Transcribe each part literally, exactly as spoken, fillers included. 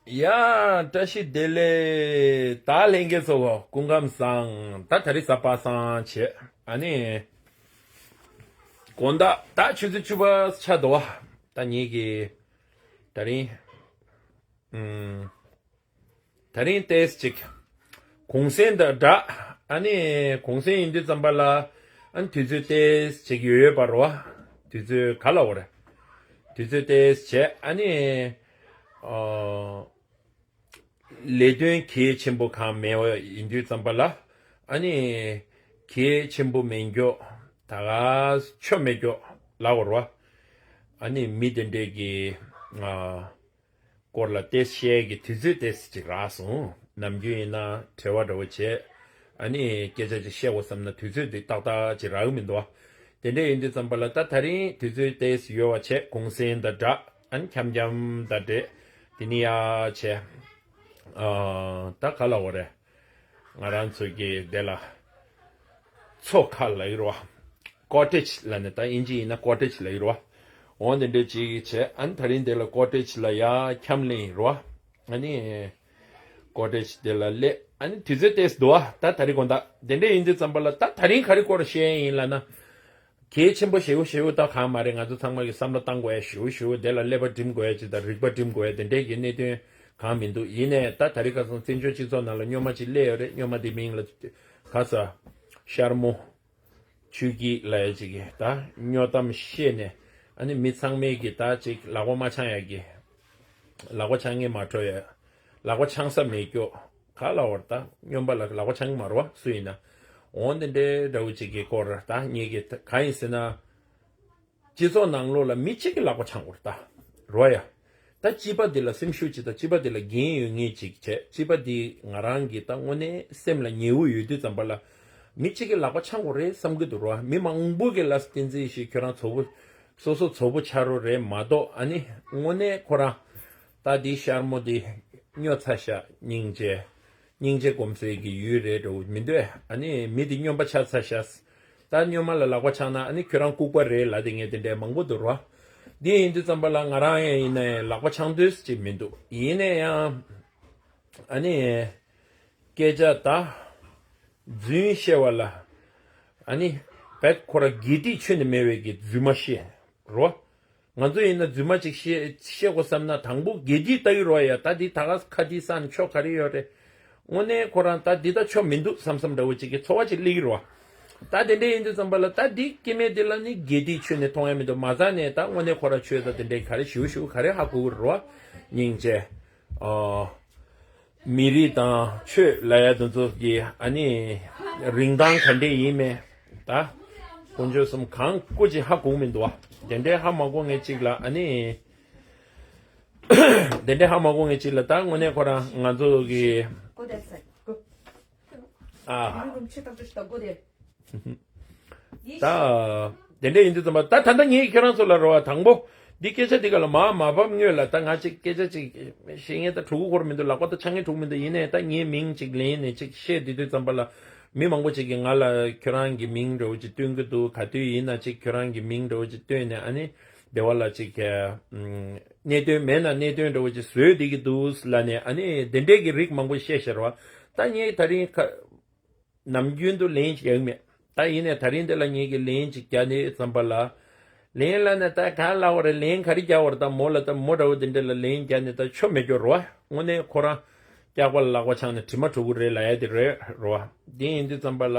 ཡ། བཀྲ་ཤིས་བདེ་ལེགས། ད་ལྷན་རྒྱས་ཚོ་སྐུ་ཁམས་བཟང་། ད་དེ་རིང་གཟའ་པ་སངས་བྱས། ཨ་ནི་དགོང་དག་ད་ཆུ་ཚོད་བཅུ་པ་ཆགས་འདུག་བ། ད་ངེད་ཀྱི་དེ་རིང་ཨུམ། དེ་རིང་ཏོག་ཙམ་ཅིག་གུང་སེང་དང་སྦྲགས། ཨ་ནི་གུང་སེང་ཡིན་དུས་ཙམ་པ་ལ། ཨ་ནི་དུས་ཚོད་ཏོག་ཙམ་ཅིག་ཡོལ་ཡོད་པ་རེད་བ། དུས་ཚོད་ག་ལབ་དགོས་རེད། དུས་ཚོད་ཏོག་ཙམ་བྱས། ཨ་ནི་ཨོ། ལས་དོན་གལ་ཆེན་པོ་གང་མེད་པ་ཡིན་དུས་ཙམ་པ་ལ། ཨ་ནི་གལ་ཆེན་པོ་མེད་མཁན། ད་ག་ཆོ་མེད་མཁན་ལབ་དགོས་རེད་བ། ཨ་ནི་མི་དེ་འདྲས་ཀྱི་ཨ། སྐོར་ལ་ཏོག་ཙམ་བཤད་ཀྱི་དུས་ཚོད་ཏོག་ཙམ་ཅིག་རག་སོང་། ནམ་རྒྱུན་ཡིན་ན་བྲེལ་བ་འདྲ་བོ་བྱས། ཨ་ནི་སྐད་ཆ་ཅིག་བཤད་དགོས་བསམ་ན་དུས་ཚོད་དེ་ཏག་ཏག་ཅིག་རག་གི་མི་འདུག་བ། དེ་འདྲ་ཡིན་དུས་ཙམ་པ་ལ་ད་དེ་རིང་དུས་ཚོད་ཏོག་ཙམ་ཡོལ་བ་བྱས། གུང་སེང་དང་སྦྲགས། ཨ་ནི་འཁྱམ་འཁྱམ་དང་འདྲེས། དེ་ནི་ཡ་བྱས། ཨ། ད་ག་ལབ་དགོས་རེད། ང་རང་ཚོ་གི་དེ་ལ་མཚོ་ཁ་ལབ་ཀྱི་རེད་བ། ཀོ་ཊེཇ་ལབ་ནས། ད་དབྱིན་ཇི་ཡིན་ན་ཀོ་ཊེཇ་ལབ་ཀྱི་རེད་བ། འོ་དེ་འདྲ་ཅིག་བྱས། ཨ་ནི་དེ་རིང་དེ་ལ་ཀོ་ཊེཇ་ལ་ཡར་འཁྱམས་ལེན་ཡིན་རེད་བ། ཨ་ནི་ཀོ་ཊེཇ་དེ་ལ་སླེབས། ཨ་ནི་དུས་ཚོད་ཏོག་ཙམ་འདུག་བ། ད་དེ་རིང་དགོང་དག་དེ་འདྲ་ཡིན་དུས་ཙམ་པ་ལ། ད་དེ་རིང་ག་རེ་སྐོར་བཤད་ཡིན་ལབ་ན། གལ་ཆེན་པོ་ཞེ་པོ་ཞེ་པོ་ད་གང་མ་རེད། ང་ཚོ་ཚང་མ་གིས་བསམ་བློ་བཏང་དགོས་ཡ་ཞེ་པོ་ཞེ་པོ། དེ་ལ་ཀླད་པ་སྒྲིམ་དགོས་ཡ་ཅིག་དང་། རིག་པ་སྒྲིམ་དགོས་ཡ་དེ་འདྲས་ཀྱི་གནད་དོན་གང་མི་འདུག། ཡིན་ནའི་ད་དེ་རིང་ཁ་སང་བཙན་བྱོལ་སྤྱི་ཚོགས་ནང་ལ་སྨྱོན་མ་ཅིག་སླེབས་ཡོད་རེད། སྨྱོན་མ་དེ་མིང་ལ་ག་ས་ཤར་མོ་ཆོས་སྐྱིད་ལབ་ཡ་ཅིག་གིས་ད་སྨྱོ་གཏམ་བཤད་ནས། ཨ་ནི་མི་ཚང་མས་ཀྱིས་ད་ཅིག་ལག་པ་མ་འཆང་ཡ་གི། ལག་པ་འཆང་མཁན་མ་འགྲོ་ཡ། ལག་པ་འཆང་ས་མེད་སྐྱོ། ག་ལབ་དགོས་རེད། ད་སྨྱོན་པ་ལ་ལག་པ་འཆང་གི་མ་རེད་བ། སུ་ཡིན་ན། འོ་དེ་འདྲའི་འདྲ་བོ་ཅིག་གི་སྐོར་ད་ངེད་ཀྱིས་གང་ཡིན་ཟེར་ན། སྤྱི་ཚོགས་ནང་ལོགས་ལ་མི་གཅིག་གི་ལག་པ་འཆང་དགོས་རེད་ད། རེད་བ་ཡ། ད་སྤྱི་པ་འདི་ལ་སེམས་ཤུགས་ཅིག་དང་། སྤྱི་པ་འདི་ལ་འགན་ཡོད་མཁན་ཅིག་བྱས། སྤྱི་པ་འདི་ང་རང་གི་ད་དངོས་གནས་སེམས་ལ་ཉེ་བོ་ཡོད་དུས་ཙམ་པ་ལ། མི་གཅིག་གི་ལག་པ་འཆང་དགོས་རེད་བསམ་གྱི་འདུག་རེད་བ། མི་མང་པོ་གིས་ལབ། བསྟན་འཛིན་ཡེ་ཤེས་ཁྱོད་རང་ཚོ་བོ། སོ་སོ་ཚོ་བོ་ཆ་རོགས་རེད་མ་གཏོགས། ཨ་ནི་དངོས་གནས་ཁོ་རང་ད་འདི་ཤར་མོ་འདི་སྨྱོ་ཚར་ཤག། སྙིང་རྗེ། སྙིང་རྗེ་སྒོམ་སའི་གི་ཡུལ་རེད་འདྲ་བོ་མི་འདུག། ཨ་ནི་མི་འདི་སྨྱོན་པ་ཆགས་ཚར་ཤག། ད་སྨྱོན་མ་ལ་ལག་པ་འཆང་ན་ཨ་ནི་ཁྱོད་རང་ལྐུགས་པ་རེད་ལབ་དེ་ངས་དེ་འདྲའི་མང་པོ་འདུག་རོ། འདི་ཡིན་དུས་ཙམ་པ་ལ་ང་རང་ཡང་ཡིན་ནའི་ལག་པ་འཆང་འདོད་ཅིག་མི་འདུག། ཡིན་ནའི་ཡང་ཨ་ནི་སྐད་ཆ་ད་རྫུན་བཤད་པ་ལ། ཨ་ནི་བེད་ཁོ་ར་དགེ་སྡིག་ཆོད་ནས་མེད་པའི་གི་རྫུན་མ་བཤད་རོ། ང་ཚོ་ཡིན་ན་རྫུན་མ་ཅིག་བཤད་བཤད་དགོས་བསམ་ན་དང་པོ་དགེ་སྡིག་ལྟ་གི་རོ་ཡ། ད་འདི་ད་ག་ཁ་འདི་སང་ཆོ་ག་རེ་ཡོད་རེད། དངོས་གནས་ཁོ་རང་ད་འདི་ད་ཆོ་མི་འདུག་བསམ་བསམ་འདྲ་བོ་ཅིག་གི་ཚོར་བ་ཅིག་སླེབས་ཀྱི་རོ། ད་དེ་འདྲ་ཡིན་དུས་ཙམ་པ་ལ་ད་འདི་སྐྱེ་དམན་འདི་ལ་ནི་དགེ་སྡིག་ཆོད་ནས་མཐོང་ཡ་མི་འདུག། མ་རྩ་ནས་ད་དངོས་གནས་ཁོ་རང་ཆོས་ད་དེ་འདྲའི་ག་རེ་ཞུ་ཞུ་ག་རེ་ཧ་གོ་གི་རོ། སྙིང་རྗེ། ཨོ། མི་རིགས་དང་ཆོས་ལབ་ཡ་དེ་ཚོ་གི་ཨ་ནི་རིན་ཐང་ག་འདྲས་ཡིན་མེད་ད་དཀོན་མཆོག་གསུམ་གང་སྐུ་ཅིག་ཧ་གོ་མི་འདུག་བ། དེ་འདྲའི་ཧ་མ་གོ་མཁན་ཅིག་ལ། ཨ་ནི་དེ་འདྲའི་ཧ་མ་གོ་མཁན་ཅིག་ལ་ད་དངོས་གནས་ཁོ་རང་ང་ཚོ་གི་ཨ། ད། དེ་འདྲ་ཡིན་དུས་ཙམ་པ་ད་ད་ལྟ་ངས་ཁྱེད་རང་ཚོ་ལ་རོ་བ་དང་པོ། འདི་སྐད་ཆ་འདི་ག་ལ་མ་མ་ཕབ་སྔོན་ལ་ད་ང་ཅིག་སྐད་ཆ་ཅིག་བཤད་མཁན་ད་གྲུ་གུ་འཁོར་མི་འདུག། ལག་པ་ད་འཆང་མཁན་གྲུ་གུ་མི་འདུག། ཡིན་ནའི་ད་ངའི་མིང་ཅིག་ལེན་ནས་ཅིག་བཤད་དུས་དུས་ཙམ་པ་ལ། མི་མང་པོ་ཅིག་གིས་ང་ལ་ཁྱོད་རང་གི་མིང་འདྲ་བོ་ཅིག་སྟོན་གི་འདུག། ག་དུས་ཡིན་ན་ཅིག་ཁྱོད་རང་གི་མིང་འདྲ་བོ་ཅིག་སྟོན་ནས། ཨ་ནི་སྡེ་བ་ལ་ཅིག་གནད་དོན་མེད་ན་གནད་དོན་འདྲ་བོ་ཅིག་བཟོས་བསྡད་ཀྱི་འདུག་ལབ་ནས། ཨ་ནི་དེ་འདྲས་ཀྱི་རིགས་མང་པོ་བཤད་ཤར་བ། ད་ངས་ད་རིང་ཁ། ནམ་རྒྱུན་དུ་ལན་ཞིག་རྒྱག་གི་མེད། ད་ཡིན་ནའི་ད་རིང་འདི་ལ་ངེད་ཀྱིས་ལན་ཅིག་རྒྱག་ནས་ཙམ་པ་ལ། ལན་ལབ་ནས་ད་ག་ལབ་དགོས་རེད། ལན་ག་རེ་རྒྱག་དགོས་རེད། ད་མོ་ལ་ད་མོ་འདྲ་བོ་དེ་འདྲ་ལ་ལན་རྒྱག་ནས་ད་ཆོ་མེད་སྐྱོ་རོ། དངོས་གནས་ཁོ་རང་སྐྱག་པ་ལ་ལག་པ་འཆང་ནས་དྲི་མ་དྲུ་གུ་རེད་ལབ་ཡ་དེ་རེད་རོ། དེ་ཡིན་དུས་ཙམ་པ་ལ་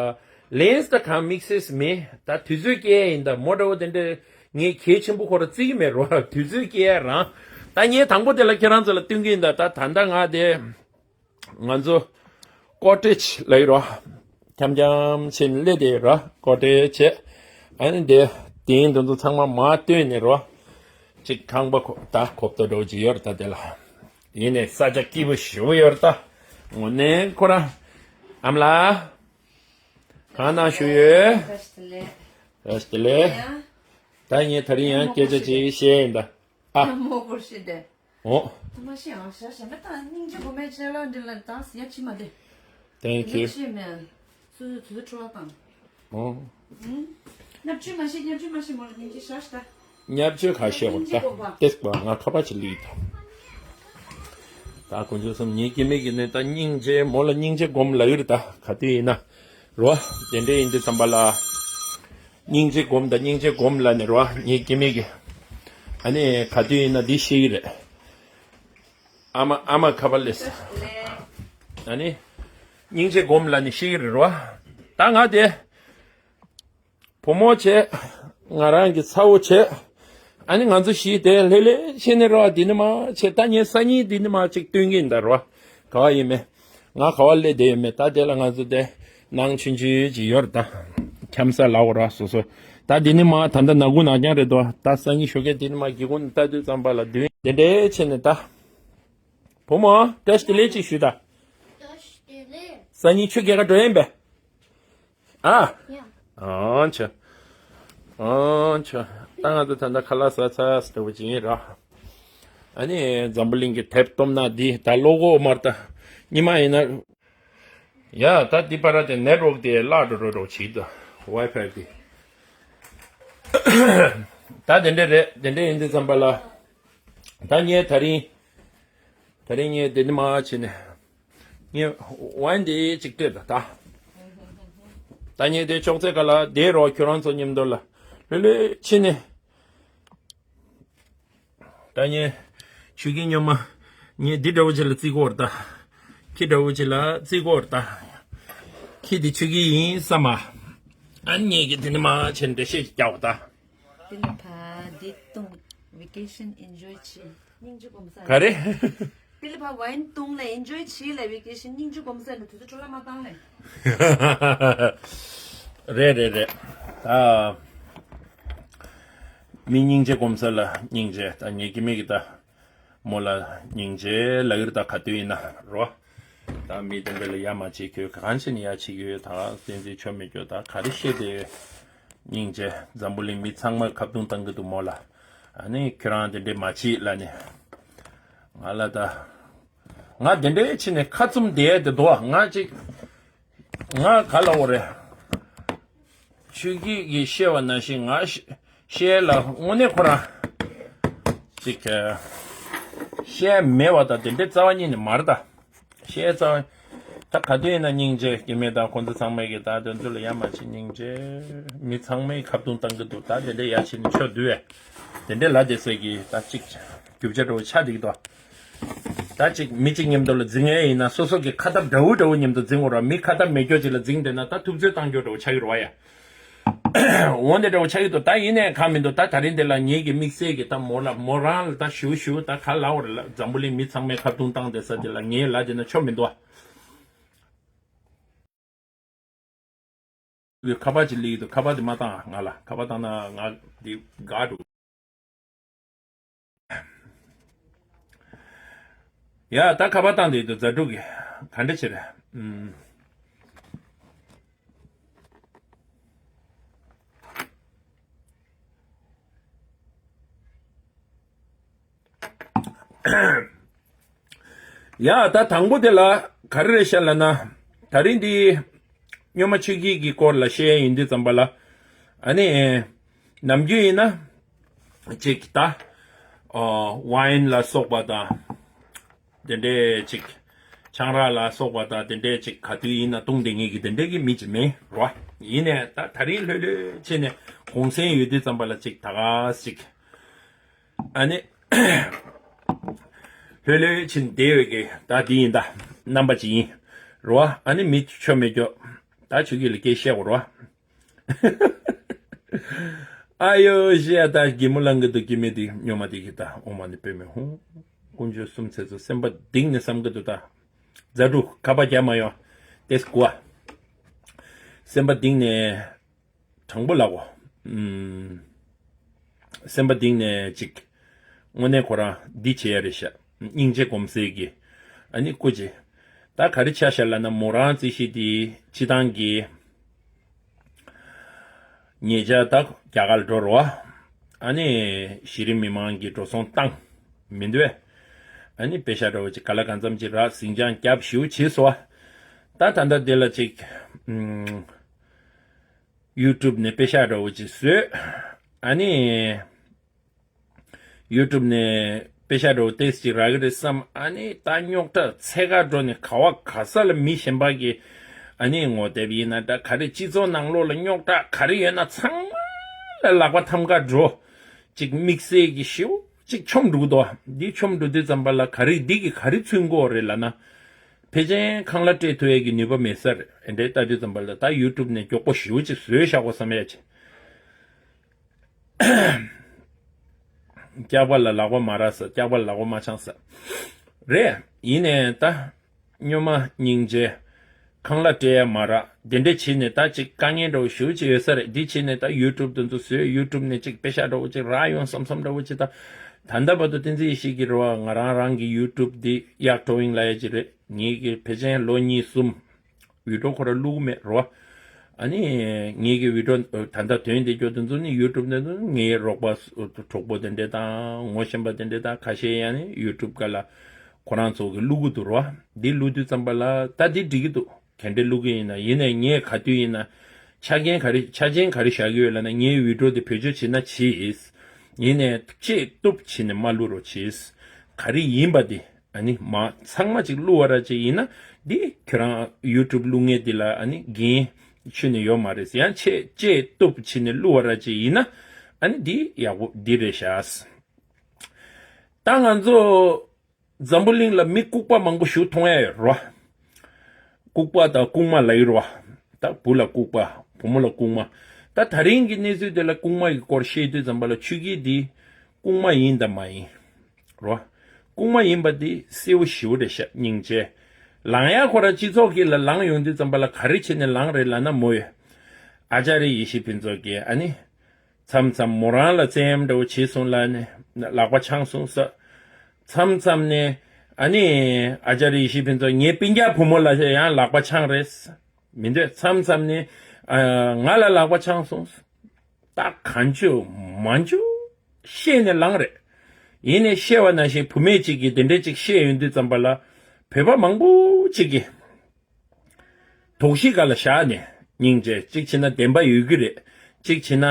ལན་ད་གང་དམིགས་བསལ་མེད། ད་དུས་ཚོད་སྐྱེལ་ཡ་ཡིན། ད་མོ་འདྲ་བོ་དེ་འདྲ་ངས་གལ་ཆེན་པོ་ཁོ་ར་བརྩི་གི་མེད་རོ། དུས་ཚོད་སྐྱེལ་ཡ་རང་། ད་ངས་དང་པོ་དེ་ལ་ཁྱེད་རང་ཚོ་ལ་སྟོན་གི་ཡིན། ད་ད་ད་ལྟ་ང་དེ། ང་ཚོ་ཀོ་ཊེཇ་ལ་ཡོད་རོ། འཁྱམ་འཁྱམ་ཕྱིན་སླེབས་དེ་རོ། ཀོ་ཊེཇ་བྱས། ཨ་ནི་དེ་དེ་ཡིན་དུས་ཚང་མ་མ་བཏོན་ནས་རོ། ཅིག་ཁང་པ་ཁོ་ད་ཁོབ་ཏོ་འགྲོ་ཅིག་ཡོད་རེད། ད་དེ་ལ་ཡིན་ནས་ས་ཆ་སྐྱིད་པོ་ཞེ་པོ་ཡོད་རེད། ད་དངོས་གནས་ཁོ་རང་ཨ་མ་ལགས་གང་གནང་བཞུགས་ཡོད། བཀྲ་ཤིས་བདེ་ལེགས། བཀྲ་ཤིས་བདེ་ལེགས། ཡ། ད་ངས་ད་རིང་ཡང་སྐད་ཆ་ཅིག་བཤད་ཡིན་ད། ཨ། མོ་བཀྲ་ཤིས་བདེ། ཨོ། ད་མ་ཤེས་ཨང་ཤ་ཤ་མེ་ད་སྙིང་རྗེ་གོ་མེད་ཅེ་ལ་འདི་ལ་ད་ཡ་ཅི་མ་དེ། Thank you། ཤེས་མེད། སུ་སུ་དུ་ཚོད་འཕྲོ་བ་བཏང་། ཨོ། ཨུམ། ཉབ་ཆུ་མ་ཤེས་ཉབ་ཆུ་མ་ཤེས་མོ་ལ་སྙིང་རྗེ་ཤ་ཤ་ད། ཉབ་ཆུ་ཁ་ཤས་བོར་ད། ཏེས་པ་ང་ཁ་པ་ཅི་ལི་ད། ད་དཀོན་མཆོག་གསུམ། ངའི་སྐྱེ་དམན་གྱི་ནི་ད་སྙིང་རྗེ། མོ་ལ་སྙིང་རྗེ་སྒོམ་ལབ་ཡོད་རེད། ད་ག་དུས་ཡིན་ན་རོ། དེ་འདྲ་ཡིན་དུས་ཙམ་པ་ལ། སྙིང་རྗེ་སྒོམ་དང་སྙིང་རྗེ་སྒོམ་ལབ་ནས་རོ། ངའི་སྐྱེ་དམན་གྱི། ཨ་ནི་ག་དུས་ཡིན་ན་འདི་ཤེས་ཀྱི་རེད། ཨ་མ་ཨ་མ་ཁ་པར་སླེབས། ཨ་ནི་སྙིང་རྗེ་སྒོམ་ལབ་ནས་ཤེས་ཀྱི་རེད་རོ། ད་ང་དེ། བུ་མོ་བྱས། ང་རང་གི་ཚ་བོ་བྱས། ཨ་ནི་ང་ཚོ་བཞི་དེ་ལྷོད་ལྷོད་བྱས་ནས་རོ། འདི་ནི་མ་བྱས། ད་ངས་སང་ཉིན་འདི་ནི་མ་ཅིག་སྟོན་གྱི་ཡིན་ད་རོ། ག་བ་ཡིན་མེད། ང་ག་བ་སླེབས་བསྡད་ཡོད་མེད། ད་དེ་ལ་ང་ཚོ་དེ་ནང་ཆུང་ཆུང་ཅིག་ཡོད་རེད། ད་འཁྱམ་ས་ལ་འོ་ར་སོ་སོ། ད་འདི་ནི་མ་ད་ལྟ་ནག་ཁུང་ནག་རྐྱང་རེད་དོ། ད་སང་ཉིན་ཞོགས་ཀས་འདི་ནི་མ་སྒེའུ་ཁུང་ནས་ལྟ་དུས་ཙམ་པ་ལ་བདུན་དེ་འདྲའི་བྱས་ནས་ད། བུ་མོ་བཀྲ་ཤིས་བདེ་ལེགས་ཅིག་ཞུ་ད། བཀྲ་ཤིས་བདེ་ལེགས། སང་ཉིན་ཆུ་རྐྱལ་ག་འགྲོ་ཡིན་པས། ཨ། ཡ། ཨང་ཆ། ཨང་ཆ། ད་ང་ཚོ་ད་ལྟ་ཁ་ལག་ཟ་ཚར་ཟེར་བ་ཅིག་ཡིན་ར། ཨ་ནི་འཛམ་བུ་གླིང་གི་དེབ་སྟོབས་ན་འདི་ད་ལོ་གོ་མར་ད། ཉི་མ་ཡིན་ན། ཡ་ད་འདི་པར་དེ་ནེཊ་ཝོག་དེ་བརླག་འགྲོ་འགྲོ་འགྲོ་བྱེད་ད། ཝའི་ཕའི་དེ། ད་དེ་འདྲ་རེད། དེ་འདྲ་ཡིན་དུས་ཙམ་པ་ལ། ད་ངས་དེ་རིང་། དེ་རིང་ངས་དེ་འདྲ་མ་བྱས་ནས། ངས་ཝའིན་དེ་ཅིག་སྤྲད་ད་ད། ད་ངས་དེ་ཅོག་ཙེ་ག་ལ་བསྡད་རོགས། ཁྱོད་རང་ཚོ་མཉམ་དུ་ལ་ལྷོད་ལྷོད་ཕྱིན་ནས། ད་ངས་ཆུ་སྐྱིད་སྨྱོན་མ། ངས་འདི་འདྲ་བོ་ཅིག་ལ་བརྩི་གི་ཡོད་རེད་ད། ཁྱི་འདྲ་བོ་ཅིག་ལ་བརྩི་གི་ཡོད་རེད་ད། ཁྱི་དེ་ཆུ་སྐྱིད་ཡིན་བསམ་མ། ཨ་ནི་ངས་ཀྱི་དེ་འདྲ་མ་བྱས་ནས་འགྲེལ་བཤད་ཅིག་རྒྱག་འོ་ད། ཏི་ལི་ཕ་འདི་བཏུང་། ཝེ་ཀེ་ཤན་ཨེན་ཇོའི་བྱེད། སྙིང་རྗེ་སྒོམ་ས། ག་རེ། ཏི་ལི་ཕ་ཝའིན་བཏུང་ལས་ཨེན་ཇོའི་བྱེད་ལས། ཝེ་ཀེ་ཤན་སྙིང་རྗེ་སྒོམ་ས་ལས་དུས་ཚོད་འཕྲོ་བརླག་མ་བཏང་ལས། རེད་རེད་རེད། ད་མི་སྙིང་རྗེ་སྒོམ་ས་ལ་སྙིང་རྗེ། ད་ངེད་ཀྱི་མི་གི་ད་མོ་ལ་སྙིང་རྗེ་ལབ་ཡོད་ད། ག་དུས་ཡིན་ན་རོ། ད་མི་དེ་འདྲ་ལ་ཡ་མ་བྱེད། ཁྱོད་གང་བྱས་ནས་ཡ་བྱེད་ཀྱི་ཡོད། ད་བསྟན་འཛིན་ཆོ་མེད་ཀྱོ་ད་ག་རེ་བཤད་དེ་ཡོད། སྙིང་རྗེ། འཛམ་བུ་གླིང་མི་ཚང་མ་ཁ་བརྡུང་བཏང་གི་འདུག་མོ་ལ། ཨ་ནི་ཁྱོད་རང་དེ་འདྲས་མ་བྱེད་ལབ་ནས། ང་ལ་ད། ང་དེ་འདྲས་བྱས་ནས་ཁ་བཙུམ་བསྡད་དེ་འདུག་ང་ཅིག་ང་ག་ལ་འོ་རེད། ཆོས་སྐྱིད་ཀྱིས་བཤད་པ་ནང་བཞིན་ང་བཤད་ལ་དངོས་གནས་ཁོ་རང་ཅིག་བཤད་མེད་པ་དང་དེ་འདྲས་རྩ་བ་ཉིད་ནས་མ་རེད་ད། བཤད་རྩ་བ། ད་ག་དུས་ཡིན་ན་སྙིང་རྗེ་སྐྱེ་མེད་དང་ཁོང་ཚོ་ཚང་མས་ཀྱི་ད་དོན་ཚོ་ལ་ཡ་མ་བྱེད། སྙིང་རྗེ། མི་ཚང་མས་ཁ་བརྡུང་བཏང་གི་འདུག་ད་དེ་འདྲས་ཡ་བྱེད་ནས་ཆོ་འདུག་བས། དེ་འདྲས་ལ་དེ་ཟེར་གྱི་ད་ཅིག་རྒྱུ་ཆ་འདྲ་བོ་ཆགས་བསྡད་ཀྱི་འདུག་ད་ཅིག་མི་གཅིག་མཉམ་དུ་ལ་འཛིང་ཡས་ཡིན་ན་སོ་སོ་གི་ཁ་ཐབས་འདྲ་བོ་འདྲ་བོ་མཉམ་དུ་འཛིང་དགོས་ར། མི་ཁ་ཐབས་མེད་སྐྱོ་ཅིག་ལ་འཛིང་བསྡད་ན་ད་ཐུབ་ཚོད་བཏང་སྐྱོ་འདྲ་བོ་ཆགས་ཀྱི་རེད་བ་ཡ། འོན་ཏེ་འདྲ་བོ་ཆགས་ཀྱི་འདུག་ད་ཡིན་ནའི་གང་མི་འདུག་ད་ད་རིང་འདི་ལ་ངེད་ཀྱི་དམིགས་བསལ་གྱི་ད་མོ་ལ་མོ་རང་ལ་ད་ཞུ་ཞུ་ད་ག་ལ་བར་ལ་འཛམ་བུ་གླིང་མི་ཚང་མས་ཁ་བརྡུང་བཏང་བསྡད་ས་དེ་ལ་ངའི་ལ་དེ་ན་ཆོ་མི་འདུག་ཁ་པར་ཅིག་སླེབས་ཀྱི་འདུག་ཁ་པར་དེ་མ་བཏང་ང་ལ། ཁ་པར་བཏང་ན་ང་འདི་དགའ་འགྲོ། ཡ་ད་ཁ་པར་བཏང་དེ་དུ་ཛ་དྲུག་གི་ག་འདྲ་བྱེད་རེད། ཨུམ། ཡ་ད་དང་པོ་དེ་ལ་ག་རེ་རེད་ཤག་ལབ་ན། ད་རིང་འདི་སྨྱོན་མ་ཆོས་སྐྱིད་ཀྱི་སྐོར་ལ་བཤད་ཡ་ཡིན་དུས་ཙམ་པ་ལ། ཨ་ནི་ནམ་རྒྱུན་ཡིན་ན་ཅིག་ད་ཝའིན་ལ་སོགས་པ་དང་། དེ་འདྲས་ཅིག་ཆང་རག་ལ་སོགས་པ་དང་དེ་འདྲས་ཅིག་ག་དུས་ཡིན་ན་བཏུང་བསྡད་མཁན་གྱི་དེ་འདྲས་ཀྱི་མི་ཅིག་མིན་རོ། ཡིན་ནའི་ད་ད་རིང་ལྷོད་ལྷོད་བྱས་ནས་གུང་སེང་ཡོད་དུས་ཙམ་པ་ལ་ཅིག་ད་ག་ཅིག་ཨ་ནི་ལྷོད་ལྷོད་བྱས་ནས་བསྡད་ཡོད་ཀྱི་ད་འདི་ཡིན། ད་རྣམ་པ་ཅིག་ཡིན་རོ། ཨ་ནི་མི་ཆོ་མེད་སྐྱོ་ད་ཆོས་སྐྱིད་ལ་སྐད་བཤད་དགོས་རོ། ཨ་ཡོ་ཤེ་ཡ་ད་གད་མོ་ལངས་གི་འདུག་སྐྱེ་དམན་དེ་སྨྱོན་མ་དེ་གི་ད་ཨོཾ་མ་ཎི་པདྨེ་ཧཱུྃ། དཀོན་མཆོག་གསུམ་མཚན་ཚོགས་སེམས་པ་གཏིང་ནས་བསམ་གི་འདུག་ད་ཛ་དྲུག་ཁ་པར་རྒྱག་མ་ཡོང་། ཏེས་གོ་ཨ། སེམས་པ་གཏིང་ནས་དྲང་པོ་ལབ་གོ། ཨུམ། སེམས་པ་གཏིང་ནས་ཅིག་དངོས་གནས་ཁོ་རང་འདི་བྱེད་ཡ་རེད་ཤག་སྙིང་རྗེ་སྒོམ་སའི་གི། ཨ་ནི་སྐུ་མཁྱེན། ད་ག་རེ་ཆགས་ཤག་ལབ་ན་མོ་རང་རྩིས་གཞི་དེ་སྤྱི་བཏང་གི་ཉེ་ཆར་ད་རྒྱ་གར་འགྲོ་རོགས། ཨ་ནི་གཞི་རིམ་མི་མང་གི་འགྲོ་སོང་བཏང་མི་འདུག་ཨ་ནི་པེ་ཤ་འདྲ་བོ་ཅིག་ག་ལ་གང་འཚམ་ཅིག་རག་ཟིང་ཆ་རྒྱབ་ཞེ་པོ་བྱས་སོང་བ། ད་ད་ལྟ་འདི་ལ་ཅིག་ཨུམ། ཡུ་ཊུབ་ནས་པེ་ཤ་འདྲ་བོ་ཅིག་བཟོས། ཨ་ནི་ཡུ་ཊུབ་ནས་ པེ་ཤག་འདྲ་བོ་ཏོག་ཙམ་ཅིག་རག་གི་རེད་བསམ། ཨ་ནི་ད་རྙོག་དྲ་འཚོལ་ག་འགྲོ་ནས་ག་བ་ག་ས་ལ་མི་གཞན་པ་གིས་ཨ་ནི་ངོ་དེབ་ཡིན་ན་འདྲ། ག་རེ་སྤྱི་ཚོགས་ནང་ལོགས་ལ་རྙོག་དྲ་ག་རེ་ཡོད་ན་ཚང་མ་ལ་ལག་པ་འཐམ་ག་འགྲོ། ཅིག་དམིགས་བསལ་གྱི་ཞེ་པོ་ཅིག་མཆོང་འགྲོ་གི་འདུག་འདི་མཆོང་འགྲོ་དུས་ཙམ་པ་ལ་ག་རེ་འདི་གིས་ག་རེ་མཚོན་གྱི་ཡོད་རེད་ལབ་ན། ཕལ་ཆེར་ཁང་གླ་སྤྲད་ཐུབ་ཡས་ཀྱི་ནུས་པ་མེད་ས་རེད། ཨེ་འདྲས་ལྟ་དུས་ཙམ་པ་ལ་ད་ཡུ་ཊུབ་ནས་མགྱོགས་པོ་ཞེ་པོ་ཅིག་བཟོས་བཞག་གོ་བསམ་ཡས་ཅིག་སྐྱག་པ་ལ་ལག་པ་མ་རག་ས། སྐྱག་པ་ལ་ལག་པ་མ་འཆང་ས་རེད། ཡིན་ནའི་ད་སྨྱོན་མ་སྙིང་རྗེ། ཁང་གླ་སྤྲད་ཡ་མ་རག་དེ་འདྲས་བྱས་ནས་ད་ཅིག་དཀའ་ངལ་འདྲ་བོ་ཞེ་པོ་ཅིག་ཡོད་ས་རེད། འདི་བྱས་ནས་ད་ཡུ་ཊུབ་དེ་ཚོ་བཟོས། ཡུ་ཊུབ་ནས་ཅིག་པེ་ཤག་འདྲ་བོ་ཅིག་རག་ཡོང་བསམ་བསམ་འདྲ་བོ་ཅིག་ད་ད་ལྟ་བར་དུ་བསྟན་འཛིན་ཡེ་ཤེས་ཀྱི་རེད་བ། ང་རང་རང་གི་ཡུ་ཊུབ་འདི་གཡག་ཊོ་ཡིན་ལབ་ཡ་ཅིག་རེད། ངེད་ཀྱི་ཕལ་ཆེར་ལོ་གཉིས་གསུམ་བི་ཌི་ཡོ་ཁོ་རང་བླུག་མེད་རོ། ཨ་ནི་ངེད་ཀྱི་བི་ཌི་ཡོ་ད་ལྟ་ཐོན་བསྡད་རྒྱུ་དེ་ཚོ་ནི་ཡུ་ཊུབ་ནས་ངའི་རོགས་པ་གྲོགས་པོ་དེ་འདྲས་དང་ངོ་ཤེས་པ་དེ་འདྲས་དང་ཁ་ཤས་ཡང་ནི་ཡུ་ཊུབ་སྒང་ལ་ཁོ་རང་ཚོ་གི་བླུག་གི་འདུག་རོ། འདི་བླུག་དུས་ཙམ་པ་ལ་ད་འདི་འགྲིག་གི་འདུག་ག་འདྲས་བླུག་གི་ཡིན་ན། ཡིན་ནའི་ངས་ག་དུས་ཡིན་ན་ཆ་རྐྱེན་ག་རེ་ཆ་རྐྱེན་ག་རེ་བཞག་གི་ཡོད་ལབ་ན། ངའི་བི་ཌི་ཡོ་དེ་བེད་སྤྱོད་བྱེད་ན་བྱེད། ཡིན་ནའི་ལྕེ་གཏུབ་བྱས་ནས་མ་བླུག་རོགས་བྱེད། ག་རེ་ཡིན་པ་དེ་ཨ་ནི་མ་ཚང་མ་ཅིག་བླུག་པ་ར་ཅིག་ཡིན་ན་འདི་ཁྱོད་རང་ཡུ་ཊུབ་བླུག་མཁན་འདི་ལ་ཨ་ནི་འགན་ཁྱོན་ནས་ཡོད་མ་རེད། ཡང་ཆེ་ལྕེ་གཏུབ་བྱས་ནས་བླུག་པ་ར་ཅིག་ཡིན་ན་ཨ་ནི་འདི་ཡག་པོ་འདི་རེད་ཤག་ད་ང་ཚོ་འཛམ་བུ་གླིང་ལ་མི་ལྐུགས་པ་མང་པོ་ཞིག་མཐོང་ཡ་ཡོད་རོ། ལྐུགས་པ་དང་ལྐུགས་མ་ལབ་ཡོད་རོ། ད་བུ་ལ་ལྐུགས་པ་བུ་མོ་ལ་ལྐུགས་མ། ད་ད་རིང་གི་གནས་ཚུལ་དེ་ལ་ལྐུགས་མ་ཡི་སྐོར་བཤད་དུས་ཙམ་པ་ལ་ཆོས་སྐྱིད་འདི་ལྐུགས་མ་ཡིན་དང་མ་ཡིན་རོ། ལྐུགས་མ་ཡིན་པ་འདི་གསལ་པོ་ཞེ་པོ་རེད་ཤག་སྙིང་རྗེ། ལངས་ཡ་ཁོ་རང་སྤྱི་ཚོགས་ཀྱི་ལ་ལངས་ཡོང་དུས་ཙམ་པ་ལ་ག་རེ་བྱས་ནས་ལངས་རེད་ལབ་ན། མོ་ཡོད་ཨ་ཅཱརྱ་ཡེ་ཤེས་ཕུན་ཚོགས་ཀྱིས་ཨ་ནི། མཚམས་མཚམས་མོ་རང་ལ་བཙན་གཡེམ་འདྲ་བོ་བྱས་སོང་ལབ་ནས་ལག་པ་འཆང་སོང་ཟེར། མཚམས་མཚམས་ནས་ཨ་ནི་ཨ་ཅཱརྱ་ཡེ་ཤེས་ཕུན་ཚོགས་ངའི་སྤུན་ཀྱག་བུ་མོ་ལ་ཡང་ལག་པ་འཆང་རེད། མི་འདོད་མཚམས་མཚམས་ནས་ཨ་ང་ལ་ལག་པ་འཆང་སོང་། ད་གང་བྱུང་མང་བྱུང་བཤད་ནས་ལངས་རེད། ཡིན་ནའི་བཤད་པ་ནང་བཞིན་བུད་མེད་ཅིག་གིས་དེ་འདྲས་ཅིག་བཤད་ཡོང་དུས་ཙམ་པ་ལ་བོད་པ་མང་པོ་ཅིག་གིས། དོགས་གཞི་སྒང་ལ་བཞག་ནས་སྙིང་རྗེ། གཅིག་བྱས་ན་བདེན་པ་ཡོད་ཀྱི་རེད། གཅིག་བྱས་ན་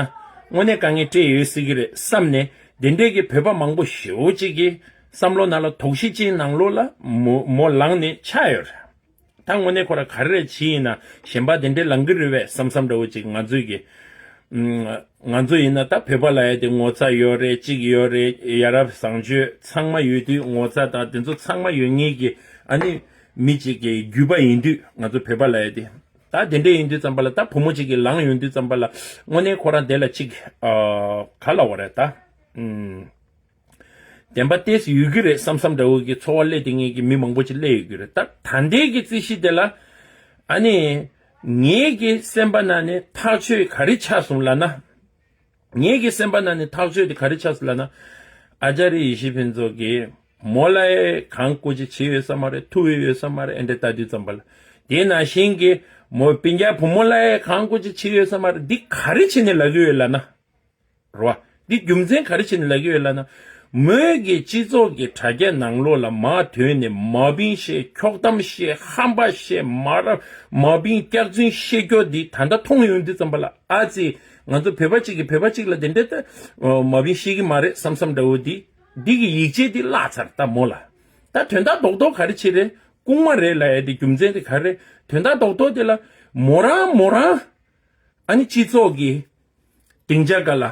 དངོས་གནས་དཀའ་ངལ་འཕྲད་ཡོད་སྲིད་ཀྱི་རེད་བསམ་ནས་དེ་འདྲས་ཀྱི་བོད་པ་མང་པོ་ཞེ་པོ་ཅིག་གི་བསམ་བློ་ནང་ལ་དོགས་གཞི་ཅིག་ནང་ལོགས་ལ་མོ་མོ་ལངས་ནས་ཆགས་ཡོད་རེད། ད་དངོས་གནས་ཁོ་རང་ག་རེ་བྱས་ཡིན་ན་གཞན་པ་དེ་འདྲས་ལངས་ཀྱི་རེད་པས་བསམ་བསམ་འདྲ་བོ་ཅིག་ང་ཚོས་ཀྱི་ང་ཚོ་ཡིན་ན་ད་བོད་པ་ལབ་ཡ་དེ་ངོ་ཚ་ཡོད་རེད། གཅིག་ཡོད་རེད། ཡ་རབས་བཟང་སྤྱོད་ཚང་མ་ཡོད་དུས་ངོ་ཚ་དང་དེ་ཚོ་ཚང་མ་ཡོད་མཁན་གྱི་ཨ་ནི་མི་གཅིག་གི་རྒྱུད་པ་ཡིན་དུས་ང་ཚོ་བོད་པ་ལབ་ཡ་དེ་ད་དེ་འདྲས་ཡིན་དུས་ཙམ་པ་ལ་ད་བུ་མོ་གཅིག་གིས་ལངས་ཡོང་དུས་ཙམ་པ་ལ་དངོས་གནས་ཁོ་རང་དེ་ལ་གཅིག་ཨ་ག་ལབ་དགོས་རེད་ད། ཨུམ། བདེན་པ་ཏོག་ཙམ་ཡོད་ཀྱི་རེད་བསམ་བསམ་འདྲ་བོ་གི་ཚོར་བ་སླེབས་བསྡད་མཁན་གྱི་མི་མང་པོ་ཅིག་སླེབས་ཡོད་ཀྱི་རེད། ད་ད་ལྟའི་གི་རྩིས་གཞི་དེ་ལ་ཨ་ནི་ངེད་ཀྱི་སེམས་པ་ནང་ནས་ཐག་ཆོད་ག་རེ་ཆགས་སོང་ལབ་ན། ངེད་ཀྱི་སེམས་པ་ནང་ནས་ཐག་ཆོད་དེ་ག་རེ་ཆགས་སོང་ལབ་ན། ཨ་ཅཱརྱ་ཡེ་ཤེས་ཕུན་ཚོགས་ཀྱིས་མོ་ལ་གང་དགོས་ཅིག་བྱས་ཡོད་ས་མ་རེད། ཐུག་ཡོད་ཡོད་ས་མ་རེད། ཨེ་འདྲས་ལྟ་དུས་ཙམ་པ་ལ་དེ་ནང་བཞིན་གྱི་མོ་སྤུན་ཀྱག་བུ་མོ་ལ་གང་དགོས་ཅིག་བྱས་ཡོད་ས་མ་རེད། འདི་ག་རེ་བྱས་ནས་ལབ་ཀྱི་ཡོད་ལབ་ན། རེད་བ། འདི་རྒྱུ་མཚན་ག་རེ་བྱས་ནས་ལབ་ཀྱི་ཡོད་ལབ་ན། མོས་ཀྱི་སྤྱི་ཚོགས་ཀྱི་དྲ་རྒྱ་ནང་ལོགས་ལ་མར་ཐོན་ནས་མ་བིན་བཤད། འཁྱོག་གཏམ་བཤད། ཧམ་པ་བཤད། མ་རབས་མ་བིན་སྐྱག་རྫུན་བཤད་རྒྱུ་འདི་ད་ལྟ་མཐོང་ཡོང་དུས་ཙམ་པ་ལ་ཨ་ཙི། ང་ཚོ་བོད་པ་གཅིག་གིས་བོད་པ་གཅིག་ལ་དེ་འདྲས་ད་མ་བིན་བཤད་ཀྱི་མ་རེད་བསམ་བསམ་འདྲ་བོ་འདི། འདི་གི་ཡིད་ཆེས་འདི་བརླག་ཚར་ད་མོ་ལ། ད་དོན་དག་རྡོག་རྡོག་ག་རེ་བྱས་རེད། ལྐུགས་མ་རེད་ལབ་ཡ་འདི་རྒྱུ་མཚན་འདི་ག་རེ་རེད། དོན་དག་རྡོག་རྡོག་འདི་ལ་མོ་རང་མོ་རང་ཨ་ནི་སྤྱི་ཚོགས་ཀྱི་སྡིངས་ཆ་སྒང་ལ་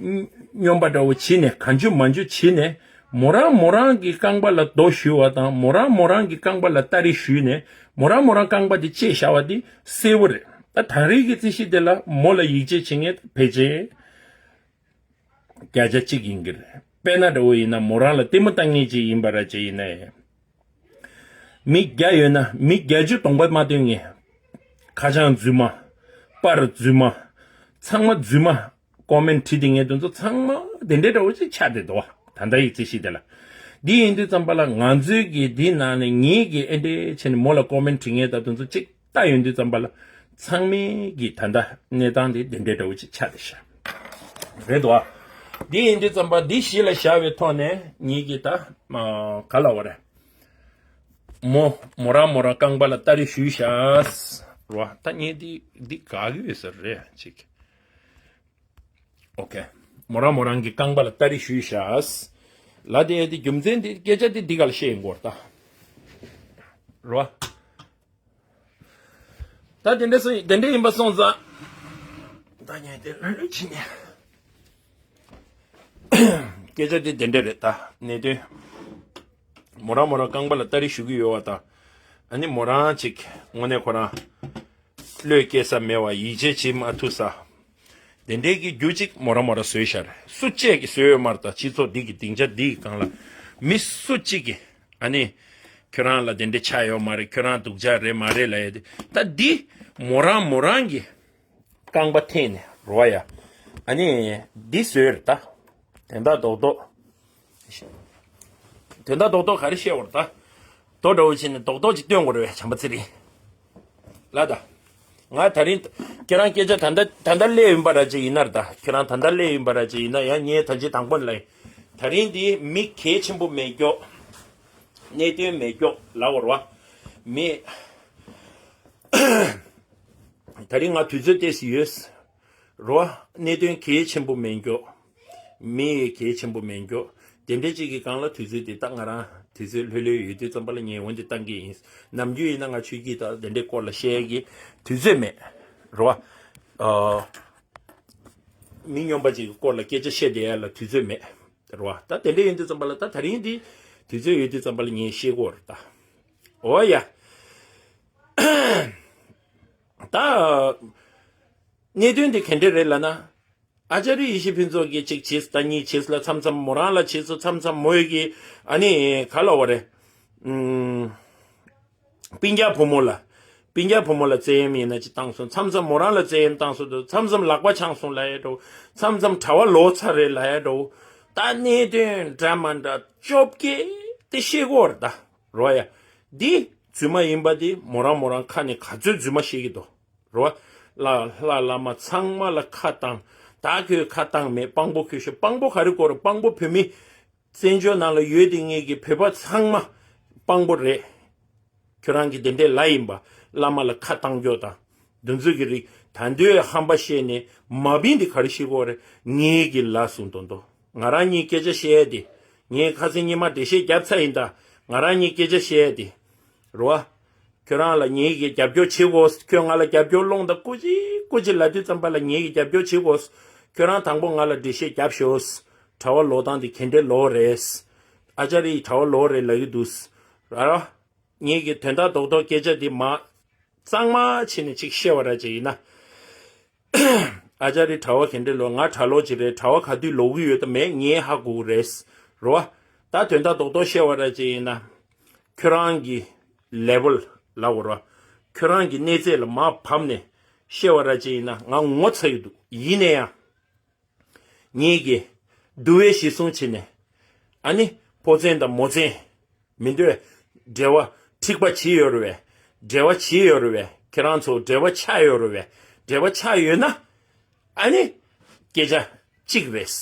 སྨྱོན་པ་འདྲ་བོ་བྱས་ནས་གང་བྱུང་མང་བྱུང་བྱས་ནས་མོ་རང་མོ་རང་གི་རྐང་པ་ལ་རྡོ་གཞུས་པ་དང་མོ་རང་མོ་རང་གི་རྐང་པ་ལ་སྟ་རེ་གཞུས་ནས་མོ་རང་མོ་རང་རྐང་པ་དེ་བཅད་བཞག་པ་དེ་གསལ་པོ་རེད། ད་ད་རེས་ཀྱི་རྩིས་གཞི་དེ་ལ་མོ་ལ་ཡིད་ཆེས་བྱེད་མཁན་ཕལ་ཆེར་བརྒྱ་ཆ་གཅིག་ཡིན་གྱི་རེད། དཔེར་ན་འདྲ་བོ་ཡིན་ན་མོ་རང་ལ་ལྟད་མོ་ལྟ་མཁན་ཅིག་ཡིན་པ་ར་ཅིག་ཡིན་ན་ཡང་། མི་བརྒྱ་ཡོད་ན་མི་བརྒྱད་ཅུ་གདོང་པ་མ་སྟོན་མཁན། ཁ་བྱང་རྫུན་མ། པར་རྫུན་མ། ཚང་མ་རྫུན་མ། ཀོ་མེན་བྲིས་བསྡད་མཁན་དེ་ཚོ་ཚང་མ་དེ་འདྲའི་འདྲ་བོ་ཅིག་ཆགས་བསྡད་འདུག་བ། ད་ལྟ་ཡི་རྩིས་གཞི་དེ་ལ། འདི་ཡིན་དུས་ཙམ་པ་ལ་ང་ཚོའི་གི་འདི་ནང་ནས་ངེད་ཀྱི་ཨེ་འདྲས་བྱས་ནས་མོ་ལ་ཀོ་མེན་བྲིས་མཁན་དང་དེ་ཚོ་ཅིག་ལྟ་ཡོང་དུས་ཙམ་པ་ལ་ཚང་མའི་གི་ད་ལྟ་གནས་སྟངས་དེ་དེ་འདྲའི་འདྲ་བོ་ཅིག་ཆགས་བསྡད་ཤག་རེད་འདུག་བ། འདི་ཡིན་དུས་ཙམ་པ་འདི་གཞི་ལ་བཞག་པའི་ཐོག་ནས་ངེད་ཀྱི་ད་ག་ལབ་དགོས་རེད། མོ་མོ་རང་མོ་རང་རྐང་པ་ལ་སྟ་རེ་གཞུས་བཞག་རེད་བ། ད་ངས་འདི་འདི་དགའ་གི་ཡོད་ས་རེད་ཅིག་ཨོ་ཁེ། མོ་རང་མོ་རང་གི་རྐང་པ་ལ་སྟ་རེ་གཞུས་བཞག་ལ་དེ་ཡ་དེ་རྒྱུ་མཚན་དེ་སྐད་ཆ་དེ་འདི་ག་ལ་བཤད་ཡིན་གོ་རེད་ད། རོ། ད་དེ་འདྲ་སོང་དེ་འདྲ་ཡིན་པ་སོང་ཙང་། ད་ཉན་དེ་ལ་ལོས་ཕྱིན་ནས། སྐད་ཆ་དེ་དེ་འདྲ་རེད་ད་གནད་དོན། མོ་རང་མོ་རང་རྐང་པ་ལ་སྟ་རེ་ཞུ་གི་ཡོད་བ་དང་། ཨ་ནི་མོ་རང་ཅིག་དངོས་གནས་ཁོ་རང་བློས་སྐྱེ་ས་མེད་བ། ཡིད་ཆེས་བྱེད་མ་ཐུབ་ས། དེ་འདྲའི་གི་རྒྱུ་ཅིག་མོ་རང་མོ་རང་བཟོས་ཤར། སུ་གཅིག་གིས་བཟོས་ཡོད་མ་རེད་ད། སྤྱི་ཚོགས་འདི་གི་སྡིངས་ཆ་འདི་གི་སྒང་ལ་མི་སུ་གཅིག་གིས་ཨ་ནི་ཁྱོད་རང་ལ་དེ་འདྲ་ཆགས་ཡོད་མ་རེད། ཁྱོད་རང་སྡུག་ཅག་རེད་མ་རེད་ལབ་ཡ་དེ། ད་འདི་མོ་རང་མོ་རང་གི་རྐང་པ་འཐེན་ནས་རོ་ཡ། ཨ་ནི་འདི་བཟོས་རེད་ད། དོན་དག་རྡོག་རྡོག་དོན་དག་རྡོག་རྡོག་ག་རེ་བཤད་འོར་ད། རྡོ་འདྲ་བོ་བྱས་ནས་རྡོག་རྡོག་ཅིག་སྟོན་དགོས་རེད་བས་བྱམས་པ་ཚེ་རིང་། ལ་ད། ང་ད་རིང་ཁྱེད་རང་སྐད་ཆ་ད་ལྟ་ད་ལྟ་སླེབས་ཡིན་པ་ར་ཅིག་ཡིན་ན་ར་ད། ཁྱེད་རང་ད་ལྟ་སླེབས་ཡིན་པ་ར་ཅིག་ཡིན་ན་ཡང་ངས་ད་ཅི་དང་པོ་ལ་ཡིན། ད་རིང་འདི་མི་གལ་ཆེན་པོ་མེད་མགྱོགས། གནད་དོན་མེད་མགྱོགས་ལ་འོར་བ། མི། ད་རིང་ང་དུས་ཚོད་ཏོག་ཙམ་ཡོད། རོ། གནད་དོན་གལ་ཆེན་པོ་མེད་མགྱོགས། མི་ཡི་གལ་ཆེན་པོ་མེད་མགྱོགས། དེ་འདྲ་ཅིག་གི་སྒང་ལ་དུས་ཚོད་དེ་ད་ང་རང་དུས་ཚོད་ལྷོད་ལྷོད་ཡོད་དུས་ཙམ་པ་ལ་ངས་འོན་ཏེ་བཏང་གི་ཡིན། ནམ་རྒྱུན་ཡིན་ན་ང་ཆོས་སྐྱིད་དང་དེ་འདྲའི་སྐོར་ལ་བཤད་ཡ་གི་དུས་ཚོད་མེད། རོ། ཨ། མི་སྨྱོན་པ་ཅིག་གི་སྐོར་ལ་སྐད་ཆ་བཤད་བསྡད་ཡ་ལ་དུས་ཚོད་མེད། རོ། ད་དེ་འདྲ་ཡིན་དུས་ཙམ་པ་ལ་ད་ད་རིང་འདི་དུས་ཚོད་ཡོད་དུས་ཙམ་པ་ལ་ངས་བཤད་དགོས་རེད་ད། འོ་ཡ། ད། གནད་དོན་དེ་ག་འདྲ་རེད་ལབ་ན། ཨ་ཅཱ་རི་ཡེ་ཤེས་ཕུན་ཚོགས་ཀྱིས་གཅིག་བྱས་ད་གཉིས་བྱས་ལ་མཚམས་མཚམས་མོ་རང་ལ་བྱས་སོ་མཚམས་མཚམས་མོ་ཡི་གི་ཨ་ནི་ག་ལ་བ་རེད། ཨུམ། སྤུན་ཀྱག་བུ་མོ་ལ། སྤུན་ཀྱག་བུ་མོ་ལ་བཙན་གཡེམ་ཡིན་ན་ཅི་བཏང་སོང་། མཚམས་མཚམས་མོ་རང་ལ་བཙན་གཡེམ་བཏང་སོང་། མཚམས་མཚམས་ལག་པ་འཆང་སོང་ལབ་ཡ་འགྲོ། མཚམས་མཚམས་གྲྭ་བ་ལོག་ཚར་རེད་ལབ་ཡ་འགྲོ། ད་གནད་དོན་འདྲ་མ་འདྲ་བཅོ་བརྒྱད་དེ་ཤེས་དགོས་རེད་ད། རོ་ཡ། འདི་རྫུན་མ་ཡིན་པ་དེ་མོ་རང་མོ་རང་ཁ་ནས་ག་ཚོད་རྫུན་མ་བཤད་ཀྱི་འདུག་རོ། ལ་ལྷ་བླ་མ་ཚང་མ་ལ་ཁ་བཏང་། ད་ཁོས་ཁ་བཏང་མེད། དཔང་པོ་ཁོས་ཤོད། དཔང་པོ་ག་རེ་དགོས་རེད། དཔང་པོ་བོད་མི་བཙན་བྱོལ་ནང་ལ་ཡོད་དེ་ངེད་ཀྱི་བོད་པ་ཚང་མ་དཔང་པོ་རེད། ཁྱོད་རང་གི་དེ་འདྲའི་ལ་ཡིན་པ། བླ་མ་ལ་ཁ་བཏང་རྒྱུ་དང་། འདི་ཚོ་གི་རིགས་ད་འདོད་ཧམ་པ་བཤད་ནས་མ་བིན་དེ་ག་རེ་ཤེས་དགོས་རེད། ངེད་ཀྱི་ལ་གསུང་དོན་དོ། ང་རང་གཉིས་སྐད་ཆ་བཤད་ཡ་དེ། ངས་ཁ་སང་ཉི་མ་འགྲེལ་བཤད་བརྒྱབ་ཚར་ཡིན་ད། ང་རང་གཉིས་སྐད་ཆ་བཤད་ཡ་དེ། རོ། ཁྱོད་རང་ལ་ངེད་ཀྱིས་རྒྱབ་སྐྱོར་བྱེད་དགོས། ཁྱོད་ང་ལ་རྒྱབ་སྐྱོར་སློང་དང་སྐུ་མཁྱེན་སྐུ་མཁྱེན་ལབ་དུས་ཙམ་པ་ལ་ངེད་ཀྱིས་རྒྱབ་སྐྱོར་བྱེད་དགོས། ཁྱོད་རང་དང་པོ་ང་ལ་འགྲེལ་བཤད་རྒྱབ་ཤོག་གྲྭ་བ་ལོག་སྟངས་དེ་ག་འདྲའི་ལོག་རེད། ཨ་ཅཱ་རི་ཡི་གྲྭ་བ་ལོག་རེད་ལབ་ཀྱི་འདུག་ར་ར། ངེད་ཀྱིས་དོན་དག་རྡོག་རྡོག་སྐད་ཆ་དེ་མ་གཙང་མ་བྱས་ནས་ཅིག་བཤད་པ་ར་ཅིག་ཡིན་ན། ཨ་ཅཱ་རི་གྲྭ་བ་ག་འདྲ་ལོ། ང་གྲྭ་ལོག་ཅིག་རེད། གྲྭ་བ་ག་དུས་ལོག་གི་ཡོད་དམ་མེད་ངས་ཧ་གོ་གི་རེད། རོ། ད་དོན་དག་རྡོག་རྡོག་བཤད་པ་ར་ཅིག་ཡིན་ན། ཁྱོད་རང་གི་ལེ་ཝལ་ལ་འོ་ར། ཁྱོད་རང་གི་གནས་ཚད་ལ་མར་བབས་ནས་བཤད་པ་ར་ཅིག་ཡིན་ན་ང་ངོ་ཚ་གི་འདུག་ཡིན་ན་ཡང་། ངེད་ཀྱིས་འདུལ་བའི་གཞི་བཟུང་བྱས་ནས། ཨ་ནི་ཕོ་མཚན་དང་མོ་མཚན་མི་འདོད། འབྲེལ་བ་འཁྲིག་པ་བྱེད་ཡོད་རེད་པས། འབྲེལ་བ་བྱེད་ཡོད་རེད་པས། ཁྱེད་རང་ཚོ་འབྲེལ་བ་ཆགས་ཡོད་རེད་པས། འབྲེལ་བ་ཆགས་ཡོད་ན། ཨ་ནི་སྐད་ཆ་གཅིག་རེད།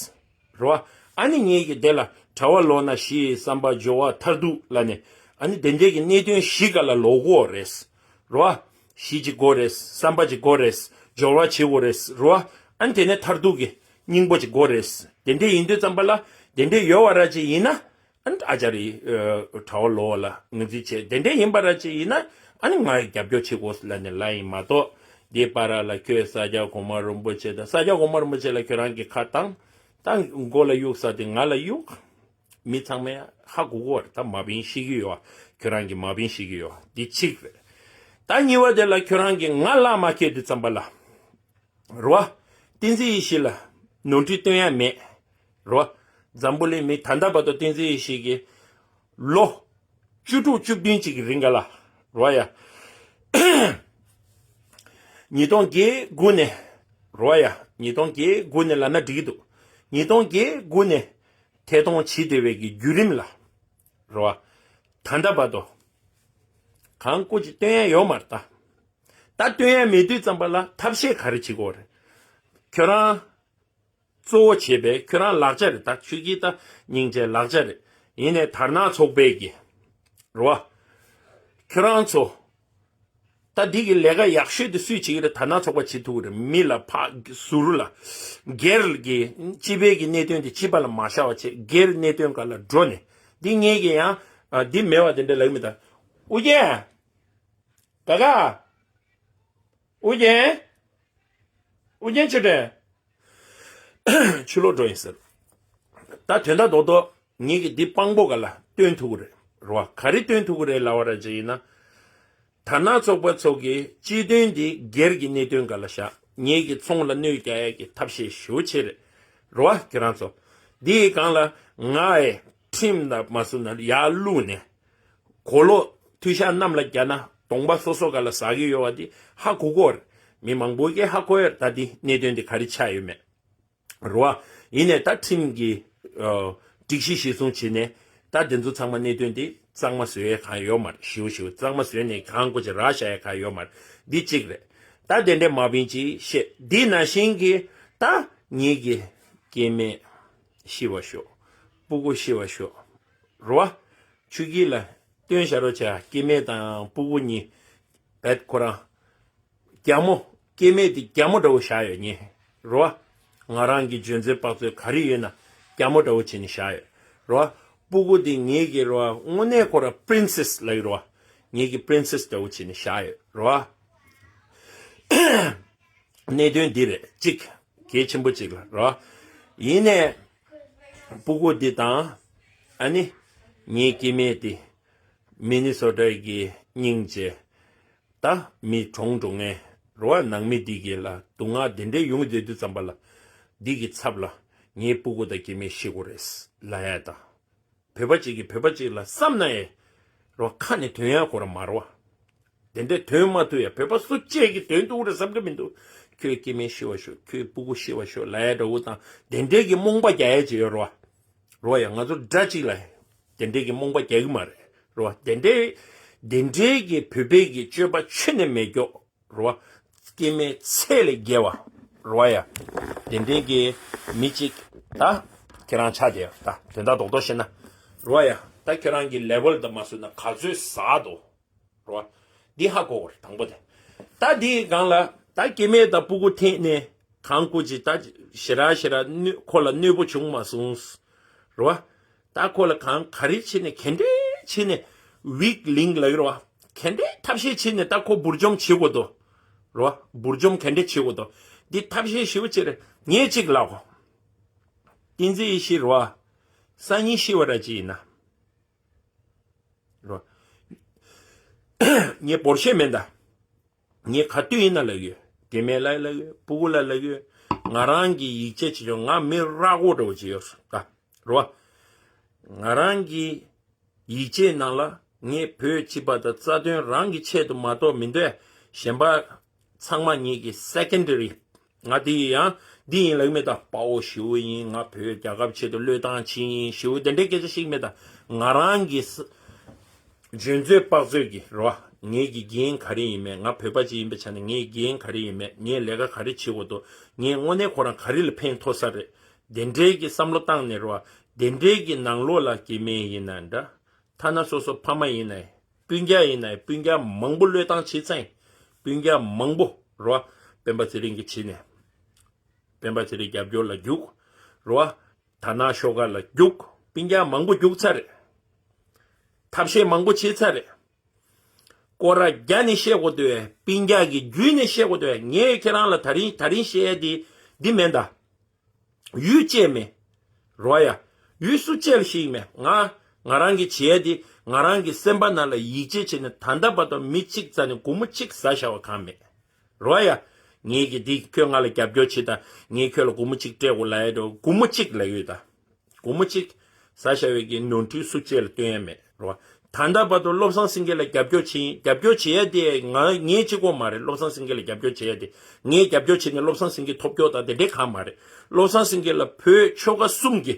རེད་པ། ཨ་ནི་ངེད་ཀྱིས་དེ་ལ་གྲྭ་བ་ལོག་ན་བཞི་བསམ་པ་སྦྱོར་བ་མཐར་ཐུག་ལབ་ནས། ཨ་ནི་དེ་འདྲའི་གི་གནད་དོན་བཞི་སྒང་ལ་ལོག་དགོས་རེད། རེད་པ། གཞི་གཅིག་དགོས་རེད། བསམ་པ་གཅིག་དགོས་རེད། སྦྱོར་བ་བྱེད་དགོས་རེད། རེད་པ། ཨ་ནི་དེ་ནས་མཐར་ཐུག་གི་སྙིང་པོ་གཅིག་དགོས་རེད། དེ་འདྲ་ཡིན་དུས་ཙམ་པ་ལ་དེ་འདྲ་ཡོད་པ་ར་ཅིག་ཡིན་ན། ཨ་ནི་ཨ་ཅཱ་རི་ཡི་གྲྭ་བ་ལོག་ལ་ངོས་འཛིན་བྱེད། དེ་འདྲ་ཡིན་པ་ར་ཅིག་ཡིན་ན། ཨ་ནི་ང་ཡི་རྒྱབ་སྐྱོར་བྱེད་དགོས་ལབ་ནས་ལབ་ཡིན་མ་གཏོགས། འདི་པར་ལ་ཁྱོད་ས་སྐྱ་གོང་མ་རིན་པོ་ཆེ་དང་། ས་སྐྱ་གོང་མ་རིན་པོ་ཆེ་ལ་ཁྱོད་རང་གིས་ཁ་བཏང་། ད་མགོ་ལ་གཡུག་ས་དེ་ང་ལ་གཡུག་མི་ཚང་མས་ཧ་གོ་གོ་བར་ད་མ་བིན་ཤེས་ཀྱི་ཡོད། ཁྱོད་རང་གིས་མ་བིན་ཤེས་ཀྱི་ཡོད། འདི་གཅིག་རེད། ད་གཉིས་པ་དེ་ལ་ཁྱོད་རང་གིས་ང་ལ་མ་སྐྱེལ་དུས་ཙམ་པ་ལ། རེད་པ། བསྟན་འཛིན་ཡེ་ཤེས་ལ་ནོར་འཁྲུལ་སྟོན་ཡ་མེད། རེད་པ། འཛམ་བུ་གླིང་མི་ད་ལྟ་བར་དུ་བསྟན་འཛིན་ཡེ་ཤེས་ཀྱིས་ལོ་བཅུ་དྲུག་བཅུ་བདུན་ཅིག་གི་རིང་ག་ལ། རེད་པ་ཡ། ཉིས་སྟོང་བརྒྱད་དགུ་ནས། རེད་པ་ཡ། ཉིས་སྟོང་བརྒྱད་དགུ་ནས་ལབ་ན་འགྲིག་གི་འདུག་ཉིས་སྟོང་བརྒྱད་དགུ་ནས་ཐད་གཏོང་བྱེད་བསྡད་པའི་གི་བརྒྱུད་རིམ་ལ། རེད་པ། ད་ལྟ་བར་དུ་གང་སྐུ་ཅིག་སྟོན་ཡ་ཡོད་མ་རེད་ད། ད་སྟོན་ཡ་མེད་དུས་ཙམ་པ་ལ་ཐབས་ཤེས་ག་རེ་བྱེད་དགོས་རེད། ཁྱོད་རང་གཙོ་བོ་བྱས་པའི་ཁྱོད་རང་ལག་ཆ་རེད་ད། ཆོས་སྐྱིད་ད་སྙིང་རྗེ་ལག་ཆ་རེད། ཡིན་ནའི་དར་ནག་ཚོགས་པའི་གི། རེད་པ། ཁྱོད་རང་ཚོ་ ད་འདི་གི་ལས་ཀ་ཡག་ཤོས་དེ་སུས་བྱེད་ཀྱི་རེད། དར་ནག་ཚོགས་པ་བྱེད་ཐུབ་ཀྱི་རེད། མི་ལ་ཕ་ཟུར་ལ་སྒེར་གྱི་སྤྱི་པའི་གི་གནད་དོན་དེ་སྤྱི་པ་ལ་མ་ཤར་བ་བྱེད། སྒེར་གནད་དོན་སྒང་ལ་འགྲོ་ནས་འདི་ངེད་ཀྱི་ཡང་ཨ་འདི་མེད་པ་དེ་འདྲ་ལབ་མི་ད། ཨུ་རྒྱན། ག་ག་ཨུ་རྒྱན། ཨུ་རྒྱན་ཆོས་སྒྲོན། ཕྱི་ལོགས་འགྲོ་ཡིན་ཟེར། ད་དོན་དག་རྡོག་རྡོག་ངེད་ཀྱིས་འདི་དཔང་པོ་ག་ལ་སྟོན་ཐུབ་ཀྱི་རེད། རེད་བ། ག་རེ་སྟོན་ཐུབ་ཀྱི་རེད་ལབ་པ་ར་ཅིག་ཡིན་ན། དར་ནག་ཚོགས་པ་ཚོ་གི་སྤྱི་དོན་འདི་སྒེར་གྱི་གནད་དོན་སྒང་ལ་བཞག་ངེད་ཀྱི་ཚོང་ལ་གནོད་རྒྱག་ཡས་ཀྱི་ཐབས་ཤེས་ཞེ་པོ་ཆེ་རེད། རེད་བ། ཁྱེད་རང་ཚོ། འདི་ཡི་སྒང་ལ་ང་ཨེ་ཁྲིམས་དང་མ་སུ་ན་ཡར་བླུགས་ནས་གོ་ལོག་མཐུད་ཤག་གནམ་ལ་རྒྱག་ན་གདོང་པ་སོ་སོ་ག་ལ་ཟག་གི་ཡོད་བ་འདི་ཧ་གོ་གོ་རེད། མི་མང་པོ་གིས་ཧ་གོ་ཡོད་རེད། ད་འདི་གནད་དོན་འདི་ག་རེ་ཆགས་ཡོད་མེད། རེད་བ། ཡིན་ནའི་ད་ཁྲིམས་ཀྱི་ཨ་སྒྲིག་གཞི་གཞིར་བཟུང་བྱས་ནས་ད་དེ་ཚོ་ཚང་མ་གནད་དོན་དེ་གཙང་མ་བཟོ་ཡས་གང་ཡོད་མ་རེད། ཞེ་པོ་ཞེ་པོ་གཙང་མ་བཟོས་ནས་གང་དགོས་ཅིག་རག་བཞག་ཡས་གང་ཡོད་མ་རེད། འདི་གཅིག་རེད། ད་དེ་འདྲས་མ་བིན་ཅིག་བཤད། འདི་ནང་བཞིན་གྱི་ད་ངེད་ཀྱི་སྐྱེ་དམན་ཤི་བ་ཤོག་སྤུ་གུ་ཤི་བ་ཤོག་རེད་བ། ཆུ་སྐྱིད་ལ་སྟོན་བཞག་རོགས་བྱ། སྐྱེ་དམན་དང་སྤུ་གུ་གཉིས་བེད་ཁོ་རང་རྒྱ་མོ། སྐྱེ་དམན་དེ་རྒྱ་མོ་འདྲ་བོ་བཞག་ཡོད་ཉེ། རེད་བ། ང་རང་གི་འཇོན་ཚོད་དཔག་ཚོད་ག་རེ་ཡོད་ན་རྒྱ་མོ་འདྲ་བོ་བྱས་ནས་བཞག་ཡོད། རེད་བ། སྤུ་གུ་དེ་ངེད་ཀྱི་རེད་བ། དངོས་གནས་ཁོ་ར་པི་རིན་སེ་སི་ལབ་ཀྱི་རེད་བ། ངེད་ཀྱི་པི་རིན་སེ་སི་འདྲ་བོ་བྱས་ནས་བཞག་ཡོད། རེད་བ། གནད་དོན་འདི་རེད་གཅིག་གལ་ཆེན་པོ་གཅིག་ལ་རེད་བ། ཡིན་ནའི་སྤུ་གུ་འདི་དང་ཨ་ནི་ངའི་སྐྱེ་དམན་དེ་མི་ནི་སོ་ཊ་གི་སྙིང་རྗེ། ད་མི་གྲོངས་འགྲོ་མཁན་རེད་བ། ནང་མི་འདི་གི་ལ་སྡུག་བསྔལ་དེ་འདྲའི་ཡོང་བསྡད་དུས་ཙམ་པ་ལ་འདི་གི་ཚབ་ལ་ངའི་སྤུ་གུ་དང་སྐྱེ་དམན་ཤི་དགོས་རེད་ལབ་ཡ་ད། བོད་པ་གཅིག་གིས་བོད་པ་གཅིག་ལ་བསམ་ན་ཡང་རེད་བ། ཁ་ནས་ཐོན་ཡ་ཁོ་རང་མ་རེད་བ། དེ་འདྲས་ཐོན་མ་ཐུབ་ཡ། བོད་པ་སུ་གཅིག་གིས་ཐོན་ཐུབ་རེད་བསམ་གི་མི་འདུག་ཁྱོད་སྐྱེ་དམན་ཤི་བ་ཤོག་ཁྱོད་སྤུ་གུ་ཤི་བ་ཤོག་ལབ་ཡ་འདྲ་བོ་དང་དེ་འདྲས་ཀྱི་རྨོངས་པ་རྒྱག་ཡ་ཅིག་ཡོད་རེད་བ། རེད་བ་ཡ། ང་ཚོ་དགྲ་གཅིག་ལ་དེ་འདྲས་ཀྱི་རྨོངས་པ་རྒྱག་གི་མ་རེད། རེད་བ། དེ་འདྲས་དེ་འདྲས་ཀྱི་བོད་པའི་གི་སྤྱོད་པ་ཆུ་ནས་མེ་སྒྱོགས། རེད་བ། སྐྱེ་དམན་ཚད་ལས་བརྒལ་བ། རེད་བ་ཡ། དེ་འདྲའི་གི་མི་གཅིག་ད་ཁྱེད་རང་ཆགས་བསྡད་ཡོད། ད་དོན་དག་རྡོག་རྡོག་བཤད་ན། རེད་བ་ཡ། ད་ཁྱེད་རང་གི་ལེ་ཝལ་དང་མ་བཟོས་ན་ག་ཚོད་ཟག་འདུག་རེད་བ། འདི་ཧ་གོ་དགོས་རེད་དང་པོ་དེ། ད་འདིའི་སྒང་ལ་ད་སྐྱེ་དམན་དང་སྤུ་གུ་འཐེན་ནས་གང་དགོས་ཅིག་ད་ཞེ་དྲག་ཞེ་དྲག་གནོད་ཁོ་ལ་གནོད་པོ་བྱུང་མ་སོང་། རེད་བ། ད་ཁོ་ལ་གང་ག་རེ་བྱས་ནས་ག་འདྲས་བྱས་ནས་ཝིག་ལིང་ལབ་ཀྱི་རེད་བ། ག་འདྲས་ཐབས་ཤེས་བྱས་ནས་ད་ཁོ་འབུར་འཇོམས་བྱེད་དགོས་འདུག་རེད་བ། འབུར་འཇོམས་ག་འདྲས་བྱེད་དགོས་འདུག་འདི་ཐབས་ཤེས་ཞེ་པོ་ཅིག་རེད། ངས་གཅིག་ལབ་གོ། བསྟན་འཛིན་ཡེ་ཤེས་རེད་བ། སང་ཉིན་ཤི་བ་ར་ཅིག་ཡིན་ན། རེད་བ། ངས་བོར་ཤེས་མེད་ད། ངས་ག་དུས་ཡིན་ན་ལབ་ཡོད། སྐྱེ་དམན་ལ་ལབ་ཡོད། སྤུ་གུ་ལ་ལབ་ཡོད། ང་རང་གི་ཡིད་ཆེས་བྱེད་ཆོག་ང་མི་རག་གོ་འདྲ་བོ་ཅིག་ཡོད་ད། རེད་བ། ང་རང་གི་ཡིད་ཆེས་ནང་ལ་ངས་བོད་སྤྱི་པ་དང་རྩ་དོན་རང་གི་ཆེད་དུ་མ་གཏོགས་མི་འདོད། གཞན་པ་ཚང་མ་ངེད་ཀྱི་སེ་ཀེན་ཌ་རི། ང་འདི་ཡང་འདི་ཡིན་ལབ་མེད་ད། དཔའ་བོ་ཞེ་པོ་ཡིན། ང་བོད་རྒྱལ་ཁབ་ཆེད་དུ་བློས་བཏང་བྱེད་ཡིན་ཞེ་པོ་དེ་འདྲའི་སྐད་ཆ་བཤད་མེད་ད། ང་རང་གི་ས་འཇོན་ཚོད་དཔག་ཚོད་ཀྱི་རེད་བ། ངེད་ཀྱི་འགན་ག་རེ་ཡིན་མེད། ང་བོད་པ་ཅིག་ཡིན་པའི་ཆ་ནས་ངའི་འགན་ག་རེ་ཡིན་མེད། ངས་ལས་ཀ་ག་རེ་བྱེད་དགོས་འདུག་ངས་དངོས་གནས་ཁོ་རང་ག་རེ་ལ་ཕན་ཐོགས་ས་རེད། དེ་འདྲའི་གི་བསམ་བློ་བཏང་ནས་རེད་བ། དེ་འདྲའི་གི་ནང་ལོགས་ལ་སྐྱེ་དམན་ཡིན་ན་འདྲ། ཐ་ན་སོ་སོ་ཕ་མ་ཡིན་ནའི། སྤུན་ཀྱག་ཡིན་ནའི་སྤུན་ཀྱག་མང་པོ་བློས་བཏང་བྱས་ཚར་ཡིན། སྤུན་ཀྱག་མང་པོ་རེད་བ། སྤེན་པ་ཚེ་རིང་གི་བྱས་ནས། སྤེན་པ་ཚེ་རིང་རྒྱབ་སྐྱོར་ལ་རྒྱུགས། རེད་བ། དར་ནག་ཤོག་ཁག་ལ་རྒྱུགས། སྤུན་ཀྱག་མང་པོ་རྒྱུགས་ཚར་རེད། ཐབས་ཤེས་མང་པོ་བྱས་ཚར་རེད། སྐོར་ར་རྒྱག་ནས་བཤད་དགོས་འདུག་བས། སྤུན་ཀྱག་གིས་བརྒྱུད་ནས་བཤད་དགོས་འདུག་བས། ངས་ཁྱེད་རང་ལ་ད་རིང་ད་རིང་བཤད་ཡ་འདི་འདི་མིན་ད། ཡུལ་བཅད་མེད། རོ་ཡ། ཡུལ་སུ་བཅད་ལ་ཞིག་མེད། ང་ང་རང་གི་བྱེད་ཡ་འདི་ང་རང་གི་སེམས་པ་ནང་ལ་ཡིད་ཆེས་བྱས་ནས་ད་ལྟ་བར་དུ་མི་གཅིག་རྩ་ནས་སྒོར་མོ་གཅིག་ཟ་བཞག་པ་གང་མེད། རོ་ཡ། ངེད་ཀྱི་འདི་ཁྱོད་ང་ལ་རྒྱབ་སྐྱོར་བྱེད་དང་། ངས་ཁྱོད་ལ་སྒོར་མོ་གཅིག་སྤྲད་དགོས་ལབ་ཡ་འགྲོ། སྒོར་མོ་གཅིག་ལབ་ཡོད་ད། སྒོར་མོ་གཅིག་ཟ་བཞག་པའི་གི་ནོར་འཁྲུལ་སུ་བཅད་ལ་སྟོན་ཡ་མེད་རོ། ད་ལྟ་བར་དུ་བློ་བཟང་སེང་གེ་ལ་རྒྱབ་སྐྱོར་བྱེད་ཡིན། རྒྱབ་སྐྱོར་བྱེད་ཡ་དེ་ང་ངས་གཅིག་པོ་མ་རེད། བློ་བཟང་སེང་གེ་ལ་རྒྱབ་སྐྱོར་བྱེད་ཡ་དེ་ངས་རྒྱབ་སྐྱོར་བྱེད་ནས་བློ་བཟང་སེང་གེ་ཐོབ་སྐྱོར་དང་དེ་འདྲའི་གང་མ་རེད། བློ་བཟང་སེང་གེ་ལ་བོད་ཆོལ་ཁ་གསུམ་གྱི་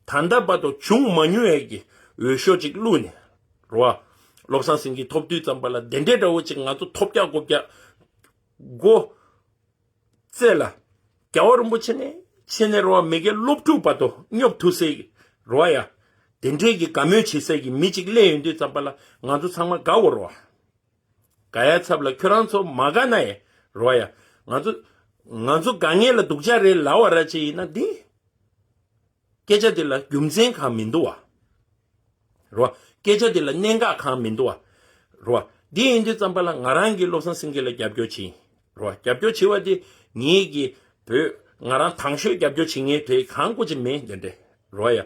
ད་ལྟ་བར་དུ་བྱུང་མ་མྱོང་ཡ་གི་འོས་ཤོག་ཅིག་བླུགས་ནས་རོ། བློ་བཟང་སེང་གེ་ཐོབ་དུས་ཙམ་པ་ལ་དེ་འདྲའི་འདྲ་བོ་ཅིག་ང་ཚོ་ཐོབ་རྒྱག་དགོས་རྒྱག་དགོས། རྩེ་ལ། རྒྱལ་བ་རིན་པོ་ཆེ་ནས་ཆེ་ནས་རོ་བ། མི་སྒེར་སློབ་ཕྲུག་བར་དུ་སྙོབ་ཐུབ་སའི་རོ་བ་ཡ། དེ་འདྲའི་གི་དགའ་མོས་བྱེད་སའི་གི་མི་གཅིག་སླེབས་ཡོང་དུས་ཙམ་པ་ལ་ང་ཚོ་ཚང་མ་དགའ་བོ་རོ་བ། དགའ་ཡ་ཚབ་ལ་ཁྱོད་རང་ཚོ་མ་དགའ་ན་ཡ། རོ་ཡ། ང་ཚོ་ང་ཚོ་དགའ་ངེས་ལ་སྡུག་ཅག་རེད་ལབ་པ་ར་ཅིག་ཡིན་ན་འདི། སྐད་ཆ་འདི་ལ་རྒྱུ་མཚན་གང་མི་འདུག་བ། རོ། སྐད་ཆ་འདི་ལ་གནད་འགག་གང་མི་འདུག་བ། རོ། འདི་ཡིན་དུས་ཙམ་པ་ལ་ང་རང་གིས་བློ་བཟང་སེང་གེ་ལ་རྒྱབ་སྐྱོར་བྱེད་ཡིན། རོ། རྒྱབ་སྐྱོར་བྱེད་པ་འདི་ངེད་ཀྱི་བོད་ང་རང་དང་ཤོས་རྒྱབ་སྐྱོར་བྱེད་མཁན་དེ་གང་དགོས་ཀྱི་མེད་འདི་འདྲ། རོ་ཡ།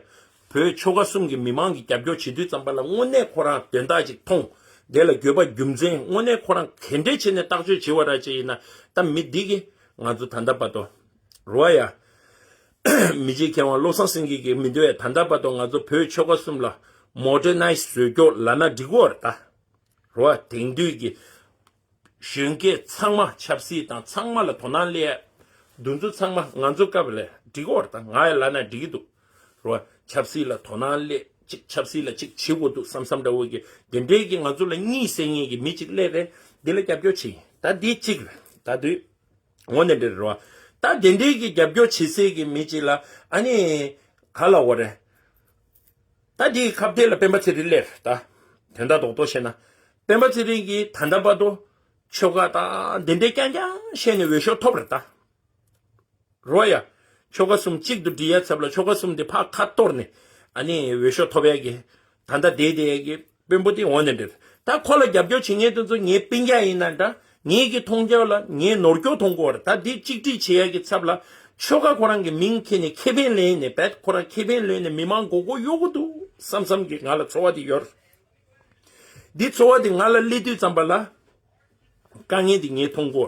བོད་ཆོལ་ཁ་གསུམ་གྱི་མི་མང་གི་རྒྱབ་སྐྱོར་བྱེད་དུས་ཙམ་པ་ལ་དངོས་གནས་ཁོ་རང་དོན་དག་ཅིག་མཐོང་། དེ་ལ་དགོས་པ་རྒྱུ་མཚན་དངོས་གནས་ཁོ་རང་ག་འདྲས་བྱས་ནས་བརྟག་དཔྱད་བྱེད་པ་ར་ཅིག་ཡིན་ན་ད་མི་འདི་གིས་ང་ཚོ་ད་ལྟ་བར་དུ། རོ་ཡ། མི་རྗེ་མཁས་དབང་བློ་བཟང་སེང་གེ་གིས་མི་འདོད་ཡ། ད་ལྟ་བར་དུ་ང་ཚོ་བོད་ཆོལ་ཁ་གསུམ་ལ་མོ་ཌར་ནའི་ཛི་བཟོས་སྐྱོ་ལབ་ན་འགྲིག་གོ་རེད་ད། རོ་ཡ། དེང་དུས་ཀྱི་གཞོན་སྐྱེས་ཚང་མ་ཆབ་སྲིད་དང་ཚང་མ་ལ་དོ་སྣང་སླེབས་ཡ། འདི་ཚོ་ཚང་མ་ང་ཚོ་སྐབས་ལ་འགྲིག་གོ་རེད་ད། ང་ཡ་ལབ་ན་འགྲིག་གི་འདུག། རོ་ཡ། ཆབ་སྲིད་ལ་དོ་སྣང་སླེབས། ཅིག་ཆབ་སྲིད་ལ་ཅིག་བྱེད་དགོས་འདུག་བསམ་བསམ་འདྲ་བོ་གི་དེ་འདྲའི་གི་ང་ཚོ་ལ་གཉིད་སད་མཁན་གི་མི་ཅིག་སླེབས་རེད། འདི་ལ་རྒྱབ་སྐྱོར་བྱེད་ཡིན། ད་འདི་གཅིག་རེད་ད་དུས། འོ་ནི་འདྲ་རེད་བ། ད་དེ་འདྲའི་གི་རྒྱབ་སྐྱོར་བྱེད་སའི་གི་མི་གཅིག་ལ་ཨ་ནི་ག་ལ་འོ་རེད། ད་དེའི་ཁ་གཏད་ལ་སྤེན་པ་ཚེ་རིང་སླེབས་རེད་ད། དོན་དག་རྡོག་རྡོག་བཤད་ན། སྤེན་པ་ཚེ་རིང་གིས་ད་ལྟ་བར་དུ་ཆོལ་ཁ་དང་དེ་འདྲའི་རྐྱང་རྐྱང་བཤད་ནས་འོས་ཤོག་ཐོབ་རེད་ད། རོ་ཡ། ཆོལ་ཁ་གསུམ་གཅིག་ཏུ་སྒྲིལ་ཡ་ཚབ་ལ་ཆོལ་ཁ་གསུམ་དེ་ཕར་ཁ་གཏོར་ནས་ཨ་ནི་འོས་ཤོག་ཐོབ་ཡ་གི། ད་ལྟ་བསྡད་བསྡད་ཀྱི་དཔོན་པོ་དེ་འོང་ནས་འདིར། ད་ཁོ་ལ་རྒྱབ་སྐྱོར་བྱེད་མཁན་དེ་ཚོ་ངའི་སྤུན་ཀྱག་ཡིན་ན་འདྲ། ངེད་ཀྱི་མཐོང་རྒྱ་ལ་ངའི་ནོར་སྐྱོར་མཐོང་གོ་ར། ད་འདི་གཅིག་སྒྲིལ་བྱེད་ཡ་གི་ཚབ་ལ་ཆོལ་ཁ་ཁོ་རང་གི་མིང་ཁྱེར་ནས་ཁེ་ཕན་ལེན་ནས་བེད་ཁོ་རང་ཁེ་ཕན་ལོན་ནས་མི་མང་མགོ་སྐོར་གཡོག་གི་འདུག་བསམ་བསམ་གྱི་ང་ལ་ཚོར་བ་དེ་ཡོད། འདི་ཚོར་བ་དེ་ང་ལ་སླེབས་དུས་ཙམ་པ་ལ། དཀའ་ངལ་འདི་ངས་མཐོང་གོ།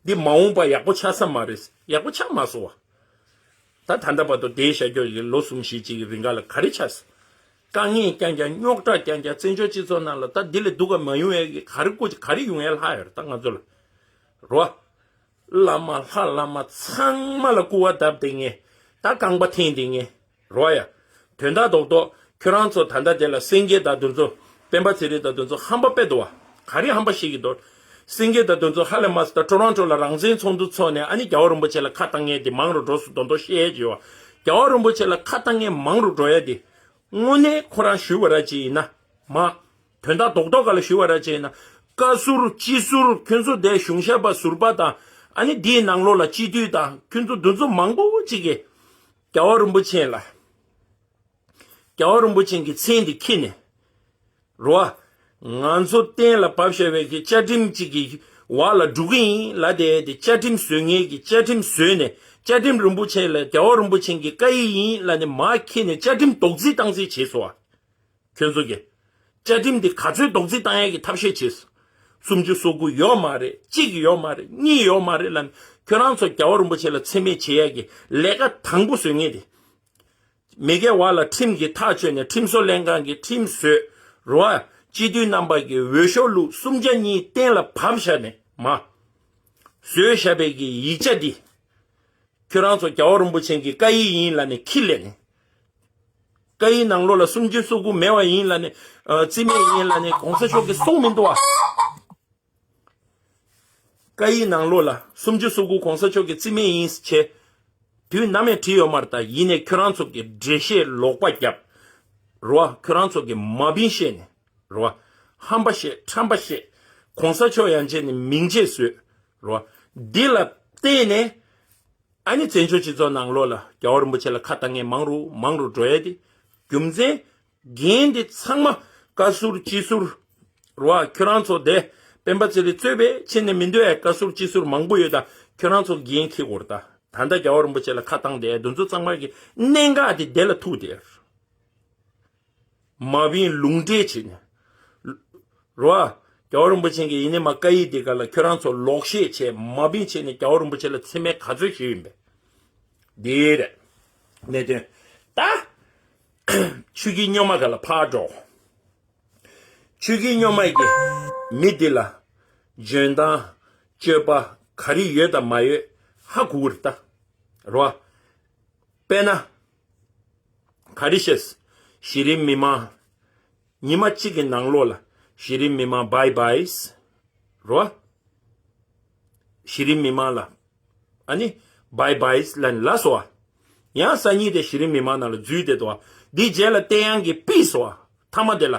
འདི་མ་འོངས་པ་ཡག་པོ་ཆགས་ས་མ་རེད། ཡག་པོ་ཆགས་མ་སོང་བ། ད་ད་ལྟ་བར་དུ་བསྡད་བཞག་རྒྱུ་ཡི་ལོ་གསུམ་བཞི་ཅིག་གི་རིང་ག་ལ་ག་རེ་ཆགས་སོང་། དཀའ་ངལ་རྐྱང་རྐྱང་རྙོག་དྲ་རྐྱང་རྐྱང་བཙན་བྱོལ་སྤྱི་ཚོགས་ནང་ལ་ད་འདི་ལས་སྡུག་ག་མ་ཡོང་ཡས་ཀྱི་ག་རེ་དགོས་ཀྱི་ག་རེ་ཡོང་ཡས་ལྷག་ཡོད་རེད་ད་ང་ཚོ་ལ། རོ། བླ་མ་ལྷ་བླ་མ་ཚང་མ་ལ་སྐུར་བ་བརྡབས་བསྡད་མཁན། ད་རྐང་པ་འཐེན་བསྡད་མཁན། རོ་ཡ། དོན་དག་རྡོག་རྡོག་ཁྱོད་རང་ཚོ་ད་ལྟ་དེ་ལ་སེང་གེ་དང་དེ་ཚོ། སྤེན་པ་ཚེ་རིང་དང་དེ་ཚོ་ཧམ་པ་དཔེ་འདུག་བ། ག་རེ་ཧམ་པ་བཤད་ཀྱི་འདུག། སེང་གེ་དང་དེ་ཚོ་ཧ་ལས་མ་སོང་ད་ཊོ་རོན་ཊོ་ལ་རང་བཙན་ཚོགས་འདུ་ཚོགས་ནས་ཨ་ནི་རྒྱལ་བ་རིན་པོ་ཆེ་ལ་ཁ་བཏང་མཁན་དེ་མང་རུ་འགྲོ་སོང་དོན་དུ་བཤད་ཡས་ཀྱི་བ། རྒྱལ་བ་རིན་པོ་ཆེ་ལ་ཁ་བཏང་མཁན་མང་རུ་འགྲོ་ཡ་དེ། དངོས་གནས་ཁོ་རང་ཞུས་པ་ར་ཅིག་ཡིན་ན། མ། དོན་དག་རྡོག་རྡོག་ག་ལ་ཞུས་པ་ར་ཅིག་ཡིན་ན། བཀའ་ཟུར་སྤྱི་ཟུར་ཁྱོད་ཚོ་དེ་གཞུང་ཞབས་པ་ཟུར་པ་དང་ཨ་ནི་དེའི་ནང་ལོགས་ལ་སྤྱི་འཐུས་དང་ཁྱོད་ཚོ་འདི་ཚོ་མང་པོ་ཅིག་གིས། རྒྱལ་བ་རིན་པོ་ཆེ་ལ། རྒྱལ་བ་རིན་པོ་ཆེ་གི་མཚན་དེ་འཁྱེར་ནས། རོ། ང་ཚོ་གཏན་ལ་བབས་བཞག་པའི་གི་བཅའ་ཁྲིམས་གཅིག་གི་འོག་ལ་འགྲོ་གི་ཡིན་ལབ་བསྡད་དེ་བཅའ་ཁྲིམས་བཟོ་མཁན་གྱི་བཅའ་ཁྲིམས་བཟོས་ནས་བཅའ་ཁྲིམས་རིན་པོ་ཆེ་ལ་རྒྱལ་བ་རིན་པོ་ཆེ་གི་བཀའ་ཡིག་ཡིན་ལབ་ནས་མར་འཁྱེར་ནས་བཅའ་ཁྲིམས་རྡོག་རྫིས་བཏང་རྩིས་བྱས་སོང་བ། ཁྱོད་ཚོ་གི། བཅའ་ཁྲིམས་འདི་ག་ཚོད་རྡོག་རྫིས་བཏང་ཡས་ཀྱི་ཐབས་ཤེས་བྱས་སོང་། སུམ་ཅུ་སོ་དགུ་ཡོད་མ་རེད། གཅིག་ཡོད་མ་རེད། གཉིས་ཡོད་མ་རེད་ལབ་ནས་ཁྱོད་རང་ཚོ་རྒྱལ་བ་རིན་པོ་ཆེ་ལ་མཚན་སྨད་བྱེད་ཡས་ཀྱི་ལས་ཀ་དང་པོ་བཟོས་མཁན་དེ། མི་སྒེར་བ་ལ་ཁྲིམས་ཀྱིས་ཐག་གཅོད་ནས་ཁྲིམས་བཟོ་ལྷན་ཁང་གིས་ཁྲིམས་བཟོས། རོ་ཨ། སྤྱི་འཐུས་རྣམ་པ་གིས་འོས་ཤོག་བླུགས། གསུམ་ཆ་གཉིས་གཏན་ལ་ཕབ་བཞག་ནས་མ། བཟོས་བཞག་པའི་གི་ཡིག་ཆ་འདི། ཁྱོད་རང་ཚོ་རྒྱལ་བ་རིན་པོ་ཆེ་གི་བཀའ་ཡིག་ཡིན་ལབ་ནས་འཁྱེར་སླེབས་ནས། བཀའ་ཡིག་ནང་ལོགས་ལ་སུམ་ཅུ་སོ་དགུ་མེད་པ་ཡིན་ལབ་ནས། ཨ། རྩིས་མེད་ཡིན་ལབ་ནས་གོང་ས་མཆོག་གིས་གསུངས་མི་འདུག་བ། བཀའ་ཡིག་ནང་ལོགས་ལ་སུམ་ཅུ་སོ་དགུ་གོང་ས་མཆོག་གི་རྩིས་མེད་ཡིན་ཟེར་བྱས། དུས་ནམ་ཡང་བྲིས་ཡོད་མ་རེད་ད། ཡིན་ནའི་ཁྱོད་རང་ཚོ་གི་འགྲེལ་བཤད་ལོག་པ་བརྒྱབ། རོ་ཨ། ཁྱོད་རང་ཚོ་གི་མ་བིན་བཤད་ནས། རོ་ཨ། ཧམ་པ་བཤད། ཁྲམ་པ་བཤད། གོང་ས་མཆོག་ཡང་བྱས་ནས་མིང་ཆད་བཟོས། རོ་ཨ། འདི་ལ་བརྟེན་ནས། ཨ་ནི་བཙན་བྱོལ་སྤྱི་ཚོགས་ནང་ལོགས་ལ་རྒྱལ་བ་རིན་པོ་ཆེ་ལ་ཁ་བཏང་མཁན་མང་རུ་མང་རུ་འགྲོ་ཡ་དེ། རྒྱུ་མཚན། འགན་དེ་ཚང་མ་བཀའ་ཟུར་སྤྱི་ཟུར། རོ་ཨ། ཁྱོད་རང་ཚོ་དེ་སྤེན་པ་ཚེ་རིང་གཙོས་པའི་ཕྱི་ནས་མི་འདོད་ཡ་བཀའ་ཟུར་སྤྱི་ཟུར་མང་པོ་ཡོད་ད། ཁྱོད་རང་ཚོ་འགན་འཁྱེར་དགོས་རེད་ད། ད་ལྟ་རྒྱལ་བ་རིན་པོ་ཆེ་ལ་ཁ་བཏང་དེ་འདི་ཚོ་ཚང་མ་གི་གནད་འགག་དེ་དེ་ལ་ཐུག་དེ། མ་བིན་ལུང་འདྲེན་བྱས་ནས། རོ་ཨ། རྒྱལ་བ་རིན་པོ་ཆེ་གིས་ཡིན་ནའི་མ་བཀའ་ཡིག་འདི་ག་ལ་ཁྱོད་རང་ཚོ་ལོག་བཤད་བྱས་མ་བིན་བྱས་ནས་རྒྱལ་བ་རིན་པོ་ཆེ་ལ་མཚན་སྨད་ག་ཚོད་ཞུས་ཡིན་པས། འདི་རེད། གནད་དོན། ད། ཆོས་ཀྱི་སྨྱོན་མ་ག་ལ་ཕར་འགྲོ། ཆོས་ཀྱི་སྨྱོན་མ་གིས་མི་འདི་ལ་འཇོན་ཐང་སྤྱོད་པ་ག་རེ་ཡོད་དང་མ་ཡོད་ཧ་གོ་གི་རེད་ད། རོ་ཨ། དཔེར་ན། ག་རེ་བཤད། གཞི་རིམ་མི་མང་། ཉི་མ་གཅིག་གི་ནང་ལོགས་ལ་གཞི་རིམ་མི་མང་བྷའི་བྷའི། རོ། གཞི་རིམ་མི་མང་ལ། ཨ་ནི་བྷའི་བྷའི་ལབ་ནས་ལབ་སོང་བ། ཡང་སང་ཉིན་དེ་གཞི་རིམ་མི་མང་ནང་ལ་འཛུལ་བསྡད་འདུག་བ། འདི་རྗེས་ལ་བསྟན་དབྱངས་ཀྱིས་ཕུད་སོང་བ། མཐའ་མ་དེ་ལ།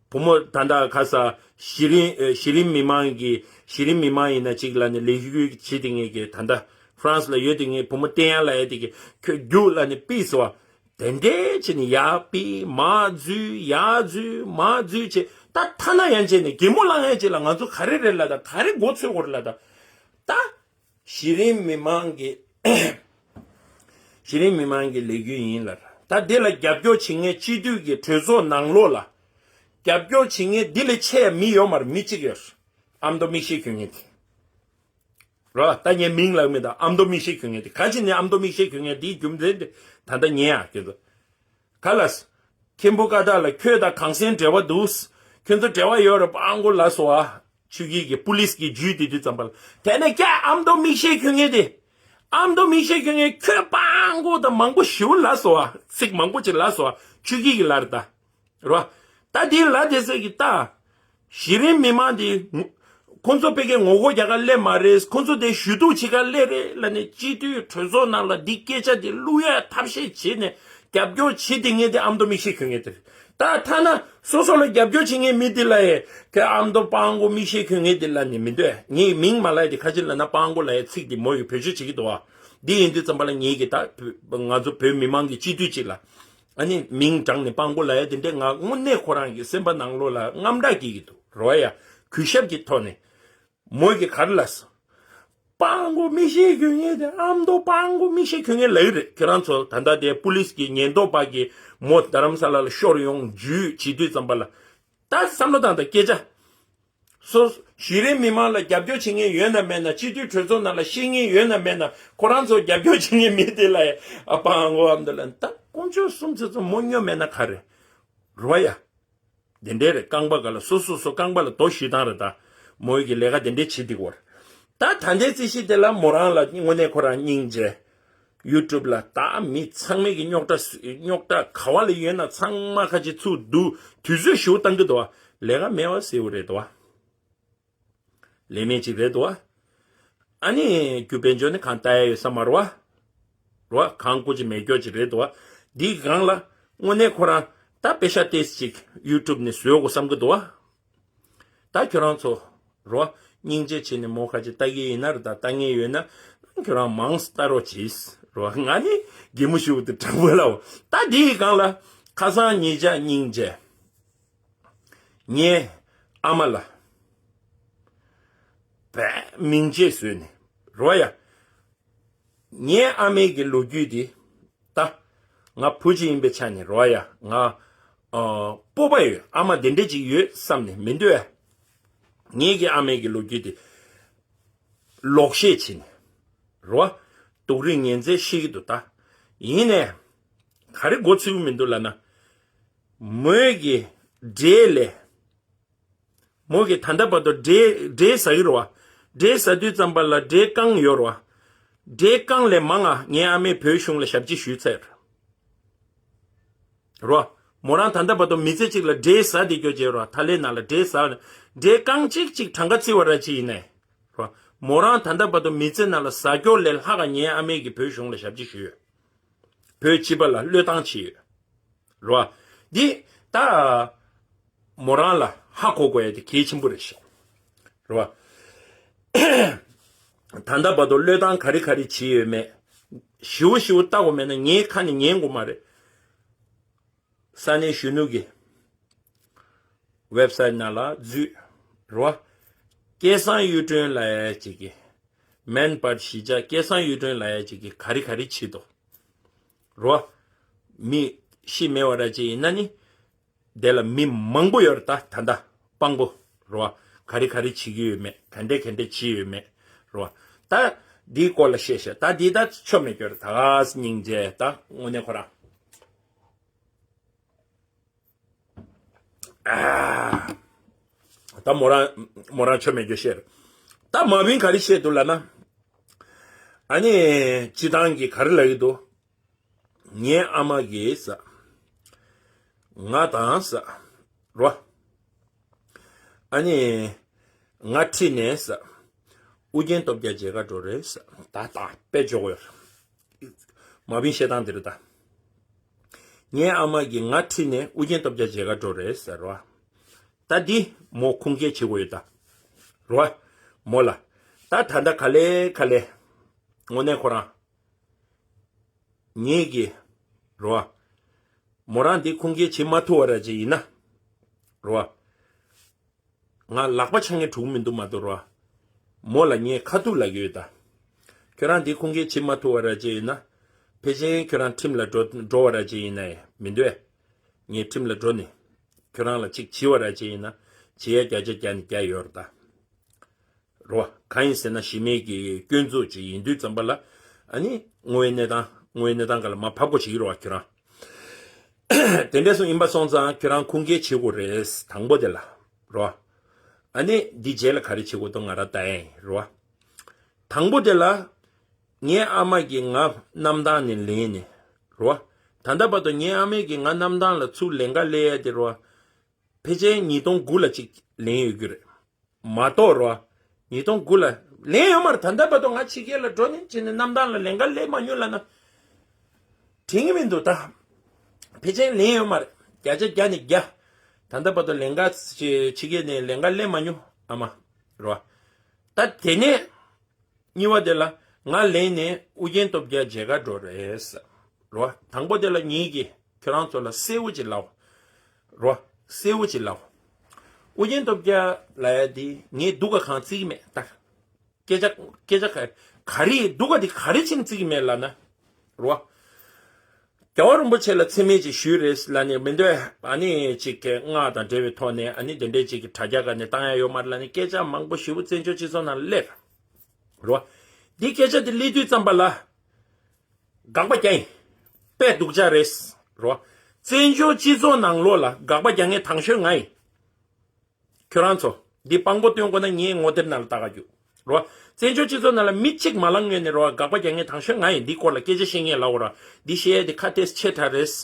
བུ་མོ་ད་ལྟ་ཁ་ས་གཞི་རིམ་ཨེ་གཞི་རིམ་མི་མང་གི་གཞི་རིམ་མི་མང་ཡིན་ན་གཅིག་ལ་ནི་ལས་འགུལ་བྱེད་དེ་ངེད་ཀྱི་ད་ལྟ་ཧྥ་རན་སི་ལ་ཡོད་དེ་ངེད་བུ་མོ་བསྟན་ཡག་ལ་ཡོད་དེ་གི་ཁྱོད་རྒྱུགས་ལ་ནི་པིས་བ། དེ་འདྲའི་ཆེ་ནི་ཡག་པི་མ་འཛུལ་ཡག་འཛུལ་མ་འཛུལ་ཆེ་ད་ཐ་ན་ཡང་ཆེ་ནི་གད་མོ་ལངས་ཡང་ཆེ་ལ་ང་ཚོ་ག་རེ་རེད་ལ་ད་ག་རེ་མགོ་ཚོས་གོ་རེད་ལ་ད་ད། གཞི་རིམ་མི་མང་གི་གཞི་རིམ་མི་མང་གི་ལས་འགུལ་ཡིན་ལ། ད་འདི་ལ་རྒྱབ་སྐྱོར་བྱེད་མཁན་སྤྱི་འཐུས་ཀྱི་གྲོས་ཚོགས་ནང་ལོགས་ལ་རྒྱབ་སྐྱོར་བྱེད་མཁན་འདི་ལས་ཆེ་མི་ཡོད་མ་རེད། མི་གཅིག་ཡོད། ཨ་མདོ་མིག་ཤེལ་གྱོན་མཁན་དེ་རོ། ད་ངས་མིང་ལབ་མེད། ད་ཨ་མདོ་མིག་ཤེལ་གྱོན་མཁན་དེ་ག་ཅི་ནས་ཨ་མདོ་མིག་ཤེལ་གྱོན་མཁན་དེའི་རྒྱུ་མཚན་དེ་ད་ལྟ་ཉན་ཡག་གི་འདུག་ག་ལ། མཁན་པོ་ཀ་དག་ལ་ཁྱོད་དང་གངས་སེང་འབྲེལ་བ་འདུག་ཁྱོད་ཚོ་འབྲེལ་བ་ཡོད་རེད་པ་ཨང་གོ་ལ་སོ་ཨ། ཆུ་སྐྱིད་ཀྱི་པུ་ལིས་ཀྱི་ཇུས་དེ་དུས་ཙམ་པ་ལ། དེ་ནས་ཀྱ་ཨ་མདོ་མིག་ཤེལ་གྱོན་མཁན་དེ། ཨ་མདོ་མིག་ཤེལ་གྱོན་མཁན་ཁྱོད་པ་ཨང་གོ་དང་མང་པོ་ཞིག་ལ་སོ་ཨ། ཚིག་མང་པོ་ཅིག་ལ་སོ་ཨ། ཆུ་སྐྱིད་ཀྱི་ལ་རེད་ད། རོ། ད་དེ་ལ་དེ་ཚོད་ཀྱི་ད། གཞི་རིམ་མི་མང་དེ། ཁོང་ཚོ་ཕ་གིའི་ངོ་རྒོལ་རྒྱག་ག་སླེབས་མ་རེད། ཁོང་ཚོ་དེ་ཞུ་གཏུག་བྱེད་ག་སླེབས་རེད་ལ་ནས་སྤྱི་འཐུས་གྲོས་ཚོགས་ནང་ལ་འདི་སྐད་ཆ་དེ་བླུག་ཡ་ཐབས་ཤེས་བྱེད་ནས་རྒྱབ་སྐྱོར་བྱེད་དེ་ངས་དེ་ཨ་མདོ་མིག་ཤེལ་གྱོན་མཁན་དེ་རེད། ད་ཐ་ན་སོ་སོ་ལ་རྒྱབ་སྐྱོར་བྱེད་མཁན་མི་དེ་ལ་ཡ་ཁྱེད་ཨ་མདོ་པ་ཨང་གོ་མིག་ཤེལ་གྱོན་མཁན་དེ་ལ་ནས་མི་འདོད། ངས་མིང་མ་ལབ་ཡ་དེ་ཁ་ཅིག་ལ་ན་པ་ཨང་གོ་ལབ་ཡ་ཚིག་དེ་མོ་ཡི་བེད་སྤྱོད་བྱེད་ཀྱི་འདུག་ཨ། འདི་ཡིན་དུས་ཙམ་པ་ལ་ངེད་ཀྱི་ད་ང་ཚོ་བོད་མི་མང་གི་སྤྱི་འཐུས་གཅིག་ལ། ཨ་ནི་མིང་དྲངས་ནས་པ་ཨང་གོ་ལབ་ཡ་དེ་འདྲས་ང་དངོས་གནས་ཁོ་རང་གི་སེམས་པ་ནང་ལོགས་ལ་དངངས་སྐྲག་སྐྱེ་གི་འདུག་རོ་ཡ། གུས་ཞབས་ཀྱི་ཐོག་ནས་མོ་གི་ག་རེ་ལབ་སོང་། པ་ཨང་གོ་མིག་ཤེལ་གྱོན་མཁན་དེ་ཨ་མདོ་པ་ཨང་གོ་མིག་ཤེལ་གྱོན་མཁན་ལབ་ཀྱི་རེད། ཁྱེད་རང་ཚོ་ད་ལྟ་དེ་པུ་ལིས་ཀྱི་ཉེན་རྟོག་པ་གི་མོ་རྡ་རམ་ས་ལ་ལ་ཤོར་ཡོང་ཇུས་བྱེད་དུས་ཙམ་པ་ལ་ད་བསམ་བློ་བཏང་དང་སྐད་ཆ། སོ། གཞི་རིམ་མི་མང་ལ་རྒྱབ་སྐྱོར་བྱེད་མཁན་ཡོད་ན་མེད་ན། སྤྱི་འཐུས་གྲོས་ཚོགས་ནང་ལ་བཤད་མཁན་ཡོད་ན་མེད་ན། ཁོ་རང་ཚོ་རྒྱབ་སྐྱོར་བྱེད་མཁན་མི་དེ་ལ་ཡ་ཨ་པ་ཨང་གོ་ཨ་མདོ་ལ་ད་དཀོན་མཆོག་གསུམ་ཚེ་ཚོ་མོ་སྨྱོ་མེད་ན་ག་རེ། རོ་ཡ། དེ་འདྲའི་རེད། རྐང་པ་ག་ལ་སོ་སོ་སོ་རྐང་པ་ལ་རྡོ་གཞུས་བཏང་རེད་ད། མོ་གི་ལས་ཀ་དེ་འདྲའི་བྱེད་འདི་གོ་རེད། ད་ད་ལྟའི་རྩིས་གཞི་དེ་ལ་མོ་རང་ལ་དངོས་གནས་ཁོ་རང་སྙིང་རྗེ། ཡུ་ཊུབ་ལ་ད་མི་ཚང་མས་ཀྱི་རྙོག་དྲ་རྙོག་དྲ་ག་བ་ལ་ཡོད་ན་ཚང་མ་ཁ་ཅིག་ཚུར་བསྡུ་དུས་ཚོད་ཞུ་བཏང་གི་འདུག་བ། ལས་ཀ་མེད་བ་ཟེར་བ་རེད་འདུག་བ། ལས་མེད་ཅིག་རེད་འདུག་བ། ཨ་ནི་རྒྱུ་དཔལ་འབྱོར་ནི་གང་ལྟ་ཡ་ཡོད་ས་མ་རེད་བ། རེད་བ། གང་སྐུ་ཅི་མེད་སྐྱོ་ཅི་རེད་འདུག་བ། འདིའི་སྒང་ལ་དངོས་གནས་ཁོ་རང་ད་པེ་ཤ་ཏེས་ཅིག་ཡུ་ཊུབ་ནས་བཟོས་དགོས་བསམ་གི་འདུག་བ། ད་ཁྱོད་རང་ཚོ་རོ། སྙིང་རྗེ་བྱས་ནས་མོ་ཁ་ཅིག་ལྟ་གི་ཡིན་ན་རེད། ད་ལྟ་ངེས་ཡོད་ན་ཁྱོད་རང་མང་ཙམ་ལྟ་རོགས་གྱིས་རོ། ང་ནི་གད་མོ་ཤོར་དུ་དྲག་པོ་ལ། ད་འདིའི་སྒང་ལ་ཁ་སང་ཉིན་ཞག་སྙིང་རྗེ་ངའི་ཨ་མ་ལ་བས་མིང་རྗེས་བཟོས་ནས་རོ་ཡ། ངའི་ཨ་མའི་གི་ལོ་རྒྱུས་དེ། ད། ང་བུ་གཅིག་ཡིན་པའི་ཆ་ནས་རོ་ཡ། ང་། ཨ། སྤོབས་པ་ཡོད། ཨ་མ་དེ་འདྲ་ཅིག་ཡོད་བསམ་ནས་མི་འདོད། ངེད་ཀྱི་ཨ་མའི་གི་ལོ་རྒྱུས་དེ། ལོག་བཤད་བྱས་ནས། རོ། སྡུག་རུས་ངན་ཚད་ཤེས་ཀྱི་འདུག་ད། ཡིན་ནས། ག་རེ་མགོ་ཚོས་ཀྱི་མི་འདུག་ལབ་ན། མོས་ཀྱི་འབྲས་ལས། མོ་གིས་ད་ལྟ་བར་དུ་འབྲས་འབྲས་ཟ་གི་རེད་བ། འབྲས་ཟ་དུས་ཙམ་པ་ལ་འབྲས་རྐང་ཡོད་རེད་བ། འབྲས་རྐང་ལས་མང་ང་ངའི་ཨ་མས་བོད་གཞུང་ལ་ཞབས་ཕྱི་ཞུས་ཚར་རེད་བ། མོ་རང་ད་ལྟ་བར་དུ་མི་ཚེ་གཅིག་ལ་འབྲས་ཟ་བསྡད་རྒྱུ་བྱས་རེད་བ། ཐ་ལེ་ནང་ལ་འབྲས་ཟ་བ་ནས་འབྲས་རྐང་གཅིག་གཅིག་གྲངས་ཀ་བརྩི་བ་ར་ཅིག་ཡིན་ནའི་རེད་བ། མོ་རང་ད་ལྟ་བར་དུ་མི་ཚེ་ནང་ལ་ཟ་རྒྱུ་ལས་ལྷག་ག་ངའི་ཨ་མས་ཀྱིས་བོད་གཞུང་ལ་ཞབས་ཕྱི་ཞུས་ཡོད། བོད་སྤྱི་པ་ལ་བློས་བཏང་བྱས་ཡོད། རེད་བ། འདི་ད་མོ་རང་ལ་ཧ་གོ་དགོས་ཡ་དེ་གལ་ཆེན་པོ་རེད་ཤག་རེད་བ། ད་ལྟ་བར་དུ་བློས་བཏང་ག་རེ་ག་རེ་བྱས་ཡོད་མེད། ཞིའུ་ཞིའུ་ལྟ་དགོས་མེད་ན་ངའི་ཁ་ནས་ཉན་དགོས་མ་རེད། ས་གནས་གཞོན་ནུ་གི་ཝེབ་སའིཊ་ནང་ལ་འཛུལ། རེད་བ། སྐལ་བཟང་གཡུ་སྒྲོན་ལབ་ཡ་ཅིག་གིས། མན་པར་གཞིས་ཆགས་སྐལ་བཟང་གཡུ་སྒྲོན་ལབ་ཡ་ཅིག་གིས་ག་རེ་ག་རེ་བྱེད་དོ། རོ། མི་ཤི་མེད་བ་ར་ཅིག་ཡིན་ན་ནི། དེ་ལ་མི་མང་པོ་ཡོད་རེད་ད་ད་ལྟ་དཔང་པོ། རོ། ག་རེ་ག་རེ་བྱེད་ཀྱི་ཡོད་མེད་ག་འདྲས་ག་འདྲས་བྱེད་ཡོད་མེད། རོ། ད་འདིའི་སྐོར་ལ་བཤད་བཤད་ད་འདི་ད་ཆོ་མེད་སྐྱོ་རེད་ད་སྙིང་རྗེ་ད་དངོས་གནས་ཁོ་རང་། ཨ། ད་མོ་རང་མོ་རང་ཆོ་མེད་རྒྱུ་བཤད། ད་མ་བིན་ག་རེ་བཤད་འདུག་ལབ་ན། ཨ་ནི་སྤྱི་བཏང་གི་ག་རེ་ལབ་ཀྱི་འདུག་ངའི་ཨ་མ་གིས་ས། ང་དང་ས། རོ། ཨ་ནི། ང་ཁྲིད་ནས་ས། ཨུ་རྒྱན་སྟོབས་རྒྱལ་མཇལ་ཁ་འགྲོ་རེད་ས། ད་ད་དཔེ་འཇོག་ཡོད། མ་བིན་བཤད་སྟངས་འདི་རེད་ད། ངའི་ཨ་མ་གིས་ང་ཁྲིད་ནས་ཨུ་རྒྱན་སྟོབས་རྒྱལ་མཇལ་ཁ་འགྲོ་རེད་ཟེར་བ། ད་འདི་མོ་ཁུངས་སྐྱེལ་བྱེད་དགོས་ཡོད་ད། རོ། མོ་ལ། ད་ད་ལྟ་ག་ལེ་ག་ལེ། དངོས་གནས་ཁོ་རང་། ངེད་ཀྱི། རོ། མོ་རང་འདི་ཁུངས་སྐྱེལ་བྱེད་མ་ཐུབ་པ་ར་ཅིག་ཡིན་ན། རོ། ང་ལག་པ་འཆང་ངེ་འགྲོ་གི་མི་འདུག་མ་གཏོགས་རོ། མོ་ལ་ངས་ཁ་ཐུག་ལབ་ཀྱི་ཡོད་ད། ཁྱོད་རང་འདི་ཁུངས་སྐྱེལ་བྱེད་མ་ཐུབ་པ་ར་ཅིག་ཡིན་ན། ཕལ་ཆེར་ཁྱོད་རང་ཁྲིམས་ལ་འགྲོ་འགྲོ་བ་ར་ཅིག་ཡིན་ན་ཡང་མི་འདོད། ངས་ཁྲིམས་ལ་འགྲོ་ནས། ཁྱོད་རང་ལ་ཅིག་བྱིས་པ་ར་ཅིག་ཡིན་ན། བྱེད་ཡ་བརྒྱ་ཆ་བརྒྱ་ནས་བརྒྱ་ཡོད་རེད་ད། རོ། གང་ཡིན་ཟེར་ན་གཞི་མེད་ཀྱི་སྐྱོན་འཛུགས་ཅིག་ཡིན་དུས་ཙམ་པ་ལ། ཨ་ནི་དངོས་ཡོད་གནས་སྟངས་དངོས་ཡོད་གནས་སྟངས་སྒང་ལ་མར་ཕབ་དགོས་ཅིག་ཡིན་རོ་ཁྱོད་རང་། དེ་འདྲ་སོང་ཡིན་པ་སོང་ཙང་ཁྱོད་རང་ཁུངས་སྐྱེལ་བྱེད་དགོས་རེད་དང་པོ་དེ་ལ། རོ། ཨ་ནི་འདི་རྗེས་ལ་ག་རེ་བྱེད་དགོས་འདུག་ང་རང་ལྟ་ཡིན་རོ། དང་པོ་དེ་ལ། ངའི་ཨ་མ་གིས་ང་གནམ་ཐང་ནས་ལེན་ནས། རོ། ད་ལྟ་བར་དུ་ངའི་ཨ་མས་ཀྱིས་ང་གནམ་ཐང་ལ་ཚུར་ལེན་ག་སླེབས་ཡ་དེ་རོ། ཕལ་ཆེར་ཉིས་སྟོང་དགུ་ལ་ཅིག་ལེན་ཡོད་རྒྱུ་རེད། མ་གཏོགས་རོ། ཉིས་སྟོང་དགུ་ལ་ལེན་ཡོད་མ་རེད། ད་ལྟ་བར་དུ་ང་ཕྱི་རྒྱལ་ལ་འགྲོ་ནས་ཕྱིན་ནས་གནམ་ཐང་ལ་ལེན་ག་སླེབས་མ་མྱོང་ལབ་ན། དྲན་གྱི་མི་འདུག་ད། ཕལ་ཆེར་ལེན་ཡོད་མ་རེད། བརྒྱ་ཆ་བརྒྱ་ནས་བརྒྱ། ད་ལྟ་བར་དུ་ལེན་ག་ཕྱི་རྒྱལ་ནས་ལེན་ག་སླེབས་མ་མྱོང་ཨ་མ། རོ། ད་དེ་ནས། གཉིས་པ་དེ་ལ་ང་ལེན་ནས་ཨུ་རྒྱན་སྟོབས་རྒྱལ་མཇལ་ག་འགྲོ་རེད། རོ། དང་པོ་དེ་ལ་ངེད་ཀྱིས་ཁྱོད་རང་ཚོ་ལ་གསལ་བོ་ཅིག་ལབ། རོ། གསལ་བོ་ཅིག་ལབ། ཨུ་རྒྱན་སྟོབས་རྒྱལ་ལབ་ཡ་དེ་ངས་སྡུག་ག་གང་བརྩི་གི་མེད་ད། སྐད་ཆ་སྐད་ཆ་ག་ག་རེ་སྡུག་ག་དེ་ག་རེ་བྱས་ནས་བརྩི་གི་མེད་ལབ་ན། རོ། རྒྱལ་བ་རིན་པོ་ཆེ་ལ་མཚན་སྨད་ཅིག་ཞུས་རེད་ལབ་ནས་མི་འདོད། ཨ་ནི་ཅིག་གི་སྔགས་དང་འབྲེལ་བའི་ཐོག་ནས་ཨ་ནི་དེ་འདྲས་ཅིག་གི་དྲ་རྒྱ་སྒང་ནས་བཏང་ཡ་ཡོད་མ་རེད་ལབ་ནས་སྐད་ཆ་མང་པོ་ཞེ་པོ་བཙན་བྱོལ་སྤྱི་ཚོགས་ནང་ལ་སླེབས། རོ། འདི་སྐད་ཆ་དེ་སླེབས་དུས་ཙམ་པ་ལ། དགག་པ་རྒྱག་ཡིན། དཔེ་སྡུག་ཅག་རེད། རོ། བཙན་བྱོལ་སྤྱི་ཚོགས་ནང་ལོགས་ལ་དགག་པ་རྒྱག་མཁན་དང་ཤོས་ང་ཡིན། ཁྱོད་རང་ཚོ། འདི་དཔང་པོ་སྟོན་དགོས་ན་ངའི་ངོ་དེབ་ནང་ལ་ལྟ་ག་རྒྱུགས། རོ། བཙན་བྱོལ་སྤྱི་ཚོགས་ནང་ལ་མི་གཅིག་མ་ལངས་ངོས་ནས་རོ་དགག་པ་རྒྱག་མཁན་དང་ཤོས་ང་ཡིན། འདི་སྐོར་ལ་སྐད་ཆ་བཤད་མཁན་ལབ་འོ་ར། འདི་བཤད་ཡ་འདི་ཁ་ཏོག་ཙམ་ཆེ་དྲགས་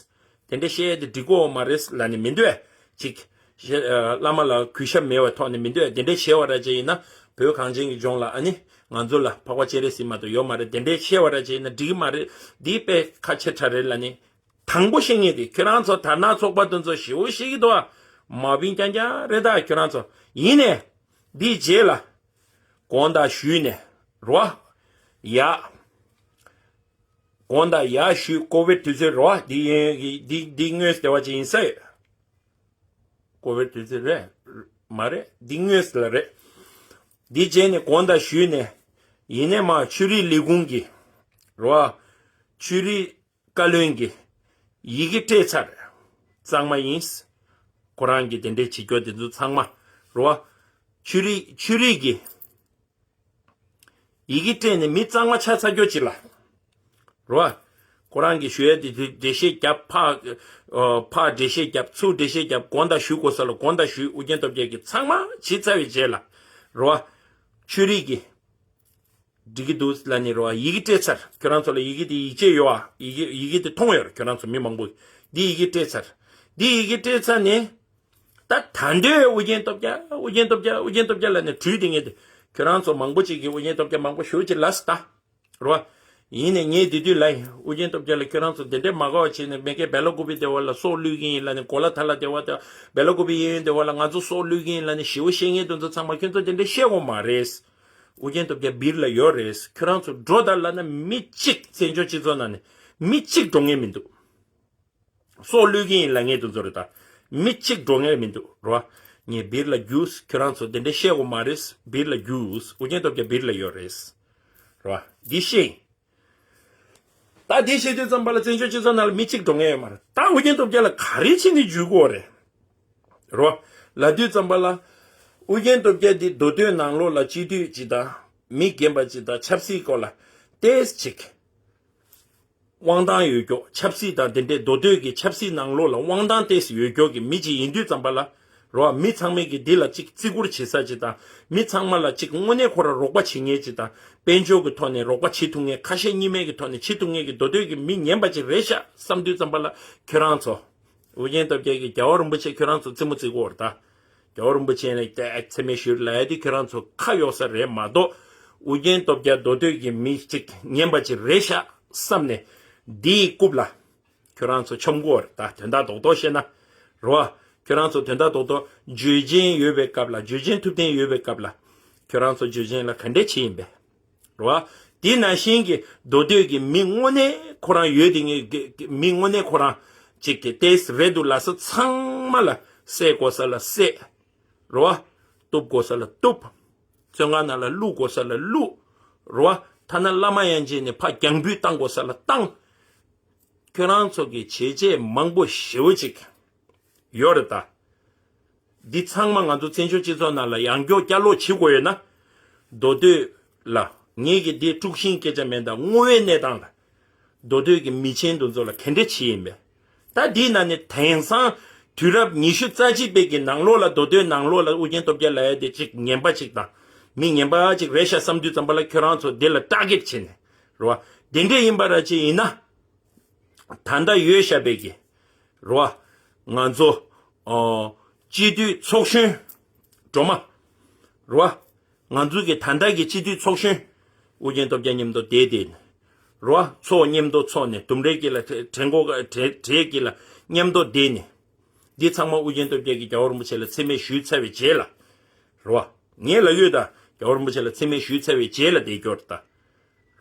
རེད། དེ་འདྲ་བཤད་ཡ་འདི་འགྲིག་གོ་མ་རེད་ལབ་ནས་མི་འདོད། ཅིག་བཤད་ཨ། བླ་མ་ལ་གུས་ཞབས་མེད་པའི་ཐོག་ནས་མི་འདོད། དེ་འདྲ་བཤད་པ་ར་ཅིག་ཡིན་ན་བོད་གངས་ཅན་གྱི་ལྗོངས་ལ་ཨ་ནི་ང་ཚོ་ལ་འཕགས་པ་སྤྱན་རས་གཟིགས་མ་གཏོགས་ཡོད་མ་རེད། དེ་འདྲ་བཤད་པ་ར་ཅིག་ཡིན་ན་འགྲིག་གི་མ་རེད། འདི་དཔེ་ཁ་ཆེ་དྲགས་རེད་ལབ་ནས། དང་པོ་བཤད་མཁན་དེ་ཁྱོད་རང་ཚོ་དར་ནག་ཚོགས་པ་དེ་ཚོ་ཞེ་པོ་བཤད་ཀྱི་འདུག་ཨ། མ་བིན་རྐྱང་རྐྱང་རེད་ད་ཁྱོད་རང་ཚོ། ཡིན་ནས། འདིའི་རྗེས་ལ། དགོངས་དག་ཞུས་ནས། རོ། ཡ། དགོངས་དག་ཡ་ཞུས། ཀོ་བིཌ་དུས་ཚོད་རོ། འདི་ཡིན་འདི་འདི་དངོས་བདེ་བ་ཅིག་ཡིན་ས་ཡོད། ཀོ་བིཌ་དུས་ཚོད་རེད། མ་རེད། འདི་དངོས་ལ་རེད། འདི་རྗེས་ནས་དགོངས་དག་ཞུས་ནས། ཡིན་ནས་མ་ཆོས་རིག་ལས་ཁུངས་ཀྱི། རོ། ཆོས་རིག་བཀའ་བློན་གྱིས་ཡི་གེ་སྤྲད་ཚར། གཙང་མ་ཡིན། ཁོ་རང་གིས་དེ་འདྲའི་བྱེད་རྒྱུ་དེ་ཚོ་ཚང་མ། རོ། ཆོས་རིག་ཆོས་རིག་གིས་ཡི་གེ་སྤྲད་ནས་མི་གཙང་མ་ཆགས་ཚར་རྒྱུ་ཅིག་ལ། རོ། ཁོ་རང་གིས་ཞུ་ཡ་དེ་འགྲེལ་བཤད་རྒྱབ། ཕར་ཕར་འགྲེལ་བཤད་རྒྱབ། ཚུར་འགྲེལ་བཤད་རྒྱབ། དགོངས་དག་ཞུ་དགོས་ས་ལ་དགོངས་དག་ཞུས། ཨོ་རྒྱན་སྟོབས་རྒྱལ་གྱིས་ཚང་མ་བྱས་ཚར་བའི་རྗེས་ལ། རོ། ཆོས་རིག་གིས། འགྲིག་གི་འདུག་ལབ་ནས་རོ། ཡི་གེ་སྤྲད་ཚར། ཁྱོད་རང་ཚོ་ལ་ཡི་གེ་དེ་ཡིག་ཆ་ཡོད་ཨ། ཡི་གེ་ཡི་གེ་དེ་མཐོང་ཡོད་རེད། ཁྱོད་རང་ཚོ་མི་མང་པོ་འདི་ཡི་གེ་སྤྲད་ཚར། འདི་ཡི་གེ་སྤྲད་ཚར་ནས། ད་ད་འདོད་ཨོ་རྒྱན་སྟོབས་རྒྱལ་ཨོ་རྒྱན་སྟོབས་རྒྱལ་ཨོ་རྒྱན་སྟོབས་རྒྱལ་ལབ་ནས་དྲུད་དེ་ངས་དེ། ཁྱོད་རང་ཚོ་མང་པོ་ཅིག་གིས་ཨོ་རྒྱན་སྟོབས་རྒྱལ་མང་པོ་ཞེ་པོ་ཅིག་ལབ་སོང་ད། རོ། ཡིན་ནས་ངས་དེ་དུས་ལ་ཡིན་ཨོ་རྒྱན་སྟོབས་རྒྱལ་ལ་ཁྱོད་རང་ཚོ་དེ་འདྲའི་མ་དགའ་བ་བྱས་ནས་མ་གིར་སྦེ་ལ་ཀུ་པེ་སྡེ་བ་ལ་སྲོག་བླུས་ཀྱི་ཡིན་ལབ་ནས། གོ་ལ་ཐ་ལ་སྡེ་བ་དང་སྦེ་ལ་ཀུ་པེ་གཡས་གཡོན་སྡེ་བ་ལ་ང་ཚོ་སྲོག་བླུས་ཀྱི་ཡིན་ལབ་ནས་ཞེ་པོ་བཤད་མཁན་དེ་ཚོ་ཚང་མ་ཁྱོད་ཚོ་དེ་འདྲ་བཤད་དགོས་མ་རེད། ཨོ་རྒྱན་སྟོབས་རྒྱལ་སྦིར་ལ་ཡོད་རེད། ཁྱོད་རང་ཚོ་འགྲོ་དང་ལབ་ན་མི་གཅིག་བཙན་བྱོལ་སྤྱི་ཚོགས་ནང་ནས་མི་གཅིག་འགྲོ་མཁན་མི་འདུག་སྲོག་བླུས་ཀྱི་ཡིན་ལབ་མཁན་དེ་ཚོ་རེད་ད། མི་གཅིག་འགྲོ་མཁན་མི་འདུག་རོ། ངས་སྦིར་ལ་རྒྱུགས། ཁྱོད་རང་ཚོ་དེ་འདྲ་བཤད་དགོས་མ་རེད། སྦིར་ལ་རྒྱུགས། ཨོ་རྒྱན་སྟོབས་རྒྱལ་སྦིར་ལ་ཡོད་རེད། རོ། འདི་ཤེས། ད་འདི་བཤད་དུས་ཙམ་པ་ལ་བཙན་བྱོལ་སྤྱི་ཚོགས་ནང་ལ་མི་གཅིག་འགྲོ་མཁན་ཡོད་མ་རེད། ད་ཨོ་རྒྱན་སྟོབས་རྒྱལ་ལ་ག་རེ་བྱས་ནས་འཇུས་དགོས་རེད། རོ། ལབ་དུས་ཙམ་པ་ལ། ཨོ་རྒྱན་སྟོབས་རྒྱལ་འདི་མདོ་སྟོད་ནང་ལོགས་ལ་སྤྱི་འཐུས་ཅིག་དང་། མི་རྒན་པ་ཅིག་དང་ཆབ་སྲིད་སྐོར་ལ་ཏོག་ཙམ་ཅིག་དབང་ཐང་ཡོད་རྒྱུ། ཆབ་སྲིད་དང་དེ་འདྲའི་མདོ་སྟོད་ཀྱི་ཆབ་སྲིད་ནང་ལོགས་ལ་དབང་ཐང་ཏོག་ཙམ་ཡོད་རྒྱུ་གི་མི་ཅིག་ཡིན་དུས་ཙམ་པ་ལ། རོ། མི་ཚང་མས་ཀྱིས་འདི་ལ་ཅིག་བརྩི་བཀུར་བྱེད་ས་ཅིག་དང་། མི་ཚང་མ་ལ་ཅིག་དངོས་གནས་ཁོ་ར་རོགས་པ་བྱེད་མཁན་ཅིག་དང་། དཔལ་འབྱོར་གྱི་ཐོག་ནས་རོགས་པ་བྱེད་ཐུབ་མཁན། ཁ་ཞེ་གཉིས་མེད་ཀྱི་ཐོག་ནས་བྱེད་ཐུབ་མཁན་གྱི་མདོ་སྟོད་ཀྱི་མི་ངན་པ་ཅིག་རེད་ཤག་བསམ་དུས་ཙམ་པ་ལ། ཁྱོད་རང་ཚོ། ཨོ་རྒྱན་སྟོབས་རྒྱལ་གྱིས་རྒྱལ་བ་རིན་པོ་ཆེ་ཁྱོད་རང་ཚོ་བཙུན་མོ་བརྩི་གི་ཡོད་རེད་ད། རྒྱལ་བ་རིན་པོ་ཆེ་ནས་ཏོག་ཙམ་མཚན་སྨད་ཞུས་ལབ་ཡ་དེ་ཁྱོད་རང་ཚོ་ཁ་གཡོག་ས་རེད་མ་གཏོགས། ཨོ་རྒྱན་སྟོབས་རྒྱལ་མདོ་སྟོད་ཀྱི་མི་གཅིག་ངན་པ་ཅིག་རེད་ཤག་བསམ་ནས། འདིའི་རྐུབ་ལ་ཁྱོད་རང་ཚོ་འཆམ་གི་ཡོད་རེད་ད། དོན་དག་རྡོག་རྡོག་བཤད་ན། རོ། ཁྱོད་རང་ཚོ་དོན་དག་རྡོག་རྡོག་བརྗོད་བྱེད་ཡོད་པའི་སྐབས་ལ། བརྗོད་བྱེད་ཐུབ་བསྟན་ཡོད་པའི་སྐབས་ལ། ཁྱོད་རང་ཚོ་བརྗོད་བྱེད་ལ་ག་འདྲས་བྱེད་ཡིན་པས། རེད་བ། དེ་ནང་བཞིན་གྱི་མདོ་སྟོད་ཀྱི་མི་དངོས་གནས་ཁོ་རང་ཡོད་དེ། ངས་མི་དངོས་གནས་ཁོ་རང་ཅིག་གི་ཏེས་རེད་འདུག་ལབ་ས་ཚང་མ་ལ་བསད་དགོས་ས་ལ་བསད། རེད་བ། གཏུབ་དགོས་ས་ལ་གཏུབ། བཙོན་ཁང་ནང་ལ་བླུག་དགོས་ས་ལ་བླུག། རེད་བ། ཐ་ན་བླ་མ་ཡང་བྱས་ནས་ཕར་རྒྱང་འབུད་བཏང་དགོས་ས་ལ་བཏང་། ཁྱོད་རང་ཚོ་གི་བྱས་རྗེས་མང་པོ་ཞེ་པོ་ཅིག་ཡོད་རེད་ད། འདི་ཚང་མ་ང་ཚོ་བཙན་བྱོལ་སྤྱི་ཚོགས་ནང་ལ་ཡང་བསྐྱར་བསྐྱར་ལོག་བྱེད་དགོས་ཡོད་ན། མདོ་སྟོད་ལ་ངེད་ཀྱི་འདི་དཀྲུག་ཤིང་སྐད་ཆ་མེད་ད། དངོས་ཡོད་གནས་སྟངས་ལ། མདོ་སྟོད་ཀྱི་མི་ཆེན་དེ་ཚོ་ལ་ག་འདྲ་བྱེད་ཡིན་པས། ད་འདི་ན་ནི་དེང་སང་དུས་རབས་ཉི་ཤུ་རྩ་གཅིག་པའི་གི་ནང་ལོགས་ལ། མདོ་སྟོད་ནང་ལོགས་ལ་ཨུ་རྒྱན་སྟོབས་རྒྱལ་ལབ་ཡ་དེ་ཅིག་ངན་པ་ཅིག་དང་། མི་ངན་པ་ཅིག་རེད་ཤག་བསམ་དུས་ཙམ་པ་ལ། ཁྱོད་རང་ཚོ་འདི་ལ་ཊར་གེཊ་བྱས་ནས། རེད་བ། དེ་འདྲས་ཡིན་པ་ར་ཅིག་ཡིན་ན། ད་ལྟ་ཡོད་ཤག་པའི་གི། རེད་བ། ང་ཚོ་ཨོ་སྤྱི་འཐུས་ཚོགས་གཞོན་སྒྲོལ་མ། རེད་བ། ང་ཚོ་གི་ད་ལྟ་གི་སྤྱི་འཐུས་ཚོགས་གཞོན་ཨུ་རྒྱན་སྟོབས་རྒྱལ་མཉམ་དུ་བསྡད་དེ། རེད་བ། ཚོགས་མཉམ་དུ་ཚོགས་ནས། ལྡུམ་རའི་དཀྱིལ་ལ། གྲེ་གྲེ་འགོ་གྲེ་གྲེ་དཀྱིལ་ལ་མཉམ་དུ་བསྡད་ནས། འདི་ཚང་མ་ཨུ་རྒྱན་སྟོབས་རྒྱལ་གྱིས་རྒྱལ་བ་རིན་པོ་ཆེ་ལ་མཚན་སྨད་ཞུས་ཚར་བའི་རྗེས་ལ། རེད་བ། ངས་ལབ་ཡོད་ད། རྒྱལ་བ་རིན་པོ་ཆེ་ལ་མཚན་སྨད་ཞུས་ཚར་བའི་རྗེས་ལ་བསྡད་རྒྱུ་རེད་ད།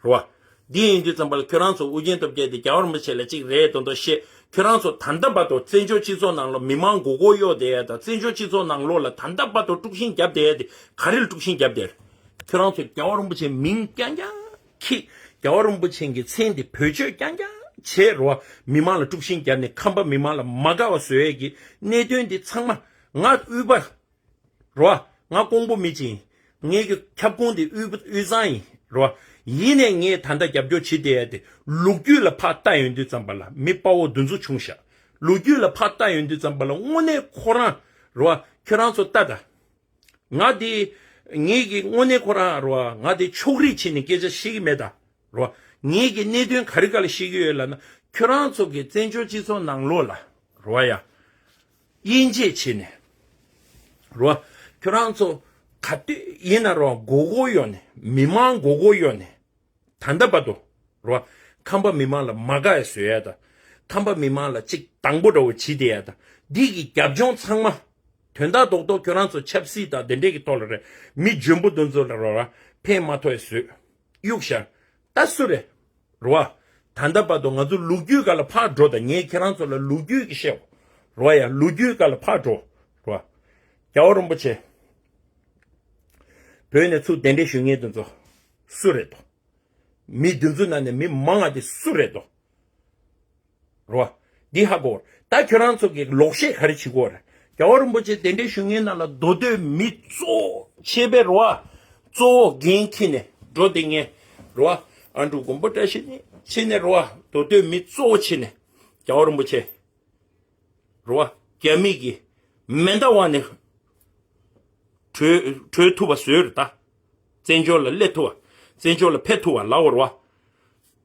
རེད་བ། འདི་ཡིན་དུས་ཙམ་པ་ལ་ཁྱོད་རང་ཚོ་ཨུ་རྒྱན་སྟོབས་རྒྱལ་དེ་རྒྱལ་བ་རིན་པོ་ཆེ་ལ་གཅིག་རེད་མདོག་མདོག་བཤད། ཁྱོད་རང་ཚོ་ད་ལྟ་བར་དུ་བཙན་བྱོལ་སྤྱི་ཚོགས་ནང་ལ་མི་མང་མགོ་སྐོར་གཡོག་བསྡད་ཡ་དང་། བཙན་བྱོལ་སྤྱི་ཚོགས་ནང་ལོགས་ལ་ད་ལྟ་བར་དུ་དཀྲུག་ཤིང་བརྒྱབ་བསྡད་ཡ་དེ་ག་རེ་ལ་དཀྲུག་ཤིང་བརྒྱབ་བསྡད། ཁྱོད་རང་ཚོས་རྒྱལ་བ་རིན་པོ་ཆེའི་མིང་རྐྱང་རྐྱང་ཁྱེར། རྒྱལ་བ་རིན་པོ་ཆེ་གི་མཚན་དེ་བེད་སྤྱོད་རྐྱང་རྐྱང་བྱས། རེད་བ། མི་མང་ལ་དཀྲུག་ཤིང་བརྒྱབ་ནས་ཁམས་པ་མི་མང་ལ་མ་དགའ་བ་བཟོ་ཡས་ཀྱི་གནད་དོན་འདི་ཚང་མ། ང་དབུས་པ། རེད་བ། ང་ཀོང་པོ་མི་ཅིག་ཡིན། ངེད་ཀྱི་ཁྱབ་ཁོངས་དེ་དབུས་པ་དབུས་གཙང་ཡིན། རེད་བ། ཡིན་ནའི་ངས་ད་ལྟ་རྒྱབ་སྐྱོར་བྱེད་བསྡད་ཡ་དེ། ལོ་རྒྱུས་ལ་ཕར་ལྟ་ཡོང་དུས་ཙམ་པ་ལ་མི་དཔའ་བོ་འདི་ཚོ་བྱུང་ཤག། ལོ་རྒྱུས་ལ་ཕར་ལྟ་ཡོང་དུས་ཙམ་པ་ལ་དངོས་གནས་ཁོ་རང་། རེད་བ། ཁྱོད་རང་ཚོ་ལྟ་ད། ང་དེ། ངེད་ཀྱི་དངོས་གནས་ཁོ་རང་། རེད་བ། ང་དེ་ཕྱོགས་རིས་བྱས་ནས་སྐད་ཆ་བཤད་ཀྱི་མེད་ད། རེད་བ། ངེད་ཀྱི་གནད་དོན་ག་རེ་སྒང་ལ་བཤད་ཀྱི་ཡོད་ལབ་ན། ཁྱོད་རང་ཚོ་གི་བཙན་བྱོལ་སྤྱི་ཚོགས་ནང་ལོགས་ལ། རེད་བ་ཡ། དབྱེ་འབྱེད་བྱས་ནས། རེད་བ། ཁྱོད་རང་ཚོ་ག་དུས་ཡིན་ན་རེད་བ། མགོ་སྐོར་གཡོག་ནས། མི་མང་མགོ་སྐོར་གཡོག་ནས། ད་ལྟ་བར་དུ། རེད་བ། ཁམས་པ་མི་མང་ལ་མ་དགའ་ཡ་བཟོ་ཡ་དང་། ཁམས་པ་མི་མང་ལ་ཅིག་དང་པོ་འདྲ་བོ་བྱེད་བསྡད་ཡ་དང་། འདི་གི་རྒྱབ་ལྗོངས་ཚང་མ། དོན་དག་རྡོག་རྡོག་ཁྱོད་རང་ཚོ་ཆབ་སྲིད་དང་དེ་འདྲས་ཀྱི་ཐོག་ལ་རེད། མི་འཇོན་པོ་འདི་ཚོ་ལ་རེད་བ། ཕན་མ་ཐོགས་ཡ་བཟོས། གཡུག་བཞག། ད་སུ་རེད། རེད་བ། ད་ལྟ་བར་དུ་ང་ཚོ་ལོ་རྒྱུས་སྒང་ལ་ཕར་འགྲོ་དང་། ངས་ཁྱེད་རང་ཚོ་ལ་ལོ་རྒྱུས་ཀྱི་བཤད། རེད་བ་ཡ། ལོ་རྒྱུས་སྒང་ལ་ཕར་འགྲོ། རེད་བ། རྒྱལ་བ་རིན་པོ་ཆེ། བོད་ནས་ཚུར་གདན་འདྲེན་ཞུ་མཁན་དེ་ཚོ་སུ་རེད་དོ། མི་དེ་ཚོ་ནང་ནས་མི་མང་ང་དེ་སུ་རེད་དོ། རེད་བ། འདི་ཧ་གོ། ད་ཁྱོད་རང་ཚོ་གི་ལོག་བཤད་ག་རེ་བྱེད་ཀྱི་ཡོད་རེད། རྒྱལ་བ་རིན་པོ་ཆེ་གདན་འདྲེན་ཞུ་མཁན་ནང་ལ་མདོ་སྟོད་མི་གཙོ་བོ་ཆེ་བའི་རེད་བ། གཙོ་བོ་འགན་འཁྱེར་ནས་འགྲོ་བསྡད་མཁན། རེད་བ། ཨ་འབྲུག་མགོན་པོ་བཀྲ་ཤིས་ནས་ཕྱིན་ནས་རེད་བ། མདོ་སྟོད་མི་གཙོ་བོ་བྱས་ནས་རྒྱལ་བ་རིན་པོ་ཆེ། རེད་བ། རྒྱ་མི་གི་མེ་མདའ་དབང་ནས་བྲོས་བྲོས་ཐུབ་པ་བཟོས་རེད་ད། བཙན་བྱོལ་ལ་སླེབས་ཐུབ་པ། བཙན་བྱོལ་ལ་ཕེབས་ཐུབ་པ་ལབ་པ་རེད་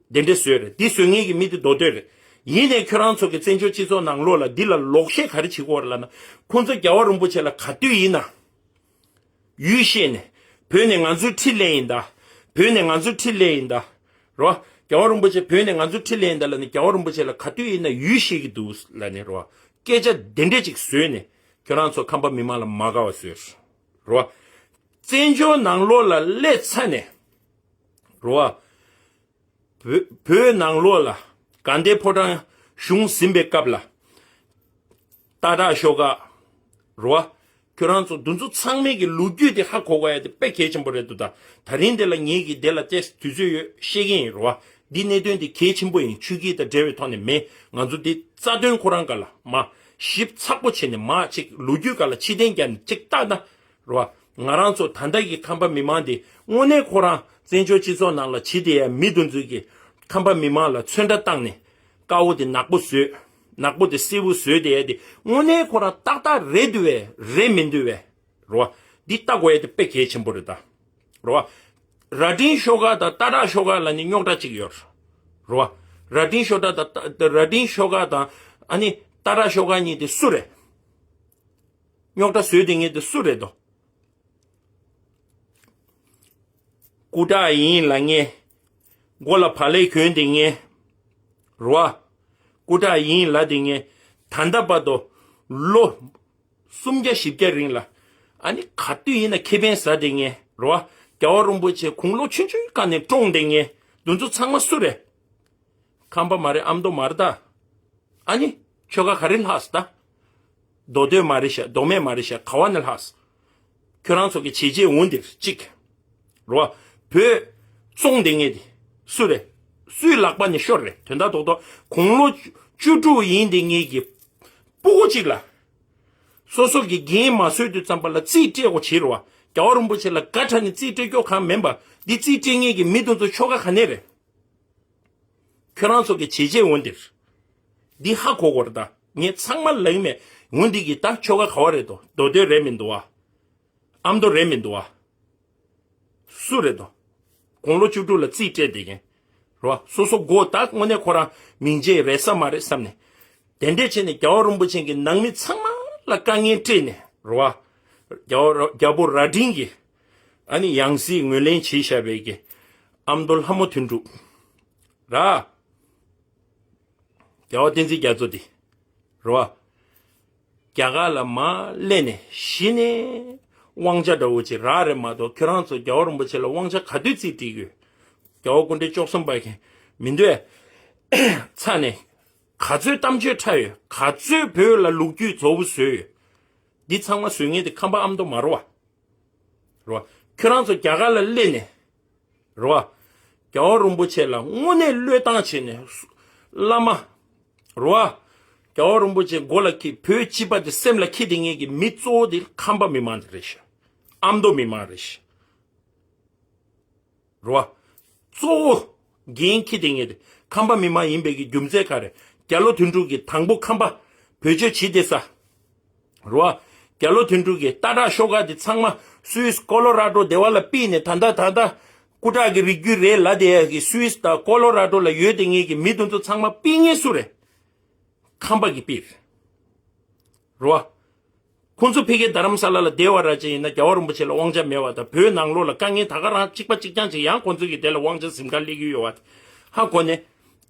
བ། དེ་འདྲས་བཟོས་རེད། འདི་བཟོ་མཁན་གྱི་མི་དེ་མདོ་སྟོད་རེད། ཡིན་ནའི་ཁྱོད་རང་ཚོ་གི་བཙན་བྱོལ་སྤྱི་ཚོགས་ནང་ལོགས་ལ་འདི་ལ་ལོག་བཤད་ག་རེ་བྱེད་ཀྱི་ཡོད་རེད་ལབ་ན། ཁོང་ཚོ་རྒྱལ་བ་རིན་པོ་ཆེ་ལ་ག་དུས་ཡིན་ན། ཡུལ་ཤེས་ནས། བོད་ནས་ང་ཚོའི་འཕྲིན་ལས་ཡིན་ད། བོད་ནས་ང་ཚོའི་འཕྲིན་ལས་ཡིན་ད། རོ། རྒྱལ་བ་རིན་པོ་ཆེ་བོད་ནས་ང་ཚོའི་འཕྲིན་ལས་ཡིན་ད་ལབ་ནས། རྒྱལ་བ་རིན་པོ་ཆེ་ལ་ག་དུས་ཡིན་ན་ཡུལ་ཤེས་ཀྱི་འདུག་ལབ་ནས་རོ། སྐད་ཆ་དེ་འདྲས་ཅིག་བཟོས་ནས་ཁྱོད་རང་ཚོ་ཁམས་པ་མི་མང་ལ་མ་དགའ་བ་བཟོས། རོ། བཙན་བྱོལ་ནང་ལོགས་ལ་སླེབས་ཚར་ནས། རོ། བོད་བོད་ནང་ལོགས་ལ་དགའ་ལྡན་ཕོ་བྲང་གཞུང་ཟིན་པའི་སྐབས་ལ། སྟག་བྲག་ཤོག་ཁག་རོ། ཁྱོད་རང་ཚོ་འདི་ཚོ་ཚང་མའི་གི་ལོ་རྒྱུས་དེ་ཧ་གོ་དགོས་ཡ་དེ་དཔེ་གལ་ཆེན་པོ་རེད་འདུག་ད། ད་རིང་དེ་ལ་ངེད་ཀྱིས་དེ་ལ་ཏོག་ཙམ་དུས་ཚོད་ཡོད་བཤད་ཀྱི་ཡིན་རོ། འདི་གནད་དོན་དེ་གལ་ཆེན་པོ་ཡིན། ཆོས་བརྒྱུད་དང་འབྲེལ་བའི་ཐོག་ནས་མེད། ང་ཚོ་འདི་རྩ་དོན་ཁོ་རང་སྒང་ལ་མར་ཞིབ་ཚགས་པོ་བྱས་ནས་མར་ཅིག་ལོ་རྒྱུས་སྒང་ལ་ཕྱིར་འཐེན་བརྒྱབ་ནས་ཅིག་བལྟས་ན། རེད་བ། ང་རང་ཚོ་ད་ལྟ་གི་ཁམས་པ་མི་མང་དེ་དངོས་གནས་ཁོ་རང་བཙན་བྱོལ་སྤྱི་ཚོགས་ནང་ལ་བྱེད་བསྡད་ཡ་མི་དེ་ཚོས་ཀྱི་ཁམས་པ་མི་མང་ལ་ཚོན་ཁྲ་བཏང་ནས་དཀར་པོ་དེ་ནག་པོ་བཟོས། ནག་པོ་དེ་སེར་པོ་བཟོས་བསྡད་ཡ་དེ་དངོས་གནས་ཁོ་རང་ཏག་ཏག་རེད་འདུག་བས་རེད་མི་འདུག་བས། རེད་བ། འདི་ལྟ་དགོས་ཡ་དེ་དཔེ་གལ་ཆེན་པོ་རེད་ད། རེད་བ། རྭ་སྒྲེང་ཤོག་ཁག་དང་སྟག་བྲག་ཤོག་ཁག་ལ་ནི་རྙོག་དྲ་གཅིག་ཡོད་རེད། རེད་བ། རྭ་སྒྲེང་ཤོག་ཁག་དང་རྭ་སྒྲེང་ཤོག་ཁག་དང་ཨ་ནི་སྟག་བྲག་ཤོག་ཁག་གཉིས་དེ་སུ་རེད། རྙོག་དྲ་བཟོས་བསྡད་མཁན་དེ་སུ་རེད་དོ། སྐུ་དྲག་ཡིན་ལབ་མཁན། མགོ་ལ་བག་ལེབ་གྱོན་བསྡད་མཁན། རེད་བ། སྐུ་དྲག་ཡིན་ལབ་བསྡད་མཁན། ད་ལྟ་བར་དུ་ལོ་ སུམ་བརྒྱ་བཞི་བརྒྱ་རིང་ལ། ཨ་ནི་ག་དུས་ཡིན་ན་ཁེ་ཕན་ཟ་བསྡད་མཁན་རེད་བ། རྒྱལ་བ་རིན་པོ་ཆེ་དགུང་ལོ་ཆུང་ཆུང་སྒང་ནས་བཀྲོངས་བསྡད་མཁན་འདི་ཚོ་ཚང་མ་སུ་རེད། ཁམས་པ་མ་རེད། ཨ་མདོ་མ་རེད་ད། ཨ་ནི་ཆོལ་ཁ་ག་རེ་ལྷག་སོང་ད། མདོ་སྟོད་མ་རེད་ཤག་མདོ་སྨད་མ་རེད་ཤག་ག་བ་ནས་ལྷག་སོང་། ཁྱོད་རང་ཚོ་གི་བྱས་རྗེས་འོང་འདིར་གཅིག་རེད་བ། བོད་བཙོང་བསྡད་མཁན་དེ་སུ་རེད། སུའི་ལག་པ་ནས་ཤོར་རེད། དོན་དག་རྡོག་རྡོག་དགུང་ལོ་བཅུ་དྲུག་ཡིན་བསྡད་མཁན་གྱི་སྤུ་གུ་གཅིག་ལ། སོ་སོ་གི་འགན་མ་བཟོད་དུས་ཙམ་པ་ལ་རྩིས་སྤྲད་དགོས་བྱེད་རེད་བ། རྒྱལ་བ་རིན་པོ་ཆེ་ལ་དགའ་དྲགས་ནས་རྩིས་སྤྲད་རྒྱུ་གང་མིན་པ། འདི་རྩིས་སྤྲད་མཁན་གྱི་མི་དེ་ཚོ་ཆོལ་ཁ་ག་ནས་རེད། ཁྱོད་རང་ཚོ་གི་བྱས་རྗེས་འོ་འདིར། འདི་ཧ་གོ་དགོས་རེད་ད། ངས་ཚང་མ་ལབ་མེད། འོ་འདི་གི་ད་ཆོལ་ཁ་ག་བ་རེད་དོ། མདོ་སྟོད་རེད་མི་འདུག་བ། ཨ་མདོ་རེད་མི་འདུག་བ། སུ་རེད་དོ། དགུང་ལོ་བཅུ་དྲུག་ལ་རྩིས་སྤྲད་བསྡད་མཁན། རེད་བ། སོ་སོ་མགོ་ད་དངོས་གནས་ཁོ་རང་མིང་ཆད་རེད་ས་མ་རེད་བསམ་ནས། དེ་འདྲས་བྱས་ནས་རྒྱལ་བ་རིན་པོ་ཆེ་གི་ནང་མི་ཚང་མ་ལ་དཀའ་ངལ་སྤྲད་ནས་རེད་བ། རྒྱལ་བ་རྒྱལ་པོ་རྭ་སྒྲེང་གི་ཨ་ནི་ཡང་སྲིད་ངོས་ལེན་བྱས་བཞག་པའི་གི་ཨ་མདོ་ལྷ་མོ་དོན་གྲུབ་ར། རྒྱལ་བ་བསྟན་འཛིན་རྒྱ་མཚོ་དེ་རེད་བ། རྒྱ་གར་ལ་མར་སླེབས་ནས་གཞི་ནས་དབང་ཆ་འདྲ་བོ་ཅིག་རག་རེད་མ་གཏོགས། ཁྱོད་རང་ཚོ་རྒྱལ་བ་རིན་པོ་ཆེ་ལ་དབང་ཆ་ག་དུས་རྩིས་སྤྲད་ཡོད། རྒྱལ་བ་སྐུ་ཕྲེང་བཅུ་གསུམ་པ་གིས་མི་འདོད་ཚ་ནས་ག་ཚོད་གཏམ་བརྗོད་ཁྲབ་ཡོད། ག་ཚོད་བོད་ལ་ལོ་རྒྱུས་རྫོགས་པོ་བཟོས་ཡོད། འདི་ཚང་མ་བཟོ་མཁན་དེ་ཁམས་པ་ཨ་མདོ་མ་རེད་བ། རེད་བ། ཁྱོད་རང་ཚོ་རྒྱ་གར་ལ་སླེབས་ནས། རེད་བ། རྒྱལ་བ་རིན་པོ་ཆེ་ལ་དངོས་གནས་བློས་བཏང་བྱས་ནས། བླ་མ། རེད་བ། རྒྱལ་བ་རིན་པོ་ཆེ་མགོ་ལ་འཁྱེར། བོད་སྤྱི་པ་དེ་སེམས་ལ་འཁྱེར་བསྡད་མཁན་གྱི་མི་གཙོ་བོ་དེ་ཁམས་པ་མི་མང་དེ་རེད་ཤག་ཨ་མདོ་མི་མང་རེད་ཤག་རེད་བ། གཙོ་བོ་འགན་འཁྱེར་བསྡད་མཁན་དེ་ཁམས་པ་མི་མང་ཡིན་པའི་གི་རྒྱུ་མཚན་ག་རེ། རྒྱ་ལོ་དོན་གྲུབ་ཀྱིས་དང་པོ་ཁམས་པ་བེད་སྤྱོད་བྱེད་བསྡད་ས། རེད་བ། རྒྱ་ལོ་དོན་གྲུབ་ཀྱིས་རྟ་བྲག་ཤོག་ཁག་དེ་ཚང་མ་སུད་སི་ཀོ་ལོ་ར་ཌོ་དེ་བ་ལ་ཕུད་ནས། ད་ལྟ་ད་ལྟ་སྐུ་དྲག་གི་རིགས་རྒྱུད་རེད་ལབ་བསྡད་ཡ་གི་སུད་སི་དང་ཀོ་ལོ་ར་ཌོ་ལ་ཡོད་བསྡད་མཁན་གྱི་མི་དེ་ཚོ་ཚང་མ་ཕུད་མཁན་སུ་རེད། ཁམས་པ་གིས་ཕུད། རེད་བ། ཁོང་ཚོ་ཕ་གིའི་རྡ་རམ་ས་ལ་ལ་བསྡད་པ་ར་ཅིག་ཡིན་ན་རྒྱལ་བ་རིན་པོ་ཆེ་ལ་དབང་ཆ་མེད་པ་དང་། བོད་ནང་ལོགས་ལ་དཀའ་ངལ་ད་ག་རང་གཅིག་པ་གཅིག་རྐྱང་ཅིག་ཡང་ཁོང་ཚོ་གིས་དེ་ལ་དབང་ཆ་གཟིམ་ཁང་སླེབས་ཀྱི་ཡོད་པ་ཧ་གོ་ནས།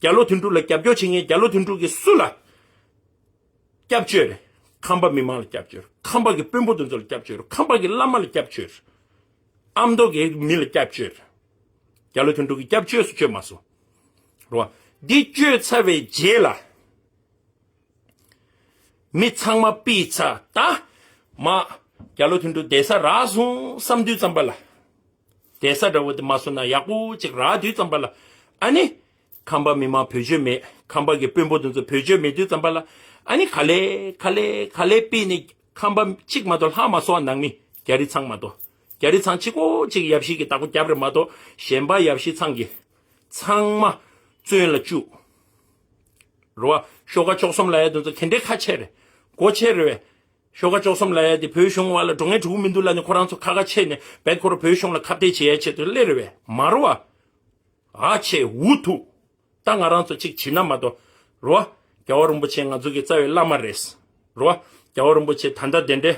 རྒྱ་ལོ་དོན་གྲུབ་ལ་རྒྱབ་སྐྱོར་བྱེད་མཁན་རྒྱ་ལོ་དོན་གྲུབ་ཀྱིས་སུ་ལ་སྐྱབས་བཅོལ་རེད། ཁམས་པ་མི་མང་ལ་སྐྱབས་བཅོལ། ཁམས་པ་གི་དཔོན་པོ་དེ་ཚོ་ལ་སྐྱབས་བཅོལ། ཁམས་པ་གི་བླ་མ་ལ་སྐྱབས་བཅོལ། ཨ་མདོ་གི་མི་ལ་སྐྱབས་བཅོལ། རྒྱ་ལོ་དོན་གྲུབ་ཀྱིས་སྐྱབས་བཅོལ་སུ་བཅོལ་མ་སོང་། རེད་བ། འདི་བཅོལ་ཚར་བའི་རྗེས་ལ། མི་ཚང་མ་ཕུད་ཚར། ད་མ་རྒྱ་ལོ་དོན་གྲུབ་བསྡད་ས་རག་སོང་བསམ་དུས་ཙམ་པ་ལ། བསྡད་ས་འདྲ་བོ་དེ་མ་སོང་ན་ཡག་པོ་ཅིག་རག་དུས་ཙམ་པ་ལ། ཨ་ནི་ཁམས་པ་མི་མང་བེད་སྤྱོད་མེད། ཁམས་པ་གི་དཔོན་པོ་དེ་ཚོ་བེད་སྤྱོད་མེད་དུས་ཙམ་པ་ལ། ཨ་ནི་ག་ལེ་ག་ལེ་ག་ལེ་ཕུད་ནས། ཁམས་པ་གཅིག་མ་གཏོགས་ལྷག་མ་སོང་། ནང་མི་རྒྱ་རི་ཚང་མ་གཏོགས། རྒྱ་རི་ཚང་གཅིག་པོ་གཅིག་ཡབ་གཞིས་ཀྱི་བདག་པོ་རྒྱབ་རེད་མ་གཏོགས། གཞན་པ་ཡབ་གཞིས་ཚང་གི་ཚང་མ་བཙོན་ལ་བཅུག་རེད་བ། ཤོག་ཁ་བཅུ་གསུམ་ལབ་ཡ་དེ་ཚོ་ག་འདྲའི་ཁ་ཆེ་རེད། སྒོ་ཆེ་རེད་བས། ཤོག་ཁ་བཅུ་གསུམ་ལབ་ཡ་དེ་བོད་གཞུང་བ་ལ་འགྲོ་མཁན་འགྲོ་གི་མི་འདུག་ལབ་ནས་ཁོ་རང་ཚོ་ཁ་ཁ་ཆེ་ནས་བེད་ཁོ་རང་བོད་གཞུང་ལ་ཁ་གཏད་བྱེད་ཡ་ཆེད་དུ་སླེབས་རེད་བས། མ་རེད་བ། ཨ་ཆེ་འུ་ཐུག་ད་ང་རང་ཚོ་གཅིག་བྱེད་ན་མ་གཏོགས། རེད་བ། རྒྱལ་བ་རིན་པོ་ཆེ་ང་ཚོ་གི་རྩ་བའི་བླ་མ་རེད། རེད་བ། རྒྱལ་བ་རིན་པོ་ཆེ་ད་ལྟ་དེ་འདྲའི་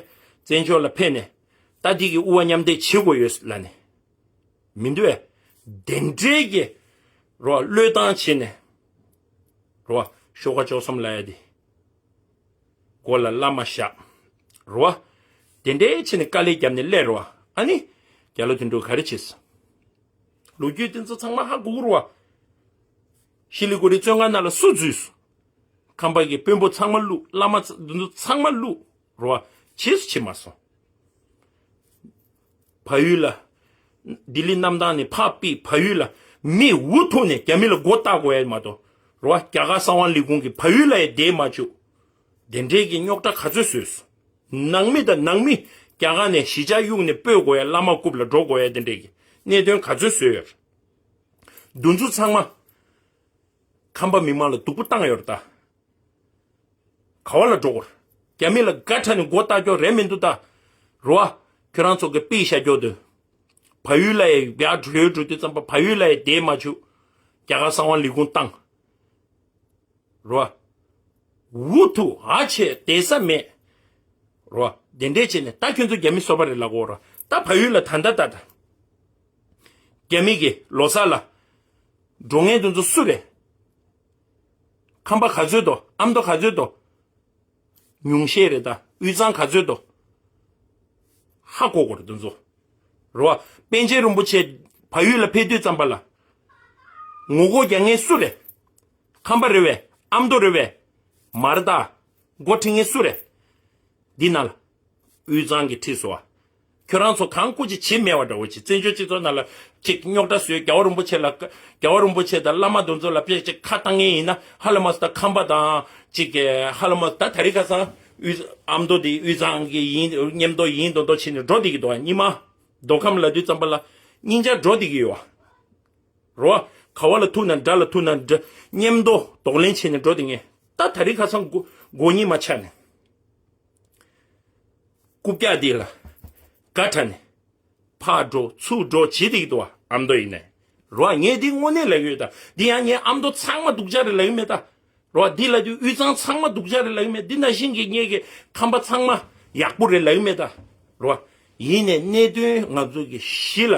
བཙན་བྱོལ་ལ་ཕེབས་ནས། ད་འདི་གི་དབུ་བ་མཉམ་འདེགས་བྱེད་དགོས་ཡོད་ལབ་ནས། མི་འདུག་བས། དེ་འདྲའི་གི་རེད་བ། བློས་བཏང་བྱས་ནས། རེད་བ། ཤོག་ཁ་བཅུ་གསུམ་ལབ་ཡ་དེ། མགོ་ལ་བླ་མ་བཞག་རེད་བ། དེ་འདྲའི་བྱས་ནས་དཀའ་ལས་བརྒྱབ་ནས་སླེབས་རེད་བ། ཨ་ནི། རྒྱ་ལོ་དོན་གྲུབ་ག་རེ་བྱས་སོང་། ལོ་རྒྱུས་དེ་ཚོ་ཚང་མ་ཧ་གོ་གི་རེད་བ། ཤི་ལི་གུ་རི་བཙོན་ཁང་ནང་ལ་སུ་འཛུལ་སོང་། ཁམས་པ་གི་དཔོན་པོ་ཚང་མ་བླུགས། བླ་མ་ཚ་འདི་ཚོ་ཚང་མ་བླུགས་རེད་བ། བྱས་སུ་བྱས་མ་སོང་། བལ་ཡུལ་ལ། ལྡི་ལི་གནམ་ཐང་ནས་ཕར་ཕུད། བལ་ཡུལ་ལ་མི་འུ་ཐུག་ནས་རྒྱ་མི་ལ་མགོ་བཏགས་དགོས་ཡ་མ་གཏོགས། རེད་བ། རྒྱ་གར་གསང་བ་ལས་ཁུངས་ཀྱིས་བལ་ཡུལ་ལ་ཡ་བསྡད་མ་བཅུག་དེ་འདྲའི་གི་རྙོག་དྲ་ག་ཚོད་བཟོས་སོང་། ནང་མི་དང་ནང་མི་རྒྱ་གར་ནས་གཞིས་ཆགས་གཡུགས་ནས་སྤོས་དགོས་ཡ། བླ་མ་རྐུབ་ལ་འགྲོ་དགོས་ཡ། དེ་འདྲའི་གི་གནད་དོན་ག་ཚོད་བཟོས་ཡོད། འདི་ཚོ་ཚང་མ་ཁམས་པ་མི་མང་ལ་སྡུག་པོ་བཏང་ཡོད་རེད་ད། ག་བ་ལ་འགྲོ་དགོས། རྒྱ་མི་ལ་དགའ་དྲགས་ནས་མགོ་བཏགས་རྒྱུ་རེད་མི་འདུག་ད། རེད་བ། ཁྱོད་རང་ཚོ་གིས་ཕུད་བཞག་རྒྱུ་དེ། བལ་ཡུལ་ལ་ཡ་ཡར་འགྲོ་འགྲོ་དུས་ཙམ་པ་བལ་ཡུལ་ལ་ཡ་བསྡད་མ་བཅུག་རྒྱ་གར་གསང་བ་ལས་ཁུངས་བཏང་། རེད་བ། འུ་ཐུག་ཨ་ཆེ་བསྡད་ས་མེད། རེད་བ། དེ་འདྲས་བྱས་ནས་ད་ཁྱོད་ཚོ་རྒྱ་མི་སོ་པ་རེད་ལབ་དགོས་རེད། ད་བལ་ཡུལ་ལ་ད་ད་ད་ད། རྒྱ་མི་གི་ལོ་གསར་ལ། འགྲོ་མཁན་དེ་ཚོ་སུ་རེད། ཁམས་པ་ག་ཚོད་འདུག་ཨ་མདོ་ག་ཚོད་འདུག་ཉུང་ཤས་རེད་ད། དབུས་གཙང་ག་ཚོད་དོ། ཧ་གོ་གོ་རེད་དེ་ཚོ། རེད་བ། པཎ་ཆེན་རིན་པོ་ཆེ་བལ་ཡུལ་ལ་ཕེབས་དུས་ཙམ་པ་ལ། ངོ་རྒོལ་རྒྱག་མཁན་སུ་རེད། ཁམས་པ་རེད་བས། ཨ་མདོ་རེད་བས། མ་རེད་ད། འགོ་ཁྲིད་མཁན་སུ་རེད། འདི་ན་ལ། དབུས་གཙང་གི་ཁྲིད་སོ་བ། ཁྱོད་རང་ཚོ་གང་སྐུ་ཅི་བྱེད་མེད་པ་འདྲ་བོ་ཅིག་བཙན་བྱོལ་སྤྱི་ཚོགས་ནང་ལ་ཅིག་རྙོག་དྲ་བཟོས། རྒྱལ་བ་རིན་པོ་ཆེ་ལ། རྒྱལ་བ་རིན་པོ་ཆེ་དང་བླ་མ་དེ་ཚོ་ལ་དཔེ་ཅིག་ཁ་བཏང་མཁན་ཡིན་ན་ཧ་ལས་མ་སོང་། ད་ཁམས་པ་དང་ཅིག་ཧ་ལས་མ་སོང་། ད་ད་རེས་ཁ་སང་དབུས་ཨ་མདོ་དེ་དབུས་གཙང་གི་ཡིན། མཉམ་དུ་ཡིན་མདོག་མདོག་བྱས་ནས་འགྲོ་བསྡད་ཀྱི་འདུག་བ། སྙེ་མ་མདོ་ཁམས་ལབ་དུས་ཙམ་པ་ལ་སྙིང་རྗེ་འགྲོ་བསྡད་ཀྱི་ཡོད་བ། རོ། ག་བ་ལ་ཐུག་ན་དགྲ་ལ་ཐུག་ན་དགྲ། མཉམ་དུ་གདོང་ལེན་བྱས་ནས་འགྲོ་བསྡད་མཁན། ད་ད་རེས་ཁ་སང་མགོ་མགོ་གཉིས་མ་ཆགས་ནས། རྐུབ་བཀྱག་འདི་ལ་དགའ་དྲགས་ནས་ཕར་འགྲོ་ཚུར་འགྲོ་བྱེད་བསྡད་ཀྱི་འདུག་བ། ཨ་མདོ་ཡིན་ནའི། རོ། ངས་འདི་དངོས་གནས་ལབ་ཀྱི་ཡོད་ད། འདི་ཡང་ངས་ཨ་མདོ་ཚང་མ་སྡུག་ཅག་རེད་ལབ་ཀྱི་མེད་ད། རོ། འདི་ལ་དུས་དབུས་གཙང་ཚང་མ་སྡུག་ཅག་རེད་ལབ་ཀྱི་མེད། འདི་ནང་བཞིན་གྱི་ངེད་ཀྱི་ཁམས་པ་ཚང་མ་ཡག་པོ་རེད་ལབ་ཀྱི་མེད་ད། རོ། ཡིན་ནའི་གནད་དོན་ང་ཚོ་གི་གཞི་ལ་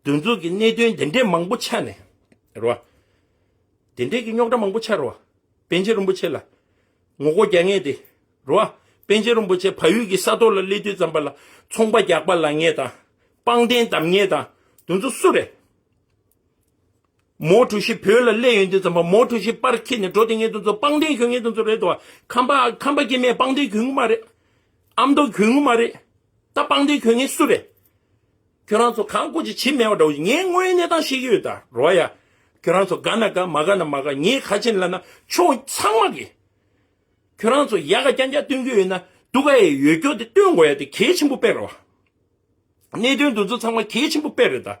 དེ་ཚོ་གི་གནད་དོན་དེ་འདྲས་མང་པོ་ཆགས་ནས། རོ། དེ་འདྲས་ཀྱི་རྙོག་དྲ་མང་པོ་ཆགས་རོ། པཎ་ཆེན་རིན་པོ་ཆེ་ལ་ངོ་རྒོལ་རྒྱག་མཁན་དེ། རོ། པཎ་ཆེན་རིན་པོ་ཆེ་བལ་ཡུལ་གྱི་ས་ཐོག་ལ་སླེབས་དུས་ཙམ་པ་ལ་ཚོང་པ་རྒྱག་པ་ལབ་མཁན་དང་། པང་གདན་བསྡམས་མཁན་དང་དེ་ཚོ་སུ་རེད། མའོ་ཀྲུའུ་ཞི་བོད་ལ་སླེབས་ཡོང་དུས་ཙམ་པ་མའོ་ཀྲུའུ་ཞི་པར་འཁྱེར་ནས་འགྲོ་བསྡད་མཁན་དེ་ཚོ་པང་གདན་གྱོན་མཁན་དེ་ཚོ་རེད་དོ། ཁམས་པ་ཁམས་པ་སྐྱེ་དམན་པང་གདན་གྱོན་གི་མ་རེད། ཨ་མདོ་གྱོན་གི་མ་རེད། ད་པང་གདན་གྱོན་མཁན་སུ་རེད། ཁྱོད་རང་ཚོ་གང་སྐུ་ཅི་བྱེད་མེད་པ་འདྲ་བོ་ཞིག་ངས་དངོས་ཡོད་གནས་སྟངས་ཤེས་ཀྱི་ཡོད་ད། རོ་ཡ། ཁྱོད་རང་ཚོ་དགའ་ན་དགའ། མ་དགའ་ན་མ་དགའ། ངས་ག་ཅི་ལབ་ན་ཕྱོགས་ཚང་མ་གི། ཁྱོད་རང་ཚོ་ཡག་ག་རྐྱང་རྐྱང་སྟོན་གྱི་ཡོད་ན་སྡུག་ག་ཡི་ཡོད་སྐྱོ་དེ་སྟོན་དགོས་ཡ་དེ་གལ་ཆེན་པོ་དཔེ་རེད་བ། གནད་དོན་འདི་ཚོ་ཚང་མ་གལ་ཆེན་པོ་དཔེ་རེད་ད།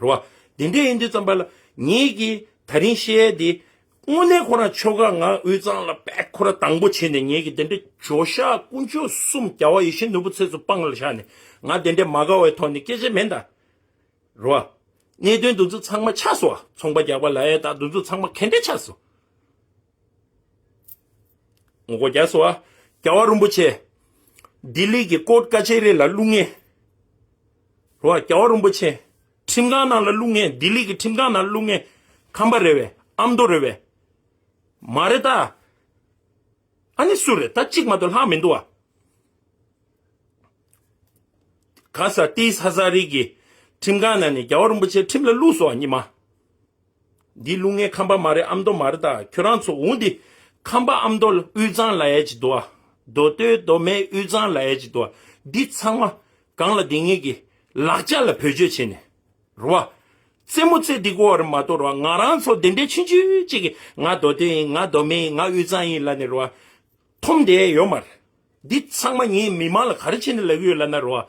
རེད་བ། དེ་འདྲ་ཡིན་དུས་ཙམ་པ་ལ་ངེད་ཀྱིས་ད་རིང་བཤད་ཡ་དེ། དངོས་གནས་ཁོ་རང་ཁྱོ་ག་ང་དབུས་གཙང་ལ་དཔེ་ཁོ་རང་དང་པོ་བྱས་ནས་ངེད་ཀྱིས་དེ་འདྲ་ཇོ་ཤཱཀ་དཀོན་མཆོག་གསུམ་རྒྱལ་བ་ཡིད་བཞིན་ནོར་བུ་རྩེ་གཙུག་དཔང་ལ་བཞག་ནས་ང་དེ་འདྲ་མ་དགའ་བའི་ཐོག་ནས་སྐད་ཆ་མེད་ད། རེད་བ། གནད་དོན་འདི་ཚོ་ཚང་མ་ཆགས་སོང་བ། ཚོང་པ་རྒྱག་པ་ལབ་ཡ་ད་འདི་ཚོ་ཚང་མ་ག་འདྲ་ཆགས་སོང་། ངོ་རྒོལ་རྒྱག་སོང་བ། རྒྱལ་བ་རིན་པོ་ཆེ། ལྡི་ལི་གི་ཀོརྟ་ཀ་ཆེ་རི་ལ་བླུག་མཁན། རེད་བ། རྒྱལ་བ་རིན་པོ་ཆེ། ཁྲིམས་ཁང་ནང་ལ་བླུག་མཁན། ལྡི་ལི་གི་ཁྲིམས་ཁང་ནང་ལ་བླུག་མཁན། ཁམས་པ་རེད་བས། ཨ་མདོ་རེད་བས། མ་རེད་ད། ཨ་ནི་སུ་རེད། ད་གཅིག་མ་གཏོགས་ལྷག་མི་འདུག་བ། ག་ས་ཏི་ས་ས་རི་གི་ཁྲིམས་ཁང་ནང་ནས་རྒྱལ་བ་རིན་པོ་ཆེ་ཁྲིམས་ལ་བླུགས་སོང་བ་ཉི་མ། འདི་བླུག་མཁན་ཁམས་པ་མ་རེད། ཨ་མདོ་མ་རེད་ད། ཁྱོད་རང་ཚོ་འོང་འདི་ཁམས་པ་ཨ་མདོ་ལ་དབུས་གཙང་ལབ་ཡ་ཅིག་འདུག་བ། མདོ་སྟོད་མདོ་སྨད་དབུས་གཙང་ལབ་ཡ་ཅིག་འདུག་བ། འདི་ཚང་མ་སྒང་ལ་སྡོད་མཁན་གྱི་ལག་ཆ་ལ་བེད་སྤྱོད་བྱས་ནས། རེད་བ། རྩེད་མོ་རྩེ་འདི་གོ་བ་རེད་མ་གཏོགས་རེད་བ། ང་རང་ཚོ་དེ་འདྲའི་ཆུང་ཆུང་ཅིག་གིས་ང་མདོ་སྟོད་ཡིན། ང་མདོ་སྨད་ཡིན། ང་དབུས་གཙང་ཡིན་ལབ་ནས་རེད་བ། འཐོམ་བསྡད་ཡོད་མ་རེད། འདི་ཚང་མ་ངས་མི་མང་ལ་ག་རེ་བྱས་ནས་ལབ་ཀྱི་ཡོད་ལབ་ན་རེད་བ།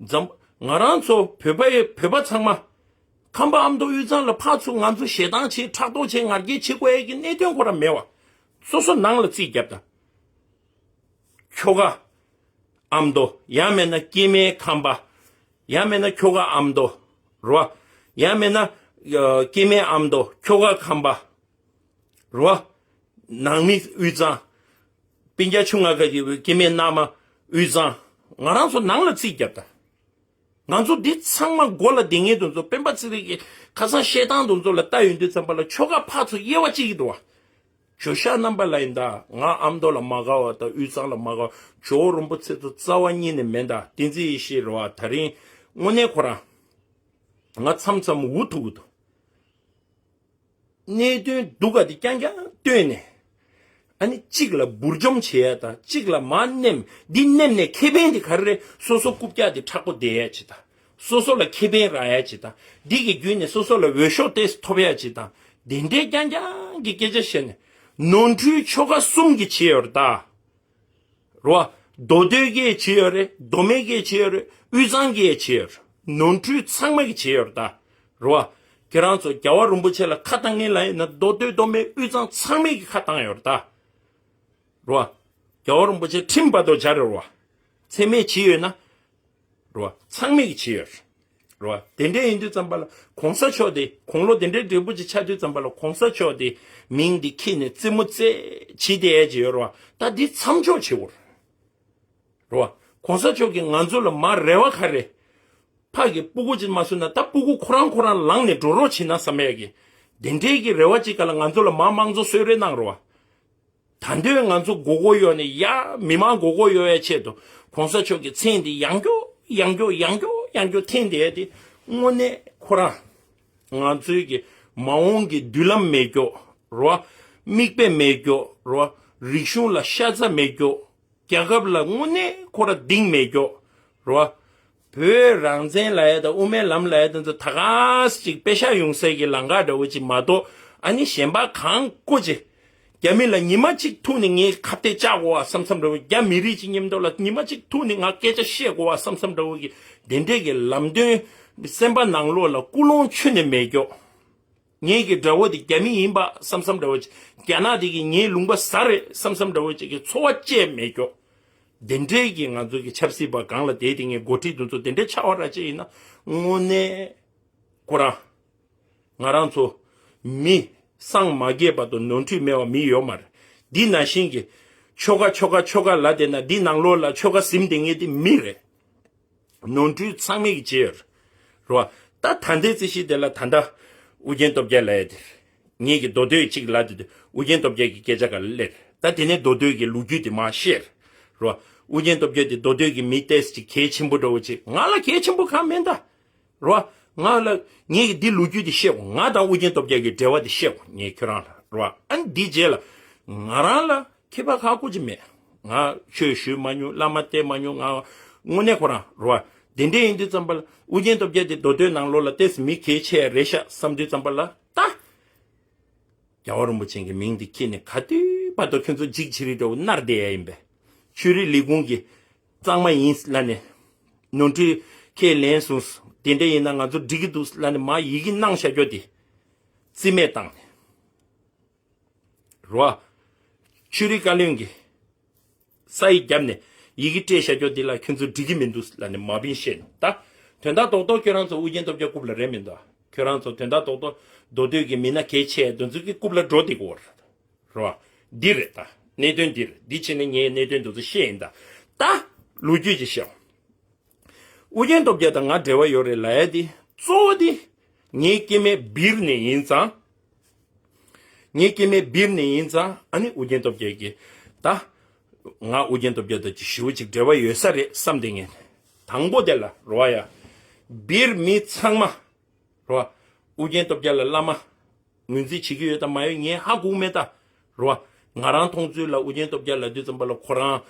འཛམ། ང་རང་ཚོ་བོད་པ་ཡི་བོད་པ་ཚང་མ། ཁམས་པ་ཨ་མདོ་དབུས་གཙང་ལ་ཕར་ཚུར་ང་ཚོ་ཞེ་སྡང་བྱེད། ཕྲག་དོག་བྱེད། ང་རྒྱལ་བྱེད་དགོས་ཡས་ཀྱི་གནད་དོན་ཁོ་རང་མེད་བ། སོ་སོ་ནང་ལ་རྩིས་བརྒྱབ་དང་། ཁྱོ་ག་ཨ་མདོ། ཡང་མེད་ན་སྐྱེ་དམན་ཁམས་པ། ཡང་མེད་ན་ཁྱོ་ག་ཨ་མདོ། རེད་བ། ཡང་མེད་ན་ཨ་སྐྱེ་དམན་ཨ་མདོ། ཁྱོ་ག་ཁམས་པ། རེད་བ། ནང་མི་དབུས་གཙང་། སྤུན་ཀྱག་ཆུང་ང་ག་གི་སྐྱེ་དམན་མནའ་མ་དབུས་གཙང་། ང་རང་ཚོ་ནང་ལ་རྩིས་བརྒྱབ་དང་། ང་ཚོ་འདི་ཚང་མ་མགོ་ལ་སྡོད་མཁན་དེ་ཚོ། སྤེན་པ་ཚེ་རིང་གི་ཁ་སང་བཤད་སྟངས་དེ་ཚོ་ལ་ལྟ་ཡོང་དུས་ཙམ་པ་ལ་ཁྱོ་ག་ཕར་ཚུར་དབྱེ་བ་ཕྱེ་གི་འདུག་བ། ཇོ་ཤཱཀ་རྣམ་པ་ལ་ཡིན་ད། ང་ཨ་མདོ་ལ་མ་དགའ་བ་དང་དབུས་གཙང་ལ་མ་དགའ་བ། ཇོ་བོ་རིན་པོ་ཆེ་ཚོ་རྩ་བ་ཉིད་ནས་མེད་ད། བསྟན་འཛིན་ཡེ་ཤེས་རེད་བ། ད་རིང་དངོས་གནས་ཁོ་རང་ང་མཚམས་མཚམས་འུ་ཐུག་གི་འདུག་གནད་དོན་སྡུག་ག་དེ་རྐྱང་རྐྱང་བཏོན་ནས། ཨ་ནི་གཅིག་ལ་འབུར་འཇོམས་བྱེད་ཡ་དང་། གཅིག་ལ་མར་མནན། འདི་མནན་ནས་ཁེ་ཕན་དེ་ག་རེ་རེད། སོ་སོ་རྐུབ་བཀྱག་དེ་མཁྲེགས་པོ་བསྡད་ཡ་ཅིག་དང་། སོ་སོ་ལ་ཁེ་ཕན་རག་ཡ་ཅིག་དང་། འདི་གི་བརྒྱུད་ནས་སོ་སོ་ལ་འོས་ཤོག་དེ་ཐོབ་ཡ་ཅིག་དང་། དེ་འདྲའི་རྐྱང་རྐྱང་གི་སྐད་ཆ་བཤད་ནས། ནོར་འཁྲུལ་ཁྱོ་ག་གསུམ་གྱིས་བྱས་ཡོད་རེད་ད། རེད་བ། མདོ་སྟོད་ཀྱིས་བྱས་ཡོད་རེད། མདོ་སྨད་ཀྱིས་བྱས་ཡོད་རེད། དབུས་གཙང་གིས་བྱས་ཡོད་རེད། ནོར་འཁྲུལ་ཚང་མ་གིས་བྱས་ཡོད་རེད་ད། རེད་བ། ཁྱེད་རང་ཚོ་རྒྱལ་བ་རིན་པོ་ཆེ་ལ་ཁ་བཏང་མཁན་ལ་ཡིན་ན། མདོ་སྟོད་མདོ་སྨད་དབུས་གཙང་ཚང་མས་ཀྱི་ཁ་བཏང་ཡོད་རེད་ད། རེད་བ། རྒྱལ་བ་རིན་པོ་ཆེ་ཁྲིམས་བར་དུ་སྦྱར་རེད་བ། མཚན་སྨད་བྱས་ཡོད་ན། རེད་བ། ཚང་མས་ཀྱི་བྱས་ཡོད་རེད། རེད་བ། དེ་འདྲ་ཡིན་དུས་ཙམ་པ་ལ་གོང་ས་མཆོག་དེ་དགུང་ལོ་དེ་འདྲའི་བགྲེས་པོ་ཅིག་ཆགས་དུས་ཙམ་པ་ལ་གོང་ས་མཆོག་དེ་མིང་དེ་ཁྱེར་ནས་རྩེད་མོ་རྩེ་བྱེད་བསྡད་ཡས་ཅིག་ཡོད་རེད་བ། ད་འདི་མཚམས་འཇོག་བྱེད་དགོས་རེད། རེད་བ། གོང་ས་མཆོག་གིས་ང་ཚོ་ལ་མར་རེ་བ་ག་རེ། ཕ་གི་སྤུ་གུ་ཅིག་མ་གསོས་ན་ད་སྤུ་གུ་ཁོ་རང་ཁོ་རང་ལངས་ནས་འགྲོ་རོགས་བྱེད་ན་བསམ་ཡས་ཀྱི། དེ་འདྲའི་གི་རེ་བ་ཅིག་ག་ལ་ང་ཚོ་ལ་མར་དམངས་གཙོ་གསོལ་རས་གནང་རེད་བ། ད་འདོད་ང་ཚོ་མགོ་སྐོར་གཡོག་ནས་ཡ་མི་མང་མགོ་སྐོར་གཡོག་ཡ་ཆེད་དུ་གོང་ས་མཆོག་གི་མཚན་འདི་ཡང་སྐྱོ་ཡང་སྐྱོ་ཡང་སྐྱོ་ཡང་སྐྱོ་འཐེན་བསྡད་དེ་དངོས་གནས་ཁོ་རང་ང་ཚོའི་གི་མ་འོངས་ཀྱི་མདུན་ལམ་མེད་སྐྱོ་རོ། མིག་དཔེ་མེད་སྐྱོ་རོ། རིག་གཞུང་ལ་ཤ་ཚ་མེད་སྐྱོ། རྒྱལ་ཁབ་ལ་དངོས་གནས་ཁོ་ར་གདིང་མེད་སྐྱོ། རོ། བོད་རང་བཙན་ལ་ཡ་དང་དབུ་མའི་ལམ་ལ་ཡ་དང་ཚོ་ད་ག་ཅིག་དཔེ་ཤ་ཡོང་སའི་གི་ལམ་ཁ་འདྲ་བོ་ཅིག་མ་གཏོགས་ཨ་ནི་གཞན་པ་གང་བཀོད་ཅིག་རྒྱ་མི་ལ་ཉི་མ་གཅིག་ཐུག་ནས་ངའི་ཁ་གཏད་བཅག་དགོས་བ་བསམ་བསམ་འདྲ་བོ། རྒྱ་མི་རིགས་ཀྱི་མཉམ་དུ་ལ་ཉི་མ་གཅིག་ཐུག་ནས་ང་སྐད་ཆ་བཤད་དགོས་བ་བསམ་བསམ་འདྲ་བོ་གི་དེ་འདྲས་ཀྱི་ལམ་སྟོན་སེམས་པ་ནང་ལོགས་ལ་ཀུན་སློང་ཁྱོན་ནས་མེད་སྐྱོ། ངེད་ཀྱི་དགྲ་བོ་དེ་རྒྱ་མི་ཡིན་པ་བསམ་བསམ་འདྲ་བོ་ཅིག་རྒྱ་ནག་དེ་གིས་ངའི་ལུང་པ་ཟ་རེད་བསམ་བསམ་འདྲ་བོ་ཅིག་གི་ཚོར་བ་སྐྱེ་མེད་སྐྱོ། དེ་འདྲའི་གི་ང་ཚོ་གི་ཆབ་སྲིད་པ་སྒང་ལ་བསྡད་དེ་ངས་འགོ་ཁྲིད་དེ་ཚོ་དེ་འདྲའི་ཆགས་པ་ར་ཅིག་ཡིན་ན་དངོས་གནས་ཁོ་རང་ང་རང་ཚོ་མི་སངས་མ་རྒྱས་བར་དུ་ནོར་འཁྲུལ་མེད་པ་མི་ཡོད་མ་རེད། འདི་ནང་བཞིན་གི་ཆོལ་ཁ་ཆོལ་ཁ་ཆོལ་ཁ་ལབ་བསྡད་ན་འདི་ནང་ལོགས་ལ་ཆོལ་ཁ་ཟིན་བསྡད་མཁན་དེ་མི་རེད། ནོར་འཁྲུལ་ཚང་མས་ཀྱི་བྱས་ཡོད་རེད་བ། ད་ད་ལྟའི་རྩིས་གཞི་དེ་ལ་ད་ལྟ་ཨུ་རྒྱན་སྟོབས་རྒྱལ་ལབ་ཡ་དེ་ངེད་ཀྱི་མདོ་སྟོད་གཅིག་ལབ་དེ་དུས་ཨུ་རྒྱན་སྟོབས་རྒྱལ་གྱི་སྐད་ཆ་ག་ལ་སླེབས་རེད། ད་དེ་ནས་མདོ་སྟོད་ཀྱི་ལོ་རྒྱུས་དེ་མར་བཤད་རེད་བ། ཨུ་རྒྱན་སྟོབས་རྒྱལ་དེ་མདོ་སྟོད་ཀྱི་མི་ཏོག་ཙམ་ཅིག་གལ་ཆེན་པོ་འདྲ་བོ་ཅིག་ང་ལ་གལ་ཆེན་པོ་གང་མེད་ད། རེད་བ། ང་ལ་ངེད་ཀྱི་འདི་ལོ་རྒྱུས་དེ་བཤད་དགོས། ང་དང་ཨུ་རྒྱན་སྟོབས་རྒྱལ་གྱི་འབྲེལ་བ་དེ་བཤད་དགོས་ངས་ཁྱོད་རང་ལ་རེད་བ། ཨ་ནི་འདིའི་རྗེས་ལ་ང་རང་ལ་ཁྱད་པར་ཁག་པོ་ཅིག་མེད། ང་ཆོས་ཞུས་མ་མྱོང་། བླ་མ་བསྟེན་མ་མྱོང་། ང་དངོས་གནས་ཁོ་རང་རེད་བ། དེ་འདྲས་ཡིན་དུས་ཙམ་པ་ལ་ཨུ་རྒྱན་སྟོབས་རྒྱལ་དེ་མདོ་སྟོད་ནང་ལོགས་ལ་ཏོག་ཙམ་མི་གལ་ཆེ་རེད་ཤག་བསམ་དུས་ཙམ་པ་ལ་ད། རྒྱལ་བ་རིན་པོ་ཆེ་གི་མིང་འདི་ཁྱེར་ནས་ག་དུས་བར་དུ་ཁྱོད་ཚོ་འཇིགས་བྱེད་རིགས་འདྲ་བོ་མནར་བསྡད་ཡ་ཡིན་པས། ཆོས་རིག་ལས་ཁུངས་ཀྱི་གཙང་མ་ཡིན་ལབ་ནས། ནོར་འཁྲུལ་ཁས་ལེན་སོང་། དེ་འདྲ་ཡིན་ན་ང་ཚོ་འགྲིག་གི་འདུག་ལབ་ནས་མར་ཡི་གེ་གནང་བཞག་རྒྱུ་དེ་རྩིས་མེད་བཏང་ནས། རེད་བ། ཆོས་རིག་བཀའ་བློན་གྱིས་ས་ཡིག་བརྒྱབ་ནས་ཡི་གེ་སྤྲད་བཞག་རྒྱུ་འདི་ལ་ཁྱོད་ཚོ་འགྲིག་གི་མི་འདུག་ལབ་ནས་མ་བིན་བཤད་ནས་ད། དོན་དག་རྡོག་རྡོག་ཁྱོད་རང་ཚོ་ཨུ་རྒྱན་སྟོབས་རྒྱལ་རྐུབ་ལ་རེད་མི་འདུག་ཁྱོད་རང་ཚོ་དོན་དག་རྡོག་རྡོག་མདོ་སྟོད་ཀྱི་མི་སྣ་གལ་ཆེ་འདི་ཚོ་གི་རྐུབ་ལ་འགྲོ་བསྡད་ཀྱི་ཡོད་རེད། རེད་བ། འདི་རེད་ད། གནད་དོན་འདི་རེད། འདི་བྱས་ནས་ངས་གནད་དོན་འདི་ཚོ་བཤད་ཡིན་ད། ད། ལོ་རྒྱུས་ཀྱི་བཤད། ཨུ་རྒྱན་སྟོབས་རྒྱལ་དང་ང་འབྲེལ་བ་ཡོད་རེད་ལབ་ཡ་དེ་གཙོ་བོ་དེ་ངའི་སྐྱེ་དམན་སྦིར་ནས་ཡིན་ཙང་། ངའི་སྐྱེ་དམན་སྦིར་ནས་ཡིན་ཙང་ཨ་ནི་ཨུ་རྒྱན་སྟོབས་རྒྱལ་གྱིས་ད། ང་ཨུ་རྒྱན་སྟོབས་རྒྱལ་དང་ཅིག་ཞེ་པོ་ཅིག་འབྲེལ་བ་ཡོད་ས་རེད་བསམ་དེ་ངས། དང་པོ་དེ་ལ་རོ་ཡ། སྦིར་མི་ཚང་མ། རོ། ཨུ་རྒྱན་སྟོབས་རྒྱལ་ལ་བླ་མ། ངོས་འཛིན་བྱེད་ཀྱི་ཡོད་དང་མ་ཡོད་ངས་ཧ་གོ་མེད་ད། རོ། ང་རང་མཐོང་ཚུལ་ལ་ཨུ་རྒྱན་སྟོབས་རྒྱལ་ལབ་དུས་ཙམ་པ་ལ་ཁོ་རང་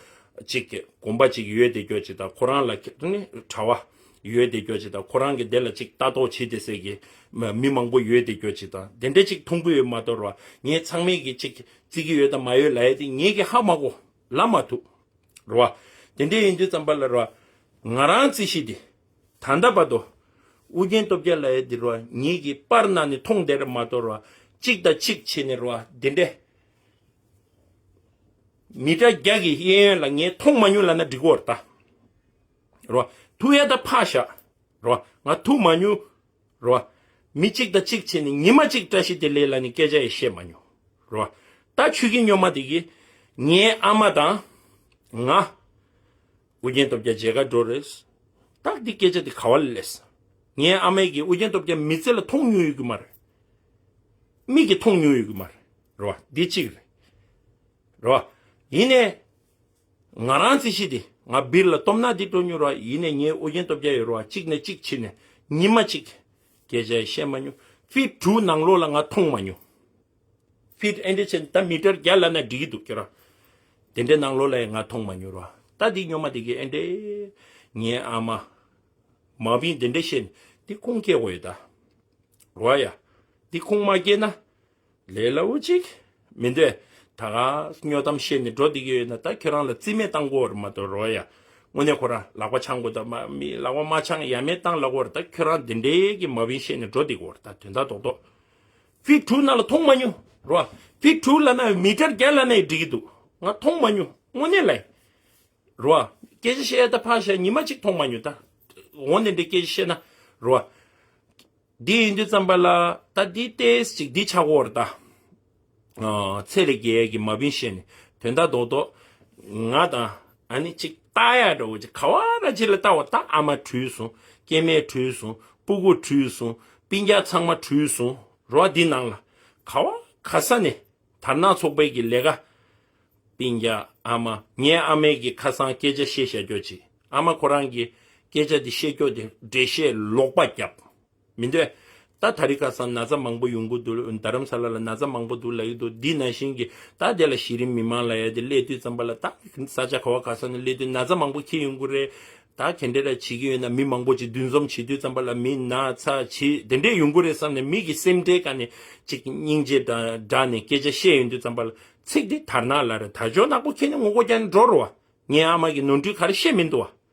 ཅིག་གི་དགོན་པ་ཅིག་ཡོད་དེ་སྐྱོ་ཅིག་དང་ཁོ་རང་ལ་ནི་གྲྭ་བ་ཡོད་དེ་སྐྱོ་ཅིག་དང་ཁོ་རང་གི་དེ་ལ་ཅིག་ལྟ་རྟོག་བྱེད་དེ་ཟེར་གི་མི་མང་པོ་ཡོད་དེ་སྐྱོ་ཅིག་དང་དེ་འདྲ་ཅིག་མཐོང་གི་ཡོད་མ་གཏོགས་རོ། ངས་ཚང་མས་གི་ཅིག་བརྩི་གི་ཡོད་དང་མ་ཡོད་ལབ་ཡ་དེ་ངས་གི་ཧ་མ་གོ་ལབ་མ་ཐུབ། རོ། དེ་འདྲ་ཡིན་དུས་ཙམ་པ་ལ་རོ། ང་རང་རྩིས་གཞི་དེ། ད་ལྟ་བར་དུ། ཨུ་རྒྱན་སྟོབས་རྒྱལ་ལབ་ཡ་དེ་རོ་ངེད་ཀྱི་པར་ནང་ནས་མཐོང་བསྡད་རེད་མ་གཏོགས་རོ། གཅིག་དང་གཅིག་བྱས་ནས་རོ་དེ་འདྲ། མི་ཊར་བརྒྱ་གི་གཡས་གཡོན་ལ་ངས་མཐོང་མ་མྱོང་ལབ་ན་འགྲིག་གི་ཡོད་རེད་ད། རོ། ཐུག་ཡ་ད་ཕག་ཤ། རོ། ང་ཐུག་མ་མྱོང་། རོ། མི་གཅིག་དང་གཅིག་བྱས་ནས་ཉི་མ་གཅིག་བཀྲ་ཤིས་བདེ་ལེགས་ལབ་ནས་སྐད་ཆ་ཡང་བཤད་མ་མྱོང་། རོ། ད་ཆོས་ཀྱི་སྨྱོན་མ་དེ་གིས་ངའི་ཨ་མ་དང་ང་། ཨུ་རྒྱན་སྟོབས་རྒྱལ་མཇལ་ཁ་འགྲོ་རེད། ད་འདི་སྐད་ཆ་དེ་ག་བ་ལ་སླེབས། ངའི་ཨ་མས་ཀྱིས་ཨུ་རྒྱན་སྟོབས་རྒྱལ་མི་ཚེ་ལ་མཐོང་མྱོང་ཡོད་ཀྱི་མ་རེད། མིག་གིས་མཐོང་མྱོང་ཡོད་ཀྱི་མ་རེད། རོ། འདི་གཅིག་རེད། རོ། ཡིན་ནའི། ང་རང་རྩིས་གཞི་དེ་ང་སྦིར་ལ་སྟོབས་ན་འདི་སྤྲོ་མྱོང་རོགས། ཡིན་ནའི་ངའི་ཨུ་རྒྱན་སྟོབས་རྒྱལ་ཡོད་རོགས། གཅིག་ནས་གཅིག་ཕྱིན་ནས་ཉི་མ་གཅིག་སྐད་ཆ་བཤད་མ་མྱོང་། ཕིཊ་དྲུག་ནང་ལོགས་ལ་ང་མཐོང་མ་མྱོང་། ཕིཊ་ཨེ་འདྲ་བྱས་ནས་ད་མི་ཊར་བརྒྱ་ལབ་ན་འགྲིག་གི་འདུག་ཁྱོད་རང་། དེ་འདྲའི་ནང་ལོགས་ལ་ཡང་ང་མཐོང་མ་མྱོང་རོགས། ད་འདི་སྨྱོན་མ་དེ་གིས་ཨེ་འདྲའི་ངའི་ཨ་མ་མ་བིན་དེ་འདྲ་བཤད་ནས་འདི་ཁུངས་སྐྱེལ་དགོས་ཡོད་ད། རོ་ཡ། འདི་ཁུངས་མ་སྐྱེལ་ན། ལས་སླ་བོ་ཅིག་མི་འདོད། ད་ག་སྨྱོ་གཏམ་བཤད་ནས་འགྲོ་བསྡད་ཀྱི་ཡོད་ན་ད་ཁྱོད་རང་ལ་རྩིས་མེད་བཏང་དགོས་རེད་མ་གཏོགས་རོ་ཡ། དངོས་གནས་ཁོ་རང་ལག་པ་འཆང་དགོས་ད་མ་མི་ལག་པ་མ་འཆང་ཡ་མེད་བཏང་ལབ་དགོས་རེད། ད་ཁྱོད་རང་འདི་འདྲའི་གི་མ་བིན་བཤད་ནས་འགྲོ་བསྡད་དགོས་རེད། ད་དོན་དག་རྡོག་རྡོག་ཕིཊ་དྲུག་ནང་ལ་མཐོང་མ་མྱོང་རོ། ཕིཊ་དྲུག་ལབ་ན་མི་ཊར་བརྒྱ་ལབ་ན་ཡང་འགྲིག་གི་འདུག་ང་མཐོང་མ་མྱོང་དངོས་གནས་ལ། རོ། སྐད་ཆ་བཤད་ཡ་ད་ཕར་བཞག་ཉི་མ་གཅིག་མཐོང་མ་མྱོང་ད། འོ་ནས་འདི་སྐད་ཆ་བཤད་ན། རོ། འདི་ཡིན་དུས་ཙམ་པ་ལ་ད་འདི་ཏེས་ཅིག་འདི་ཆགས་ཀྱི་ཡོད་རེད་ད། ཨ། ཚེ་ལས་རྒྱལ་གྱི་མ་བིན་བཤད་ནས་དོན་དག་རྡོག་རྡོག་ང་དང་ཨ་ནི་ཅིག་ལྟ་ཡ་འདྲ་བོ་ཅིག་ག་བ་ར་ཅིག་ལ་ལྟ་བ་ད་ཨ་མ་བྲོས་སོང་། སྐྱེ་དམན་བྲོས་སོང་། སྤུ་གུ་བྲོས་སོང་། སྤུན་ཀྱག་ཚང་མ་བྲོས་སོང་། རོ། འདི་ནང་ལ་ག་བ་ག་ས་ནས་དར་ནག་ཚོགས་པའི་གི་ལས་ཀ་ སྤུན་ཀྱག་ཨ་མ། ངའི་ཨ་མས་ཀྱི་ཁ་སང་སྐད་ཆ་བཤད་བཞག་རྒྱུ་ཅིག་ཨ་མ་ཁོ་རང་གིས་སྐད་ཆ་འདི་བཤད་རྒྱུ་དེ་འགྲེལ་བཤད་ལོག་པ་བརྒྱབ། མི་འདོད། ད་ད་རིང་ཁ་སང་ན་ཚ་མང་པོ་ཡོང་གི་འདུག་རྡ་རམ་ས་ལ་ལ་ན་ཚ་མང་པོ་འདུག་ལབ་ཀྱི་འདུག་འདི་ནང་བཞིན་གྱི་ད་དེ་ལ་གཞི་རིམ་མི་མང་ལབ་ཡ་དེ་སླེབས་དུས་ཙམ་པ་ལ། ད་ས་ཆ་ག་བ་ག་ས་ནས་སླེབས་དུས་ན་ཚ་མང་པོ་འཁྱེར་ཡོང་གི་རེད། ད་ག་འདྲ་ར་བྱེད་ཀྱི་ཡོད་ན། མི་མང་པོ་ཅིག་འདུ་འཛོམས་བྱེད་དུས་ཙམ་པ་ལ་མི་ན་ཚ་བྱེད་དེ་འདྲས་ཡོང་གི་རེད་བསམ་ནས། མི་གི་སེམས་ཁྲལ་བཀལ་ནས་ཅིག་སྙིང་རྗེ་དང་སྦྲགས་ནས་སྐད་ཆ་བཤད་ཡོང་དུས་ཙམ་པ་ལ། ཚིག་འདི་དར་ནག་ལབ་རེད། དར་ལྕོག་ནག་པོ་འཁྱེར་ནས་ངོ་རྒོལ་རྒྱག་ནས་འགྲོ་རེད་བ། ངའི་ཨ་མ་གིས་ནོར་འཁྲུལ་ག་རེ་བཤད་མི་འདུག་བ།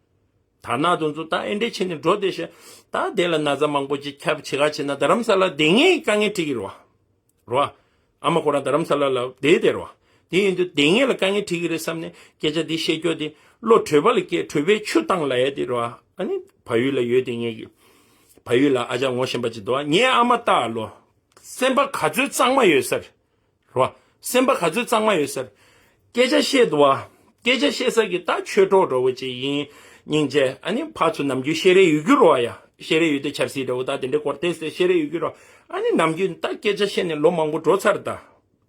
དར་ནག་དེ་ཚོ་ད་ཨེ་འདྲས་བྱས་ནས་འགྲོ་བསྡད་ཤག་ད་དེ་ལ་ན་ཚ་མང་པོ་ཅིག་ཁྱབ་བྱེད་ག་བྱེད་ན། རྡ་རམ་ས་ལ་བསྡད་མཁན་གྱི་དཀའ་ངལ་འཕྲད་ཀྱི་རེད་བ། རེད་བ། ཨ་མ་ཁོ་རང་རྡ་རམ་ས་ལ་ལ་བསྡད་བསྡད་རེད་བ། དེ་ཡིན་དུས་བསྡད་མཁན་ལ་དཀའ་ངལ་འཕྲད་ཀྱི་རེད་བསམ་ནས་སྐད་ཆ་འདི་བཤད་རྒྱུ་དེ། བློ་གྲོས་པ་ལ་སྐྱེ། གྲོས་པས་ཆུ་བཏང་ལབ་ཡ་དེ་རེད་བ། ཨ་ནི་བལ་ཡུལ་ལ་ཡོད་བསྡད་མཁན་གྱི། བལ་ཡུལ་ལ་ཨ་ཅག་ངོ་ཤེས་པ་ཅིག་འདུག་བ། ངའི་ཨ་མ་ལྟ་ལོ། སེམས་པ་ག་ཚོད་གཙང་མ་ཡོད་ཟེར། རེད་བ། སེམས་པ་ག་ཚོད་གཙང་མ་ཡོད་ཟེར། སྐད་ཆ་བཤད་འདུག་བ། སྐད་ཆ་བཤད་ས་གི་ད་ཆོས་གྲོགས་འདྲ་བོ་ཅིག་ཡིན། སྙིང་རྗེ། ཨ་ནི་ཕར་ཚུར་ནམ་རྒྱུན་བཤད་རེས་ཡོད་རྒྱུ་རེད་བ་ཡ། བཤད་རེས་ཡོད་དུས་ཆབ་སྲིད་འདྲ་བོ་ད་དེ་འདྲའི་སྐོར་ཏོག་ཙམ་བཤད་རེས་ཡོད་རྒྱུ་རེད་བ། ཨ་ནི་ནམ་རྒྱུན་ད་སྐད་ཆ་བཤད་ནས་ལོ་མང་པོ་འགྲོ་ཚར་ད།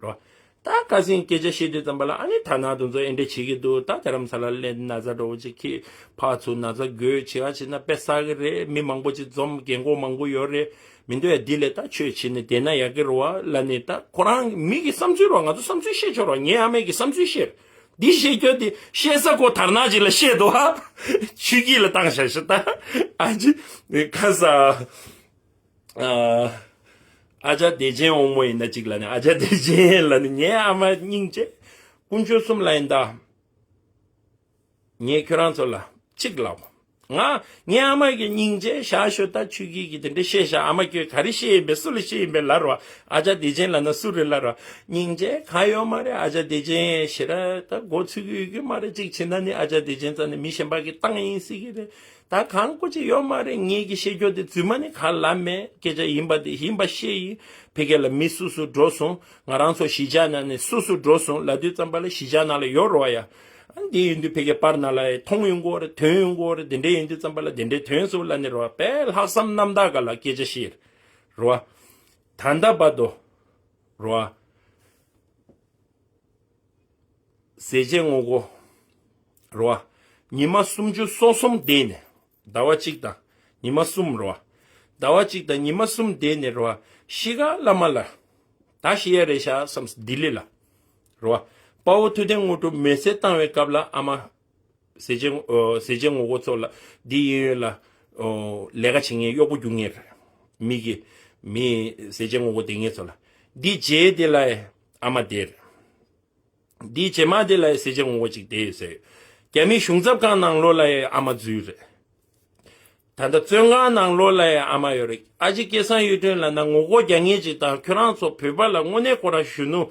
རེད་བ། ད་ཁ་སང་སྐད་ཆ་བཤད་དུས་ཙམ་པ་ལ། ཨ་ནི་དར་ནག་དེ་ཚོ་ཨེ་འདྲས་བྱེད་ཀྱི་འདུག་ད་རྡ་རམ་ས་ལ་སླེབས་ན་ཚ་འདྲ་བོ་ཅིག་འཁྱེར། ཕར་ཚུར་ན་ཚ་འགོས་བྱེད་ག་བྱེད་ན་དཔེ་བསགས་ཀྱི་རེད། མི་མང་པོ་ཅིག་འཛོམས། རྒན་གོག་མང་པོ་ཡོད་རེད། མི་འདོད་ཡ། འདི་ལས་ད་ཆོས་བྱེད་ནས་བསྡད་ན་ཡག་གི་རེད་བ་ལབ་ནས། ད་ཁོ་རང་མི་གི་བསམ་ཚུལ་རེད་བ། ང་ཚོ་བསམ་ཚུལ་བཤད་ཆོག་རེད་བ། ངའི་ཨ་མས་ཀྱི་བསམ་ཚུལ་བཤད། འདི་བཤད་རྒྱུ་དེ་བཤད་ས་ཁོ་དར་ནག་ཅིག་ལ་བཤད་འདུག་བ། ཆོས་སྐྱིད་ལ་བཏང་བཞག་ཤག་ད་ཨ་ཅེ་ཁ་ས། ཨ། ཨ་ཅག་བདེ་ཆེན་དབང་མོ་ཡིན་ན་གཅིག་ལབ་ནས། ཨ་ཅག་བདེ་ཆེན་ལབ་ནས། ངའི་ཨ་མ་སྙིང་རྗེ། དཀོན་མཆོག་གསུམ་ལ་ཡིན་ད། ངས་ཁྱོད་རང་ཚོ་ལ་གཅིག་ལབ། ང་ངའི་ཨ་མ་གི་སྙིང་རྗེ་བཞག་ཤོག་ད་ཆོས་སྐྱིད་ཀྱིས་དེ་འདྲ་བཤད་ཤག་ཨ་མ་ཁྱོད་ག་རེ་བཤད་ཡིན་པས། སུ་ལ་བཤད་ཡིན་པས་ལབ་རོགས། ཨ་ཅག་བདེ་ཆེན་ལབ་ན་སུ་རེད་ལབ་རོགས། སྙིང་རྗེ་གང་ཡོད་མ་རེད། ཨ་ཅག་བདེ་ཆེན་ཞེ་དྲག་ད་མགོ་ཚོས་ཀྱི་ཡོད་ཀྱི་མ་རེད། གཅིག་བྱས་ན་ནི་ཨ་ཅག་བདེ་ཆེན་རྩ་ནས་མི་གཞན་པ་གིས་བཏང་ཡིན་ཟེར་གྱི་རེད། ད་གང་ལྐོག་ཅིག་ཡོད་མ་རེད། ངེད་ཀྱིས་བཤད་རྒྱུ་དེ་རྫུན་མ་ནི་ག་ལ་མེད། སྐད་ཆ་ཡིན་པ་དེ་ཡིན་པ་བཤད་ཡིན། ཕ་གི་ལ་མི་སུ་སུ་འགྲོ་སོང་། ང་རང་ཚོ་གཞིས་ཆགས་ནང་ནས་སུ་སུ་འགྲོ་སོང་ལབ་དུས་ཙམ་པ་ལ་གཞིས་ཆགས་ནང་ལ་ཡོད་རེད་བ་ཡ། ཨ་འདི་ཡིན་དུས་ཕ་གི་པར་ནང་ལ་མཐོང་ཡོང་གི་ཡོད་རེད། ཐོན་ཡོང་གི་ཡོད་རེད། དེ་འདྲ་ཡིན་དུས་ཙམ་པ་ལ་དེ་འདྲའི་ཐོན་སོང་ལབ་ནས་རེད་བ། དཔེ་ལྷག་བསམ་རྣམ་དག་ག་ལ་སྐད་ཆ་བཤད་རེད་བ། ད་ལྟ་བར་དུ་རེད་བ། ཟས་བཅད་ངོ་རྒོལ་རེད་བ། ཉི་མ་སུམ་ཅུ་སོ་གསུམ་བསྡད་ནས། ཟླ་བ་གཅིག་དང་ཉི་མ་གསུམ་རེད་བ། ཟླ་བ་གཅིག་དང་ཉི་མ་གསུམ་བསྡད་ནས་རེད་བ། གཞིས་ཀ་ལ་མ་ལ། ད་གཞིས་ཡ་རེད་ཤག་བསམ། ལྡི་ལི་ལ་རེད་བ། དཔའ་བོ་ཐུབ་བསྟན་དངོས་གྲུབ་མེ་སྲེག་བཏང་བའི་སྐབས་ལ་ཨ་མ། ཟས་བཅད་ཨོ། ཟས་བཅད་ངོ་རྒོལ་ཚོགས་ལ་འདི་གཡས་གཡོན་ལ་ཨོ་ལས་ཀ་བྱེད་མཁན་གཡོག་པོ་རྒྱུག་མཁན་རེད། མི་གི་མི་ཟས་བཅད་ངོ་རྒོལ་དེ་ངེད་ཚོ་ལ། འདི་རྗེས་དེ་ལ་ཨ་མ་དེར། འདི་རྗེས་མ་དེ་ལ་ཟས་བཅད་ངོ་རྒོལ་ཅིག་དེ་ཡོད་ཟེར། རྒྱ་མི་གཞུང་ཚབ་ཁང་ནང་ལོགས་ལ་ཨ་མ་འཛུལ་རེད། ད་ལྟ་བཙོན་ཁང་ནང་ལོགས་ལ་ཨ་མ་ཡོད་རེད། ཨ་ཅེ་སྐལ་བཟང་གཡུ་སྒྲོན་ལབ་ན་ངོ་རྒོལ་རྒྱག་མཁན་ཅིག་དང་། ཁྱོད་རང་ཚོ་བོད་པ་ལ་དངོས་གནས་ཁོ་རང་གཞོན་ནུ་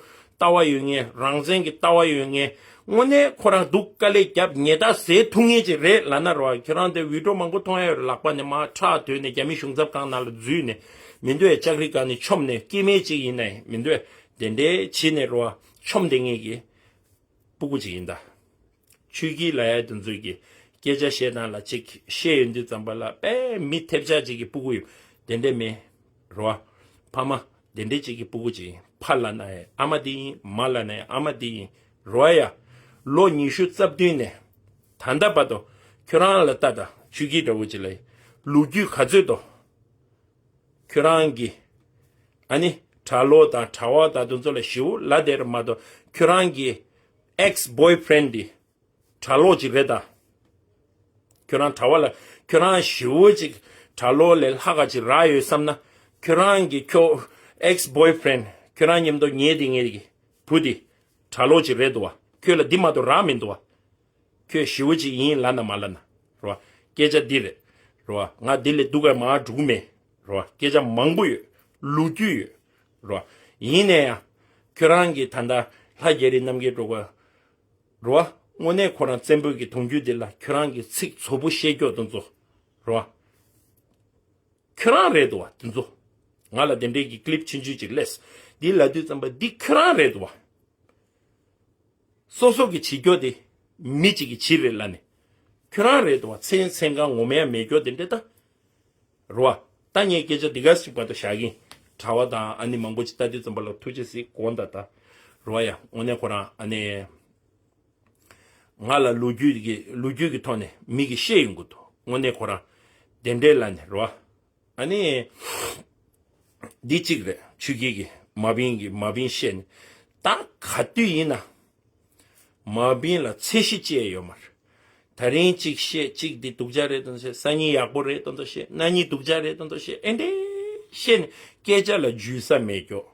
ལྟ་བ་ཡོད་མཁན། རང་བཙན་གྱི་ལྟ་བ་ཡོད་མཁན། དངོས་གནས་ཁོ་རང་སྡུག་དཀའ་ལས་བརྒྱབ་ཉེས་རྡུང་ཟས་འཐུང་མཁན་ཅིག་རེད་ལབ་ན་རེད་བ། ཁྱོད་རང་དེ་བི་ཌི་ཡོ་མང་པོ་མཐོང་ཡ་ཡོད་རེད། ལག་པ་ནས་མར་ཁྲག་བཏོན་ནས་རྒྱ་མི་གཞུང་ཚབ་ཁང་ནང་ལ་འཛུལ་ནས་མི་འདོད། ལྕགས་རི་སྒང་ནས་མཆོངས་ནས། སྐྱེ་དམན་ཅིག་ཡིན་ནའི་མི་འདོད། དེ་འདྲའི་བྱས་ནས་རེད་བ། མཆོངས་བསྡད་མཁན་གྱི་སྤུ་གུ་ཅིག་ཡིན་ད། ཆོས་སྐྱིད་ལབ་ཡ་དེ་ཚོས་ཀྱི་སྐད་ཆ་བཤད་སྟངས་ལ་ཅིག་བཤད་ཡོང་དུས་ཙམ་པ་ལ་དཔེ་མི་ཐེབས་ཆག་ཅིག་གི་སྤུ་གུ་ཡོད། དེ་འདྲ་མེད་རེད་བ། ཕ་མ་དེ་འདྲ་ཅིག་གི་སྤུ་གུ་ཅིག་ཡིན། ཕ་ལབ་ན་ཡང་ཨ་མ་དེ་ཡིན། མ་ལབ་ན་ཡང་ཨ་མ་དེ་ཡིན་རེད་བ་ཡ། ལོ་ཉི་ཤུ་རྩ་བདུན་ནས་ད་ལྟ་བར་དུ་ཁྱོད་རང་ལ་ལྟ་ད། ཆོས་སྐྱིད་འདྲ་བོ་ཅིག་ལ་ཡིན། ལོ་རྒྱུས་ག་ཚོད་དོ། ཁྱོད་རང་གི་ཨ་ནི་གྲྭ་ལོག་དང་གྲྭ་བ་དང་དེ་ཚོ་ལ་ཞེ་པོ་ལབ་བསྡད་རེད་མ་གཏོགས། ཁྱོད་རང་གི་ཨེག་སི་བྷོའི་ཕི་རེན་ཌི་འདི་གྲྭ་ལོག་ཅིག་རེད་ད། ཁྱོད་རང་གྲྭ་བ་ལ་ཁྱོད་རང་ཞེ་པོ་ཅིག་གྲྭ་ལོག་ལས་ལྷག་ག་ཅིག་རག་ཡོད་བསམ་ན། ཁྱོད་རང་གི་ཁྱོད་ཨེག་སི་བྷོའི་ཕི་རེན་ཌི་ཁྱོད་རང་མཉམ་དུ་ཉལ་བསྡད་མཁན་གྱི་བུ་དེ་གྲྭ་ལོག་ཅིག་རེད་འདུག་བ། ཁྱོད་ལ་འདི་མ་གཏོགས་རག་མི་འདུག་བ། ཁྱོད་ཞེ་པོ་ཅིག་ཡིན་ལབ་ན་མ་ལབ་ན་རེད་བ། སྐད་ཆ་འདི་རེད་རེད་བ། ང་འདི་ལས་སྡུག་ག་མར་འགྲོ་གི་མེད་རེད་བ། སྐད་ཆ་མང་པོ་ཡོད། ལོ་རྒྱུས་ཡོད་རེད་བ། ཡིན་ནའི་ཡང་ཁྱོད་རང་གིས་ད་ལྟ་ལྷ་རྒྱ་རི་རྣམ་རྒྱལ་སྒྲོལ་དཀར་རེད་བ། དངོས་གནས་ཁོ་རང་བཙན་པོའི་གི་གདུང་རྒྱུད་འདི་ལ་ཁྱོད་རང་གིས་ཚིག་རྫོབ་པོ་བཤད་རྒྱུ་དེ་ཚོ་རེད་བ། ཁྱོད་རང་རེད་འདུག་བ་དེ་ཚོ། ང་ལ་དེ་འདྲའི་གི་ཀི་ལིབ་ཆུང་ཆུང་ཅིག་སླེབས། འདི་ལབ་དུས་ཙམ་པ་འདི་ཁྱོད་རང་རེད་འདུག་བ། སོ་སོ་གི་བྱེད་རྒྱུ་དེ་མི་གཅིག་གི་བྱེད་རེད་ལབ་ནས། ཁྱོད་རང་རེད་འདུག་བ། མཚན་མཚན་གང་ངོ་མ་ཡང་མེད་རྒྱུ་དེ་འདྲ་ད། རེད་བ། ད་ངས་སྐད་ཆ་འདི་ག་ཞིག་བར་དུ་བཞག་གིན། གྲྭ་བ་དང་ཨ་ནི་མང་པོ་ཅིག་ལྟ་དུས་ཙམ་པ་ལ་ཐུགས་རྗེ་གཟིགས་དགོངས་དག་ད། རེད་བ་ཡ། དངོས་གནས་ཁོ་རང་ཨ་ནི། ང་ལ་ལོ་རྒྱུས་ཀྱི་ལོ་རྒྱུས་ཀྱི་ཐོག་ནས་མི་གིས་བཤད་ཡོང་གི་འདུག་དངོས་གནས་ཁོ་རང་དེ་འདྲའི་ལ་ནས་རོ། ཨ་ནི། འདི་གཅིག་རེད། ཆོས་སྐྱིད་ཀྱི་མ་བིན་གྱི་མ་བིན་བཤད་ནས་ད་ག་དུས་ཡིན་ན། མ་བིན་ལ་ཚད་གཞི་བཅད་ཡོད་མ་རེད། ད་རིང་གཅིག་བཤད་གཅིག་འདི་སྡུག་ཅག་རེད་དང་བཤད། སང་ཉིན་ཡག་པོ་རེད་དང་བཤད། གནངས་ཉིན་སྡུག་ཅག་རེད་དང་བཤད། ཨེ་འདྲས་བཤད་ནས་སྐད་ཆ་ལ་འཇུས་ས་མེད་ཀྱོག་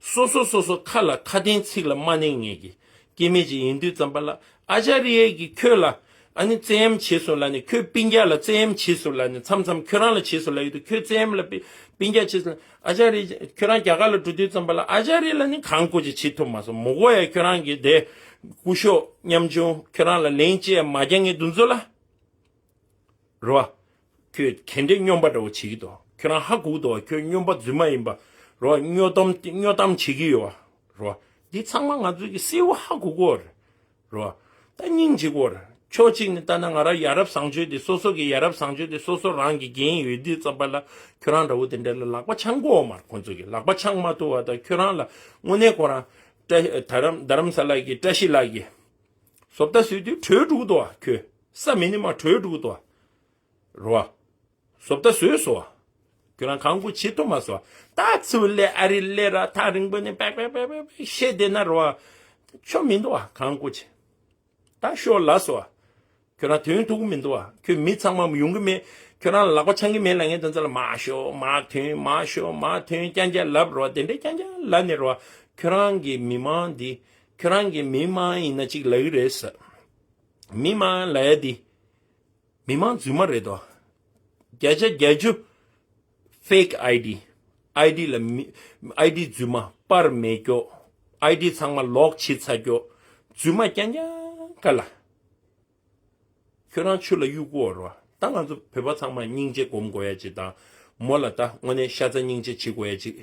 སོ་སོ་སོ་སོ་ཁ་ལ་ཁ་དན་ཚིག་ལ་མ་གནས་ངེས་ཀྱི་སྐྱེ་དམན་ཅིག་ཡིན་དུས་ཙམ་པ་ལ། ཨ་ཅཱ་རི་ཡ་གིས་ཁྱོད་ལ་ཨ་ནི་བཙན་གཡེམ་བྱས་སོང་ལབ་ནས། ཁྱོད་སྤུན་ཀྱག་ལ་བཙན་གཡེམ་བྱས་སོང་ལབ་ནས། མཚམས་མཚམས་ཁྱོད་རང་ལ་བྱས་སོང་ལབ་ཡོད་དུས། ཁྱོད་བཙན་གཡེམ་ལ་སྤུན་སྤུན་ཀྱག་བྱས་སོང་། ཨ་ཅཱ་རི་ཡ་ཁྱོད་རང་རྒྱ་གར་ལ་འགྲོ་དུས་ཙམ་པ་ལ་ཨ་ཅཱ་རི་ཡ་ལ་ནི་གང་དགོས་ཅིག་བྱེད་ཐུབ་མ་སོང་། མོ་གོ་ཡ་ཁྱོད་རང་གི་དེ་སྐུ་ཞབས་ཉམ་ཆུང་ཁྱོད་རང་ལ་ལན་ཅི་ཡང་མ་རྒྱག་མཁན་དེ་ཚོ་ལ། རེད་བ། ཁྱོད་ག་འདྲའི་སྨྱོན་པ་འདྲ་བོ་བྱེད་ཀྱི་འདུག་ཁྱོད་རང་ཧ་གོ་གི་འདུག་བ། ཁྱོད་སྨྱོན་པ་རྫུན་མ་ཡིན་པ། རེད་བ། སྨྱོ་གཏམ་སྨྱོ་གཏམ་བྱེད་ཀྱི་ཡོད་བ། རེད་བ། འདི་ཚང་མ་ང་ཚོས་ཀྱི་གསལ་བོ་ཧ་གོ་གི་ཡོད་རེད། རེད་བ། ད་སྙིང་རྗེ་གི་ཡོད་རེད། ཕྱོགས་གཅིག་ནས་ལྟ་ན་ང་རང་ཡ་རབས་བཟང་སྤྱོད་དེ་སོ་སོ་གི་ཡ་རབས་བཟང་སྤྱོད་དེ་སོ་སོ་རང་གི་འགན་ཡོད་དུས་ཙམ་པ་ལ། ཁྱོད་རང་འདྲ་བོ་དེ་འདྲ་ལ་ལག་པ་འཆང་གི་ཡོད་མ་རེད། ཁོང་ཚོ་གི་ལག་པ་འཆང་མ་ཐུབ་བ་དང་། ཁྱོད་རང་ལ་དངོས་གནས་ཁོ་རང་བཀྲ་རྡ་རམ་རྡ་རམ་ས་ལ་གི་བཀྲ་ཤིས་ལགས་ཀྱི་བཟོ་ལྟ་བཟོས་དུས་བྲོས་འགྲོ་གི་འདུག་བ། ཁྱོད་ས་མེད་ནས་མར་བྲོས་འགྲོ་གི་འདུག་བ། རེད་བ། བཟོ་ལྟ་བཟོས་སོང་བ། ཁྱོད་རང་གང་དགོས་བྱེད་ཐུབ་མ་སོང་བ། ད་ཚུར་སླེབས་ཨ་རི་སླེབས་ར་ཐག་རིང་པོ་ནས་པེག་པེག་པེག་པེག་པེག་བཤད་བསྡད་ན་རེད་བ། ཆོ་མི་འདུག་བ། གང་དགོས་བྱེད། ད་ཤོག་ལབ་སོང་བ། ཁྱོད་རང་ཐོན་ཐུབ་ཀྱི་མི་འདུག་བ། ཁྱོད་མི་ཚང་མ་ཡོང་གི་མེད། ཁྱོད་རང་ལ་ལག་པ་འཆང་གི་མེད་ལབ་མཁན་དེ་ཚོ་ལ་མར་ཤོག་མར་ཐོན་མར་ཤོག་མར་ཐོན་རྐྱང་རྐྱང་ལབ་རེད་བ། དེ་འདྲས་རྐྱང་རྐྱང་ལབ་ནས་རེད་བ། ཁྱོད་རང་གི་མི་མང་འདི། ཁྱོད་རང་གི་མི་མང་ཡིན་ན་གཅིག་ལབ་ཀྱི་རེད་ཟེར། མི་མང་ལབ་ཡ་འདི། མི་མང་རྫུན་མ་རེད་དོ། བརྒྱ་ཆ་བརྒྱད་ཅུ་ཕེག་ཨའི་ཌི། ཨའི་ཌི་ལ་མི་ཨའི་ཌི་རྫུན་མ། པར་མེད་ཀྱོག་ཨའི་ཌི་ཚང་མ་ལོག་བྱེད་ཚར་ཀྱོག་རྫུན་མ་རྐྱང་རྐྱང་ག་ལ། ཁྱོད་རང་ཆུ་ལ་གཡུག་གོ་རོ། ད་ང་ཚོ་བོད་པ་ཚང་མ་སྙིང་རྗེ་སྒོམ་དགོས་ཡ་ཅིག་དང་། མོ་ལ་ད་དངོས་གནས་ཤ་ཚ་སྙིང་རྗེ་བྱེད་དགོས་ཡ་ཅིག་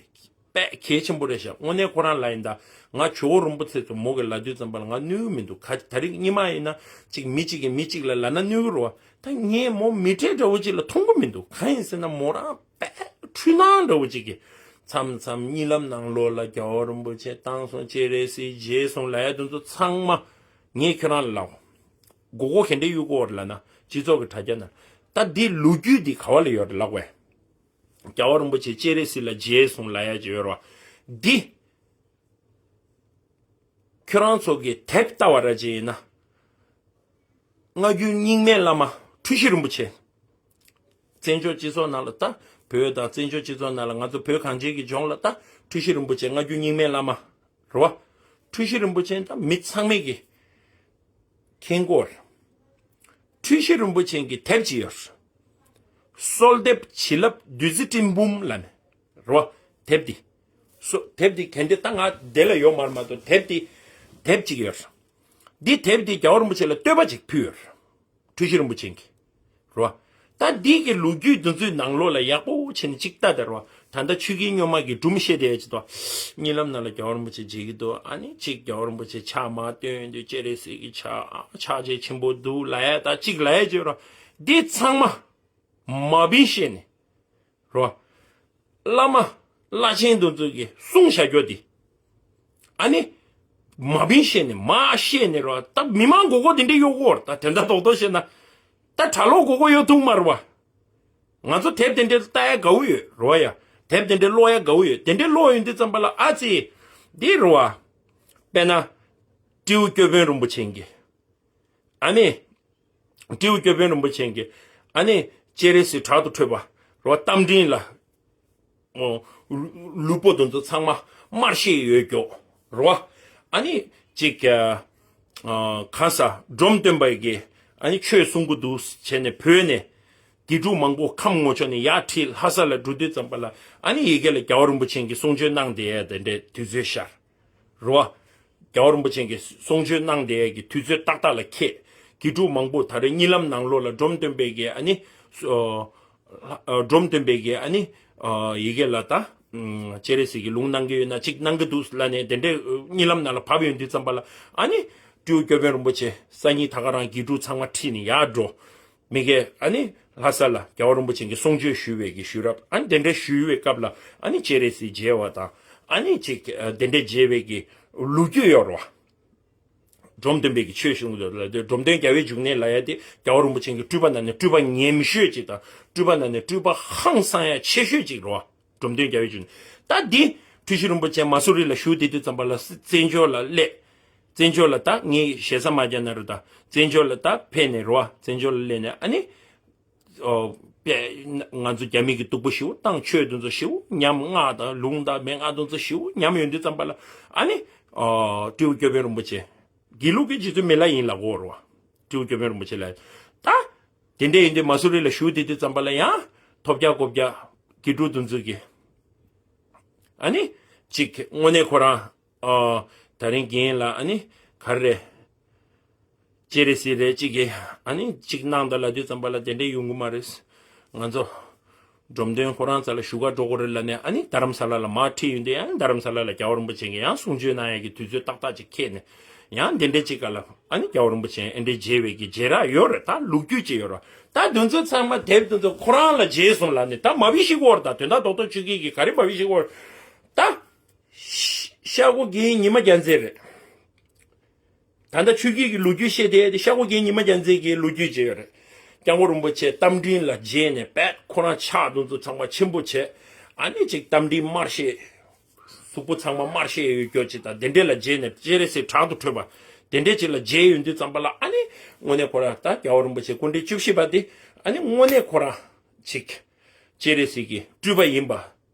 དཔེ་གལ་ཆེན་པོ་རེད་ཤག་དངོས་གནས་ཁོ་རང་ལ་ཡིན་ད། ང་ཇོ་བོ་རིན་པོ་ཆེ་ཚོ་མོ་གི་ལབ་དུས་ཙམ་པ་ལ་ང་གནོད་གི་མི་འདུག་ག་ད་རེས་སྔོན་མ་ཡིན་ན་ཅིག་མི་གཅིག་གིས་མི་གཅིག་ལ་ལབ་ན་གནོད་གི་རེད་བ། ད་ངས་མོ་མི་གྲལ་འདྲ་བོ་ཅིག་ལ་མཐོང་གི་མི་འདུག་གང་ཡིན་ཟེར་ན་མོ་རང་དཔེ་འཁྲུལ་སྣང་འདྲ་བོ་ཅིག་གིས། མཚམས་མཚམས་གཉིད་ལམ་ནང་ལོགས་ལ་རྒྱལ་བ་རིན་པོ་ཆེ་བཏང་སོང་། སྤྱན་རས་གཟིགས་མཇལ་སོང་ལབ་ཡ་དེ་ཚོ་ཚང་མ་ངས་ཁྱོད་རང་ལ་ལབ། མགོ་སྐོར་ག་འདྲས་གཡུག་གི་ཡོད་རེད་ལབ་ན། སྤྱི་ཚོགས་ཀྱི་དྲ་རྒྱ་ནང་། ད་འདི་ལོ་རྒྱུས་འདི་ག་བ་ལ་ཡོད་རེད་ལབ་དགོས། རྒྱལ་བ་རིན་པོ་ཆེ་སྤྱན་རས་གཟིགས་ལ་མཇལ་སོང་ལབ་ཡ་ཅིག་ཡོད་རེད་བ། འདི་ཁྱོད་རང་ཚོ་གི་དེབ་ལྟ་བ་ར་ཅིག་ཡིན་ན། སྔ་འགྱུར་རྙིང་མའི་བླ་མ་འཁྲུལ་ཞིག་རིན་པོ་ཆེ། བཙན་བྱོལ་སྤྱི་ཚོགས་ནང་ལ་ད། བོད་དང་བཙན་བྱོལ་སྤྱི་ཚོགས་ནང་ལ་ང་ཚོ་བོད་གངས་ཅན་གྱི་ལྗོངས་ལ་ད་འཁྲུལ་ཞིག་རིན་པོ་ཆེ་སྔ་འགྱུར་རྙིང་མའི་བླ་མ། རེད་བ། འཁྲུལ་ཞིག་རིན་པོ་ཆེ་ད་མི་ཚང་མས་ཀྱི་མཁྱེན་གྱི་ཡོད་རེད། འཁྲུལ་ཞིག་རིན་པོ་ཆེ་གི་དེབ་ཅིག་ཡོད་རེད། གསོལ་འདེབས་བྱིན་རླབས་བདུད་རྩི་སྤྲིན་འབུམ་ལབ་ནས། རེད་བ། དེབ་འདི། སོ་དེབ་འདི་ག་འདྲས་ད་ང་དེ་ལ་ཡོད་མ་རེད་མ་གཏོགས་དེབ་འདི། དེབ་ཅིག་ཡོད་རེད། འདི་དེབ་འདི་རྒྱལ་བ་རིན་པོ་ཆེ་ལ་བསྟོད་པ་ཅིག་ཕུལ་ཡོད་རེད། འཁྲུལ་ཞིག་རིན་པོ་ཆེ་གིས། རེད་བ། ད་འདི་གི་ལོ་རྒྱུས་འདི་ཚོའི་ནང་ལོགས་ལ་ཡག་པོ་བྱས་ནས་ཅིག་ལྟ་དེ། རེད་བ། ད་ལྟ་ཆོས་སྐྱིད་སྨྱོན་མ་གིས་སྒྲུང་བཤད་བསྡད་ཡ་ཅིག་འདུག་གཉིད་ལམ་ནང་ལ་རྒྱལ་བ་རིན་པོ་ཆེ་མཇལ་གྱི་འདུག་ཨ་ནི་ཅིག་རྒྱལ་བ་རིན་པོ་ཆེ་ཕྱག་མར་བསྟན་དུས་སྤྱན་རས་གཟིགས་ཀྱི་ཕྱག་ཕྱག་རྗེས་ཆེན་པོ་འདུག་ལབ་ཡ་ད་ཅིག་ལབ་ཡ་ཅིག་ཡོད་རེད་བ། འདི་ཚང་མ་མ་བིན་བཤད་ནས། རེད་བ། བླ་མ་བླ་ཆེན་དེ་ཚོ་གིས་གསུངས་བཞག་རྒྱུ་དེ། ཨ་ནི། མ་བིན་བཤད་ནས་མ་བཤད་ནས་རེད་བ། ད་མི་མང་མགོ་སྐོར་དེ་འདྲས་གཡུག་གི་ཡོད་རེད། ད་དོན་དག་རྡོག་རྡོག་བཤད་ན། ད་གྲྭ་ལོག་མགོ་སྐོར་གཡུག་ཐུབ་མ་རེད་བ། ང་ཚོ་དེབ་དེ་འདྲས་ལྟ་ཡ་དགའ་བོ་ཡོད་རེད་བ་ཡ། དེབ་དེ་འདྲས་ཀློག་ཡ་དགའ་བོ་ཡོད། དེ་འདྲས་ཀློག་ཡོང་དུས་ཙམ་པ་ལ་ཨ་ཙི། འདི་རེད་བ། དཔེར་ན། སྤྲེའུ་སྐྱོར་དཔོན་རིན་པོ་ཆེ་གི། ཨ་ནི། སྤྲེའུ་སྐྱོར་དཔོན་རིན་པོ་ཆེ་གིས། ཨ་ནི། སྤྱན་རས་གཟིགས་དྲག་ཏུ་ཁྲོས་པ། རོ་རྟ་མགྲིན་ལ། ཨོ། ལུས་པོ་དེ་ཚོ་ཚང་མ་དམར་ཤེད་ཡོད་ཀྱོག་རོ། ཨ་ནི། ཅིག་ཨ། གང་ས་འབྲོམ་སྟོན་པ་གིས། ཨ་ནི་ཆོས་གསུང་གི་འདུག་བྱས་ནས་བོད་ནས། དགེ་ཕྲུག་མང་པོ་ཁམས་ངོ་ཕྱོགས་ནས་ཡར་ཁྲིད་ལྷ་ས་ལ་འགྲོ་དུས་ཙམ་པ་ལ། ཨ་ནི་ཡ་གི་ལ་རྒྱལ་བ་རིན་པོ་ཆེ་གིས་གསུང་ཆོས་གནང་བསྡད་ཡ་དེ་འདྲའི་དུས་ཚོད་ཤར། རེད་བ། རྒྱལ་བ་རིན་པོ་ཆེ་གིས་གསུང་ཆོས་གནང་བསྡད་ཡ་གི་དུས་ཚོད་ཏག་ཏག་ལ་ཁེལ། དགེ་ཕྲུག་མང་པོ་ད་རེས་གཉིད་ལམ་ནང་ལོགས་ལ་འབྲོམ་སྟོན་པའི་གི་ཨ་ནི། ཨ། འབྲོམ་སྟོན་པའི་གི་ཨ་ནི། ཨ། ཡ་གི་ལ་ད། ཨམ། སྤྱན་རས་གཟིགས་ཀྱི་ལུང་གནང་གི་ཡོད་ན་ཅིག་གནང་གི་འདུག་ལབ་ནས་དེ་འདྲའི་གཉིད་ལམ་ནང་ལ་བབས་ཡོང་དུས་ཙམ་པ་ལ། ཨ་ནི། སྤྲེའུ་སྐྱོར་དཔོན་རིན་པོ་ཆེ་སང་ཉིན་ད་ག་རང་དགེ་ཕྲུག་ཚང་མ་ཁྲིད་ནས་ཡར་འགྲོ། མི་གེ་ཨ་ནི་ལྷ་ས་ལ་རྒྱལ་བ་རིན་པོ་ཆེ་གི་གསུང་ཆོས་ཞུ་བའི་གི་ཞུ་རབ། ཨ་ནི་དེ་འདྲ་ཞུ་བའི་སྐབས་ལ་ཨ་ནི་སྤྱན་རས་གཟིགས་མཇལ་བ་དང་། ཨ་ནི་ཅིག་ཨ། དེ་འདྲ་མཇལ་བའི་གི་ལོ་རྒྱུས་ཡོད་རེད་བ། འབྲོམ་སྟོན་པའི་གི་ཆོས་ཞུ་འདོད་ལ་དེ་འབྲོམ་སྟོན་རྒྱལ་བའི་འབྱུང་གནས་ལབ་ཡ་དེ་རྒྱལ་བ་རིན་པོ་ཆེ་གི་སྤྲུལ་པ་ནང་ནས་སྤྲུལ་པ་ཉམས་ཤོས་ཅིག་དང་སྤྲུལ་པ་ནང་ནས་སྤྲུལ་པ་ཧང་སང་ཡ་ཆེ་ཤོས་ཅིག་རེད་བ། འབྲོམ་སྟོན་རྒྱལ་བའི་འབྱུང་གནས། ད་འདི་འཁྲུལ་ཞིག་རིན་པོ་ཆེ་མ་སུ་རི་ལ་བཞུགས་བསྡད་དུས་ཙམ་པ་ལ་བཙན་བྱོལ་ལ་སླེབས། བཙན་བྱོལ་ལ་ད་ངས་ཞེ་ས་མ་རྒྱག་ན་རུ་ད་བཙན་བྱོལ་ལ་ད་ཕེབས་ནས་རེད་བ། བཙན་བྱོལ་ལ་སླེབས་ནས་ཨ་ནི། ཨོ། པས། ང་ཚོ་རྒྱ་མི་གི་སྡུག་པོ་ཞེ་པོ་བཏང་། ཆོས་དེ་ཚོ་ཞེ་པོ་ཉམས། སྔགས་དང་ལུང་དང་མན་ངག་དེ་ཚོ་ཞེ་པོ་ཉམས་ཡོང་དུས་ཙམ་པ་ལ་ཨ་ནི། ཨོ། སྤྲེའུ་སྐྱོབ་དཔོན་རིན་པོ་ཆེ། དགེ་ལུགས་ཀྱི་རྗེ་བཙུན་མི་ལ་ཡིན་ལབ་དགོས་རེད་བ། སྤྲེའུ་སྐྱོབ་དཔོན་རིན་པོ་ཆེ་ལ། ད། དེ་འདྲ་ཡིན་དུས་མ་སུ་རི་ལ་བཞུགས་བསྡད་དུས་ཙམ་པ་ལ་ཡང་ཐོབ་རྒྱག་ཀོ་བརྒྱག་དགེ་ཕྲུག་དེ་ཚོ་གི། ཨ་ནི། གཅིག་དངོས་གནས་ཁོ་རང་། ཨོ། ད་རིང་རྒན་ལ་ཨ་ནི། ག་རེ་རེད། སྤྱན་རས་གཟིགས་རེད་གཅིག་གིས་ཨ་ནི་གཅིག་གནང་དང་ལབ་དུས་ཙམ་པ་ལ་དེ་འདྲས་ཡོང་གི་མ་རེད། ང་ཚོ་འབྲོམ་སྟོན་ཁོ་རང་རྩ་ལ་བཞུགས་སྒར་འགྲོ་དགོས་རེད་ལབ་ནས་ཨ་ནི་རྡ་རམ་ས་ལ་ལ་མར་ཁྲིད་ཡོང་དུས་ཨ་ནི་རྡ་རམ་ས་ལ་ལ་རྒྱལ་བ་རིན་པོ་ཆེ་གིས་ཡང་གསུང་ཆོས་གནང་ཡས་ཀྱི་དུས་ཚོད་ཏག་ཏག་ཅིག་ཁེལ་ནས་ཡང་དེ་འདྲས་ཅིག་ག་ལ་ཨ་ནི་རྒྱལ་བ་རིན་པོ་ཆེ་ཨེ་འདྲས་མཇལ་བའི་གི་མཇལ་རག་ཡོད་རེད། ད་ལོ་རྒྱུས་ཅིག་ཡོད་རེད། ད་དེ་ཚོ་ཚང་མ་དེབ་དེ་ཚོ་ཁོ་རང་ལ་མཇལ་སོང་ལབ་ནས་ད་མ་བི་ཤི་གོ་རེད། ད་དོན་དག་རྡོག་རྡོག་ཆུ་སྐྱེས་ཀྱིས་ག་རེ་མ་བི་ཤི་གོ་རེད། ད། ཤ་ཤ་ཁོ་རྒན་ཉི་མ་རྒྱལ་མཚན་རེད། ད་ལྟ་ཆོས་སྐྱིད་ཀྱི་ལོ་རྒྱུས་བཤད་དེ་དེ་ཤ་ཁོ་རྒན་ཉི་མ་རྒྱལ་མཚན་གྱི་ལོ་རྒྱུས་བྱས་ཡོད་རེད། སྐྱབས་མགོན་རིན་པོ་ཆེ་རྟ་མགྲིན་ལ་མཇལ་ནས་བད་ཁོ་རང་ཕྱག་དེ་ཚོ་ཚང་མ་ཆེན་པོ་བྱས། ཨ་ནི་ཅིག་རྟ་མགྲིན་དམར་ཤེད། གཟུགས་པོ་ཚང་མ་དམར་ཤེད་ཡོད་རྒྱུ་ཅིག་དང་དེ་འདྲས་ལ་མཇལ་ནས་སྤྱན་རས་གཟིགས་དྲག་ཏུ་ཁྲོས་པ། དེ་འདྲས་ཅིག་ལ་མཇལ་ཡོང་དུས་ཙམ་པ་ལ་ཨ་ནི་དངོས་གནས་ཁོ་རང་ད་རྒྱལ་བ་རིན་པོ་ཆེ་སྐུ་ཕྲེང་བཅུ་བཞི་པ་དེ་ཨ་ནི་དངོས་གནས་ཁོ་རང་ཅིག་སྤྱན་རས་གཟིགས་ཀྱི་སྤྲུལ་པ་ཡིན་པ།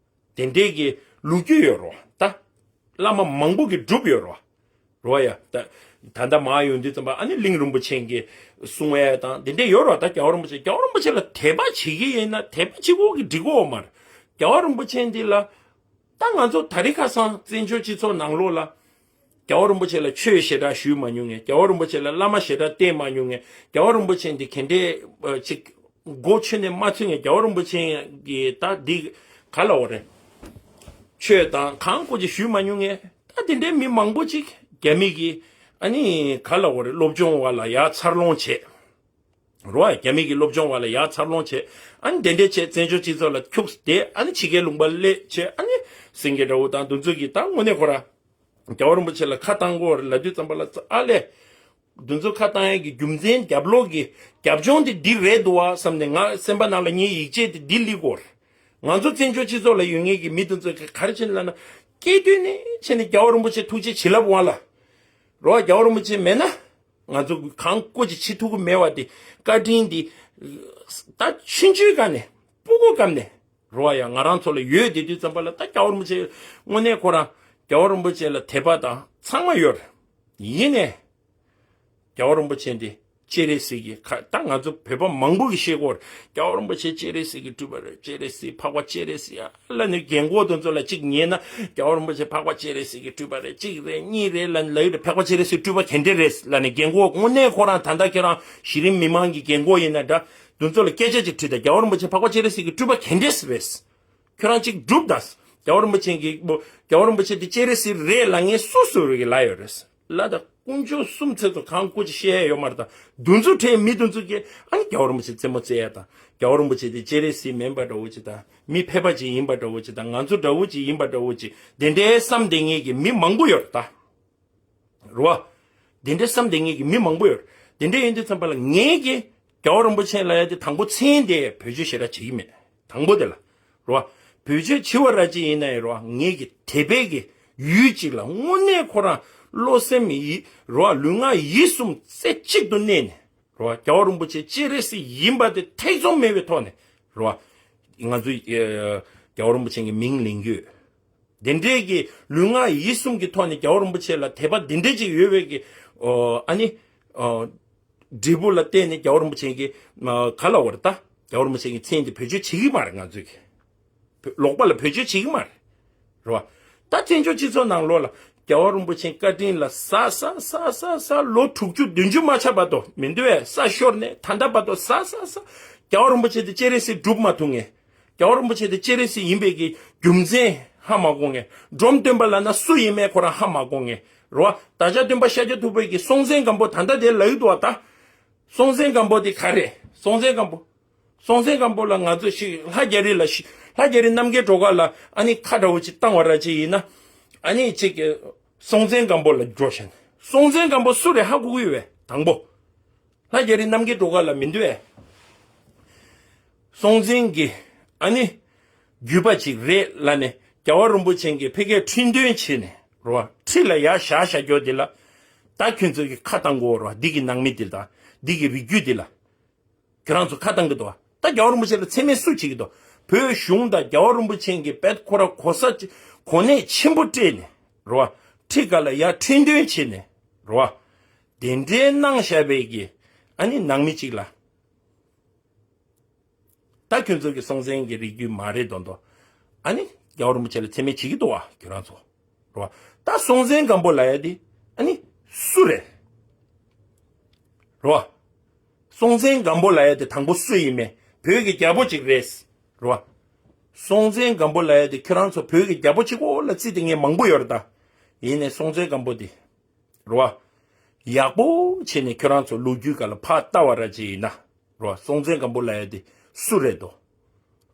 དེ་འདྲའི་གི་ལོ་རྒྱུས་ཡོད་རོ། ད་བླ་མ་མང་པོ་གི་སྒྲུབ་ཡོད་རོ། རོ་ཡ། ད་ད་ལྟ་མ་ཡོང་དུས་ཙམ་པ་ཨ་ནི་གླིང་རིན་པོ་ཆེ་གི་གསུང་ཡ་དང་དེ་འདྲའི་ཡོད་རོ། ད་རྒྱལ་བ་རིན་པོ་ཆེ་རྒྱལ་བ་རིན་པོ་ཆེ་ལ་དད་པ་བྱེད་ཀྱི་ཡིན་ན་དད་པ་བྱེད་དགོས་ཀྱི་འགྲིག་གོ་མ་རེད། རྒྱལ་བ་རིན་པོ་ཆེ་འདི་ལ་ད་ང་ཚོ་ད་རེས་ཁ་སང་བཙན་བྱོལ་སྤྱི་ཚོགས་ནང་ལོགས་ལ་རྒྱལ་བ་རིན་པོ་ཆེ་ལ་ཆོས་ཞེ་དྲག་ཞུས་མ་མྱོང་ངས། རྒྱལ་བ་རིན་པོ་ཆེ་ལ་བླ་མ་ཞེ་དྲག་བསྟེན་མ་མྱོང་ངས། རྒྱལ་བ་རིན་པོ་ཆེ་འདི་ག་འདྲའི་ཅིག་སྒོ་ཕྱེ་ནས་མ་ཚུད་ངས། རྒྱལ་བ་རིན་པོ་ཆེ་གི་ད་འདི་ག་ལ་འོ་རེད། ཆོས་དང་གང་སྐོར་ཅིག་ཞུས་མ་མྱོང་ངས། ད་དེ་འདྲའི་མི་མང་པོ་ཅིག་རྒྱ་མི་གི་ཨ་ནི་ག་ལ་འོ་རེད། སློབ་སྦྱོང་བ་ལ་ཡར་འཚར་ལོངས་བྱས། རོ་ཨ། རྒྱ་མི་གི་སློབ་སྦྱོང་བ་ལ་ཡར་འཚར་ལོངས་བྱས། ཨ་ནི་དེ་འདྲའི་བྱས་བཙན་བྱོལ་སྤྱི་ཚོགས་ལ་ཁྱུགས་ཏེ་ཨ་ནི་ཕྱི་རྒྱལ་ལུང་པ་སླེབས་བྱས། ཨ་ནི་སེང་གེ་དགྲ་བོ་དང་དེ་ཚོ་གིས་ད་དངོས་གནས་ཁོ་ར་རྒྱལ་བ་རིན་པོ་ཆེ་ལ་ཁ་བཏང་གོ་ལབ་དུས་ཙམ་པ་ལ་ཨ་ལས། དེ་ཚོ་ཁ་བཏང་ཡས་ཀྱི་རྒྱུ་མཚན་རྒྱབ་ལོགས་ཀྱི་རྒྱབ་ལྗོངས་དེ་འདི་རེད་འདུག་བ་བསམ་ནས་ང་སེམས་པ་ནང་ལ་ངའི་ཡིད་ཆེས་དེ་འདི་སླེབས་གོ། ང་ཚོ་བཙན་བྱོལ་སྤྱི་ཚོགས་ལ་ཡོད་མཁན་གྱི་མི་དེ་ཚོ་གིས་ག་རེ་བྱས་ནས་ལབ་ན། སྐྱེས་དུས་ནས་བྱས་ནས་རྒྱལ་བ་རིན་པོ་ཆེ་ཐུགས་རྗེ་བྱིན་རླབས་དབང་ལ། རོ་ཨ། རྒྱལ་བ་རིན་པོ་ཆེ་མེད་ན། ང་ཚོ་གང་སྐོར་ཅིག་བྱེད་ཐུབ་ཀྱི་མེད་པ་དེ་བཀའ་དྲིན་དེ་ད་ཆུང་ཆུང་སྒང་ནས་སྤུ་གུ་སྒང་ནས་རོ་ཨ་ཡ་ང་རང་ཚོ་ལ་ཡོད་དེ་དུས་ཙམ་པ་ལ་ད་རྒྱལ་བ་རིན་པོ་ཆེ་དངོས་གནས་ཁོ་རང་རྒྱལ་བ་རིན་པོ་ཆེ་ལ་དད་པ་དང་ཚང་མ་ཡོད་རེད། ཡིན་ནས་རྒྱལ་བ་རིན་པོ་ཆེ་འདི་སྤྱན་རས་གཟིགས་ཀྱི་ཁ་ད་ང་ཚོ་བོད་པ་མང་པོ་གིས་ཤེས་གོ་རེད། རྒྱལ་བ་རིན་པོ་ཆེ་སྤྱན་རས་གཟིགས་ཀྱི་སྤྲུལ་པ་རེད། སྤྱན་རས་གཟིགས་འཕགས་པ་སྤྱན་རས་གཟིགས་ཡ་ལ་ནི་རྒན་གོག་དེ་ཚོ་ལ་གཅིག་ཉན་ན་རྒྱལ་བ་རིན་པོ་ཆེ་འཕགས་པ་སྤྱན་རས་གཟིགས་ཀྱི་སྤྲུལ་པ་རེད། གཅིག་རེད་གཉིས་རེད་ལ་ལབ་ཀྱི་རེད། འཕགས་པ་སྤྱན་རས་གཟིགས་སྤྲུལ་པ་ག་འདྲས་རེད་ལབ་ནས་རྒན་གོག་དངོས་གནས་ཁོ་རང་ད་ལྟ་ཁྱེད་རང་གཞི་རིམ་མི་མང་གི་རྒན་གོག་ཡིན་ན་འདྲ་དེ་ཚོ་ལ་སྐད་ཆ་ཅིག་དྲིས་དང་། རྒྱལ་བ་རིན་པོ་ཆེ་འཕགས་པ་སྤྱན་རས་གཟིགས་ཀྱི་སྤྲུལ་པ་ག་འདྲས་རེད། ཁྱོད་རང་ཅིག་སྒྲུབ་དང་། རྒྱལ་བ་རིན་པོ་ཆེ་གི་རྒྱལ་བ་རིན་པོ་ཆེ་དེ་སྤྱན་རས་གཟིགས་རེད་ལབ་མཁན་སུ་སུ་རེད་ལབ་ཡོད་རེད། ལ་དྭགས་དཀོན་མཆོག་གསུམ་ཚེ་ཚོ་གང་སྐོར་ཅིག་བཤད་ཡ་ཡོད་མ་རེད་ད། དེ་ཚོ་ཁྲལ་མི་དེ་ཚོ་གིས་ཨ་ནི་རྒྱལ་བ་རིན་པོ་ཆེ་རྩེད་མོ་རྩེ་ཡ་དང་། རྒྱལ་བ་རིན་པོ་ཆེ་དེ་སྤྱན་རས་གཟིགས་མིན་པ་འདྲ་བོ་ཅིག་དང་། མི་ཕལ་པ་ཅིག་ཡིན་པ་འདྲ་བོ་ཅིག་དང་། ང་ཚོ་འདྲ་བོ་ཅིག་ཡིན་པ་འདྲ་བོ་ཅིག་དེ་འདྲའི་བསམ་བསྡད་མཁན་གྱི་མི་མང་པོ་ཡོད་རེད་ད། རེད་བ། དེ་འདྲའི་བསམ་བསྡད་མཁན་གྱི་མི་མང་པོ་ཡོད་རེད། དེ་འདྲ་ཡིན་དུས་ཙམ་པ་ལ་ངས་ཀྱི་རྒྱལ་བ་རིན་པོ་ཆེ་ལབ་ཡ་དེ་དང་པོ་མཚན་དེ་བེད་སྤྱོད་ཞེ་དྲག་བྱེད་ཀྱི་མེད། དང་པོ་དེ་ལ། རེད་བ། བེད་སྤྱོད་བྱེད་པ་ར་ཅིག་ཡིན་ན་ཡང་རེད་བ། ངས་ཀྱི་དད་པའི་གི་ཡུལ་ཅིག་ལ་དངོས་གནས་ཁོ་རང་བློ་སེམས་ཡིད་རེད་བ། ལུས་ངག་ཡིད་གསུམ་རྩེ་གཅིག་ཏུ་གནས་ནས་རེད་བ། རྒྱལ་བ་རིན་པོ་ཆེ་སྤྱན་རས་གཟིགས་ཡིན་པ་དེ་ཐེ་ཚོམ་མེད་པའི་ཐོག་ནས་རེད་བ། ང་ཚོས་ཨ་རྒྱལ་བ་རིན་པོ་ཆེ་གི་མིང་ལེན་རྒྱུ་ཡོད། དེ་འདྲའི་གི་ལུས་ངག་ཡིད་གསུམ་གྱི་ཐོག་ནས་རྒྱལ་བ་རིན་པོ་ཆེ་ལ་དད་པ་དེ་འདྲའི་ཅིག་ཡོད་པའི་གི་ཨོ་ཨ་ནི་ཨོ་འབྲས་བུ་ལ་བརྟེན་ནས་རྒྱལ་བ་རིན་པོ་ཆེ་གི་ཨ་ག་ལ་བར་ད་རྒྱལ་བ་རིན་པོ་ཆེ་གི་མཚན་དེ་བེད་སྤྱོད་བྱེད་ཀྱི་མ་རེད། ང་ཚོས་གི་བོད་ལོག་པ་ལ་བེད་སྤྱོད་བྱེད་ཀྱི་མ་རེད། རེད་བ། ད་བཙན་བྱོལ་སྤྱི་ཚོགས་ནང་ལོགས་ལ་རྒྱལ་བ་རིན་པོ་ཆེ་བཀའ་དྲིན་ལ་ཟ་ཟ་ཟ་ཟ་ཟ་ལོ་དྲུག་ཅུ་བདུན་ཅུ་མ་ཆགས་བར་དུ་མི་འདུག་བས། ས་ཤོར་ནས་ད་ལྟ་བར་དུ་ཟ་ཟ་ཟ་རྒྱལ་བ་རིན་པོ་ཆེ་དེ་སྤྱན་རས་གཟིགས་སྒྲུབ་མ་ཐུབ་ངས། རྒྱལ་བ་རིན་པོ་ཆེ་དེ་སྤྱན་རས་གཟིགས་ཡིན་པའི་གི་རྒྱུ་མཚན་ཧ་མ་གོ་ངས། འབྲོམ་སྟོན་པ་ལབ་ན་སུ་ཡིན་མེད་ཁོ་རང་ཧ་མ་གོ་ངས། རེད་བ། བདག་ཅག་སྟོན་པ་ཤཱཀྱ་ཐུབ་པའི་གི་སྲོང་བཙན་སྒམ་པོ་ད་ལྟ་དེ་ལབ་ཀྱི་འདུག་བ་ད། སྲོང་བཙན་སྒམ་པོ་དེ་ག་རེད། སྲོང་བཙན་སྒམ་པོ། སྲོང་བཙན་སྒམ་པོ་ལ་ང་ཚོ་ཞིག་ལྷ་རྒྱ་རི་ལ་ཞིག་ལྷ་རྒྱ་རི་རྣམ་རྒྱལ་སྒྲོལ་དཀར་ལ་ཨ་ནི་ཁ་འདྲ་བོ་ཅིག་བཏང་བ་ར་ཅིག་ཡིན་ན། ཨ་ནི་ཅིག་གི་སྲོང་བཙན་སྒམ་པོ་ལ་འགྲོ་ཤེས་ན། སྲོང་བཙན་སྒམ་པོ་སུ་རེད་ཧ་གོ་གི་ཡོད་པས། དང་པོ། ལྷ་རྒྱ་རི་རྣམ་རྒྱལ་སྒྲོལ་དཀར་ལ་མི་འདུག་པས། སྲོང་བཙན་གྱི་ཨ་ནི་བརྒྱུད་པ་ཅིག་རེད་ལབ་ནས་རྒྱལ་བ་རིན་པོ་ཆེ་གིས་ཕ་གིར་ཁྲི་འདོན་བྱས་ནས་རེད་པ། ཁྲི་ལ་ཡར་བཞག་བཞག་རྒྱུ་འདི་ལ་ད་ཁྱོད་ཚོ་གིས་ཁ་བཏང་དགོས་རེད་པ། འདི་གི་ནང་མི་འདི་ལ། འདི་གི་རིགས་རྒྱུད་འདི་ལ། ཁྱོད་རང་ཚོ་ཁ་བཏང་གི་འདུག་པ། ད་རྒྱལ་བ་རིན་པོ་ཆེ་ལ་མཚན་སྨད་སུ་བྱེད་ཀྱི་འདུག་བོད་གཞུང་དང་རྒྱལ་བ་རིན་པོ་ཆེ་གིས་དཔེ་ཁོ་རང་གོ་ས་གོ་གནས་ཆེན་པོ་སྤྲད་ནས་རེད་པ། ཁྲི་སྒང་ལ་ཡར་ཁྲི་འདོན་བྱས་ནས་རེད་པ། དེ་འདྲའི་གནང་བཞག་པའི་གི་ཨ་ནི་ནང་མི་གཅིག་ལ། ད་ཁྱོད་ཚོ་གི་སྲོང་བཙན་གྱི་རིགས་རྒྱུད་མ་རེད་མདོག་མདོག་ཨ་ནི་རྒྱལ་བ་རིན་པོ་ཆེ་ལ་མཚན་སྨད་བྱེད་ཀྱི་འདུག་པ། ཁྱོད་རང་ཚོ་རེད་པ། ད་སྲོང་བཙན་སྒམ་པོ་ལབ་ཡ་དེ་ཨ་ནི་སུ་རེད། རེད་པ། སྲོང་བཙན་སྒམ་པོ་ལབ་ཡ་དེ་དང་པོ་སུ་ཡིན་མིན། བོད་ཀྱི་རྒྱལ་པོ་ཅིག་རེད། རེད་པ། སྲོང་བཙན་སྒམ་པོ་ལབ་ཡ་དེ་ཁྱོད་རང་ཚོ་བོད་ཀྱི་རྒྱལ་པོ་གཅིག་པོ་ལ་བརྩིས་ཏེ་ངས་མང་པོ་ཡོད་རེད་ད། ཡིན་ནའི་སྲོང་བཙན་སྒམ་པོ་དེ་རེད་པ། ཡག་པོ་བྱས་ནས་ཁྱོད་རང་ཚོ་ལོ་རྒྱུས་སྒང་ལ་ཕར་ལྟ་བ་ར་ཅིག་ཡིན་ན་རེད་པ། སྲོང་བཙན་སྒམ་པོ་ལབ་ཡ་དེ་སུ་རེད་དོ།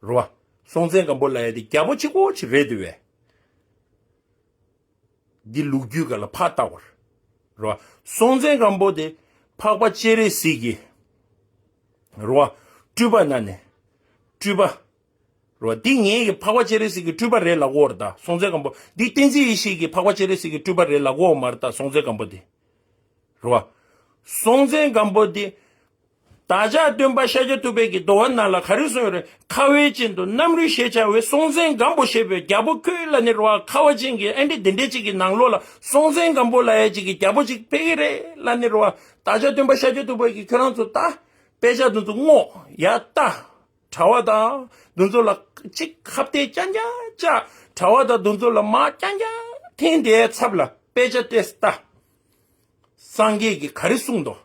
རེད་པ། སྲོང་བཙན་སྒམ་པོ་ལབ་ཡ་དེ་རྒྱལ་པོ་གཅིག་པོ་ཅིག་རེད་འདུག་པས། འདི་ལོ་རྒྱུས་སྒང་ལ་ཕར་ལྟ་བར། རེད་པ། སྲོང་བཙན་སྒམ་པོ་དེ་འཕགས་པ་སྤྱན་རས་གཟིགས་ཀྱི། རེད་པ། སྤྲུལ་པ་ན་ནས། སྤྲུལ་པ། རེད་པ། འདི་ངེད་ཀྱི་འཕགས་པ་སྤྱན་རས་གཟིགས་ཀྱི་སྤྲུལ་པ་རེད་ལབ་ཀྱི་ཡོད་རེད་ད་སྲོང་བཙན་སྒམ་པོ། འདི་བསྟན་འཛིན་ཡེ་ཤེས་ཀྱི་འཕགས་པ་སྤྱན་རས་གཟིགས་ཀྱི་སྤྲུལ་པ་རེད་ལབ་ཀྱི་ཡོད་མ་རེད་ད་སྲོང་བཙན་སྒམ་པོ་དེ། རེད་པ། སྲོང་བཙན་སྒམ་པོ་དེ། བདག་ཅག་སྟོན་པ་ཤཱཀྱ་ཐུབ་པའི་གི་འདོད་པ་ནང་ལ་ག་རེ་གསུངས་ཡོད་རེད། ཁ་བའི་གཅིན་དུ་གནམ་རུལ་ཞེས་བྱ་བའི་སྲོང་བཙན་སྒམ་པོ་ཞེས་པའི་རྒྱལ་པོ་ཁྱོད་ལབ་ནི་རེད་པ། ཁ་བ་ཅན་གྱི་ཨ་འདྲ་དེ་འདྲ་ཅིག་གི་ནང་ལོགས་ལ་སྲོང་བཙན་སྒམ་པོ་ལབ་ཡ་ཅིག་གི་རྒྱལ་པོ་ཅིག་ཕེབས་ཀྱི་རེད་ལབ་ནི་རེད་པ། བདག་ཅག་སྟོན་པ་ཤཱཀྱ་ཐུབ་པ་གིས་ཁྱོད་རང་ཚོ་ད་དཔེ་ཆ་འདི་ཚོ་བསྔོགས་ཡར་ལྟ། གྲྭ་པ་དང་འདི་ཚོ་ལ་གཅིག་ཁ་གཏད་རྐྱང་རྐྱང་བཅག་གྲྭ་པ་དང་འདི་ཚོ་ལ་མར་རྐྱང་རྐྱང་འཐེན་དེའི་ཚབ་ལ་དཔེ་ཆ་ཏོག་ཙམ་ལྟ། སངས་རྒྱས་ཀྱིས་ག་རེ་གསུངས་འདུག་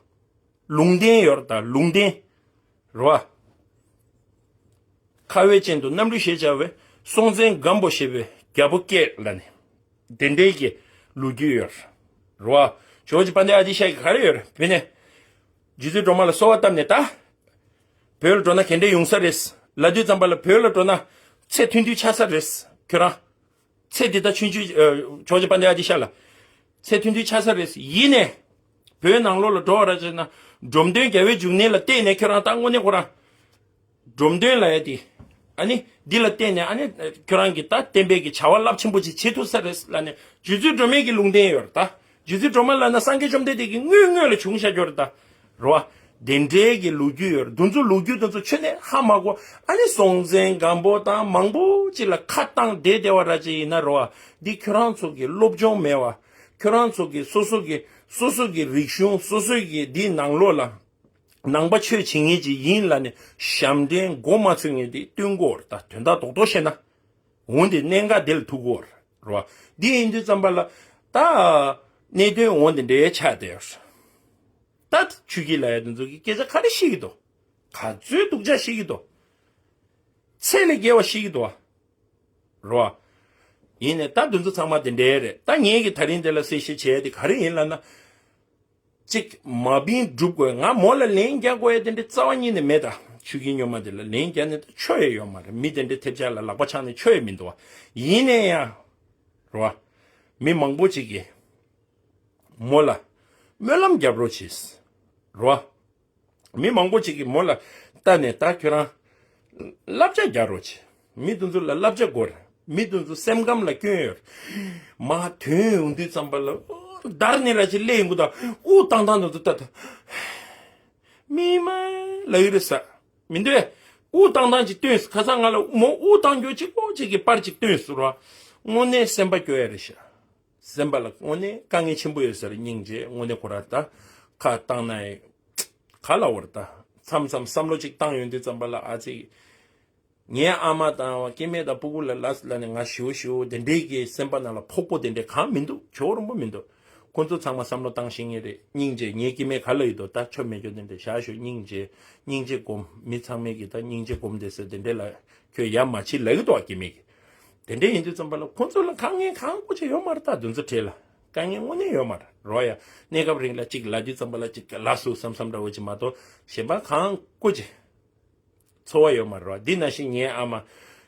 ལུང་བསྟན་ཡོད་རེད་ད་ལུང་བསྟན། རེད་པ། ཁ་བའི་གཅིན་དུ་གནམ་རུལ་ཞེས་བྱ་བའི་སྲོང་བཙན་སྒམ་པོ་ཞེས་པའི་རྒྱལ་པོ་སྐད་ལབ་ནས། དེ་འདྲའི་གི་ལོ་རྒྱུས་ཡོད་རེད་པ། ཇོ་བོ་རྗེ་དཔལ་ལྡན་ཨ་ཏི་ཤ་གིས་ག་རེ་ཡོད་རེད་བོད་ནས། རྗེ་བཙུན་སྒྲོལ་མ་ལ་གསོལ་བ་བཏབ་ནས་ད། བོད་ལ་འགྲོ་ན་ག་འདྲ་ཡོང་ས་རེད་ལབ་དུས་ཙམ་པ་ལ་བོད་ལ་འགྲོ་ན་ཚེ་མཐུན་དུས་ཆགས་ས་རེད་ཁྱོད་རང་། ཚེ་འདི་ལྟར་ཆུང་ཆུང་ཇོ་བོ་རྗེ་དཔལ་ལྡན་ཨ་ཏི་ཤ་ལ། ཚེ་མཐུན་དུས་ཆགས་ས་རེད་ཡིན་ནས། བོད་ནང་ལོགས་ལ་འགྲོ་བ་ར་བྱས་ན། འབྲོམ་སྟོན་རྒྱལ་བའི་འབྱུང་གནས་ལ་བལྟས་ནས་ཁྱོད་རང་ད་དངོས་གནས་ཁོ་རང་། འབྲོམ་སྟོན་ལབ་ཡ་དེ། ཨ་ནི་འདི་ལ་བལྟས་ནས་ཨ་ནི་ཁྱོད་རང་གིས་ད་བསྟན་པའི་གི་བྱ་བ་རླབས་ཆེན་པོ་ཅིག་བྱེད་ཐུབ་ས་རེད་ལབ་ནས་རྗེ་བཙུན་སྒྲོལ་མའི་གི་ལུང་བསྟན་ཡོད་རེད་ད། རྗེ་བཙུན་སྒྲོལ་མ་ལབ་ན་སངས་རྒྱས་བཅོམ་ལྡན་འདས་ཀྱི་དངོས་དངོས་ལ་བྱུང་བཞག་ཡོད་རེད་ད། རེད་པ། དེ་འདྲའི་གི་ལོ་རྒྱུས་ཡོད་རེད། འདི་ཚོ་ལོ་རྒྱུས་འདི་ཚོ་ཁྱོན་ནས་ཧ་མ་གོ་ཨ་ནི་སྲོང་བཙན་སྒམ་པོ་དང་མང་པོ་ཅིག་ལ་ཁ་བཏང་བསྡད་བསྡད་པ་ར་ཅིག་ཡིན་ན་རེད་པ། འདི་ཁྱོད་རང་ཚོ་གི་སློབ་སྦྱོང་མེད་པ། ཁྱོད་རང་ཚོ་གི་སོ་སོ་གི་སོ་སོ་གི་རིག་གཞུང་སོ་སོ་གི་འདི་ནང་ལོགས་ལ། ནང་པ་ཆོས་བྱེད་མཁན་ཅིག་ཡིན་ལབ་ནས་ཞབས་འདྲེན་མགོ་མ་ཚོས་མཁན་དེ་སྟོན་གྱི་ཡོད་རེད་ད། དོན་དག་རྡོག་རྡོག་བཤད་ན། འོན་ཏེ་གནད་འགག་དེ་ལ་ཐུག་གི་ཡོད་རེད་པ། འདི་ཡིན་དུས་ཙམ་པ་ལ་ད། གནད་དོན་འོ་དེ་འདྲའི་ཆགས་བསྡད་ཡོད་རེད། ད་ཆོས་བརྒྱུད་ལབ་ཡ་དེ་ཚོ་གི་སྐད་ཆ་ག་རེ་བཤད་ཀྱི་འདུག་ག་ཚོད་སྡུག་ཅག་བཤད་ཀྱི་འདུག་ཚད་ལས་བརྒལ་བ་བཤད་ཀྱི་འདུག་པ། རེད་པ། ཡིན་ནའི་ད་འདི་ཚོ་ཚང་མ་དེ་འདྲའི་རེད། ད་ངེད་ཀྱིས་ད་རིང་འདི་ལ་གསལ་བཤད་བྱས་ཏེ་ག་རེ་ཡིན་ལབ་ན། གཅིག་མ་བིན་སྒྲུབ་དགོས། ང་མོ་ལ་ལན་རྒྱག་དགོས་ཡ་དེ་འདྲའི་རྩ་བ་ཉིད་ནས་མེད་ད། ཆོས་བརྒྱུད་སྨྱོན་མ་དེ་ལ་ལན་རྒྱག་ནས་ད་ཆོ་ཡ་ཡོད་མ་རེད། མི་དེ་འདྲའི་ཐེབས་ཆག་ལ་ལག་པ་འཆང་ནས་ཆོ་ཡ་མི་འདུག་པ། ཡིན་ནའི་ཡང་། རེད་པ། མི་མང་པོ་ཅིག་གིས་མོ་ལ་སྨོན་ལམ་རྒྱབ་རོགས་བྱེད། རེད་པ། མི་མང་པོ་ཅིག་གིས་མོ་ལ་བལྟས་ནས་ད་ཁྱོད་རང་བསླབ་བྱ་རྒྱག་རོགས་བྱེད། མི་དེ་ཚོ་ལ་བསླབ་བྱ་དགོས་རེད། མི་དེ་ཚོ་སེམས་ཁམས་ལ་སྐྱོན་ཡོད་རེད། མར་ཐོན་ཡོང་དུས་ཙམ་པ་ལ་འདར་ནས་ར་ཅིག་སླེབས་ཡོང་གི་ད། དབུགས་བཏང་སྟངས་དེ་ཚོ་ལྟ་ད། མི་མ་ལབ་ཀྱི་རེད་ཟེར། མི་འདུག་པས། དབུགས་བཏང་སྟངས་ཅིག་སྟོན་སོང་། ཁ་སང་ང་ལ་མོ་དབུགས་བཏང་རྒྱུ་གཅིག་པོ་ཅིག་གི་པར་ཅིག་སྟོན་སོང་ར། དངོས་གནས་སེམས་པ་སྐྱོ་ཡ་རེད་ཤག་སེམས་པ་ལ་དངོས་གནས་དཀའ་ངལ་ཆེན་པོ་ཡོད་ས་རེད། སྙིང་རྗེ། དངོས་གནས་ཁོ་ར་ད་ཁ་བཏང་ན་ཡང་ག་ལ་བར་ད་མཚམས་མཚམས་བསམ་བློ་ཅིག་བཏང་ཡོང་དུས་ཙམ་པ་ལ་ཨ་ཙི། ངའི་ཨ་མ་དང་སྐྱེ་དམན་དང་སྤུ་གུ་ལ་ལ་ལ་ནས་ང་ཞེ་པོ་ཞེ་པོ་དེ་འདྲའི་གི་སེམས་པ་ནང་ལ་ཕོག་པོ་དེ་འདྲའི་གང་མི་འདུག་ཇོ་བོ་རིན་པོ་མི་འདུག་ཁོ་ཚོ་ཚང་མ་བསམ་བློ་བཏང་ཤེས་ངེས་རེད། སྙིང་རྗེ། ངའི་སྐྱེ་དམན་ག་ལ་ཡོད་དོ། ད་ཆོ་མེད་རྒྱུ་དེ་འདྲ་བཞག་ཞོག་སྙིང་རྗེ། སྙིང་རྗེ་སྒོམ། མི་ཚང་མས་གི་ད་སྙིང་རྗེ་སྒོམ་དེ་ཟེར་དེ་འདྲ་ལ་ཁྱོད་ཡ་མ་བྱེད་ལབ་གི་འདུག་སྐྱེ་དམན་གི། དེ་འདྲ་ཡིན་དུས་ཙམ་པ་ལ་ཁོ་ཚོ་ལ་དཀའ་ངལ་གང་དགོས་ཅིག་ཡོད་མ་རེད། ད་དེ་ཚོ་གྲས་ལ་དཀའ་ངལ་དངོས་གནས་ཡོད་མ་རེད་རོ། ཡ་གནས་སྐབས་རིང་ལ་ཅིག་ལབ་དུས་ཙམ་པ་ལ་ཅིག་ལ་སུ་བསམ་བསམ་འདྲ་བོ་ཅིག་མ་གཏོགས་གཞན་པ་གང་དགོས་ཅིག་འཚོ་བ་ཡོད་མ་རེད་བ། འདི་ནང་བཞིན་ངའི་ཨ་མ་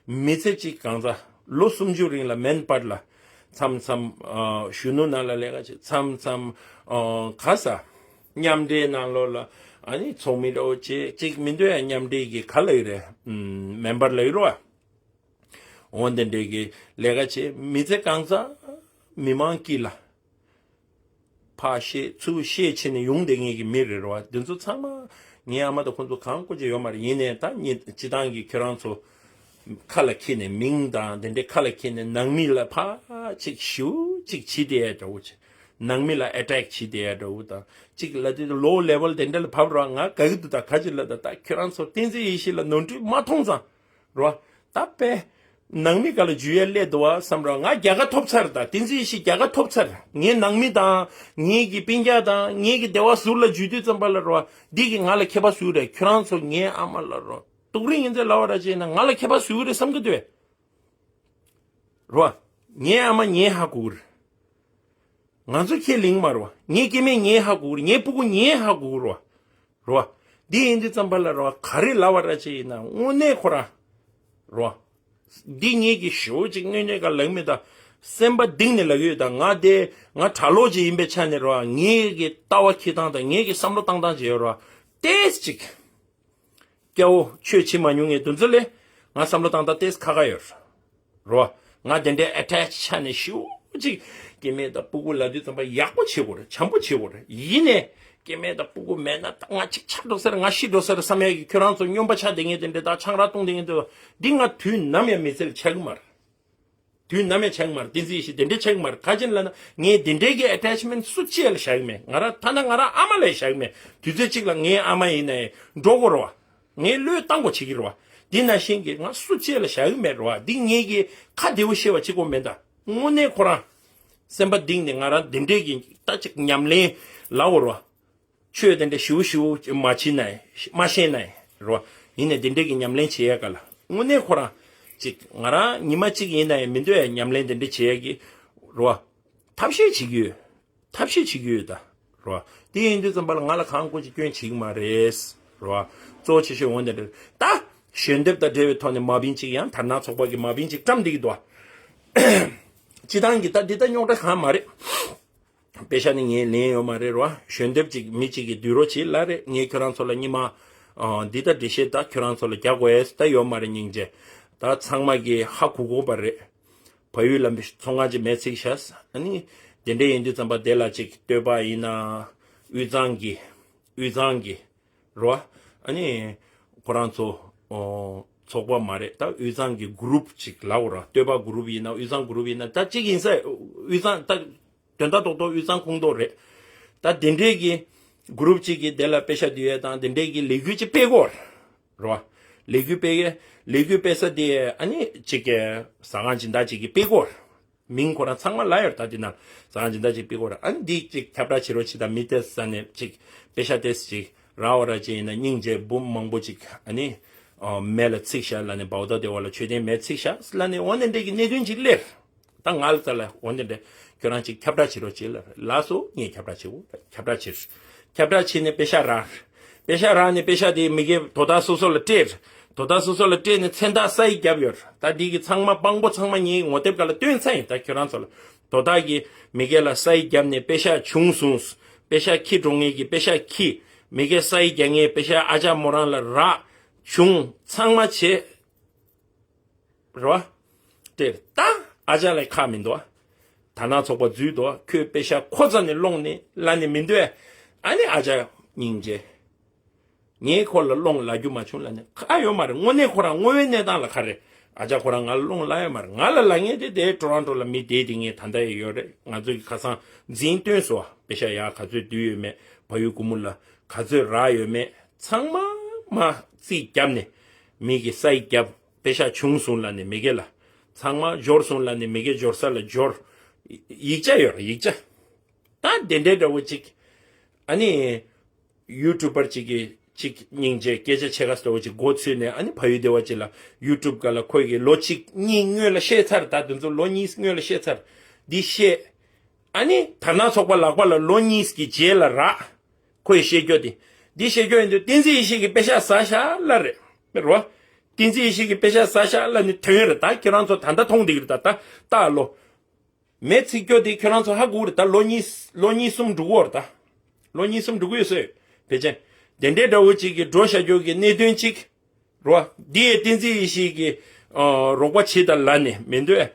མི་ཚེ་གཅིག་གང་ཚ་ལོ་སུམ་ཅུ་རིང་ལ་མེན་པར་ལ་ མཚམས་མཚམས་ཨ་གཞོན་ནུ་ནང་ལ་ལས་ཀ་བྱེད། མཚམས་མཚམས་ཨ་ག་ས་མཉམ་འབྲེལ་ནང་ལོགས་ལ་ཨ་ནི་ཚོགས་མི་འདྲ་བོ་བྱེད། གཅིག་མི་འདོད་ཡ་མཉམ་འབྲེལ་གྱི་ག་ལ་ཡོད་རེད། ཨམ་མེམ་བར་ལ་ཡོད་རེད་བ། འོ་དེ་འདྲའི་གི་ལས་ཀ་བྱེད། མི་ཚེ་གང་ཚ་མི་མང་དཀྱིལ་ལ་ཕར་བཤད་ཚུར་བཤད་བྱས་ནས་ཡོང་བསྡད་མཁན་གྱི་མི་རེད་རེད་བ། དེ་ཚོ་ཚང་མ་ངའི་ཨ་མ་དང་ཁོང་ཚོ་གང་གོ་ཅི་ཡོད་མ་རེད། ཡིན་ནའི་ད་ངས་སྤྱི་བཏང་གི་ཁྱོད་རང་ཚོ་ཁ་ལ་འཁྱེར་ནས་མིང་དང་དེ་འདྲའི་ཁ་ལ་འཁྱེར་ནས་ནང་མི་ལ་ཕར་ཅིག་ཞུ་ཅིག་བྱེད་བསྡད་ཡ་འདྲ་བོ་བྱེད། ནང་མི་ལ་ཨེ་ཊེག་བྱེད་བསྡད་ཡ་འདྲ་བོ་དང་ཅིག་ལ་དེ་ལོ་ལེ་ཝལ་དེ་འདྲ་ལ་བབས་རེད་བ། ང་དགའ་གི་འདུག་ད་ག་ཅི་ལ་ད་ད་ཁྱོད་རང་ཚོ་བསྟན་འཛིན་ཡེ་ཤེས་ལ་ནོར་འཁྲུལ་མ་མཐོང་ཙང་རེད་བ། ད་དཔེ་ནང་མི་ག་ལ་འཇུ་ཡ་སླེབས་འདུག་བ་བསམ་ར། ང་རྒྱལ་ཁ་ཐོབ་ཚར། ད་བསྟན་འཛིན་ཡེ་ཤེས་རྒྱལ་ཁ་ཐོབ་ཚར། ངའི་ནང་མི་དང་ངའི་གི་སྤུན་ཀྱག་དང་ངའི་གི་སྡེ་བ་ཟུར་ལ་འཇུ་དུས་ཙམ་པ་ལ་རོ། འདི་གི་ང་ལ་ཁྱད་པར་ཟུར་རེད། ཁྱོད་རང་ཚོ་ངའི་ཨ་མ་ལ་རོ། དུག་རིགས་ངན་ཚད་ལ་བ་ར་ཅེ་ན་ང་ལ་ཁྱད་པར་ཟུར་རེད་བསམ་གི་འདུག་བས་རོ། ངའི་ཨ་མ་ངའི་ཧ་གོ་གི་རེད། ང་ཚོ་ཁས་ལེན་མ་རོ། ངའི་སྐྱེ་དམན་ངའི་ཧ་གོ་གི་རེད། ངའི་སྤུ་གུ་ངའི་ཧ་གོ་གི་རོ། རོ། འདི་ཡིན་དུས་ཙམ་པ་ལ་རོ་ག་རེ་ལབ་པ་ར་ཅིག་ཡིན་ན་དངོས་གནས་ཁོ་ར། རོ། འདི་ངེད་ཀྱི་ཞོ་ཅིག་དངོས་གནས་ཀ་ལབ་མི་ད། སེམས་པ་གཏིང་ནས་ལབ་ཡོད་ད། ང་དེ་ང་གྲྭ་ལོག་ཅིག་ཡིན་པའི་ཆ་ནས་རོ་ངེད་ཀྱི་ལྟ་བ་འཁྱེར་སྟངས་དང་ངེད་ཀྱི་བསམ་བློ་བཏང་སྟངས་ཅིག་ཡོད་རོ། ཏེས་ཅིག་སྐྱ་བོ་ཆོས་བྱེད་མ་མྱོང་ངས་དུས་ཚོད་ལས་ང་བསམ་བློ་བཏང་སྟངས་ཏེས་ཁ་ཁ་ཡོད་རོ། རོ། ང་དེ་འདྲའི་ཨེ་ཊེཆ་ཆ་ནས་ཞེ་པོ་ཅིག་སྐྱེ་དམན་དང་སྤུ་གུ་ལབ་དུས་ཙམ་པ་ཡག་པོ་བྱེད་དགོས་རེད། བྱམས་པོ་བྱེད་དགོས་རེད། ཡིན་ནས་སྐྱེ་དམན་དང་སྤུ་གུ་མེད་ན་ད་ང་ཅིག་ཆགས་འགྲོ་ས་རེད། ང་ཤི་འགྲོ་ས་རེད་བསམ་ཡག་གི་ཁྱོད་རང་ཚོ་སྨྱོན་པ་ཆགས་བསྡད་མཁན་དེ་འདྲ་ད་ཆང་རག་བཏུང་བསྡད་མཁན་དེ་འདི་ང་དུས་ནམ་ཡང་མི་ཚེ་ལ་ཆགས་ཀྱི་མ་རེད། དུས་ནམ་ཡང་ཆགས་ཀྱི་མ་རེད། བསྟན་འཛིན་ཡེ་ཤེས་དེ་འདྲའི་ཆགས་ཀྱི་མ་རེད། ག་ཅི་ལབ་ན་ངས་དེ་འདྲའི་གི་ཨེ་ཊེཆ་མེན་ཊི་སུ་གཅིག་ལ་བཞག་གི་མེད། ང་རང་ཐ་ན་ང་རང་ཨ་མ་ལ་ཡང་བཞག་གི་མེད། དུས་ཚོད་གཅིག་ལ་ངའི་ཨ་མ་ཡིན་ནའི་འགྲོ་དགོས་རེད་བ། ངས་བློས་བཏང་དགོས་བྱེད་ཀྱི་རེད་བ། འདི་ནང་བཞིན་གྱི་ང་སུ་གཅིག་ལ་བཞག་གི་མེད་རེད་བ། འདི་ངེད་ཀྱི་ཁ་བདེ་བོ་བཤད་པ་གཅིག་པོ་མེད་ད། དངོས་གནས་ཁོ་རང་སེམས་པ་གཏིང་ནས་ང་རང་དེ་འདྲའི་གི་ད་ཅིག་ཉམས་ལེན་ལབ་དགོས་རེད་བ། ཆོས་དེ་འདྲ་ཞིའུ་ཞིའུ་མ་བྱེད་ནའི་མ་ཤེས་ནའི་རོ། ཡིན་ནའི་དེ་འདྲའི་གི་ཉམས་ལེན་བྱེད་ཡ་ག་ལ་དངོས་གནས་ཁོ་རང་ཅིག་ང་རང་ཉི་མ་གཅིག་ཡིན་ནའི་མི་འདོད་ཡ་ཉམས་ལེན་དེ་འདྲ་བྱེད་ཡ་གི་རོ། ཐབས་ཤེས་བྱེད་ཀྱི་ཡོད། ཐབས་ཤེས་བྱེད་ཀྱི་ཡོད་ད། རོ། དེ་ཡིན་དུས་ཙམ་པ་ལ་ང་ལ་གང་དགོས་ཀྱི་སྐྱོན་བྱེད་ཀྱི་མ་རེད། རོ། གཙོ་ཆེ་ཤོས་འོན་ཏེ་རེད་ད། ཞལ་འདེབས་དང་འབྲེལ་བའི་ཐོག་ནས་མ་བིན་གཅིག་ཡང་དར་ནག་ཚོགས་པ་གི་མ་བིན་གཅིག་བཀྲམ་བསྡད་ཀྱི་འདུག་ཨ། སྤྱི་བཏང་གི་ད་འདི་ད་རྙོག་དྲ་གང་མ་རེད། པེ་ཤ་ནི་ངས་ལེན་ཡོད་མ་རེད་རོ། ཞལ་འདེབས་ཅིག་མི་གཅིག་གིས་བསྡུས་རོགས་བྱེད་ལབ་རེད། ངས་ཁྱོད་རང་ཚོ་ལ་སྙིང་མ། ཨ། འདི་ལྟར་འགྲེལ་བཤད་ད་ཁྱོད་རང་ཚོ་ལ་རྒྱག་དགོས་ད་ཡོད་མ་རེད། སྙིང་རྗེ། ད་ཚང་མ་གིས་ཧ་གོ་གོ་བ་རེད། བལ་ཡུལ་ལ་ཚོང་ཁང་ཅིག་མེད་ཚིག་ཤག་ཨ་ནི། དེ་འདྲ་ཡིན་དུས་ཙམ་པ་དེ་ལ་ཅིག་སྟོད་པ་ཡིན་ན། དབུས་གཙང་གི་དབུས་གཙང་གི་རོ། ཨ་ནི། ཁོ་རང་ཚོ། ཨོ། ཚོགས་པ་མ་རེད་ད། དབུས་གཙང་གི་གུ་རུབ་ཅིག་ལབ་དགོས་ར། སྟོད་པ་གུ་རུབ་ཡིན་ན་དབུས་གཙང་གུ་རུབ་ཡིན་ན་ད་གཅིག་ཡིན་ས། དབུས་གཙང་ད། དོན་དག་རྡོག་རྡོག་དབུས་གཙང་ཁོངས་གཏོགས་རེད། ད་དེ་འདྲས་ཀྱི་གུ་རུབ་ཅིག་གིས་དེ་ལ་པེ་ཤ་བསྡུ་ཡས་དང་དེ་འདྲས་ཀྱི་ལས་འགུལ་ཅིག་སྤེལ་དགོས་ར། ལས་འགུལ་སྤེལ་ཡས། ལས་འགུལ་སྤེལ་ས་དེ་ཨ་ནི་ཅིག་གི་ཟ་ཁང་སྦྱིན་བདག་ཅིག་གིས་སྤེལ་དགོས་ར། མིང་ཁོ་རང་ཚང་མ་ལ་ཡོད་ད། དེ་ན་ཟ་ཁང་སྦྱིན་བདག་ཅིག་སྤེལ་དགོས་ར། ཨ་ནི་འདི་ཅིག་ཁྱབ་བསྒྲགས་བྱེད་རོགས་བྱེད་དང་མི་དེ་ས་ནས་ཅིག་པེ་ཤ་དེ་ཅིག་རག་པ་ར་ཅིག་ཡིན་ན་སྙིང་རྗེ་འབུམ་མང་པོ་ཅིག་ཨ་ནི། ཨ། མེ་ལ་ཚིག་ཤག་ལབ་ནས་བའུ་ད་དེ་བ་ལ་མཆོད་རྟེན་མེ་ཚིག་ཤག་ལབ་ནས་འོ་ནས་འདྲས་ཀྱི་གནད་དོན་ཅིག་སླེབས། ད་ང་ལ་རྩ་ལ་འོ་འདི་འདྲ་ཁྱོད་རང་ཅིག་ཁྱབ་བསྒྲགས་བྱེད་རོགས་བྱེད་ལ་ལགས་སོ། ངས་ཁྱབ་བསྒྲགས་བྱེད་འོ་ཁྱབ་བསྒྲགས་བྱེད། ཁྱབ་བསྒྲགས་བྱས་ནས་པེ་ཤ་རག་པེ་ཤ་རག་ནས་པེ་ཤ་དེ་མི་སྒེར་དོ་བདག་སོ་སོ་ལ་སྤྲད། དོ་བདག་སོ་སོ་ལ་སྤྲད་ནས་མཚན་རྟགས་ས་ཡིག་བརྒྱབ་ཡོད། ད་འདི་གི་ཚང་མ་དཔང་པོ་ཚང་མ་ངའི་ངོ་དེབ་སྒང་ལ་སྟོན་ཚར་ཡིན། ད་ཁྱོད་རང་ཚོ་ལ་དོ་བདག་གིས་མི་སྒེར་ལ་ས་ཡིག་བརྒྱབ་ནས་པེ་ཤ་བྱུང་སོང་། པེ་ཤ་ཁྱི་འགྲོ་ངེས་ཀྱི་པེ་ཤ་ཁྱི། མི་སྒེར་ས་ཡིག་རྒྱག་ངེས་པེ་ཤ་ཨ་ཅག་མོ་རང་ལ་རག་བྱུང་ཚང་མ་བྱས། རེད་བ། དེར་ད་ཨ་ཅག་ལ་ཁག་མི་འདུག་ཨ། དར་ནག་ཚོགས་པ་འཛུལ་འདུག་ཨ། ཁོས་པེ་ཤ་ཁོ་རྩ་ནས་སློང་ནས་ལབ་ནས་མི་འདུག་ཨ། ཨ་ནི་ཨ་ཅག་སྙིང་རྗེ། ངས་ཁོ་ལ་སློང་ལབ་རྒྱུ་མ་བྱུང་ལབ་ནས་ཁག་ཡོད་མ་རེད། དངོས་གནས་ཁོ་རང་དངོས་ཡོད་གནས་སྟངས་ལ་ཁ་རེད། ཨ་ཅག་ཁོ་རང་ང་ལ་སློང་ལབ་ཡོད་མ་རེད། ང་ལ་ལབ་མཁན་དེ་དེ་ཊོ་རོན་ཊོ་ལ་མི་བསྡད་དེ་ངས་ད་ལྟ་ཡང་ཡོད་རེད། ང་ཚོ་གི་ཁ་སང་འཛིན་སྟོན་སོ་པེ་ཤ་ཡག་ག་ཚོད་བསྡུས་ཡོད་མེད། ཕ་ཡུལ་ཀུ་མུ་ལ་ག་ཚོད་རག་ཡོད་མེད་ཚང་མ་མ་རྩིས་བརྒྱབ་ནས་མི་གི་ས་ཡིག་བརྒྱབ། པེ་ཤ་བྱུང་སོང་ལབ་ནས་མི་སྒེར་ལ། ཚང་མ་འབྱོར་སོང་ལབ་ནས་མི་སྒེར་འབྱོར་ས་ལ་འབྱོར། ཡིག་ཆ་ཡོད་རེད་ཡིག་ཆ། ད་དེ་འདྲའི་འདྲ་བོ་ཅིག་ཨ་ནི། ཡུ་ཊུབ་པར་ཅིག་གིས་ཅིག་སྙིང་རྗེ་སྐད་ཆ་ཆེ་ཁ་འདྲ་བོ་ཅིག་མགོ་ཚོས་ནས་ཨ་ནི་ཕ་ཡུལ་སྡེ་བ་ཅིག་ལ་ཡུ་ཊུབ་སྒང་ལ་ཁོ་གིས་ལོ་གཅིག་གཉིས་སྔོན་ལ་བཤད་ཚར། ད་དེ་ཚོ་ལོ་གཉིས་སྔོན་ལ་བཤད་ཚར། འདི་བཤད། ཨ་ནི་དར་ནག་ཚོགས་པ་ལག་པ་ལ་ལོ་གཉིས་ཀྱི་རྗེས་ལ་རག་ཁོས་བཤད་རྒྱུ་དེ། འདི་བཤད་རྒྱུ་ཡིན་དུས་བསྟན་འཛིན་ཡེ་ཤེས་ཀྱིས་པེ་ཤ་ཟ་ཤག་ལབ་རེད། རེད་བ། བསྟན་འཛིན་ཡེ་ཤེས་ཀྱིས་པེ་ཤ་ཟ་ཤག་ལབ་ནི་དོན་རེད། ད་ཁྱེད་རང་ཚོ་ད་ལྟ་མཐོང་བསྡད་ཀྱི་རེད། ད་ལྟ་ལྟ་ལོ། མེ་འཚིག་རྒྱུ་དེ་ཁྱོད་རང་ཚོ་ཧ་གོ་རེད་ད། ལོ་གཉིས་ལོ་གཉིས་གསུམ་འགྲོ་གི་ཡོད་རེད་ད། ལོ་གཉིས་གསུམ་འགྲོ་གི་ཡོད་ཟེར། ཕལ་ཆེར་དེ་འདྲའི་འདྲ་བོ་ཅིག་གི་འགྲོ་བཞག་རྒྱུ་གི་གནད་དོན་ཅིག་རོ། འདི་ཡི་བསྟན་འཛིན་ཡེ་ཤེས་ཀྱི་ཨ་རོགས་པ་བྱེད་དང་ལབ་ནས་མི་འདོད།